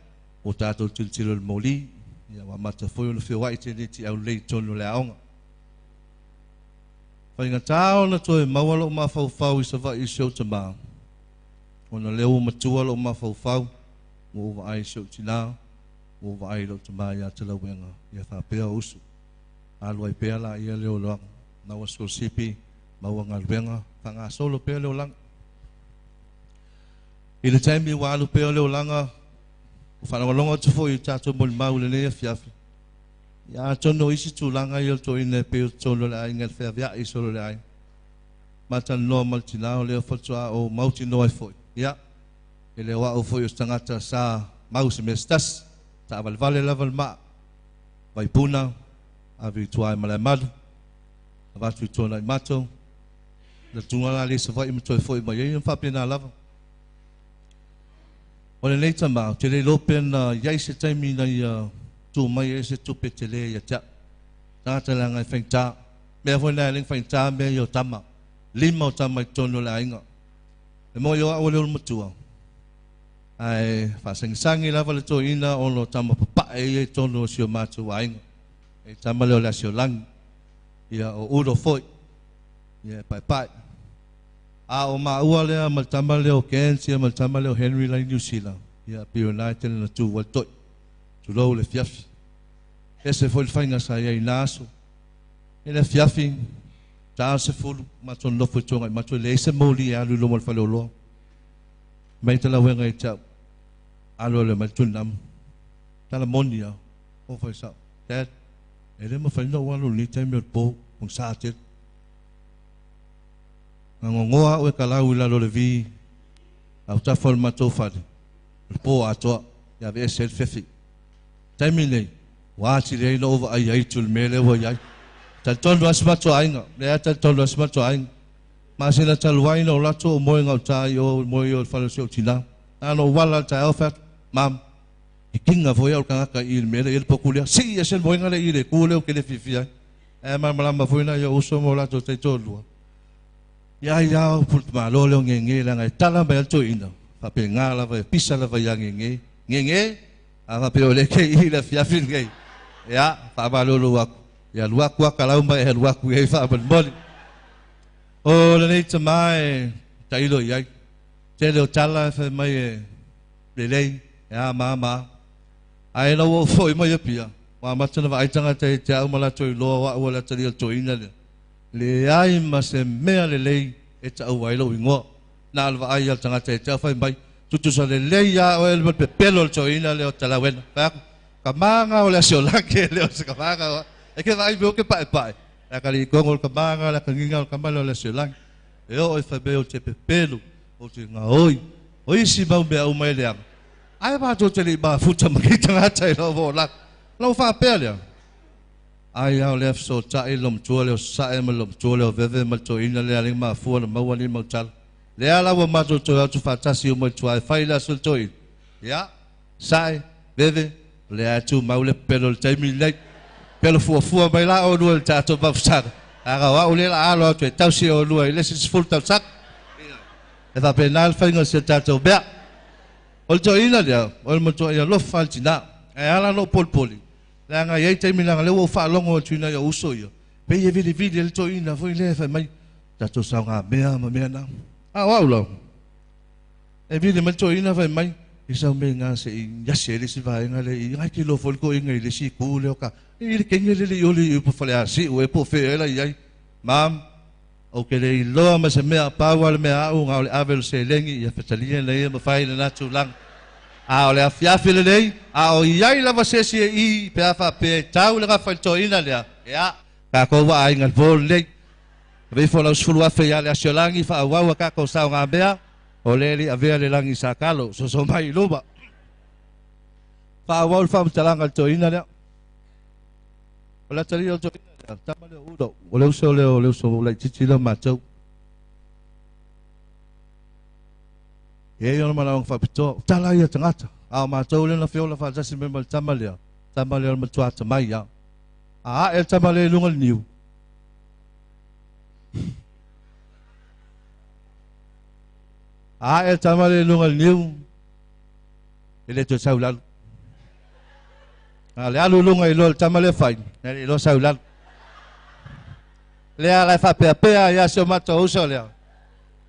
ua tatou tilotilo i le moli, ia ua amata foi ona feoai teineiti aulelei i totonu o le aoga. Faigata ona toe maua lou mafaufau i Savaii i si ou tamā, ona o lea ua matua lou mafaufau, ua ou vaai i si ou tinā, ua ou vaai i lou tamā ia Talauega, ia faapea o uso. Alu ai pea laia le olaga, maua sikolasipi, maua galuega, faagasolo pea le olaga. I le taimi ua alu pea le olaga, ua faalogologo atu foi i tatou molimau i lenei afiafi, ia atonu o isi tulaga ia o le toeaina e pei o totonu o le aiga i le feaveai solo o le aiga. Matalanoa ma le tinā o lea faatoa ou mautinoa ai foi, ia, e le o au foi o se tagata sa mau i se mea se tasi, taavalevale lava le maa, vaipuna, ave i tua i Malaemalu, avatu i Tuanaimato, na tuga la le i Savaii ma toe foi mai ai, ona faapena lava. O lenei tamā, ou te le iloa pe na i ai se taimi ina ia tu mai ai se tupe tele ia te au. Tagata leaga e faigata. Mea foi na e le faigata mea ia o tama. 5 o tama i totonu o le aiga. E moi o au o le olomatua, ae faasagisagi lava le toeaina ona o tama papae ia i totonu o si o matou aiga. E tama lea o le Asiolagi, ia o Udo foi, ia e paepae. A o maua lea ma le tama lea o Cairns ia ma le tama lea o Henry la i New Zealand, ia pei o lena e tele na tu ai le toi. Tulou le afiafi. Ese foi le faiga sa i ai i na aso. I le afiafi, ta 10, matou nonofo i Tuanaimato, e leai se moli e alu i luma o le faleoloa. Mai talauega i te au, alu alu e mai le tunamu. Tala moni lava, o fai sao, Dad, e le mafai ona ou alu i lenei taimi o le po, pogisa tele. Na gogoa au e kalau i lalo o le vi, autafa o le matou fale, o le po atoa, ia aveese ai le fefi. Taimi nei, ua atili ai ona ou vaai aitu i le mea lea ua i ai. Talitonu lava si matou aiga, lea talitonu lava si matou aiga. Masina talu ai na ou alu atu ou moe gauta i o, moe i o i le fale o si ou tinā. Na ona ou ala i le taeao fai atu, Mum, e kiga foi au i le tagata i le mea lea i ai le potu lea. Sii ese le moega lea i le ku lea ou te le fiafia ai. Ae malamalama foi nai ou uso ma o latou taitoalua. Ia ia o pule malo lea o Gege leaga e tala mai ai le toeaina, faapena lava e pisa lava ia Gege. Gege, a faapea o lea e i le afiafi lenei. Ia, faamalolo atu. Ia alu atu lava kalau ma e alu atu i ai faamolemole. O lenei tamā e tailo i ai. Tele o tala e fai mai e lelei, e a ma a ma a. Ae ina ua ou foi mai Apia, ua amata ona vaai tagata ia te au ma latou iloa o au o le atalii o le toeaina lea. Leai ma se mea lelei e taua ai lou igoa. Na o le vaai a le tagata ia te au fai mai, tutusa lelei lava oe ma le pepelo o le toeaina lea o Talauena. Fai atu, ka maga o le asiolagi e le o se ka maga o au. E ke vaai mea o ke paepae. Le atalii tonu o le ka maga, le atagiga o le tama lea o le asiolagi. E oo i fai mai ou te pepelo, ou te gaoi. O isi mau mea uma e leaga. Ae matou te le i mafuta ma nei tagata i lou olaga. Ona ou faapea lea, Ai lava o lea fesootai le loomatua lea o Sasae ma le loomatua lea o Veve ma le toeaina lea alii ma afua na maua nei mau tala. Lea la ua matou toe o atu faatasi uma i tua e fai le aso o le toeaina. Ia, Sae, Veve, o lea e tumau le pepelo i le taimi lenei. Pepelo fuafua mai la oulua i le tatou mafutaga, leaga o au lea o le a alo atu e tausi oulua i le isi 10 tausaga. E faapena le faiga o si a tatou mea. O le toeaina lea, o le matuai alofa lava le tina. Ae ala ona ou polipoli, leaga e i ai taimi leaga o lea ua ou faalogo atu i nai ou uso ia, pei e vilivili ai le toeaina foi lea e fai mai, tatou saogamea ma mea na. A o au lava, e vili mai le toeaina fai mai, i sau mea i se i asi ai le isi vaega lea i, ai te iloa foi le toeaina i le isi itu lea o ka, i le teine lea le i oli i upu Faleasiu ea po o fea ea la i ai. Mom, ou te le iloa ma se mea, pau lava le mea a au na o le ave o le seleni ia fetalia na ia ma fai lena tulaga. A o le afiafi lenei, a o i ai lava se isi e i pe a faapea e tau le gafa i le toeaina lea, ia, tatou ua aiga i le po lenei. Ave ifo lau 10,000 ia le Asiolagi faaauau a tatou saogamea, o lea e le i avea le lagi i Sakalo, soso mai i luma. Faaauau le faamatalaga a le toeaina lea. O le atalii o le toeaina lea, tama lea o Udo, o le uso lea o le uso laitiiti lea o matou. E i ai ona manaoga faapitoa, o tala ia a tagata, a o matou lea na feola faatasi mai ma le tama lea, tama lea o le matua atamai lava. A ae le tama lea i luga o le niu, a ae le tama lea i luga o le niu, e le toe sau i lalo. A o le alu i luga i loa le tama lea fai, e le iloa sau i lalo. Lea la e faapeapea ia si o matou uso lea.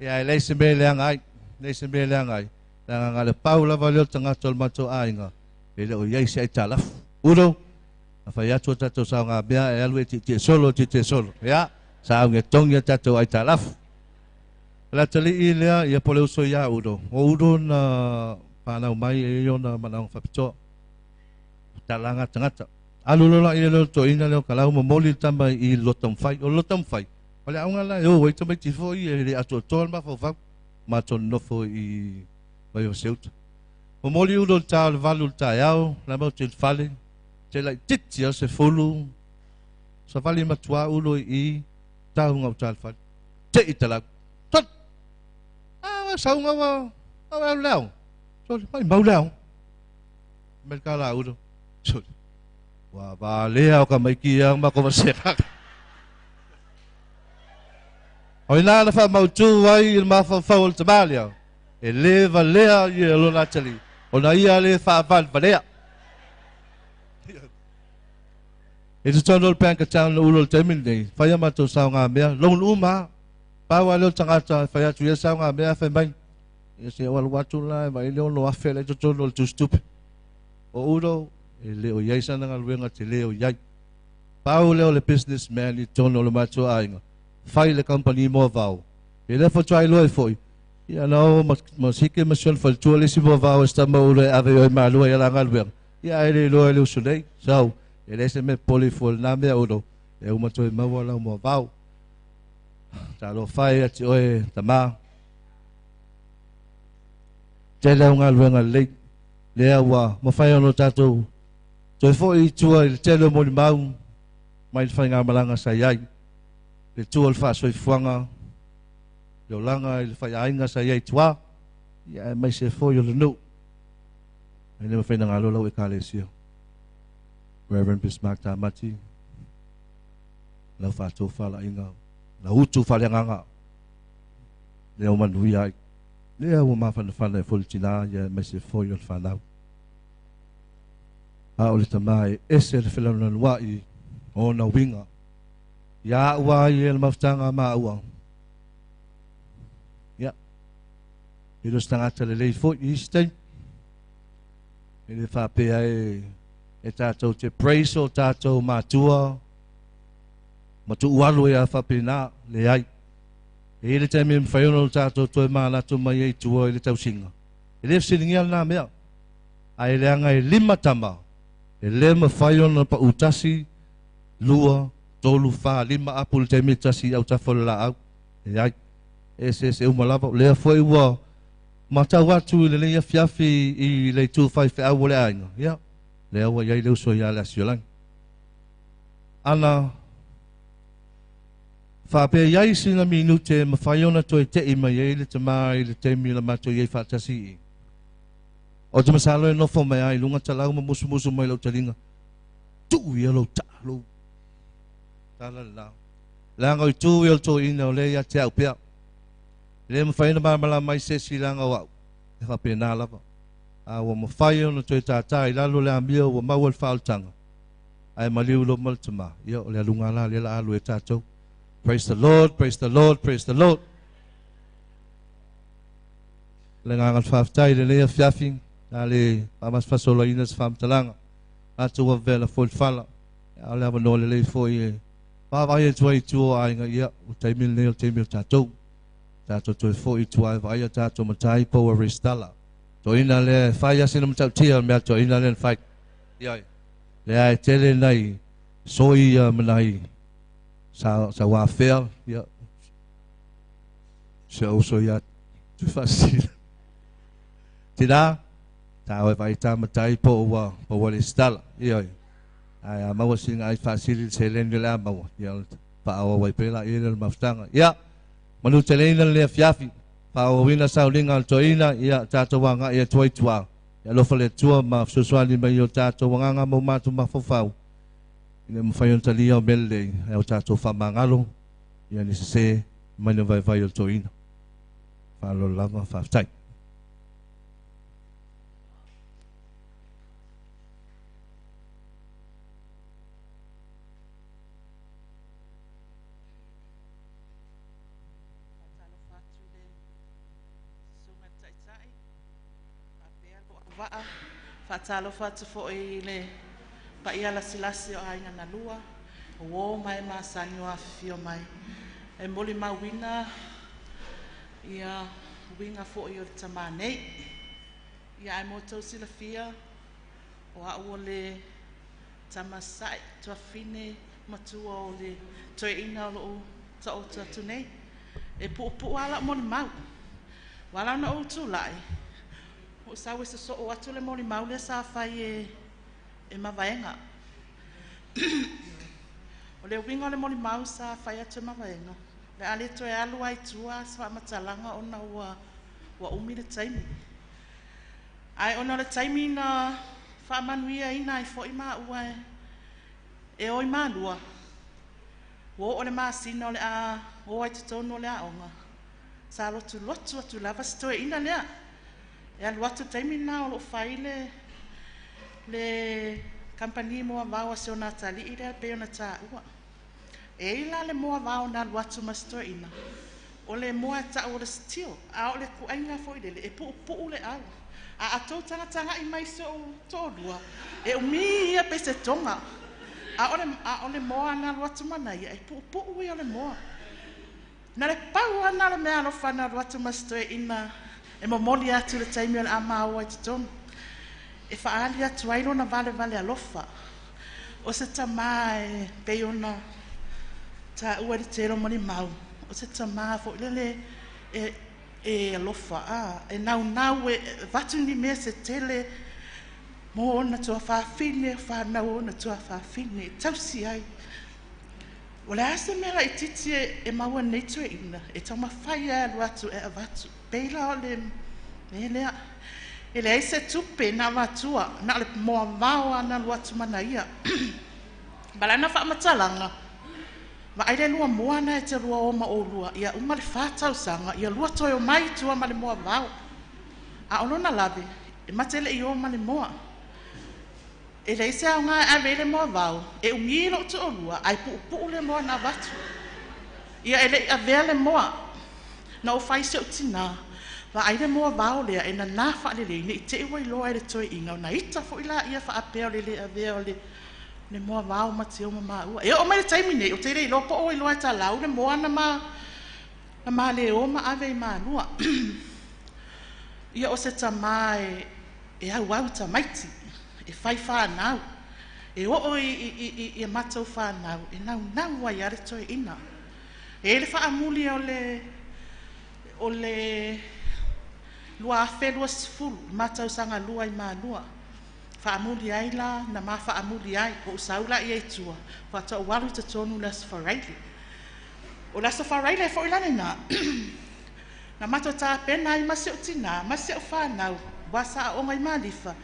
Ia e leai se mea e leaga ai. Leai se mea e leaga ai. Leaga na o le pau lava lea o le tagata o le matou aiga, e le o i ai se aitalafu. Ulo, na fai atu a tatou saogamea e alu e tietie solo, tietie solo. Ia, sauni e togi a tatou aitalafu. O le atalii lea, ia po o le uso ia Udo. O Udo na fanau mai e i ai ona manaoga faapitoa. Talaga tagata. Alu loa la i le toeaina lea o Kalau momoli le tama i le loto mafai. O le loto mafai, o le aoga la e o ai tamaiti foi e le atoatoa le mafaufau. Matou nonofo i Vaioseuta. Momoli Udo i le ta o le 8 i le taeao, la mau te i le fale, te laitiiti lava 10, savali matua Udo i tau gauta i le fale. Te i talau. Tol! A, sauga ua, au e alu le aoga. Sole, mai mau le aoga. Mai le kala Udo. Sole, ua valea o ka maiki ia ma ko vasega. O ina na faamautu ai i le mafaufau o le tama lea, e le valea ia lona atalii, ona ia le faavalevalea. I totonu o le Bank of Town o Ulo i le taimi lenei, fai a matou saogamea, loan uma lava. Pau lava lea o le tagata e fai atu ia saogamea, fai mai, ia se i ou alu atu la e vaai le 6,000 la e i totonu o le tusitupe. O Ulo, e le o i ai sana galuega tele o i ai. Pau lea o le businessman i totonu o le matou aiga, fai le kamupani moavao. Ia lea faatoa iloa ai foi, ia na o ma sike ma si ona faletua le isi moavao e si tama o Ulo e ave i o i Malua i ala galuega, ia ae le iloa e le uso nei. So, e leai se mea popole ifo i lena mea Ulo, e uma toe maua lau moavao. Talofa e ia te oe tama. Tele au galuega lelei, lea ua mafai ona tatou toe foi i tua i le tele o molimau mai le faigamalaga sa i ai, le tua o le faasoifuaga, le olaga i le faiaiga sa i ai i tua, ia aemaise foi o le nuu. E le mafai ona galo lau Ekalesia. Reverend Bismarck Tamati, lau faatofalaiga, lau utu faaleagaga, lea ua manuia ai. Lea ua mafanafana ai foi le tina, ia aemaise foi o le fanau. A o le tama e ese le felaunanua'i o ona uiga. Ia a'u ai e le mafutaga a maua. Ia, e le o se tagata lelei foi i isi taimi. E le faapea e e tatou te praise o tatou matua ma tuualu ai a faapena, leai. E i ai le taimi e mafai ona o tatou toe manatu mai ai i tua i le tausiga. E le fesiligia lena mea. Ae leaga e 5 tama, e le mafai ona pau 1, 2, 3, 4, 5 apu i le taimi e tasi i autafa o le laau. Leai. E eseese uma lava. O lea foi ua matau atu i lenei afiafi i le itu faifeau o le aiga, ia, lea ua i ai le uso ia le Asiolagi. Ana faapea i ai sina minute e mafai ona toe te'i mai ai le tamā i le taimi o le matou i ai faatasi i i. Ou te masalo e nofo mai lava i luga talau ma musumusu mai lou taliga, Tuu ia lou ta'a, lou tala lena. Leaga o itu ia o le toeaina o lea ia te au pea. E le mafai ona malamalama ai se isi leaga o au, e faapena lava. A ua mafai ona toe tātā i lalo le amio ua maua le faaolataga, ae maliu loa ma le tama, ia o le aluga la lea la alu e tatou. Praise the Lord, praise the Lord, praise the Lord. Le agaga o le faafetai i lenei afiafi, a le faamasofasolaina se faamatalaga, latou ua vela foi le fala, a o le avanoa lelei foi e vaavaai atu ai i tua o aiga, ia, o taimi lenei o le taimi o tatou. Tatou toe foi i tua e vaaia tatou matai po ua resitala. Toeaina lea e fai lava sina matautia o le mea toeaina lea na fai. Ioe. Lea e tele nai soi ia ma nai sa sauafea, ia, si ou uso ia Tuifaasisina. Tina, ta oe vaai ta matai po ua po ua resitala. Ioe. Ae a maua sina ai faasili le seleni o le a maua, ia o le faaauau ai pea laia lea o le mafutaga. Ia, manuteleina lenei afiafi, faaauauina sauliga a le toeaina, ia tatou agai atu ai i tua. Ia alofa le Atua ma fesoasoani mai i o tatou agaga ma o matou mafaufau, ina ia mafai ona talia o mea lelei, ae o tatou faamagalo, ia ni sese mai le vaivai o le toeaina. Faaaloalo lava, faafetai. Faatalofa atu i le Susuga i le Taitai faapea lou auvaa. Faatalofa atu foi i le paia lasilasi o aiga na lua, o uo ma e masani o afifio mai. E molimauina ia uiga foi o le tamā nei. Ia ae mo tou silafia, o au o le tama sa'i tuafafine matua o le toeaina o loo taoto atu nei. E puupuu lava lau molimau. Ua ala ona ou tulai, ua ou sau e sosoo atu le molimau lea sa fai e e Mavaega. O le uiga o le molimau sa fai atu e Mavaega, o le a le toe alu lava i tua se faamatalaga ona ua ua umi le taimi. Ae ona o le taimi na faamanuiaina ai foi maua e o i Malua, ua oo le masina o le a o ai totonu o le aoga, sa lotulotu atu lava si toeaina lea. E alu atu i le taimi lena o lo o fai le le kamupani moavao a si ona atalii lea pei ona taua. E i ai la le moavao na alu atu ma si toeaina, o le moa e tau o le steel, a o le kuaiga foi lele, e puupuu le au. A outou tagatagai mai i si ou toalua, e umi ia pei se toga. A o le, a o le moa na alu atu ma naia, e puupuu ia o le moa. Na le pau lava lena o le mea alofa na alu atu ma si toeaina e momoli atu i le taimi o le a maua i totonu, e faaali atu ai lona valevale alofa. O se tamā e pei ona taua i le tele o molimau, o se tamā foi lele e, e alofa, a, e naunau e avatu ni mea se tele mo ona tuafafine, fanau o ona tuafafine e tausi ai. O le a se mea laitiiti e maua nei toeaina e taumafai e alu atu e avatu. Pei la o le mea lea. E leai se tupe na avatua, na o le moavao lava na alu atu ma naia. Ma lana faamatalaga, vaai le lua moa na e te lua o ma oulua, ia uma le fa tausaga, ia lua toe omai i tua ma le moavao. A o lona lave, e ma te le i o ma le moa. E leai se aoga e ave ai le moavao, e umi lou toalua ae puupuu le moa na avatu. Ia e le i avea le moa. Na ou fai i si ou tinā, vaai le moavao lea e nanā faalelei ne i te i ua iloa e le toeaina ona ita foi laia faapea o le le avea o le le moavao ma Tio ma maua. E oo mai le taimi nei, ou te le iloa po o ua iloa e Talau le moa na ma na ma le o ma ave i Malua. Ia o se tamā e e auau i tamaiti, e fai fanau, e oo i, i, i, i a matou fanau, e naunau ai lava le toeaina. E i ai le faamuli o le, o le 2020, ma tausaga lua i Malua. Faamuli ai la, na ma faamuli ai, ou sau laia i tua, faatoa ou alu i totonu i le Aso Faraile. O le Aso Faraile foi la lena, na matou tapena ai ma si ou tinā ma si au fanau, aua sa aooga i Malifa,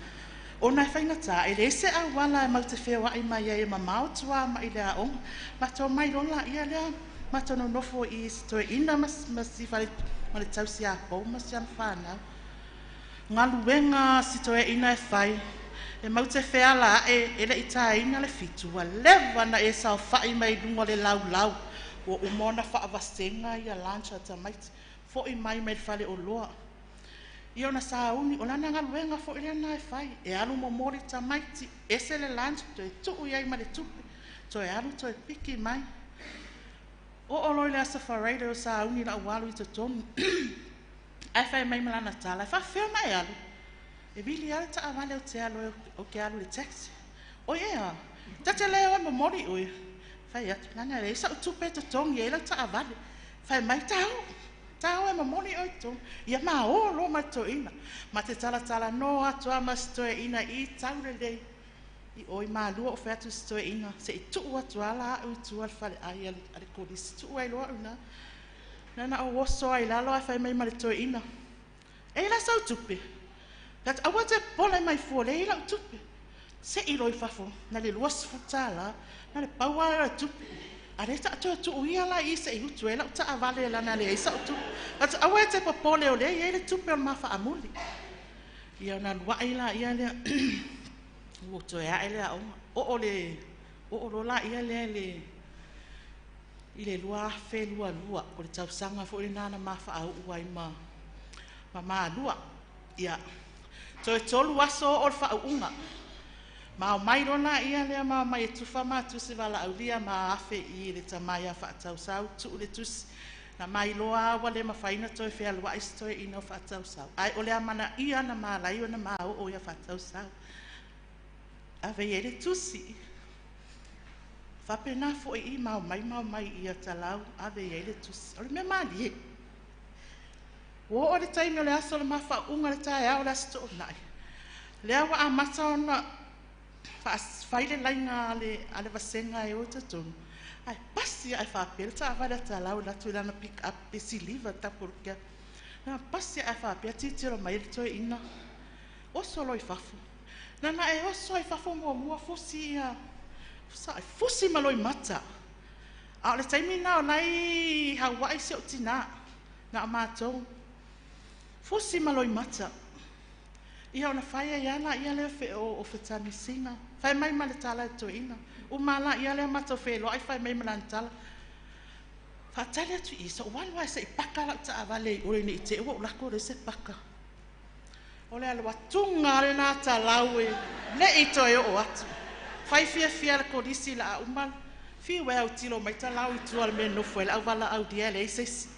ona e faigata, e leai se auala e matou te feoai mai ai e mamao tua mai le aoga. Matou omai loa laia lea, matou nonofo i i si toeaina ma si fale ma le tausi apou ma si ana fanau. Galuega a si toeaina e fai, e matou te feala ae e le i taina le 7, ua leva ona e saofai mai luga o le laulau, ua uma ona faavasega ia lunch a tamaiti, foi mai mai le faleoloa. Ia ona sauni, o lana galuega foi lena e fai, e alu momoli tamaiti, ese le lunch, toe tuu i ai ma le tupe, toe alu toe piki mai. Oo loa i le Aso Faraile o sauni lau alu i totonu. Ae fai mai ma lana tala, e faafefea ona e alu? E vili lava le taavale ou te alu ai, ou te alu i le taxi. Oi e a, ta te le o e momoli oe. Fai atu, leaga e leai sau tupe e totogi ai lau taavale. Fai mai, tau, tau e momoli oe i totonu. Ia ma o loa ma le toeaina. Ma te talatalanoa atu lava ma si toeaina i taulelei. I o i Malua ou fai atu i si toeaina, se i tuu atu lava la au i tua i le faleai a le kolisi, tuu ai loa au i ina. Na ona ou oso lava i lalo ae fai mai ma le toeaina, E i ai la sau tupe? Fai atu, aua te popole mai fua, o lea e i ai lau tupe. Sei loa i fafo, na le $20, na le pau lava lea o le tupe. A lea ta toe tuu ia la i i se i utu ai lau taavale leaga e leai sau tupe. Fai atu, aua e te popole o lea e i ai le tupe o le ma faamuli. Ia ona alu ai laia lea, ua toe ae le aoga. Oo le, oo loa laia lea i le i le 2022, o le tausaga foi lena na ma faauu ai ma ma Malua. Ia, toe 3 aso oo le faauuga. Ma omai loa laia lea ma omai e tufa ma tusi valaaulia ma afe i le tama ia Faatausau, tuu le tusi. Na mailoa lava ua le mafai ona toe fealuai si toeaina o Faatausau. Ae o le amanaia na ma ala ai ona ma oo ia Faatausau. Ave i ai le tusi. Faapena foi i ma omai ma omai i Atalau, ave i ai le tusi. O le mea malie. Ua oo le taimi o le aso o le mafaauuga le taeao o le Aso Toonai. Lea ua amata ona fai le laina a le vasega e o i totonu. Ae pasi ae faapea le taavale a Talau e alu atu i lana pick up pe siliva tapulukea. Na pasi ae faapea tilotilo mai le toeaina. Oso loa i fafo. Nana e oso ai fafo muamua fusi ia fusi ma loimata. A o le taimi lena o la e i Hawaii si ou tinā, na o matou. Fusi ma loimata. Ia ona fai ai lava laia lea o fetanisiga. Fai mai ma le tala i le toeaina. Uma lava laia lea matou feiloai fai mai ma lana tala. Faatali atu i i, se i ou alu lava se i paka lau taavale i o ne i te i ua ou alu atu ua leai se paka. O le alu atuga lena Talau e le i toe oo atu. Fai fiafia le kolisi o le a uma, fiu e autilo mai Talau i tua o le mea e nofo ai le auvalaaulia e leai se isi.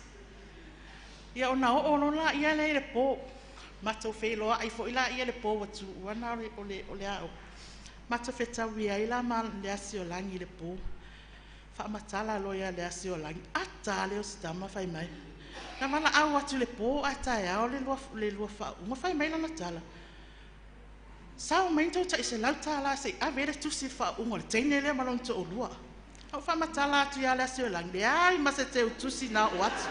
Ia ona oo loa laia lea i le po. Matou feiloai foi laia i le po ua tuua na o le aoga. Matou fetaui ai la ma Leasiolagi i le po. Faamatala loa ia Leasiolagi, ata lea o si tama fai mai. Na valaau atu i le po ae taeao le lua faauuga. Fai mai lana tala, sao mai ni tou tai $100 se i ave ai le tusi i le faauuga o le teine lea ma lona toalua. Ou faamatala atu ia Leasiolagi, leai ma se teutusi na oo atu.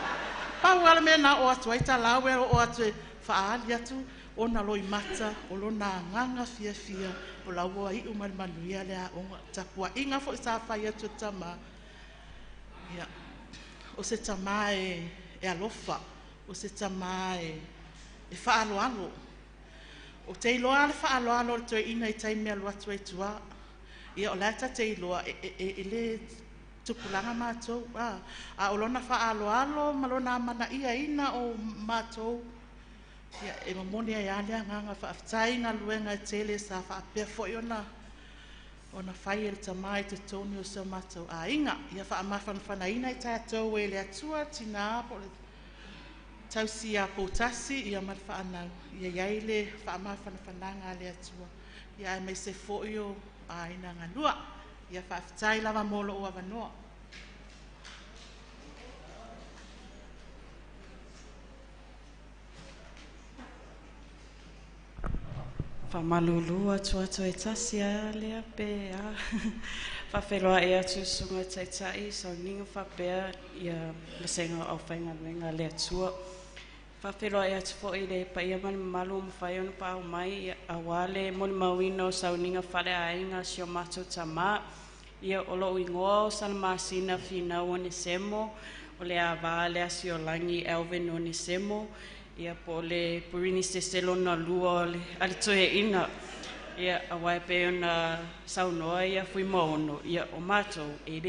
Pau lava le mea na oo atu ai Talau e oo atu e faaali atu ona loimata, o lona agaga fiafia, o la ua iu ma le manuia le aoga. Tapuaiga foi sa fai atu e le tama. Ia, o se tama e alofa, o se tama e faaaloalo. Ou te iloa le faaaloalo o le toeaina i taimi e alu atu ai i tua. Ia o la e ta te iloa e le tupulaga matou, a o lona faaaloalo ma lona amanaiaina o matou, ia, e momoli ai lava le agaga faafetai i galuega e tele sa faapea foi ona fai e le tama i totonu o si o matou aiga. Ia faamafanafanaina i tatou e le Atua, tina po o le tausi ia Poutasi ia ma le fanau, ia i ai le faamafanafanaga a le Atua, ia aemaise foi o aiga galua. Ia faafetai lava mo lou avanoa. Faamalulu atu atu e tasi a lea pe a. Faafeiloai atu susuga taitai sauniga faapea ia vasega o aufaigaluega a le Atua. Faafeiloai atu foi i le paia ma le mamalu ua mafai ona paau mai auā le molimauina o sauniga faaleaiga a si o matou tamā. Ia, o lou igoa o Salamasina Finau Onesemo, o le ava a le Asiolagi Alvin Onesemo, ia po o le Purinisese lona lua o le a le toeaina. Ia, auā e pei ona saunoa ia Fuimaono, ia o matou e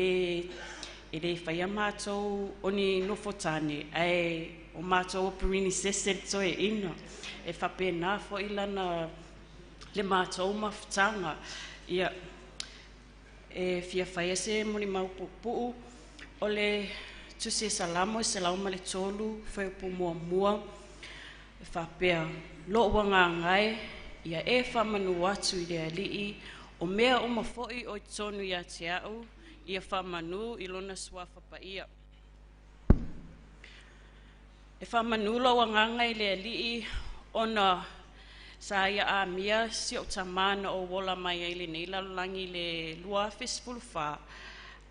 le faia matou o ni nofotane, ae o matou o Purinisese le toeaina. E faapena foi lana le matou mafutaga. Ia, e fia faia se molimau puupuu o le Tusi e Salamo e 103 fuaiupu 1 e faapea, Lo'u agaga e, ia e faamanu atu i le Alii, o mea uma foi o i totonu ia te a'u, ia faamanu i lona suafa paia. E faamanu lou agaga i le Alii ona sa ia amia si o'u tamā na ou ola mai ai i lenei lalolagi i le 2014,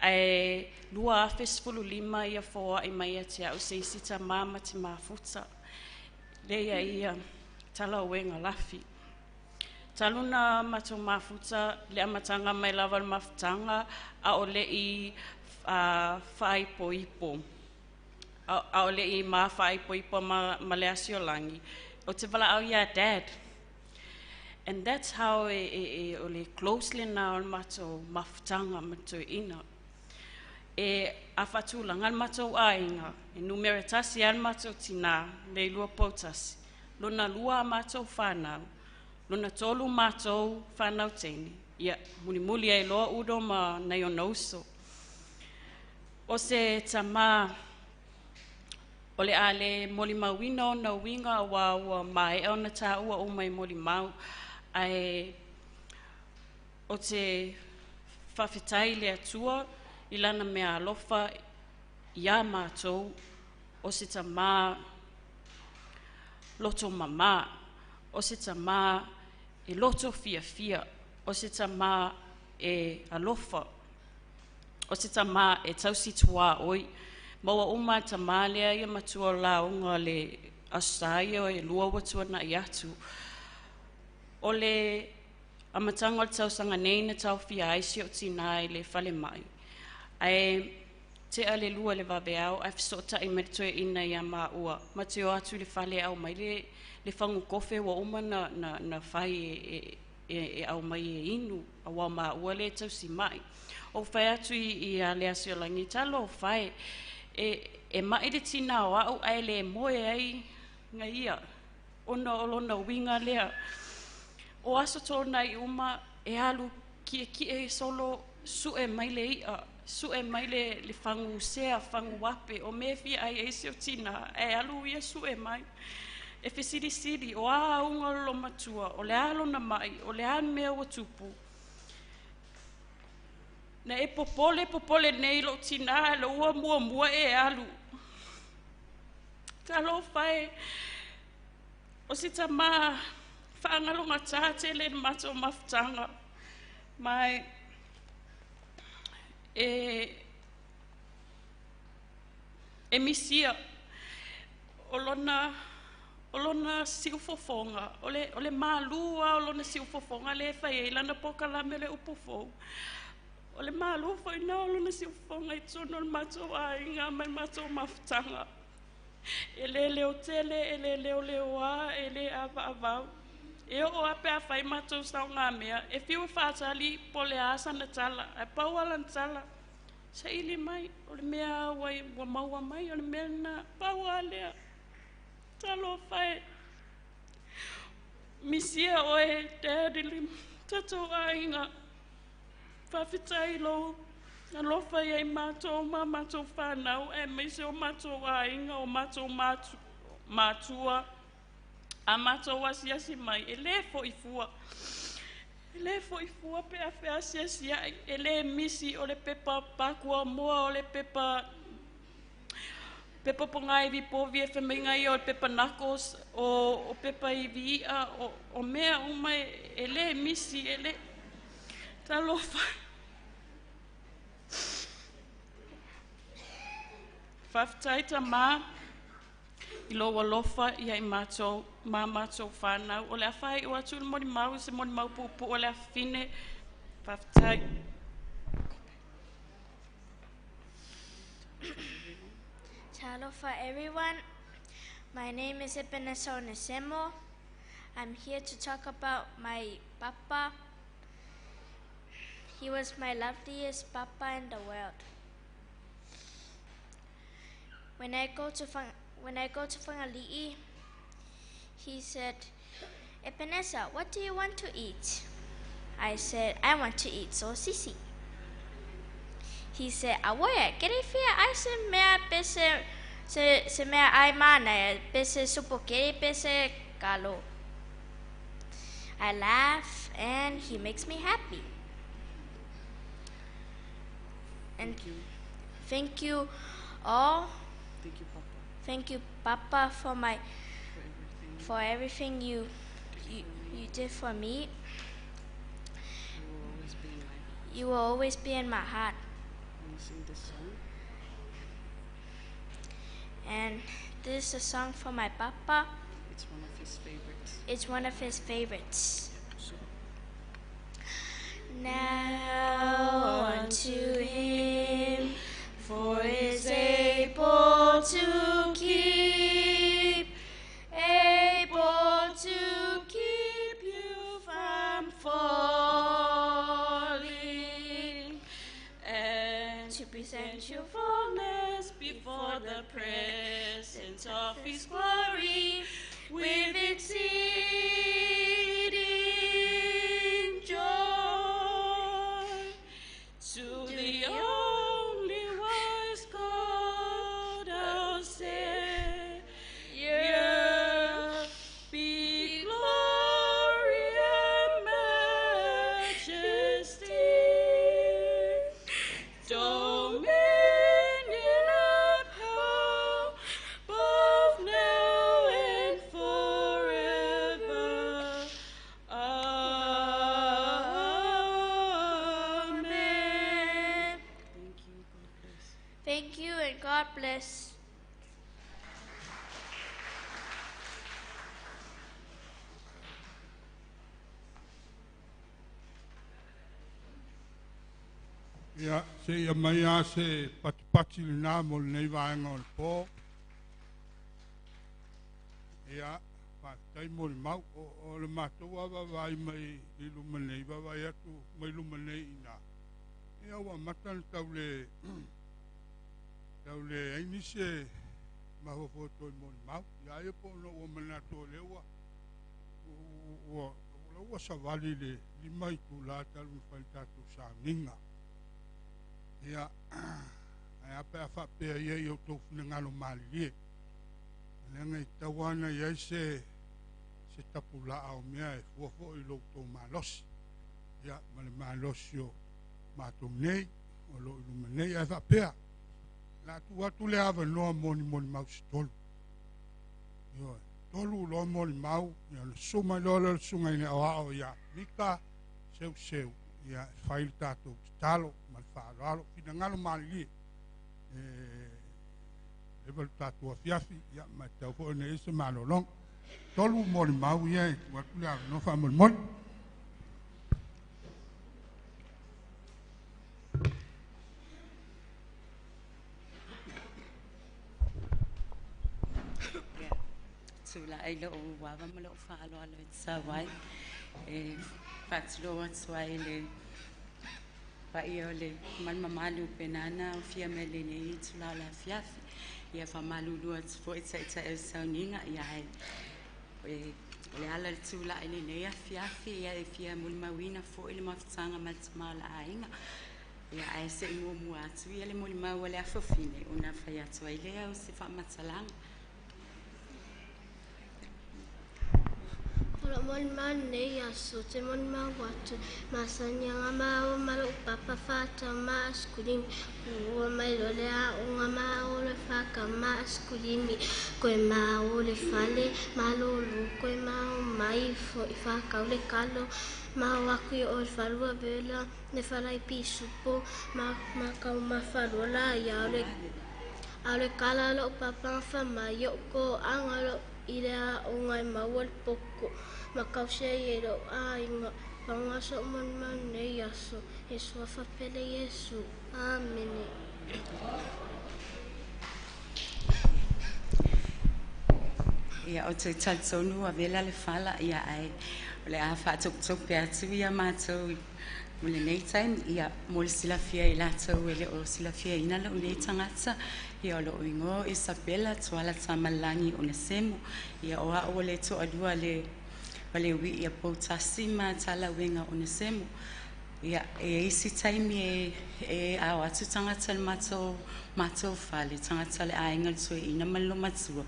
ae 2015 ia foa'i mai ia te a'u se isi tamā ma te mafuta lea ia Talauega Lafi. Talu na matou mafuta le amataga mai lava o le mafutaga a o le'i faaipoipo a o le'i ma faaipoipo ma le Asiolagi, ou te valaau iā Dad. And that's how e o le close lena o le matou mafutaga ma le toeaina. E a faatulaga le matou aiga, e numera tasi lava le matou tinā, Leilua Poutasi, lona lua a matou fanau, lona tolu matou fanau teine, ia mulimuli ai loa Udo ma nai ona uso. O se tamā o le a le molimauina ona uiga auā ua maea ona tāua uma i molimau, ae o te faafetai i le Atua i lana mea alofa iā matou. O se tamā loto mamā, o se tamā e loto fiafia, o se tamā e alofa, o se tamā e tausi tuaoi. Ma ua uma tamā lea ia matua o lauga le Aso Sa ia e lua ua tuana'i atu. O le amataga o le tausaga nei na taofia ai si o'u tinā i le falemai, ae te'a le 2 i le vaveao ae fesoota'i mai le toeaina iā māua ma te o atu i le fale e aumai le fagu kofe ua uma na fai e aumai e inu, auā o māua lea e tausi ma'i. Ou fai atu i le Asiolagi, talofa e, e ma'i le tinā o a'u ae le moe ai ga ia ona o lona uiga lea. O aso tōnai uma e alu ki'eki'e solo su'e mai le i'a, su'e mai le fagu sea, fagu ape, o mea e fia ai ai si o tinā, ae alu ia su'e mai. E fesilisili, o a auga o lo matua, o le a lona ma'i, o le a mea ua tupu. Na e popole, popole nei lo'u tinā, le ua muamua e alu. Talofa e, o se tamā faagalogatā tele i le matou mafutaga. Ma e misia o lona siufofoga, o le malū a o lona siufofoga lea e fai ai lana pokalame le upu fou. O le malū foi na o lona siufofoga i totonu o le matou aiga ma le matou mafutaga. E le leo tele, e le leoleoā, e le avaavau. E oo a pe a fai matou saogamea, e fiu e faatali po o le a sana tala, ae pau lava lana tala, saili mai, o le mea ua maua mai, o le mea lena, pau lava lea. Talofa e, misia oe, Dad, i le tatou aiga. Faafetai lou alofa ia i matou ma matou fanau, aemaise o matou aiga, o matou matua. A matou asiasi mai, e lē fo'i fua. E lē fo'i fua pe a feasiasi ai. E lē misi o le pepa pakuamoa, o le pepa Pepa pongaivi povi e whaminga i o pepa knuckles o pepa ivi ia o mea uma e le misi e le talofa. Whaftai ta mā i lo alofa ia i mātou, mā mātou whānau. O le awhai o atu le moni mau, se moni mau pupu o le awhine. Whaftai. Talofa everyone. My name is Epenesa Onesemo. I'm here to talk about my papa. He was my loveliest papa in the world. When I go to Fangali'i, he said, "Epenesa, what do you want to eat?" I said, "I want to eat sosisi." He said, "Awoya, kere fia ai se mea pese se mea ai mana pese supo kere pese kalo." I laugh and he makes me happy. And thank you all. Thank you, Papa. Thank you, Papa, for everything you did for me. You will always be in my heart. Sing this song. And this is a song for my papa. It's one of his favorites. It's one of his favorites. Now unto him, for is able to keep you from falling, and to present you fullness before the presence of his glory with exceeding joy. To the only wise God our Savior, be glory and majesty, dominion and power, both now and forever. Amen. Thank you, God bless. Thank you and God bless. Ia, se ia mai a se patipati le nā mo le nei vaenga o le pō. Ia, whātai mo le mau o le mātou a vavai mai i luma nei, vavai atu mai luma nei i nā. Ia, ua mata na tau le aini se mahofoto i mo le mau. Ia, ia po no ua manato o le ua savali le lima i tūlā talu na whai tātou sauniga. Ia, ai ape a whapea ia i o tō whina ngalo mālilie. Lenga i tauana i ai se tapu laa o mea e fuafo i lou tō malosi. Ia, ma le malosi o mātou nei, o lo iluma nei, ai whapea. La tu atu le awa noa moni moni mau si tolu. Io, tolu loa moni mau, ia le suma loa le sunga ine o ao ia mika, seu seu. Ia, whai le tātou te talo, ma le whaaloalo, whina ngalo mālilie. Lewa le tātou afiafi, ia, ma te tau fo ene ese malolong. Tolu moli mau ia, e tu atu le awa noa wha moli moli. Ia, tūla ai lo o wawa ma lo whaaloalo e te sawai. E whatulo atu ai le paia o le malmamalu penana o fia mele nei tula la fiafi. Ia whamalulu atu fo e taitai o sauniga ia ai. E le ala le tula i le nei afiafi ia e fia mulimauina fo i le mafutanga ma le tamala aiga. Ia ai se i muamua atu ia le mulimau o le afofine ona fai atu ai lea o se faamatalaga. O lo'u molimau i lenei aso, ou te molimau atu, masani aga maua ma lo'u papa fa'atau ma asikulimi. Ua mai loa le a'oga ma o le fa'akau ma asikulimi, koe ma o le fale malōlō, koe ma o mai fo'i fa'akau le kalo, ma o aku i o le falua vela le falai pisupo ma makaumafa loa laia a o le kala a lo'u papa gafamai i o'u ko'o'aga i le a'oga e maua le poko ma kausi ai e lo'u aiga. Paga so'u molimau i lenei aso, i le Suafa pele Iesu. Amene. Ia, o te talitonu ua vela le fala, ia ae o le a faatopetope atu ia matou mo lenei taimi. Ia, mo le silafia i latou e le o silafiaina lou nei tagata, ia o lou igoa o Isabella Tuala Tamalagi Onesemo. Ia o a'u o le to'alua le o le ui'i a Poutasi ma Talauega Onesemo. Ia, e isi taimi e e ao atu tagata le matou matou fale, tagata le aiga le toeaina ma le lomatua,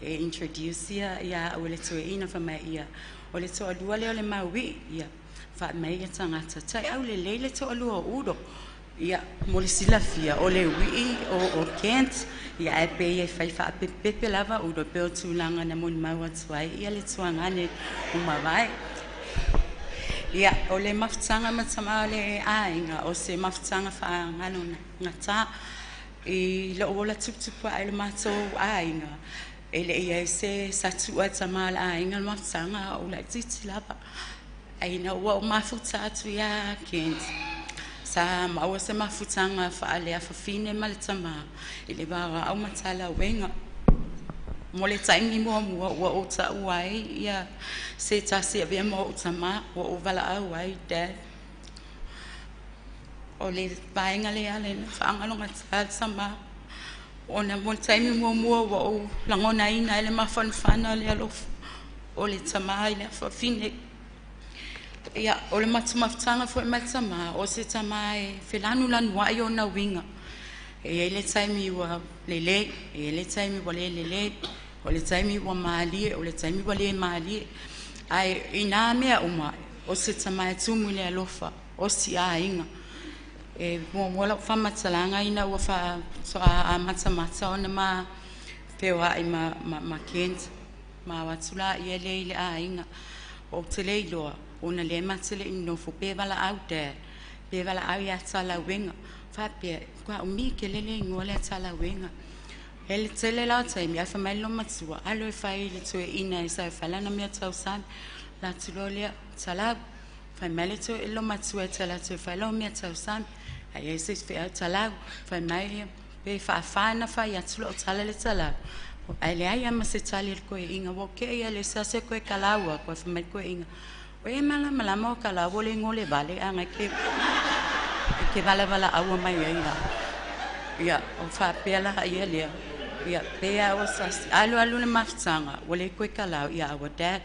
e introduce ia ia a'u e le toeaina fai mai ia o le to'alua lea o le maui'i. Ia fa'amai ia tagata ta'iau lelei le to'alua o Udo. Ia mo le silafia o le ui'i o Kent, ia ae pei e fai fa'apepepe lava Udo pe o tulaga na molimau atu ai ia le tuagane umavae. Ia o le mafutaga ma tama o le aiga o se mafutaga fa'agalo gatā i lo'u ola tuputupu a'e le matou aiga e le'i ai se satu'u a tamā le aiga le mafutaga o la'ititi lava. Ai ina ua ou mafuta atu iā Kent sa maua se mafutaga fa'aleafafine ma le tamā i le vaoa'u ma talauega mo le taimi muamua ua ou ta'u ai ia se tasi avea ma o'u tamā ua ou vala'au ai dad. O le vaega lea le fa'agalogatā le tamā ona mo le taimi muamua ua ou lagonaina ai le mafanafana o le alofa o le tamā i le afafine. Ia o le matumafutaga fo'i ma le tamā o se tamā e felanulanua'i ona uiga. E iai le taimi ua lelei, e iai le taimi ua lē lelei, o le taimi ua malie, o le taimi ua lē malie. Ae inā mea uma o se tamā e tumu i le alofa o si aiga. E muamua la'u faamatalaga ina ua fa amatamata ona ma feoa'i ma, ma, ma Kent ma o atu laia lea i le aiga. Ou te le iloa ona lea ma te le'i nofo pe valaau dad pe valaau iā talauega faapea umi kelele igoa le talauega. E le tele la o taimi ae fai mai le lomatua alo e fai le toeaina e sau e fai lana mea tausami la atu loa lea talau. Fai mai le toe lomatua e tala atu e fai lau mea tausami ai ai se feau talau. Fai mai pe fa'afā na fai atu lo'o tala le talau ae leai ama se tali le koeʻiga ua keʻe ia le se koe kalaua koe. Fai mai le koeʻiga o e malamalama o kalau o le igoa le vale aga ke ke valavala'aua mai ai la. Ia o fa'apea la ia lea. Ia pe a ua sasi alu alu le mafutaga ua lē koe kalau ia our dad.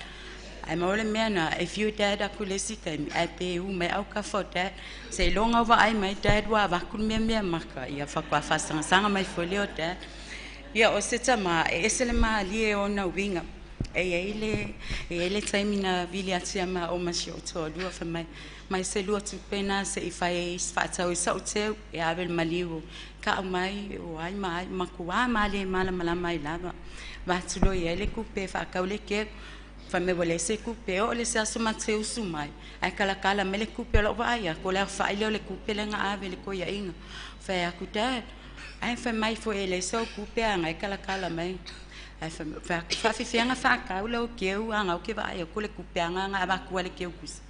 Ae maua le mea na if you dad aku le isi taimi ae pe u mai au kafa o dad se iloga vaai mai dad ua avaku le mea mea maka ia faatoa faasagasaga mai foi lea o dad. Ia o se tamā e ese le malie ona uiga. E iai le e iai le taimi na vili atu ia ma o ma si o'u toalua fai mai mai se lua tupe na se'i fai ai fa'atau i sa'u teu e ave le maliu ka'u mai o ai ma ai makuā malie malamalama ai lava. Vatulo i ai le kupe fa'akau le keu fai mai ua leai se kupe oo le se aso ma te usu mai ae kalakala mai le kupe o la'u vaai aku o le aofa'i lea o le kupe le ga ave le koia'iga. Fai aku dad ae fai mai foi e leai sau kupe aga e kalakala mai. Ae fa'afefeaga fa'akau lau keu aga o ke vaai aku le kupe aga aga avakua le keu kusa.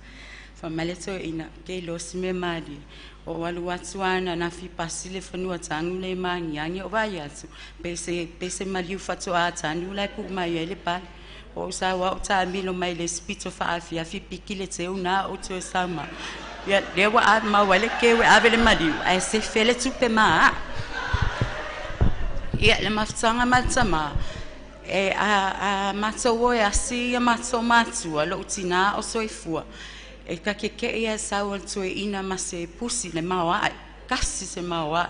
Fai mai le toe'ina ke ilosi mea malie o alu atu ana na fi pasi le fanua tagu le magiagi o vaai atu pe se pe se maliu fato'a tanu lae pu'u mai ai le pale o sa wa o ta'amilo mai le spito fa'afiafi piki le teu na o toe sauma ia lea ua ave mau ai le keu e ave le maliu ae se fele tupe ma'a. Ia le mafutaga ma le tamā e a matou o e asi ia matou matua lo'u tinā o soifua e kakeke'i ae sau o le toeʻina ma se pusi le maoaʻe kasi se maoaʻe.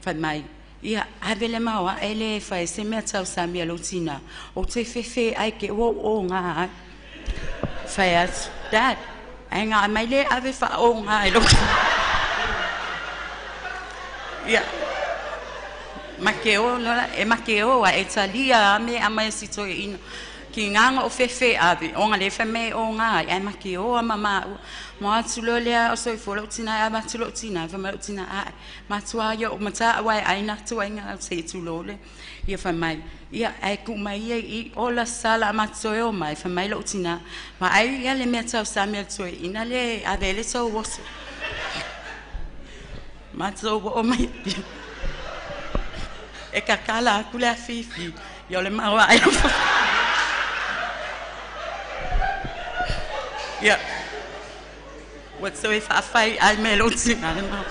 Fai mai ia ave le maoaʻe le fai se mea tausami a lou tinā ou te fefe ai ke ua ou ogā ai. Fai atu, Dad, ai ngā mai le ave wha o ngā e loko. Ia, ma ke o, e ma ke o, a e talia a me a mai si toe ina. Ki ngā o fefe ave, o ngā le wha me o ngā, ai ma ke o a mama ua. Mo atu lo lea o soi fo lo tina, a matu lo tina, wha mai lo tina, a matua ia o mata a wai ai na tua inga au se tu lo le. Ia wha mai, ia ai ku mai ia i ola sala a matoe o mai, wha mai lo tina. Ma ai ia le mea tau sa mea toe ina le ave le tau woso. Matou o mai. E kakala aku le afifi. Ia o le maua ai. Ia. Ua toe faafai ai me lo tina le mau.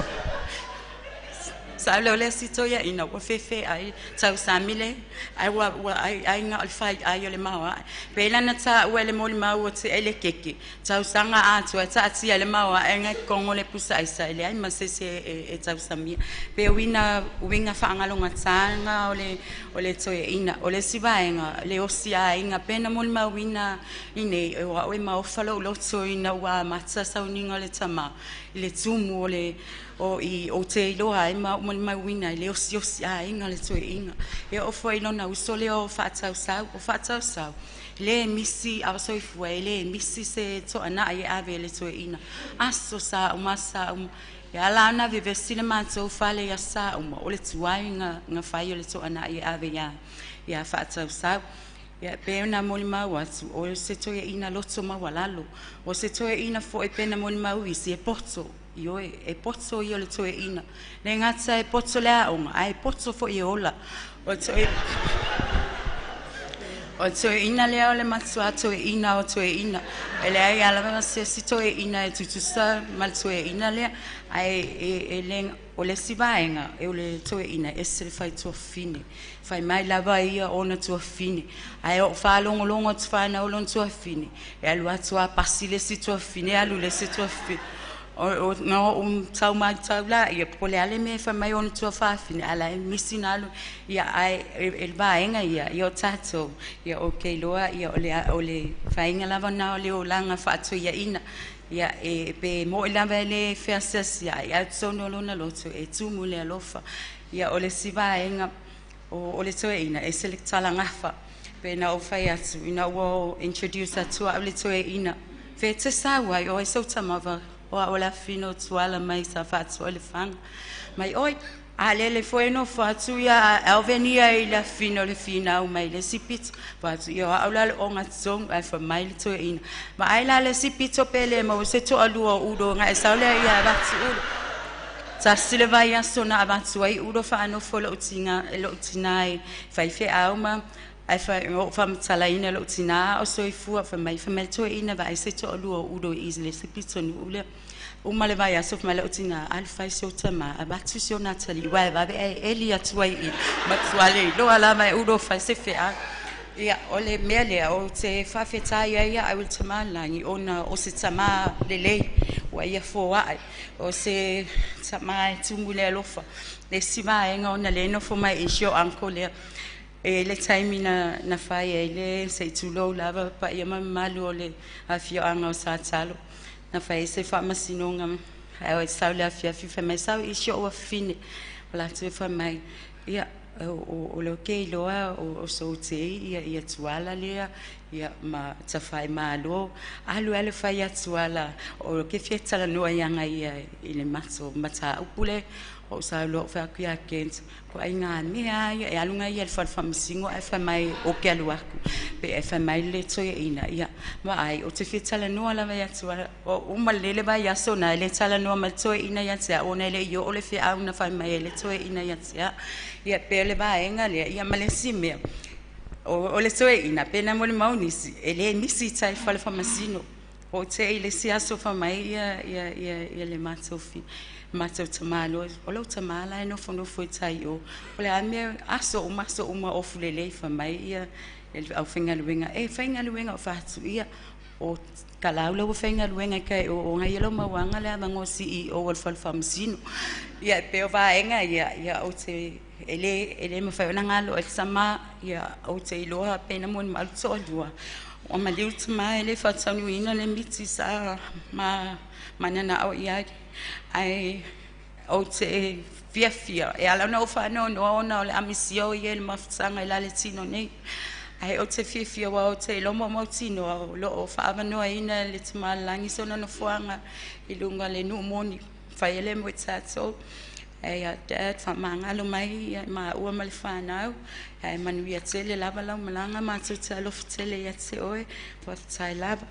Sa le le sito ia ina ua fefe ai tau samile ai ua ua ai ai nga o le fai ai o le maua. Pe lana ta ua le moli mau o te ele keke. Tau sanga atu e ta tia le maua e ngai kongo le pusa ai sa ele ai ma se se e tau samia. Pe wina winga whaangalonga tānga o le toe ina o le sivaenga le osi ai nga pena moli mau ina ine e wa o mau falo loto ina ua mata sauninga le tama le tumu o le o i o te iloa ai ma mo mai wina le osi osi ai nga le toe inga e o foi lona uso le o whaatau sau o whaatau sau le misi a so ifue le misi se to ana ai ave le toe ina aso sa o masa o ya la na vevesi le matou fale ya sa o o le tuai nga nga fai o le to ana ai ave ya ya whaatau sau. Ia pe na moli mau atu o se toe ina loto maualalo o se toe ina fo e pena moli mau isi e poto i oe e poto i o le toe ina le ngata e poto le aonga ai poto fo i ola o toe ina lea o le matua toe ina o toe ina e le ai ala se si toe ina e tutusa ma le toe ina lea ai e le o le sivaenga e o le toe ina e se le fai tuafine fai mai lava ia ona tuafine ai o whaalongolongo tu whana o lon tuafine e alu atu a pasi le si tuafine alu le si tuafine o no tau mai tau la ia po le ale me fa mai ona tuafafine ala e misi na alu ia ai e vaenga ia ia o tātou ia o ke loa ia o le whainga lava na o le olanga whaatu ia ina ia e pe mo i lava le feasiasi ai au tsono lona loto e tumu le alofa ia o le sivaenga o le toe ina e se le tala ngafa pe na o whai atu ina ua introduce atu au le toe ina fe te sau ai o e sau tamava o a o la fino tuala mai sa whatu o le whanga mai oi a lele foi no whatu ia alvenia i la fino le fina au mai le sipito whatu ia au lalo o ngā tong ai wha mai le toe ina ma ai la le sipito pele mo se to alua udo ngā e saulea ia whatu udo Ta sile vai aso na avatu ai udo whaanofo lo utinga lo utina e whaiwhe au ma ai wha o whamatala ina lo utina o soifua wha mai wha mai toe ina wa ai se to alua udo i le sipito ni ule uma le vai aso wha mai lo utina al whai se o tama avatu se o Natali wai wawe e eli atu ai i matuale lo ala mai udo whai se whea ia o le mea lea o te whawhetai ai ia au tama langi ona o se tama lelei ua ia fōaʻe o se tama e tumu le alofa le si vaega ona le nofo mai i si o uncle lea e le taimi na fai ai le se i tulou lava paia mamalu o le afioaga o Satalo na fai se faamasinoga ai o sau le afiafi fai mai sau i si o afine o latou e fai mai ia o le ke iloa o soute ia ia tuala lea ia ma tawhai malo alu ale fai atuala o ke fietala noa ianga ia i le mato mata upule o sa lo fa ku ia kent ko ai ngā mea ia e alunga ia le whalwhamasingo e whai mai o ke alu aku pe e whai mai le toe ina ia ma ai o te fietala noa lava ia tuala o uma lele vai aso na le tala noa ma toe ina ia tea o na le io o le whiau na whai mai le toe ina ia tea ia pe le vaenga lea ia ma le si mea o le toe ina pena mo le maunisi e le nisi tai whalwhamasino o te i le si aso wha mai ia ia ia ia le mātou mātou tamalo o lau tamala e nofo nofo i tai o le a mea aso uma o fulele wha mai ia au whaingaluenga e whaingaluenga o whatu ia o kalaula ua whaingaluenga kai o ngai lau mauanga le avango CEO o le whalwhamasino ia pe o vaenga ia ia o te ele ele mawhai ona ngalo e sama ia o te iloa pena mo ni malu toa lua Ua maliu tamā e le faataunuuina le miti sa ma mananao i ai. Ae ou te fiafia e ala ona ou faanoanoa ona o le a misia o ia i le mafutaga i la le tino nei. Ae ou te fiafia aua ou te iloa mautinoa o lo o faaavanoaina e le Tama i le Lagi sona nofoaga i luga o le nuu moni fai ai le mo i tatou. E ia Dad, faamagalo mai ia maua ma le whanau. Ae manuia tele lava lau malaga matou te alofa tele ia te oe. Faafetai lava.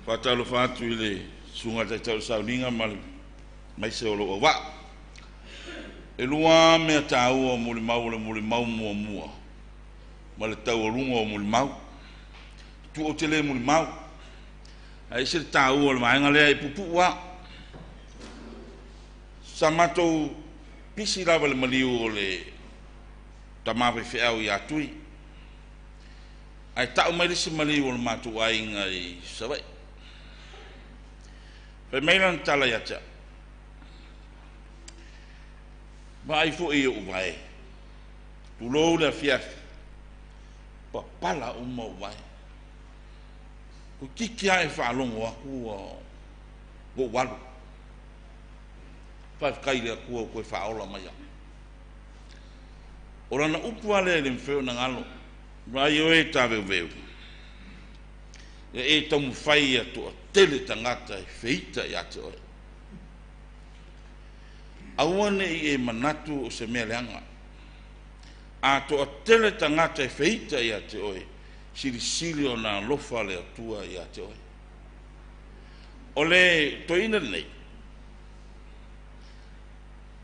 Faatalofa atu i le susuga i le Taitai o le Sauniga ma le maise o lou auvaa. E lua mea taua o molimau o le molimau muamua ma le taualuga o molimau. Tu ou te le molimau. Ae ese le taua o le vaega lea e puupuu lava. Sa matou pisi lava i le maliu o le tama faifeau ia Tui. Ae tau mai le isi maliu o le matou aiga i Savaii. Fai mai lana tala ia te au. Vaai foi i ou vae. Tulou le afiafi. Papala uma ou vae. Toeitiiti lava e faalogo atu ua ou alu. Faafetai i le Atua ua toe faaola mai au. O lana upu lava lea e le mafai ona galo. Vaai oe taveuveu, ia e taumafai ia toatele tagata e feita ia te oe. Aua ne i e manatu o se mea leaga. A toatele tagata e feita ia te oe, silisili ona alofa le Atua ia te oe. O le toeaina lenei,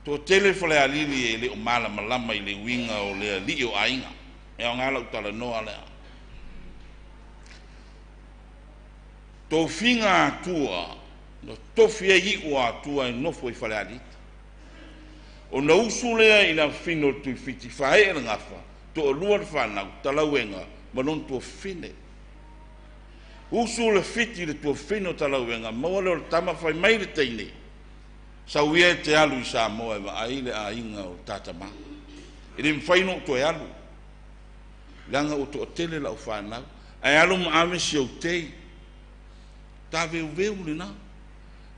toatele Falealili e le o malamalama i le uiga o le alii o aiga. E aoga lau talanoa lea. Tofiga Atua, na tofi ai iu o Atua e nofo i Falealili. Ona usu lea i le afafine o le Tuifiti, faaee le gafa, toalua le fanau, Talauega ma lona tuafafine. Usu le fiti i le tuafafine o Talauega, maua lea o le tama, fai mai le teine, sau ia e te alu i Samoa e vaai le aiga o le ta tama. E le mafai ona ou toe alu, leaga ua toatele lau fanau, ae alu ma ave si ou tei. Taveuveu lena.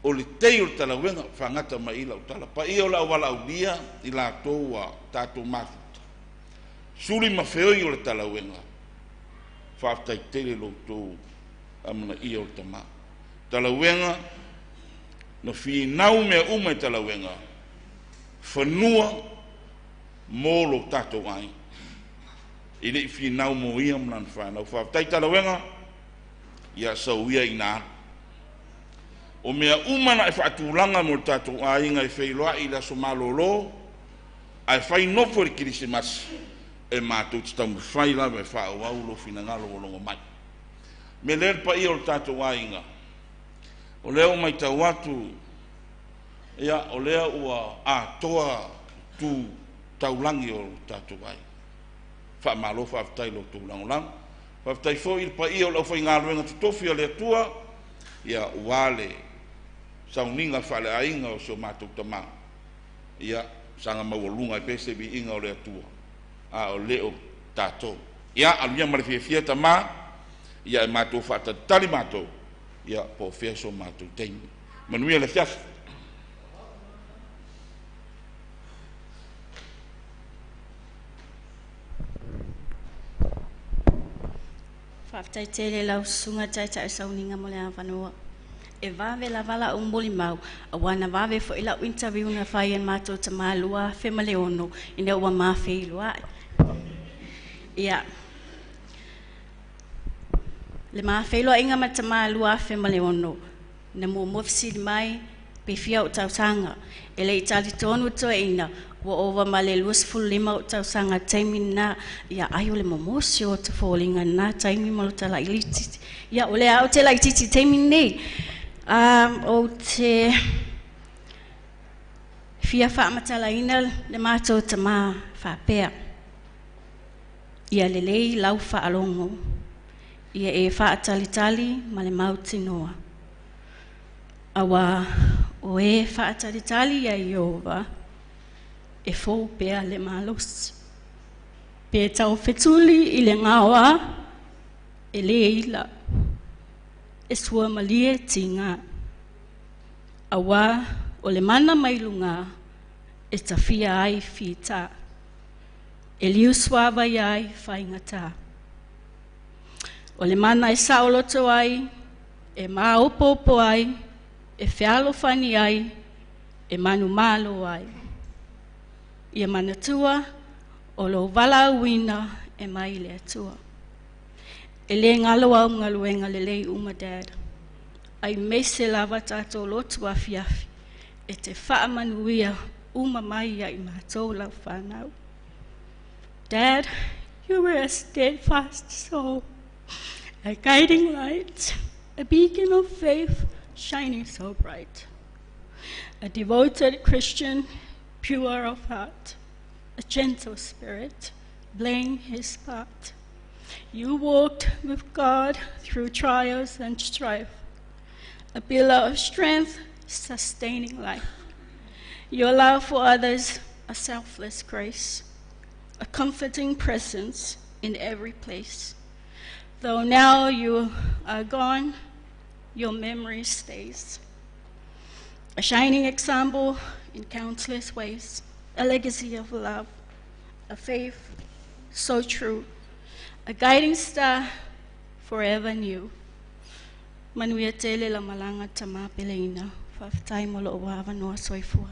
O le tei o le Talauega, faagata mai i lau tala. Paia o le auvalaulia i latou ua tatou mafuta. Suli ma feoi o le Talauega, faafetai tele lo outou amanaia o le tama. Talauega, na finau mea uma i Talauega, fanua mo lo tatou aiga. E le i finau mo ia ma lana fanau. Faafetai Talauega, ia sau ia ina alu. O mea uma na e faatulaga mo le tatou aiga e feiloai i le aso malolo, ae fai nofo i le Kerisimasi, e matou te taumafai lava e faaauau lou finagalo ua logo mai. Mea lea le paia o le tatou aiga, o lea ua matau atu, ia, o lea ua atoa tu taulagi o le tatou aiga. Faamalo faafetai i lo outou lagolago. Faafetai foi i le paia o le aufaigaluega totofi a le Atua, ia, ua le sauniga faaleaiga o si o matou tama, ia, saga maualuga ai pea se viiga o le Atua, a o le o tatou. Ia, alu ia ma le fiafia tama, ia e matou faatalitali matou, ia, po o fea so matou taimi. Manuia le afiafi. Faafetai tele lau susuga Taitai Sauniga mo le avanoa. E vave lava lau molimau, auā na vave foi lau interview na fai e le matou tamā 2006 ina ua ma feiloai. Ia, le ma feiloaiga ma le tamā 2006, na muamua fesili mai, pe fia ou tausaga. E le i talitonu toeaina, ua ova ma le 25 ou tausaga taimi lena. Ia ai o le momosi o te foliga lena taimi ma lo ta laitiiti. Ia o lea ou te laitiiti i taimi lenei. Ou te fia faamatalaina le matou tamā faapea. Ia lelei lau faalogo, ia e faatalitali ma le mautinoa. Auā o e faatalitali ia Ieova, e fou pea le malosi. Pe taufetuli i le gaoa, e lē ila, e suamalie tigā. Auā o le mana mai lugā e tafia ai fitā. E liusuavai ai faigatā. O le mana e saoloto ai, e maopoopo ai, e fealofani ai, e manumalo ai. Ia manatua o lou valaauina e mai le Atua. E lē galo au galuega lelei uma Dad. Aemaise lava tatou lotu afiafi e te faamanuia uma mai ia i matou lau fanau. Dad, you were a steadfast soul, a guiding light, a beacon of faith shining so bright. A devoted Christian, pure of heart, a gentle spirit, playing his part. You walked with God through trials and strife, a pillar of strength, sustaining life. Your love for others, a selfless grace, a comforting presence in every place. Though now you are gone, your memory stays. A shining example in countless ways, a legacy of love, a faith so true, a guiding star forever new. Manuia tele la malaga tama peleina. Faafetai mo lou avanoa soifua.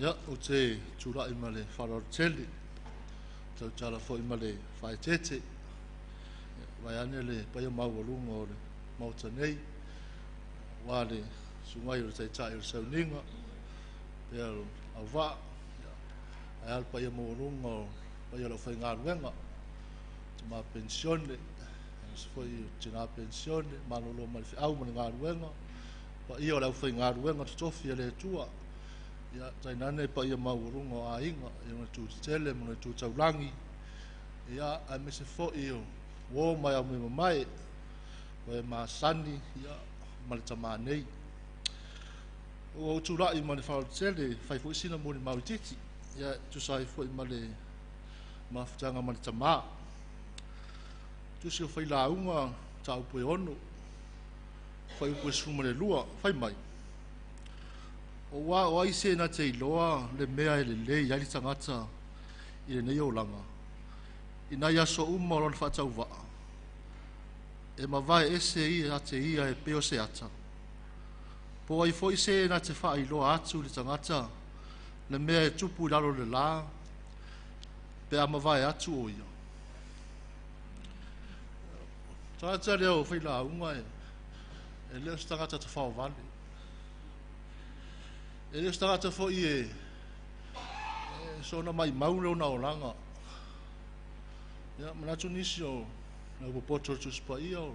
Ia, ou te tulai ma le faaaloalo tele, tautala foi ma le faaeteete, vaeane le paia maualuga o le Maota nei, aua le susuga o le Taitai o le Sauniga, pea o Auvaa, ae a le paia maualuga o paia o le aufaigaluega, tama penisione, aemaise foi o tina penisione, malolo mai le feau ma le galuega, paia o le aufaigaluega totofi a le Atua, ia tainane paia maualuga o aiga i ona itu tetele ma ona itu taulagi, ia aemaise foi o uo ma au mea mamae, o e masani ia, ma le tamā nei. Ua ou tulai ma le faaaloalo tele, fai foi sina molimau itiiti, ia tusa ai foi ma le mafutaga ma le tamā. Tusi o Failauga, mataupu e 6, fuaiupu e 12, fai mai, Auā o ai se na te iloa le mea e lelei ai le tagata i lenei olaga, i nai aso uma o lona faatauvaa, e mavae ese ia te ia e pei o se ata. Po o ai foi se na te faailoa atu i le tagata le mea e tupu i lalo o le la, pe a mavae atu o ia. Tagata lea o Failauga e le o se tagata tafaovale. E le o se tagata foi e soona maimau lona olaga. Ia, manatu nisi o le popoto o le Tusi Paia o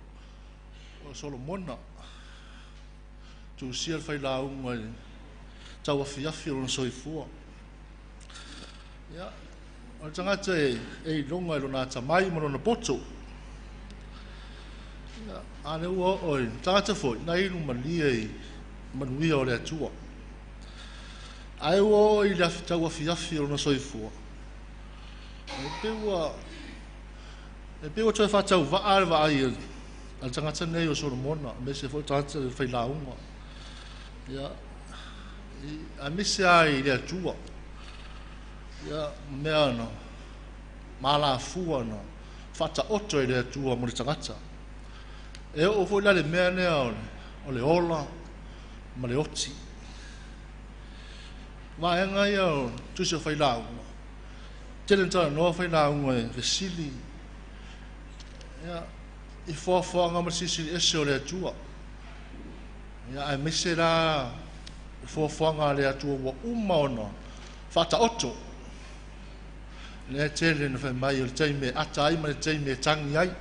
Solomona, tusia le failauga i le tauafiafi o lona soifua. Ia, o le tagata e iloga i lona atamai ma lona poto. Ia, a lea ua oo i le tagata foi, na inu malie i manuia o le Atua. Ae ua oo i le tauafiafi o lona soifua, e pei ua toe faatauvaa le vaai a le tagata nei o Solomona, aemaise foi le tagata le failauga. Ia, aemaise lava i le Atua. Ia, mea na malafua na faataoto e le Atua mo le tagata. E oo foi la le mea lea o le ola ma le oti. Vaega ia o tusi o Failauga. Tele na talanoa Failauga e fesili ia, i foafoaga ma le silisili ese o le Atua. Ia, aemaise la foafoaga a le Atua ua uma ona faataoto. Lea tele na fai mai o le taimi e ata ai ma le taimi e tangi ai.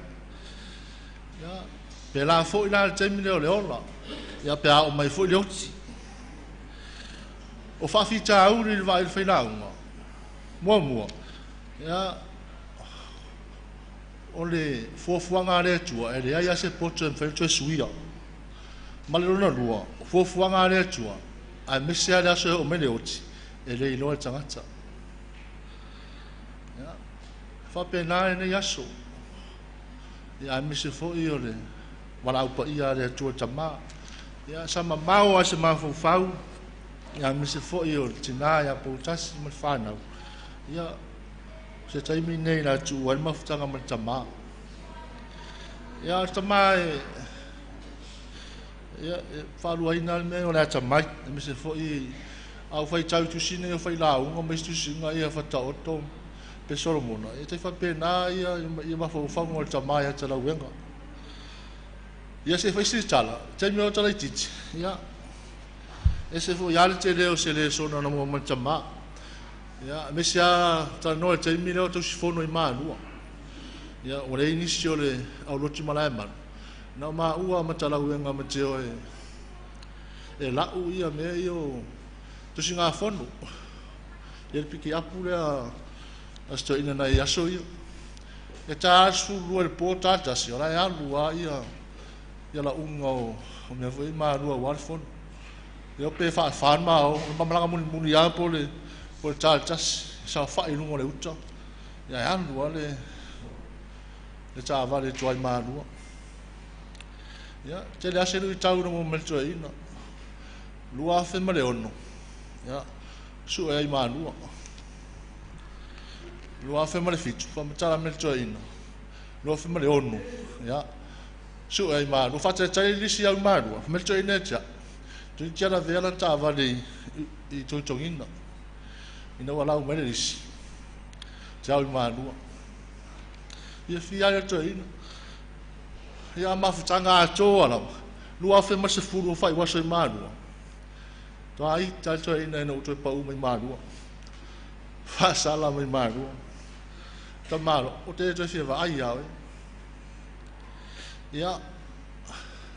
Ia, pe la foi la le taimi lea o le ola, ia pe a oo mai foi le oti. O faafitauli i le vaai i le failauga, muamua, ia, O le fuafuaga a le Atua, e leai lava se poto e mafai ona toe suia. Ma le lona lua, o fuafuaga a le Atua, aemaise lava le aso e oo mai le oti, e le iloa e le tagata. Ia, e faapena lenei aso. Ia, aemaise foi o le valaau paia a le Atua Tama. Ia, sa mamao lava se mafaufau, ia, aemaise foi o le tinā ia Poutasi ma le fanau. Ia, o se taimi lenei o le a tuua ai le mafutaga ma le tama. Ia, o le tama e, ia, e faaluaina le mea o le atamai, aemaise foi a ou faitau i tusi nei o Failauga ma isi tusiga ia Faataoto pe Solomona, e tai faapena ia, ia mafaufauga o le tama ia Talauega. Ia se i fai se tala, taimi o talaitiiti, ia, ese foi lava le tele o se lesona na maua mai le tama. Ia, aemaise lava talanoa i le taimi lea o tausifono i Malua. Ia, ua leai nisi o le auloti Malaemalu, na o maua ma Talauega ma Teo e, e lau ia mea ia o tusigafono. Ia le pikiapu lea a si toeaina nai aso ia. E ta 12 i le po, ta 1, o la e alu lava ia, ia lauga o, o mea foi i Malua aua le fono. Ia pe faafa ona ma o, ma malaga mulimuli lava po o le, po o le ta le 1, saofai i luga o le uta, ia e alu lava le, le taavale i tua i Malua. Ia, tele lava se luitau na maua mai le toeaina. 2006, ia, sue ai Malua. 2007, faamatala mai le toeaina. 2006, ia, sue ai Malua. Faatalitali le lisi au i Malua, fai mai le toeaina ia te au, toeitiiti lava lavea lana taavale i, i Togitogiga. Ina ua lau mai le lisi, te au i Malua. Fiafia ai le toeaina. Ia, a mafutaga atoa lava, 2010 o faaiu aso i Malua. Toa ita le toeaina ina ua toe pau mai Malua. Faasala mai Malua. Tamalo, ou te le toe fia vaai ia oe. Ia,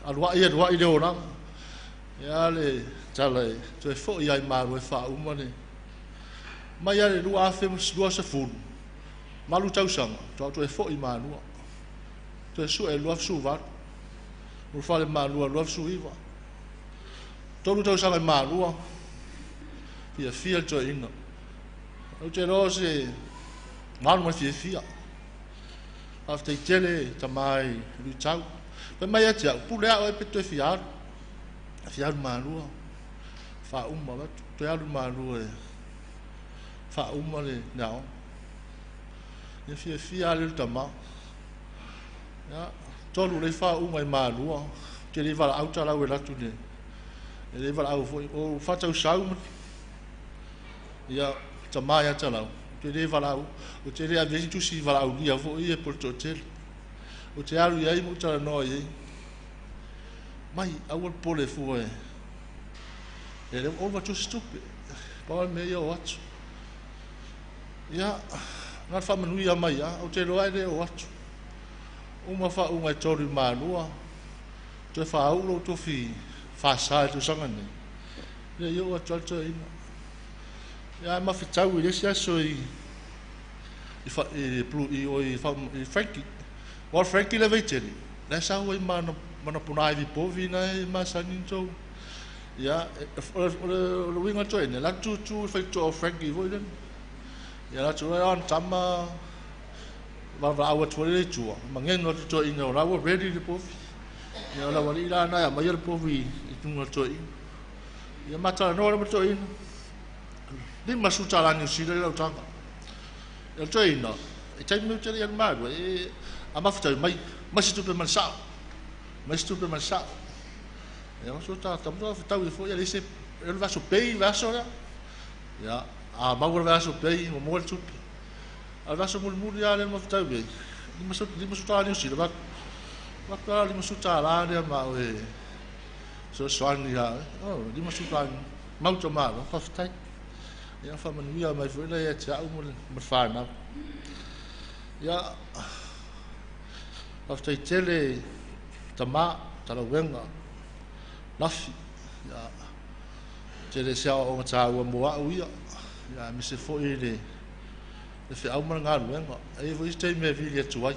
aluai aluai le olaga. Ia le tala e toe foi ai Malua e faauma le mai lava le 2020, 8 tausaga, faatoa ou toe foi i Malua. Toe sue 2018, ulufale Malua 2019. 3 tausaga i Malua, fiafia le toeaina. Ou te iloa o se malu ma le fiafia. Faafetai tele tama i luitau. Fai mai ia te au, pule lava oe pe toe fia alu. Fia alu Malua, faauma atu, toe alu Malua e faauma le aoga. Ia fiafia lava le tama. Ia, 3 lea faauuga i Malua, ou te le valaau talau e alu atu i le, e le valaau foi, o faatausau ma, ia, tama ia talau, ou te le valaau, ou te le ave ai se tusi valaaulia foi ia po o le toatele. Ou te alu i ai ma ou talanoa i ai. Mai, aua le popole fua e, e le ua ova atu se tupe. Pau le mea ia o atu. Ia, na le faamanuia mai lava, ou te iloa e le o atu. Uma faauuga e 3 i Malua, toe faauu lou tofi fasa i le tausaga nei. Le i oo atu lava le toeaina. Ia, ae mafetau i le isi aso i i i i i, i Frankie. O le Frankie le Vaitele, la e sau ai ma mana ponaivi povi na e masani na tou. Ia, o le uiga o le toeaina, la tutu i le faitotoa o Frankie foi lele. Ia la tu ai ona tama valaau atu ai le i tua, maneno atu toeaina o la ua ready le povi. Ia o le aualii la na e aumaia le povi i luga o le toeaina. Ia matalanoa le ma toeaina. $50 Niu Sila le lautaga. Ia o le toeaina, i taimi ou te le i alu malua, e a mafutau mai, mai se tupe ma le sao. Mai se tupe ma le sao. Ia o so ta tamu fetau foi ia le se le vaso pei le aso lea. Ia a maua le vaiaso pei ua maua le tupe. A o le vaiaso mulimuli lava lea na mafutau i ai, $50 Niu Sila, avatu lava $50 lea ma au e fesoasoani ia oe. Oh, $50 mau tamaloa, faafetai. Ia faamanuia mai foi lea ia te au ma le fanau. Ia, faafetai tele tama, Talauega, Lafi. Ia, tele se aoaoga taua mo au ia. Ia, aemaise foi le feau ma le galuega. E i ai foi isi taimi e vili atu ai.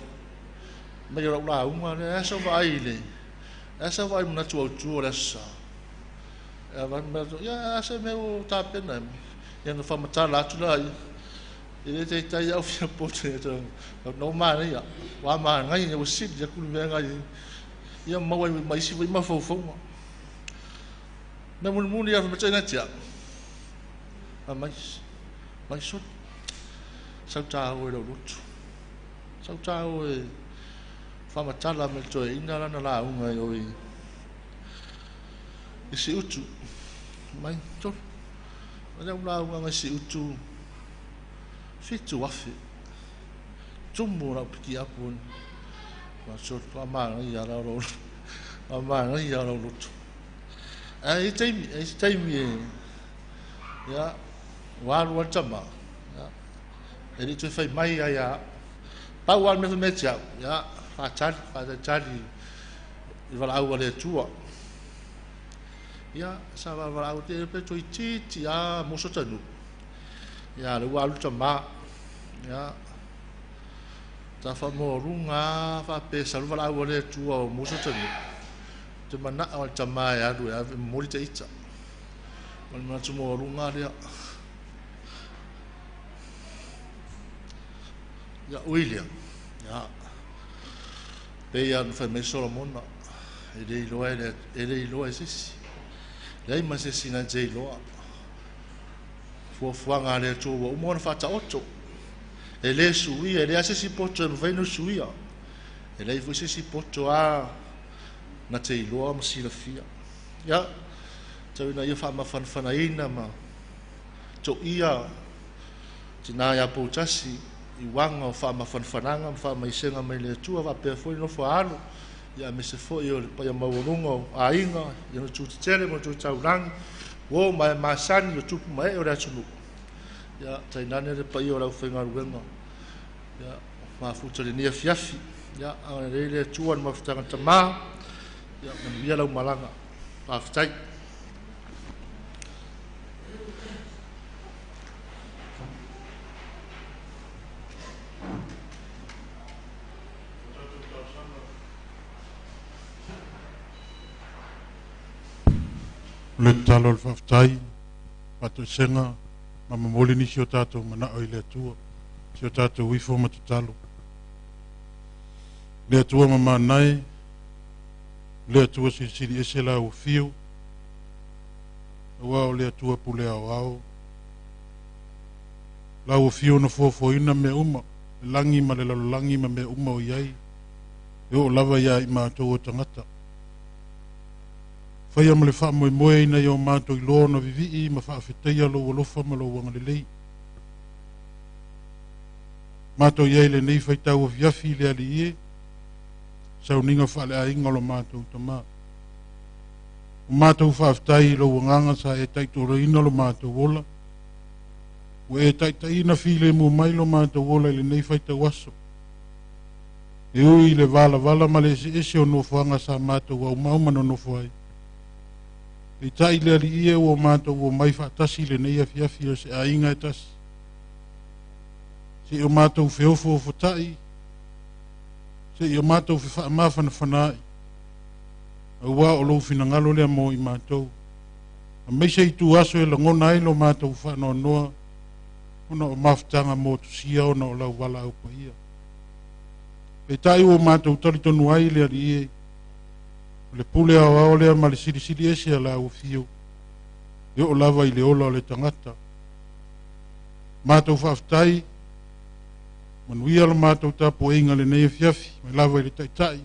Mai o lau lauga lea, e a sau vaai i le, e a sau vaai i manatu autu o le Aso Sa. E avatu mai atu, ia a se mea ua tapena ai mai. Ia na faamatala atu la ia. E le taitai au fia poto ia tau. No manaia, wa manaia ua sili aku le mea ngai. Ia maua ai ma isi foi mafaufauga. Mea mulimuli ia fai mai tia. A mai, mai soli. Sau tā oe lau lotu. Sau tā oe faamatala ma le toeaina lana lauga i o i i Siutu. Mai, tolu. O le lauga ngai Siutu, 7,000. Tumu o lau piki apu. Ma soli, faamanaia lau lau faamanaia lau lotu. Ai taimi, ai se taimi e, ia, ua alu ai le tama. Ia, e le toe fai mai ai a. Pau lava le mea fai mai ia te au, ia, faatali, faatalitali i valaau a le Atua. Ia, sa valaau te pe toeitiiti a moso tanu. Ia, le ua alu le tama. Ia, ta whaamōrunga a whaapē sa le valaau a le Atua o moso tanu. Te manaa o le tama e alu e ave momoli te ita. O le manatu maualuga lea. Ia, William. Ia, pei lava ona fai mai Solomona, e le iloa e le, e le iloa e se isi. Leai ma se isi na te iloa. Fuafuaga a le Atua ua uma ona faataoto. E le suia, e leai se isi poto e mafai ona suia. E leai foi se isi poto a na te iloa ma silafia. Ia, tau ina ia faamafanafanaina ma toia tina ia Poutasi i uaga o faamafanafanaga ma faamaisega mai le Atua faapea foi le nofo a alo, ia aemaise foi o le paia maualuga o aiga, i ona tu tetele ma ona tu taulagi, uo ma e masani o tupu ma ee o le atunuu. Ia, tainane le paia o le aufaigaluega. Ia, mafuta i lenei afiafi. Ia, agalelei le Atua i le mafutaga tama. Ia, manuia lau malaga. Faafetai. O le tatalo o le faafetai, faatoesega ma momoli nisi o tatou manao i le Atua, si o tatou ifo ma tatalo. Le Atua mamanae, le Atua silisili ese la ua fiu, aua o le Atua pule aoao, la ua fiu na fuafuaina mea uma, le lagi ma le lalolagi ma mea uma o i ai, e oo lava ia i matou o tagata. Faia ma le faamoemoe ina ia o matou iloa ona vivii ma faafetaia lou alofa ma lou agalelei. Matou i ai i lenei faitau afiafi i le Alii e, sauniga faaleaiga o lo matou Tama. O matou faafetai i lou agaga sa e taitolaina lo matou ola, ua e taitaiina filemu mai lo matou ola i lenei faitau aso. E ui i le valavala ma le eseese o nofoaga sa matou aumau ma nonofo ai. Peitai le Alii e ua matou omai faatasi i lenei afiafi o se aiga e tasi. Seia o matou feofoofotai, seia o matou fefaamafanafanaai, aua o lou finagalo lea mo i matou. Aemaise itu aso e lagona ai lo matou faanoanoa ona o mafutaga motusia ona o lau valaau paia. Peitai ua matou talitonu ai le Alii e, o le pule aoao lea ma le silisili ese a la ua fiu, e oo lava i le ola o le tagata. Matou faafetai, manuia lo matou tapuaiga lenei afiafi, mai lava i le Taitai,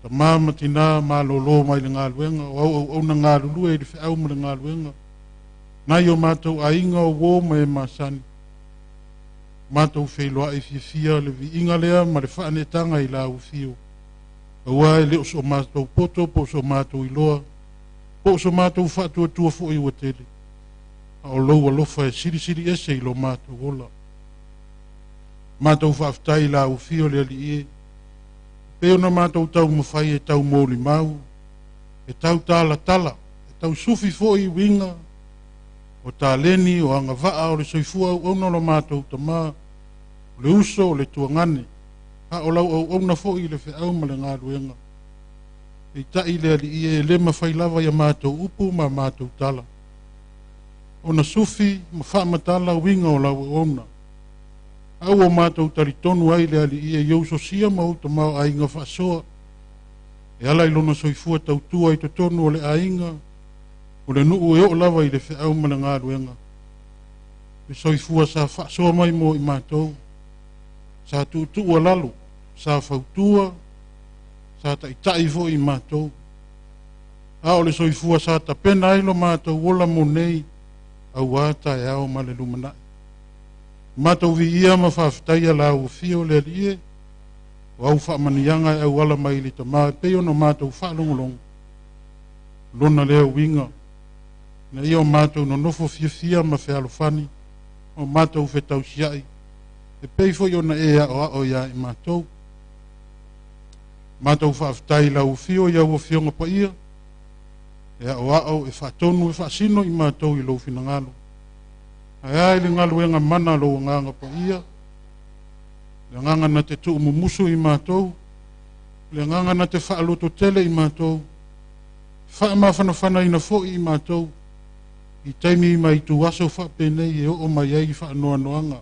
tama ma tina malōlō mai le galuega, o au auauna galulue i le feau ma le galuega, nai o matou aiga o uō ma e masani. Matou feiloai fiafia le viiga lea ma le faaneetaga i la ua fiu, aua e le o so matou poto po o so matou iloa, po o so matou faatuatua foi ua tele, a o lou alofa e silisili ese i lo matou ola. Matou faafetai i la ua fiu le Alii e, pei ona matou taumafai e tau molimau, e tau talatala, e tau sufi foi i uiga o taleni, o agavaa o le soifua auauna o lo matou tama, o le uso, o le tuagane. A o lau auauna foi i le feau ma le galuega. Peitai le Alii e, e le mafai lava i a matou upu ma a matou tala ona sufi ma faamatala uiga o lau auauna. A ua matou talitonu ai le Alii e i ou sosia ma ou tamaoaiga faasoa e ala i lona soifua tautua i totonu o le aiga, o le nuu e oo lava i le feau ma le galuega. Le soifua sa faasoa mai mo i matou, sa tuutuu alalo, sa fautua, sa taitai foi i matou. A o le soifua sa tapena ai lo matou ola mo nei, auā taeao ma le lumanai. Matou viia ma faafetaia lau afio le Alii e, o au faamanuiaga e auala mai i le Tama e pei ona matou faalogologo, lona lea uiga, ina ia o matou nonofo fiafia ma fealofani, ma o matou fetausiai, e pei foi ona e aoao iā i matou. Matou faafetai i lau afio i au afioga paia, e aoao, e faatonu, e faasino i matou i lou finagalo. Ae a i le galuega mana a lou Agaga Paia, le Agaga na te tuumumusu i matou, le Agaga na te faalototele i matou, faamafanafanaina foi i matou, i taimi ma ituaso faapenei e oo mai ai faanoanoaga.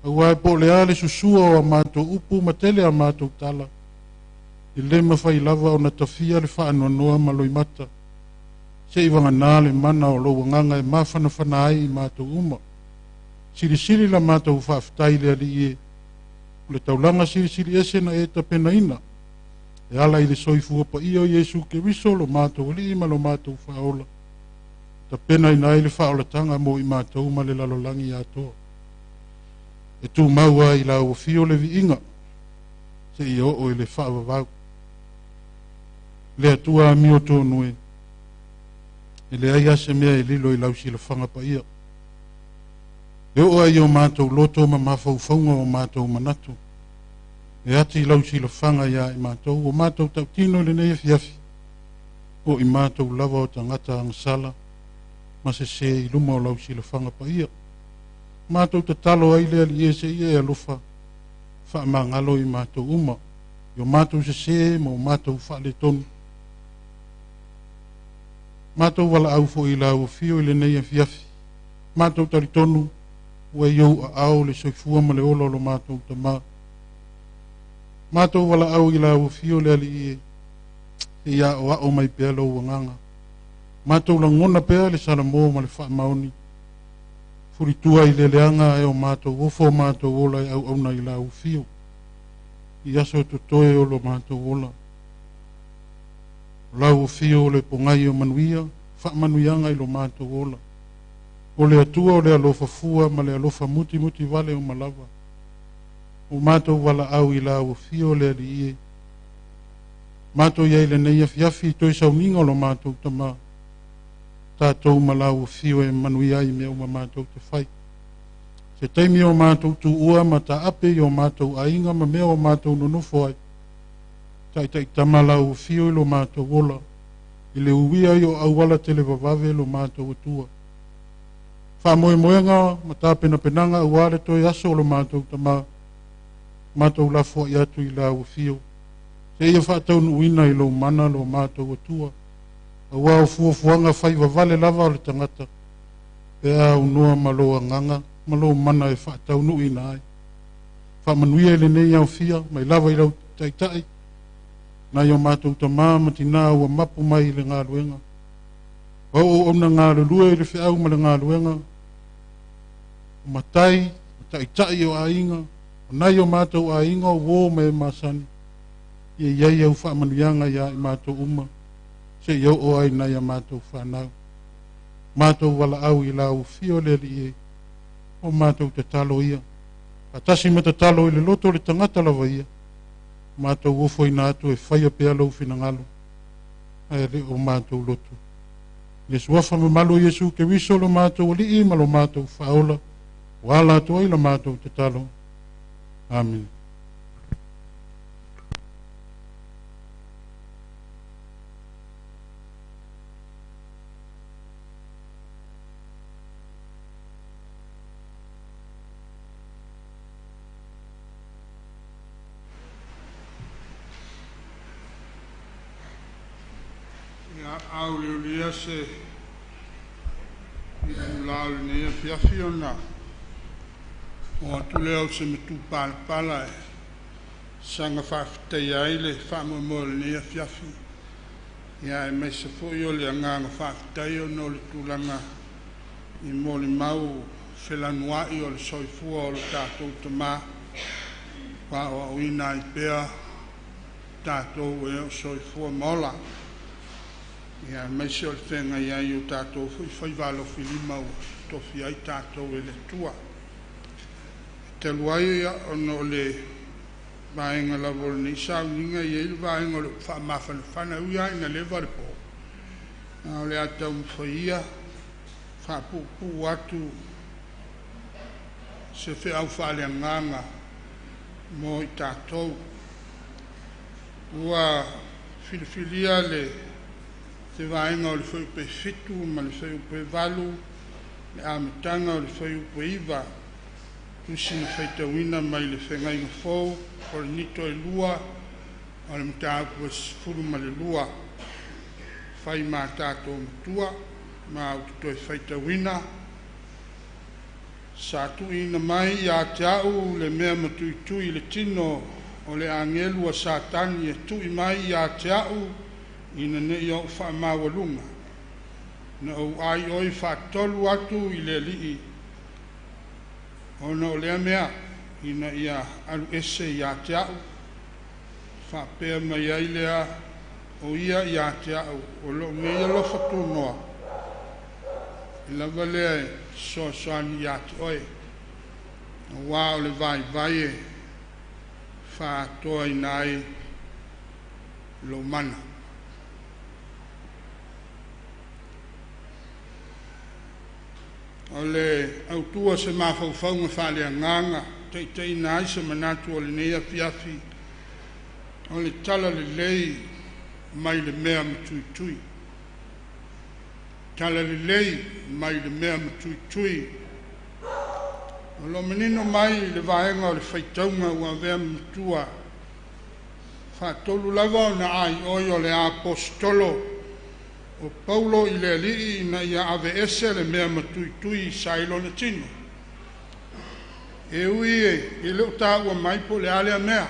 Auā po o le a le susua o a matou upu ma tele a matou tala, e le mafai lava ona tafia le faanoanoa ma loimata, se'i vagana le mana o lou Agaga e mafanafana ai i matou uma. Silisili la matou faafetai i le Alii e, o le taulaga silisili ese na e tapenaina, e ala i le soifua paia o Iesu Keriso lo matou Alii ma lo matou Faaola, tapenaina ai le faaolataga mo i matou ma le lalolagi atoa. E tumau ai i lau afio le viiga, seia oo i le faavavau. Le Atua amiotonu e, e leai lava se mea e lilo i lau silafaga paia. E oo ai i o matou loto ma mafaufauga o matou manatu, e ati i lau silafaga iā i matou, o matou tautino i lenei afiafi, o i matou lava o tagata agasala ma sesē i luma o lau silafaga paia. Matou tatalo ai le Alii e seia e alofa faamagalo i matou uma, i o matou sesē ma o matou faaletonu. Matou valaau foi i lau afio i lenei afiafi. Matou talitonu ua i ou aao le soifua ma le ola o lo matou tama. Matou valaau i lau afio le Alii e, seia aoao mai pea lou Agaga. Matou lagona pea le salamo ma le faamaoni. Fulitua i le leaga ae o matou ofo o matou ola e auauna i lau afio, i aso totoe o lo matou ola. O lau afio o le pogai o manuia, faamanuiaga i lo matou ola. O le Atua o le alofa fua ma le alofa mutimutivale uma lava. O matou valaau i lau afio le Alii e. Matou i ai i lenei afiafi i toe sauniga o lo matou tama. Tatou ma lau afio e manuia ai mea uma matou te fai. Se taimi o matou tuua ma taape i o matou aiga ma mea o matou nonofo ai. Taitaitama lau afio i lo matou ola, i le uia i o auala televavave lo matou Atua. Faamoemoega ma tapenapenaga auā le toe aso o lo matou tama, matou lafoai atu i lau afio, seia faataunuuina i lou mana lo matou Atua, auā o fuafuaga faivavale lava o le tagata, pe a aunoa ma lou Agaga ma lou mana e faataunuuina ai. Faamanuia i lenei aofia, mai lava i lau Taitai, nai o matou tamā ma tinā ua mapu mai i le galuega. O auaunaga galulue i le feau ma le galuega, o matai, o taitai o aiga, o nai o matou aiga o uō ma e masani, ia i ai au faamanuiaga iā i matou uma, seia oo ai i nai a matou fanau. Matou valaau i lau afio le Alii e, o matou tatalo ia, faatasi ma tatalo i le loto o le tagata lava ia, matou ofoina atu e faia pea lou finagalo, ae le o matou loto. I le suafa mamalu o Iesu Keriso lo matou Alii ma lo matou Faaola, ua ala atu ai la matou tatalo. Amene. Ia, auliulia se itulā o lenei afiafi ona oo atu lea o se matupalapala e saga faafetaia ai le faamoemoe o lenei afiafi, ia aemaise foi o le agaga faafetai ona o le tulaga i molimau felanuai o le soifua o lo tatou Tama ua aoaoina ai pea tatou e o soifua ma ola. Ia aemaise o le feagai ai o tatou foi faiva alofilima ua tofia ai tatou e le Atua. E talu ai ona o le vaega lava o lenei sauniga e i ai le vaega o le faamafanafana, e ui lava ina leva le po, a o le a taumafai ia faapuupuu atu se feau faaleagaga mo i tatou. Ua filifilia le te vaega o le fuaiupu e 7 ma le fuaiupu e 8, le amataga o le fuaiupu e 9, tusi na faitauina mai le Feagaiga Fou, Korinito e 2, o le mataupu e 12, fai ma tatou matua, ma ou te toe faitauina. Sa tuuina mai ia te au le mea matuitui i le tino o le agelu a Satani e tui mai ia te au ina ne i ou faamaualuga. Na ou aioi faatolu atu i le Alii ona o lea mea ina ia alu ese ia te au. Faapea mai ai lea o ia ia te au, o lou nei alofa tunoa, e lava lea e fesoasoani ia te oe, auā o le vaivai e faaatoaina ai lou mana. O le autu o se mafaufauga faaleagaga taitaiina ai se manatu o lenei afiafi, o le talalelei mai le mea matuitui. Talalelei mai le mea matuitui. O lo o manino mai le vaega o le faitauga ua avea ma matua, faatolu lava ona aioi o le aposetolo o Paulo i le Alii ina ia aveese le mea matuitui sa i lona tino. E ui e le o taua mai po o le a lea mea.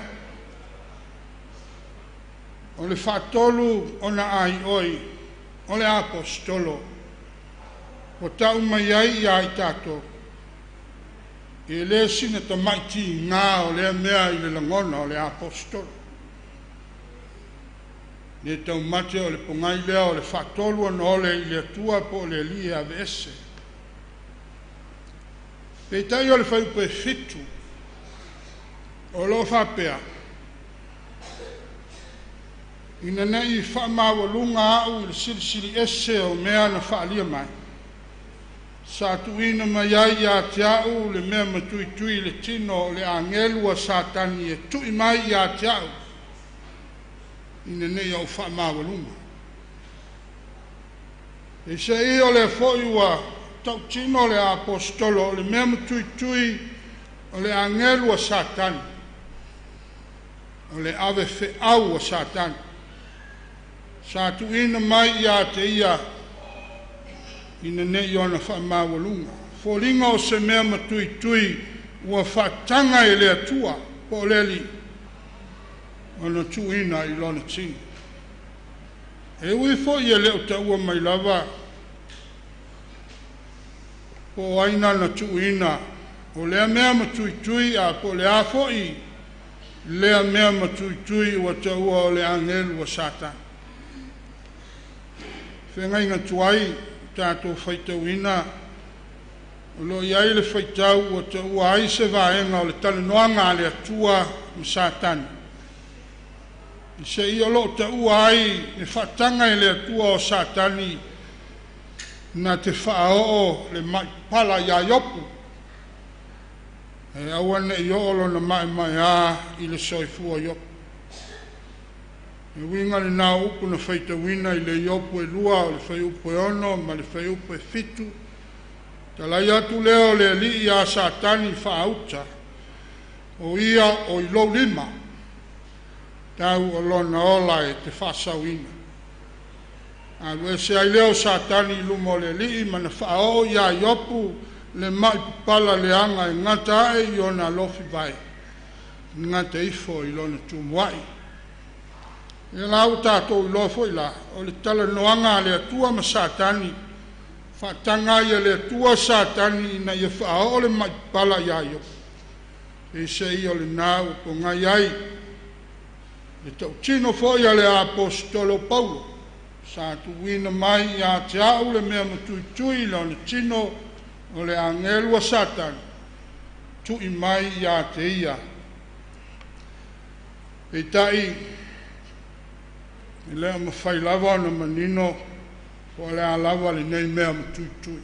O le faatolu ona aioi o le aposetolo ua tau mai ai ia i tatou, e le sina tamai tiga o lea mea i le lagona o le aposetolo. Le taumate o le pogai lea o le faatolu ona ole i le Atua po o le Alii e aveese. Peitai o le fuaiupu e 7, o lo o faapea, ina ne i faamaualuga au i le silisili ese o mea na faaalia mai, sa tuuina mai ai ia te au le mea matuitui i le tino o le agelu a Satani e tui mai ia te au, ina ne i ou faamaualuga. Peiseai o lea foi ua tautino le aposetolo o le mea matuitui o le agelu a Satani, o le ave feau a Satani, sa tuuina mai ia te ia ina ne i ona faamaualuga. Foliga o se mea matuitui ua faataga e le Atua po o le Alii ona tuuina i lona tino. E ui foi e le o taua mai lava po o ai nana tuuina o lea mea matuitui a po o le a foi lea mea matuitui ua taua o le agelu a Satani. Feagaiga tuai tatou faitauina o lo o i ai le faitau ua taua ai se vaega o le talanoaga a le Atua ma Satani. I se i o lo o taua ai le faataga e le Atua o Satani na te faaoo le maipala ia Iopu, e aua ne i oo lona maemaea i le soifua Iopu. E uiga lena o upu na faitauina i le Iopu e 2 o le fuaiupu e 6 ma le fuaiupu e 7. Talai atu lea o le Alii ia Satani faauta, o ia o i lou lima, tau o lona ola e te faasauina. Alu ese ai lea o Satani i luma o le Alii ma na faaoo iā Iopu le ma'i papala leaga e gata ae i ona alofi vae, gata ifo i lona tumuai. Ia la ua tatou iloa foi la, o le talanoaga a le Atua ma Satani, faataga ai e le Atua Satani ina ia faaoo le ma'i papala iā Iopu. Peiseai o lena ua pogai ai le tautino foi a le Aposetolo Paulo, sa tuuina mai ia te a'u le mea matuitui i lona tino o le agelu a Satani, tu'i mai ia te ia. Peitai, e le o mafai lava ona manino po o le a lava lenei mea matuitui.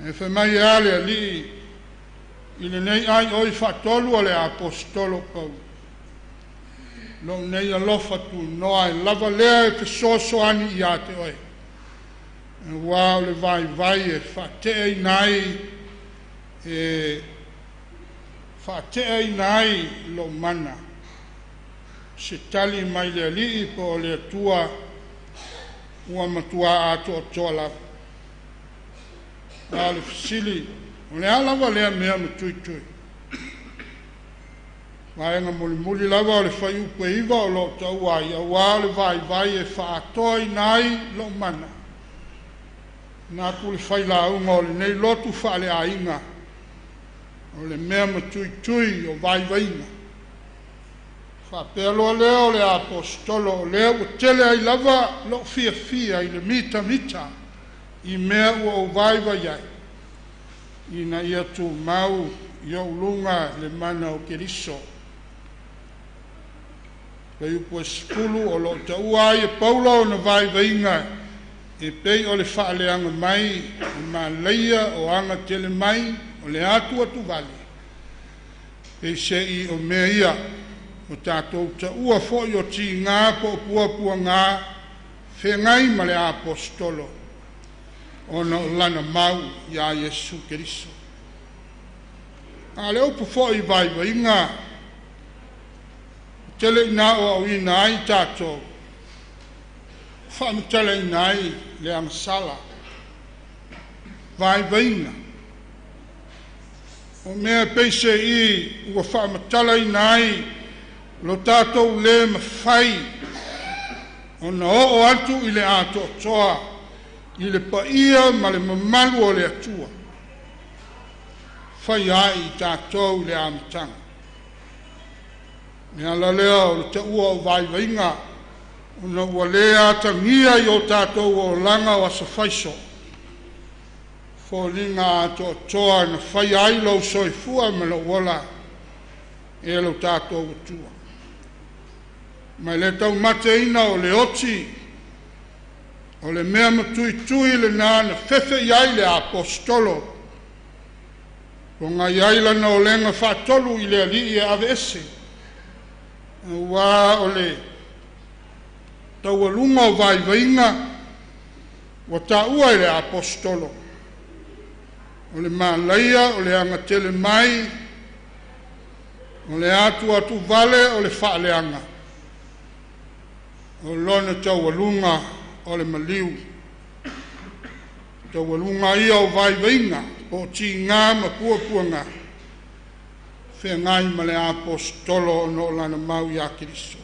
E fai mai e a le Alii i lenei aioi faatolu o le Aposetolo Paulo, lou nei alofa tunoa e lava lea e fesoasoani ia te oe, auā o le vaivai e faate'aina ai e faate'aina ai lou mana. Se tali mai le Alii po o le Atua ua matuā atoatoa lava. A o le fesili, o le a lava lea mea matuitui? Vaega mulimuli lava o le fuaiupu e 9 o lo o taua ai, auā o le vaivai e faaatoaina ai lou mana. Na atu le failauga o lenei lotu faaleaiga, o le mea matuitui o vaivaiga. Faapea loa lea o le Aposetolo, o lea ua tele ai lava lou fiafia i le mitamita i mea ua ou vaivai ai, ina ia tumau i ou luga le mana o Keriso. Fuaiupu e 10 o lo o taua ai e Paulo ona vaivaiga e pei o le faaleaga mai, o malaia, o aga tele mai, o le atu atuvale, peiseai o mea ia ua tatou taua foi o tigā po o puapuagā feagai ma le Aposetolo ona o lana mau iā Iesu Keriso. A o le upu foi i vaivaiga, ua tele ina aoaoina ai tatou, faamatalaina ai le agasala, vaivaiga. O mea peiseai ua faamatalaina ai lo tatou lē mafai ona oo atu i le atoatoa i le paia ma le mamalu o le Atua, faia ai i tatou i le amataga. Le ala lea o le taua o vaivaiga, ona ua lē atagia i o tatou olaga o aso faiso foliga atoatoa na faia ai lou soifua ma lou ola e lo tatou Atua. Ma e le taumateina o le oti o le mea matuitui lena na fefe i ai le Aposetolo, pogai ai lana olega faatolu i le Alii e aveese, auā o le taualuga o vaivaiga ua taua e le Aposetolo, o le malaia, o le agatele mai, o le atu atuvale, o le faaleaga, o lona taualuga o le maliu. Taualuga ia o vaivaiga po o tigā ma puapuagā feagai ma le Aposetolo ona o lana mau iā Keriso.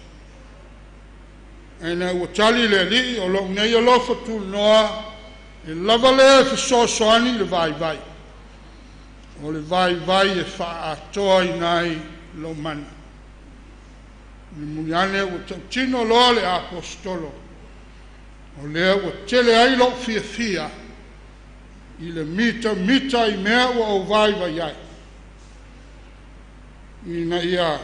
Ae ina ua tali le Alii, o lou nei alofa tunoa e lava lea e fesoasoani i le vaivai, o le vaivai e faaatoaina ai lou mana. Mulimuli ane ua tautino loa le Aposetolo, o lea ua tele ai lou fiafia i le mitamita i mea ua ou vaivai ai, ina ia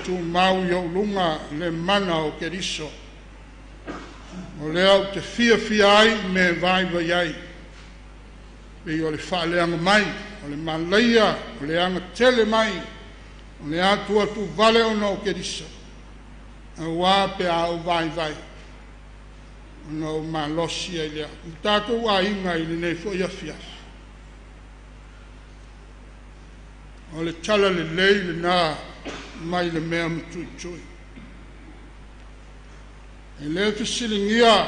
tumau i ou luga le mana o Keriso. O lea ou te fiafia ai i mea e vaivai ai, pei o le faaleaga mai, o le malaia, o le agatele mai, o le atu atuvale ona o Keriso, auā pe a ou vaivai, ona ou malosi ai lea. O tatou aiga i lenei foi afiafi, o le tala lelei lena mai le mea matuitui. E lē fesiligia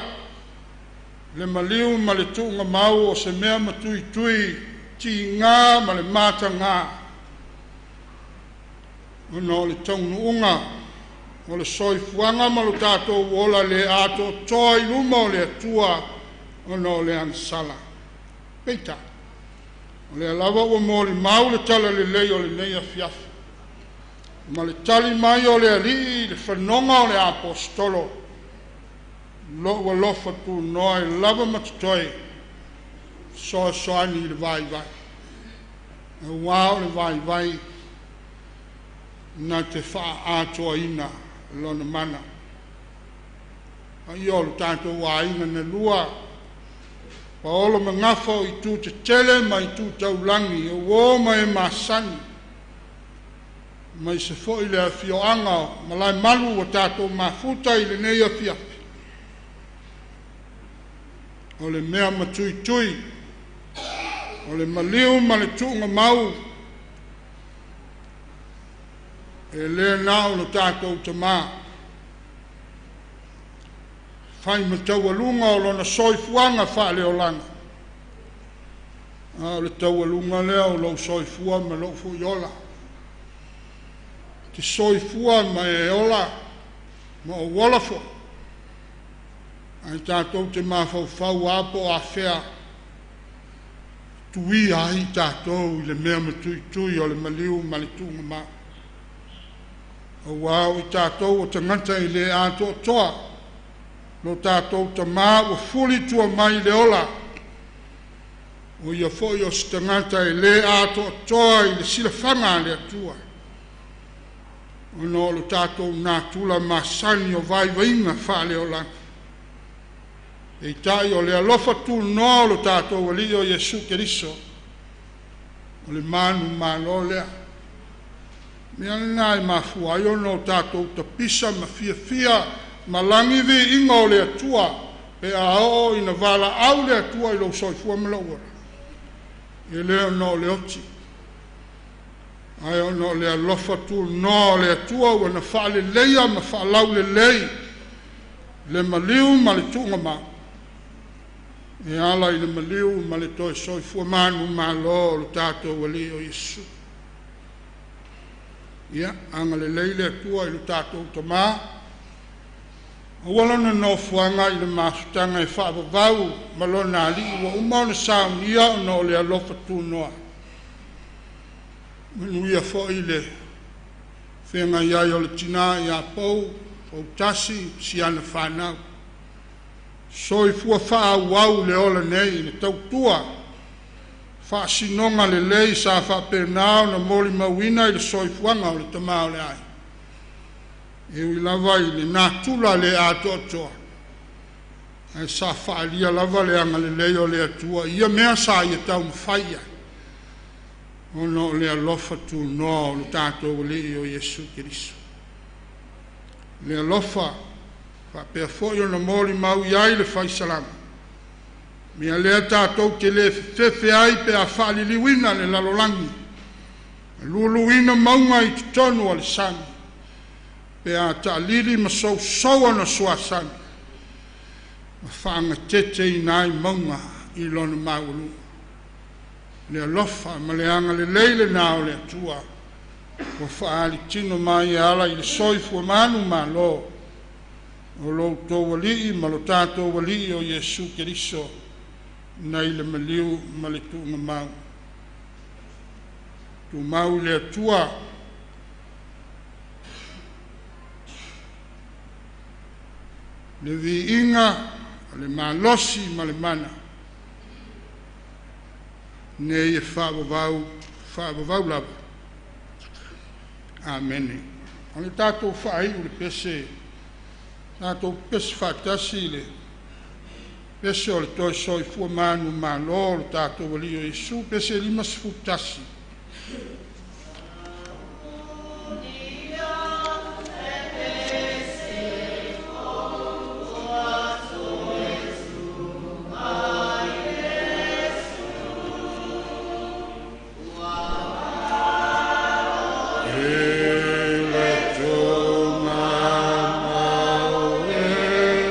le maliu ma le tuugamau o se mea matuitui tigā ma le matagā, ona o le taunuuga o le soifuaga ma lo tatou ola lē atoatoa i luma o le Atua ona o le agasala. Peitai, o lea lava ua molimau le talalelei o lenei afiafi ma le tali mai o le Alii i le fanoga o le Aposetolo, lo'u alofa tunoa e lava ma totoe soasoani i le vaivai, auā o le vaivai na te faaatoaina lona mana. Paia o lo tatou aiga na lua, paolo ma gafa o itu tetele ma itu taulagi, o uō ma e masani, mai se fo'i le afioaga o Malaemalu ua tatou mafuta i lenei afiafi. O le mea matuitui, o le maliu ma le tuugamau, e lē na o lo tatou tamā, fai ma taualuga o lona soifuaga faaleolaga, a o le taualuga lea o lou soifua ma lou foi ola. Te soifua ma e ola ma ou ola foi, ae tatou te mafaufau a po o afea tuia ai tatou i le mea matuitui o le maliu ma le tuugamau. Auā o i tatou o tagata e lē atoatoa, lo tatou tamā ua fuli tua mai i le ola, o ia foi o se tagata e lē atoatoa i le silafaga a le Atua, ona o lo tatou natura masani o vaivaiga faaleolaga. Peitai o le alofa tunoa o lo tatou Alii o Iesu Keriso, o le manumalo lea. Mea lena e mafua ai ona o tatou tapisa ma fiafia ma lagi viiga o le Atua pe a oo ina valaau le Atua i lou soifua ma lou ola. E lē ona o le oti, ae ona o le alofa tunoa o le Atua ua na faaleleia ma faalaulelei le maliu ma le tuugamau e ala i le maliu ma le toe soifua manumalo o lo tatou Alii o Iesu. Ia, agalelei le Atua i lo tatou tamā, aua lona nofoaga i le mafutaga e faavavau ma lona Alii ua uma ona saunia ona o le alofa tunoa. Manuia foi le feagai ai o le tinā ia Pou, Poutasi, si ana fanau. Soifua faaauau le ola nei i le tautua faasinoga lelei sa faapena ona molimauina i le soifuaga o le tamā o le aiga. E ui lava i le natura le atoatoa, ae sa faaalia lava le agalelei o le Atua i ia mea sa ia taumafai ai, ona o le alofa tunoa o lo tatou Alii o Iesu Keriso. Le alofa faapea foi ona molimau i ai le faisalama, mea lea tatou te lē fefefe ai pe a faaliliuina le lalolagi, luluina mauga i totonu o le sami, pe a taalili ma sousou ona suasami, ma faagateteina ai mauga i lona maualuga. Le alofa ma le agalelei lenā o le Atua ua faalitino mai e ala i le soifua manumalo o lo outou Alii ma lo tatou Alii o Iesu Keriso nei le maliu ma le tuugamau. Tumau i le Atua le viiga, o le malosi ma le mana, nei e faavavau, faavavau lava. Amene. O le tatou faaiu le pese, tatou pese faatasi le pese o le toe soifua manumalo o le tatou Alii o Iesu, pese 51. I le tuugamau e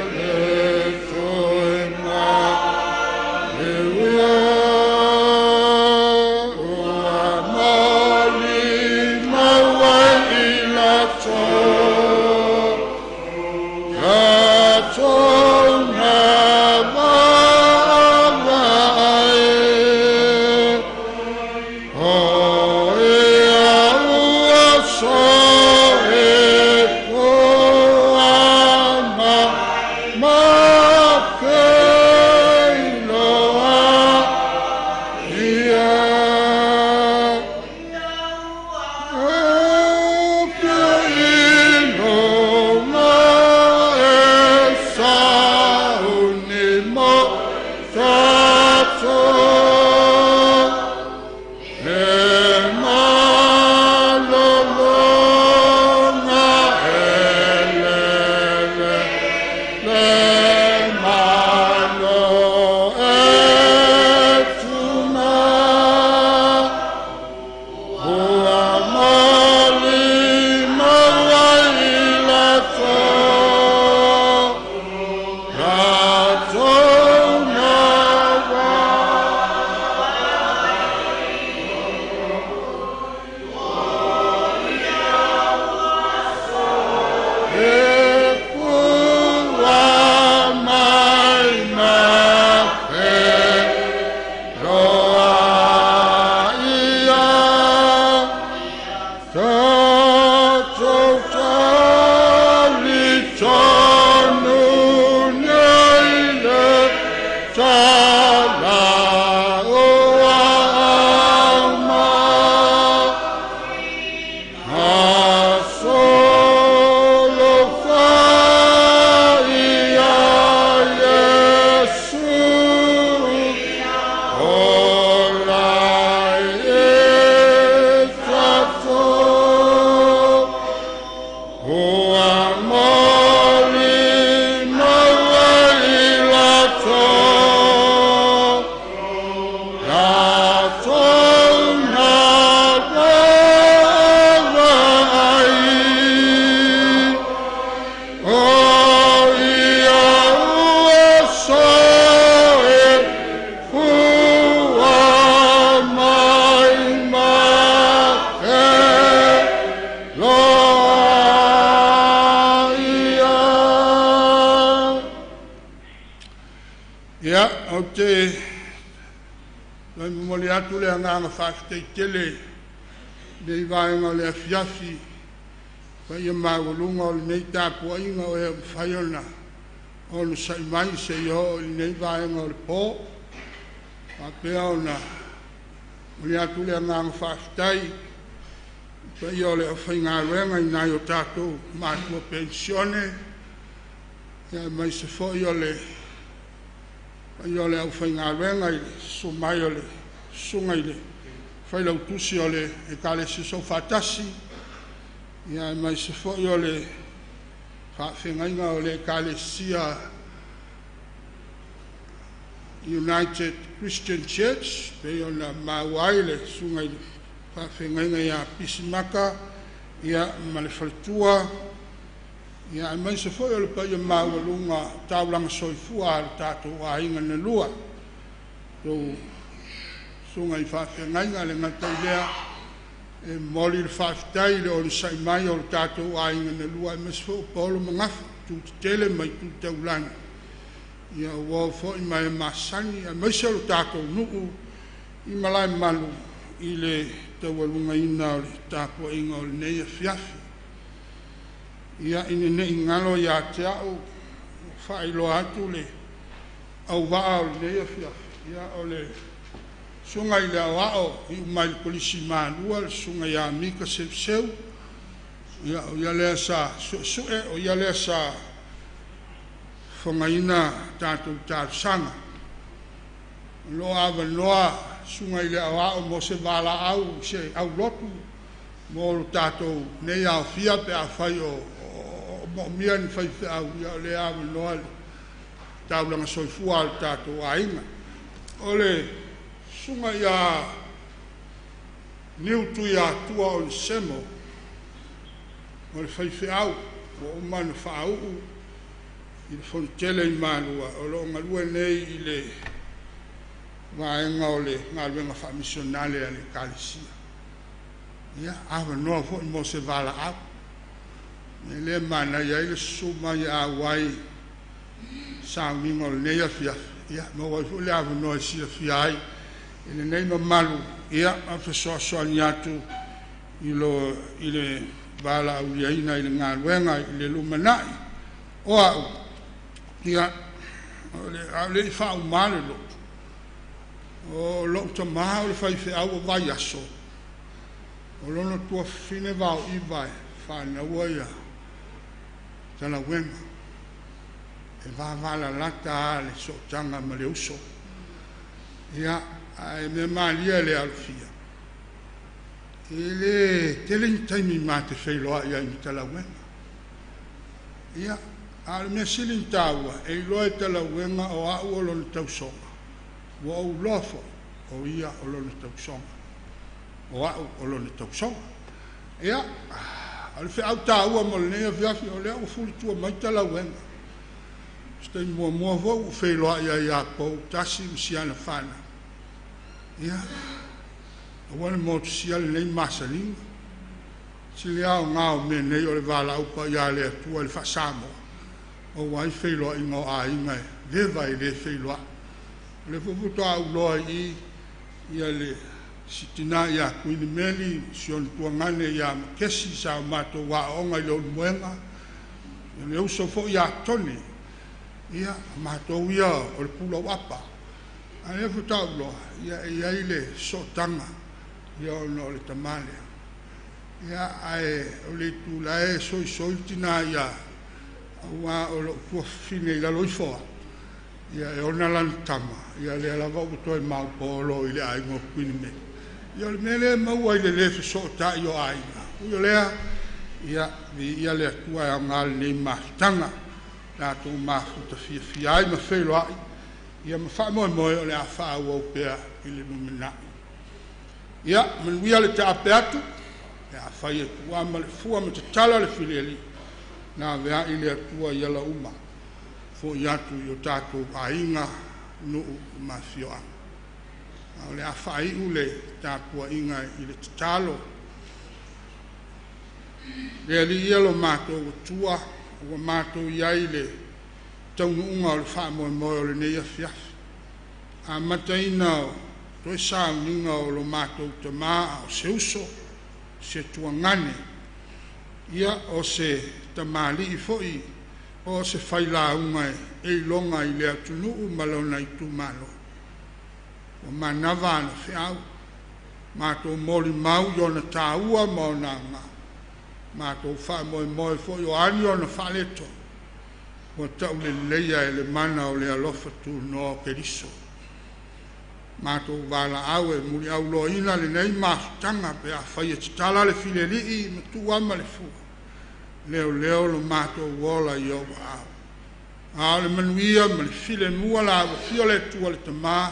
la o ma a solo fa ia Iesu o la e tato o amori mai lato lato na vai o ia ua soe fua mai ma ke loa ia. Ia, ou te momoli atu le agaga faafetai tele nei vaega o le afiafi paia maualuga o lenei tapuaiga o e mafai ona onosai mai seia oo i lenei vaega o le po. Faapea ona momoli atu le agaga faafetai paia o le aufaigaluega i nai o tatou matua penisione, ia aemaise foi o le paia o le aufaigaluega i le susu mai o le susuga i le Failautusi o le Ekalesia Soofaatasi, ia aemaise foi o le faafeagaiga o le Ekalesia United Christian Church, pei ona maua ai le susuga i le faafeagaiga ia Pisimaka, ia ma le faletua, ia aemaise foi o le paia maualuga taulaga soifua a le tatou aiga na lua, tou susuga i faafeagaiga. Le gata i lea, e momoli le faafetai i le onosai mai o le tatou aiga na lua, aemaise foi o Paolo ma Gafa, tu tetele mai tu taulagi, ia ua foi ma e masani, aemaise o le tatou nuu i Malaemalu i le taualugaina o le tapuaiga o lenei afiafi. Ia ina nei galo ia te au faailoa atu le auvaa o lenei afiafi, ia o le susuga i le aoao i mai le Kolisi Malua, le susuga ia Mika Seuseu, ia o ia lea sa suesue, o ia lea sa fofogaina tatou talosaga. O lo o avanoa susuga i le aoao mo se valaau, se aulotu mo lo tatou nei aofia pe afai o moomia ni faifeau, ia o lea avanoa le taulaga soifua a le tatou aiga. O le susuga ia Niu Tuiatua Onesemo, o le faifeau ua uma ona faauu i le fonotele i Malua, o lo o galue nei i le vaega o le galuega faamisionale a le Ekalesia. Ia, avanoa foi mo se valaau. E le manaia ai le susu mai a auai sauniga o lenei afiafi, ia maua ai foi le avanoa e silafia ai i lenei mamalu, ia ma fesoasoani atu i le valaauliaina i le galuega i le lumanai. O au, ia, a o le i faauma le lotu, o lou tamā o le faifeau o Vaiaso, o lona tuafafine vaoiva e fanaua ia Talauega, e vavalalata a le sootaga ma le uso. Ia, ae mea malie le alofia, e le tele ni taimi ma te feiloai ai ma Talauega. Ia, a o le mea sili ona taua, e iloa e Talauega o au o lona tausoga, ua ou iloa foi o ia o lona tausoga, o au o lona tausoga. Ia, o le feau taua mo lenei afiafi, o lea ua fulitua mai Talauega. Se taimi muamua foi ua feiloai ai ia Pou tasi ma siana fanau. Ia, aua ne motusia lenei masaniga. Sili aoga o mea nei o le valaau paia a le Atua i le faa-Samoa, aua ai feiloaiga o aiga e veva e le feiloai. O lea foi faatoa ou iloa i i ia le sitina ia Kuini Meli, si ona tuagane ia Makesi sa o matou aooga i le Ulumoega, ia le uso foi ia Tone, ia matou ia o le Pulauapa. A lea faatoa ou iloa, ia e i ai le sootaga ia ona o le tamā lea. Ia ae o le itula e soisoi le tinā ia auā o lo'u tuafafine i lalo ifo au, ia e ona lana tama, ia lea lava ua toe maopoo i le aiga o Kuini. Ia o le mea lea e maua i le lē fesootai o aiga. Ui o lea, ia viia le Atua e aogā lenei mafutaga, tatou mafuta fiafia ai ma feiloai, ia ma faamoemoe o le a faaauau pea i le lumanai. Ia manuia le taape atu, pe afai e tuuama le fua ma tatala le filialii, na aveai le Atua i ala uma, fo'i atu i o tatou aiga, nuu ma afioaga. A o le a faaiu le tapuaiga i le tatalo. Le Alii ia lo matou Atua, ua matou i ai i le taunuuga o le faamoemoe o lenei afiafi. Amataina o toe sauniga o lo matou tamā a o se uso, se tuagane, ia o se tamalii foi, o se failauga e iloga i le atunuu ma lona itumalo. Ua manava ana feau, matou molimau i ona tāua ma ona aoga, matou faamoemoe foi o a ni ona faaletonu, ua tauleleia e le mana o le alofa tunoa o Keriso. Matou valaau e muliauloaina lenei mafutaga pe afai e tatala le filialii ma tuuama le fua, leoleo lo matou ola i ou aao. A o le manuia ma le filemu la ua fia le Atua le Tamā,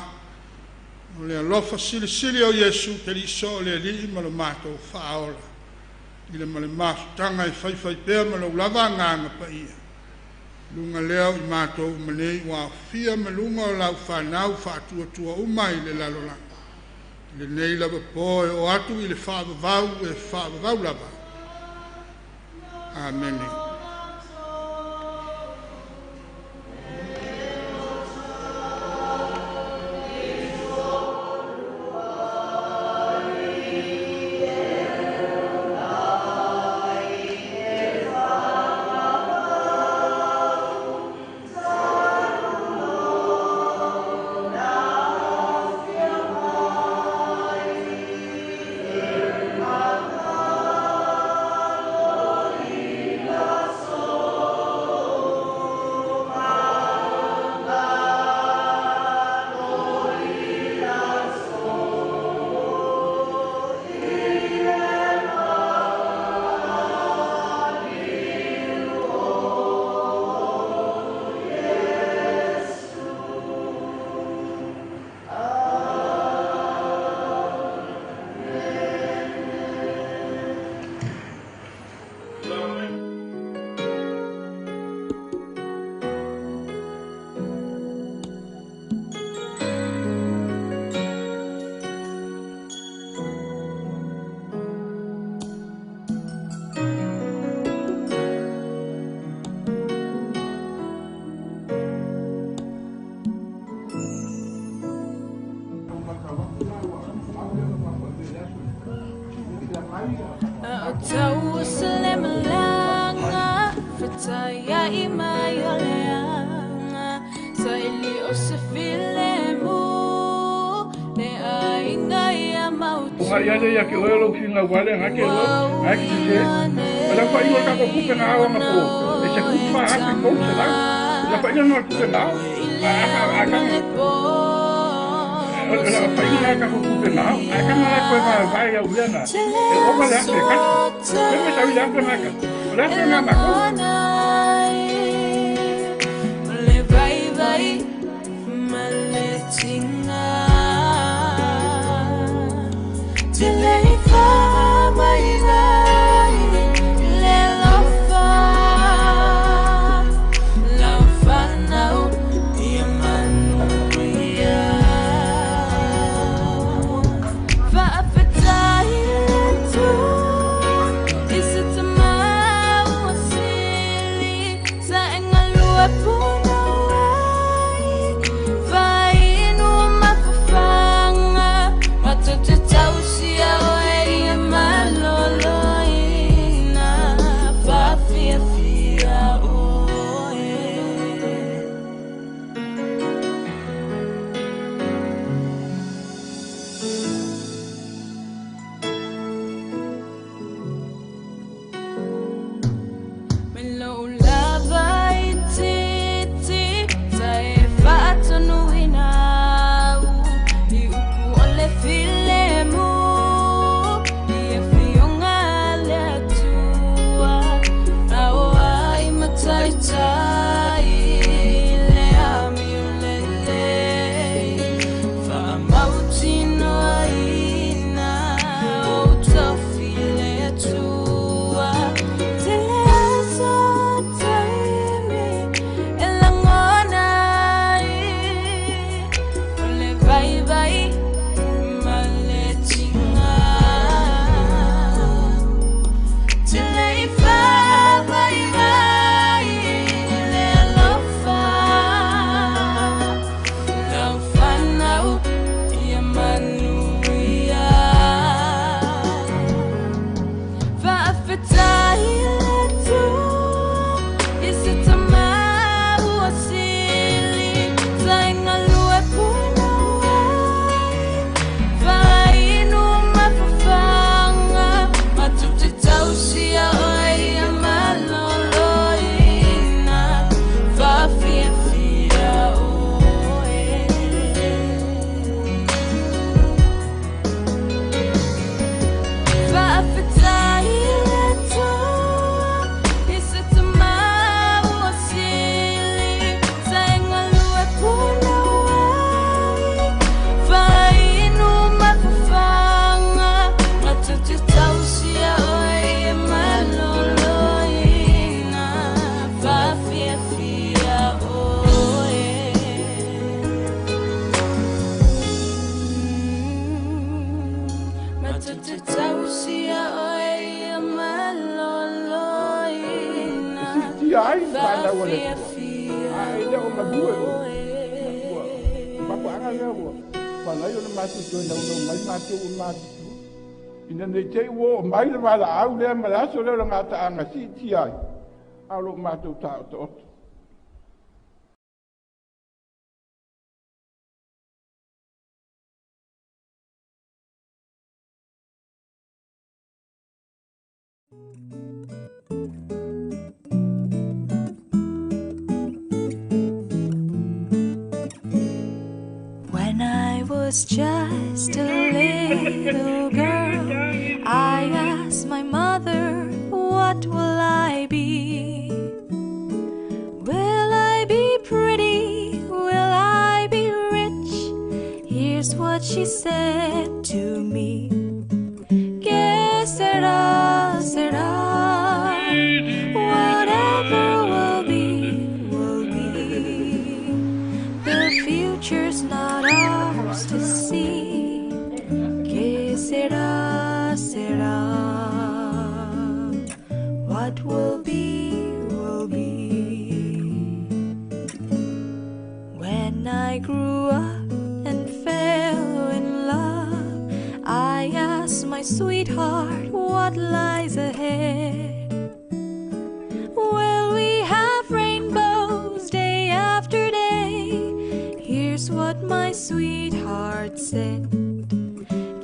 o le alofa silisili o Iesu Keriso o le Alii ma lo matou faaola, i le ma le mafutaga e faifai pea ma lou lava agaga paia. Luga lea o i matou uma nei ua aofia ma luga o lau fanau faatuatua uma i le lalolagi. I lenei lava po e oo atu i le faavavau e faavavau lava. Amene. Ia ke oe lou finga wale nga ke lo nga ke se ala fa io ka ko kupe na awa ma ko e se kupa a ke ko se la la fa io no kupe na a a ka la fa io ka ko kupe na a ka na ko va va ya uena e o va la ke ka se me sa ila na ka la na ma ko le vai vai maletinga Is it my te tausia oe ia malōlōina. Tia ai le fanau a le Atua, a e le o malue o. Ua mafuaaga lea ua falai ona matou toe naunau mai matou ua matutua. Ina nei te i ua oo mai le valaau lea ma le aso lea o le gataaga siitia ai, a o loo matou taotooto. When I was just a little girl, I asked my mother, what will I be? Will I be pretty? Will I be rich? Here's what she said to me. Que sera, sera. Whatever will be, will be. The future's not ours to see. Que sera, sera. What will be, will be. When I grew up and fell in love, I asked my sweetheart what lies ahead. Will we have rainbows day after day? Here's what my sweetheart said.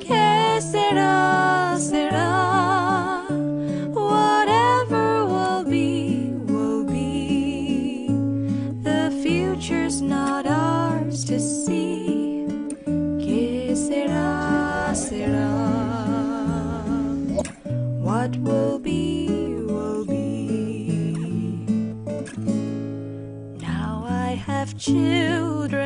Que sera, sera. Whatever will be, will be. The future's not ours to see. Que sera, sera. What will be, will be. Now I have children.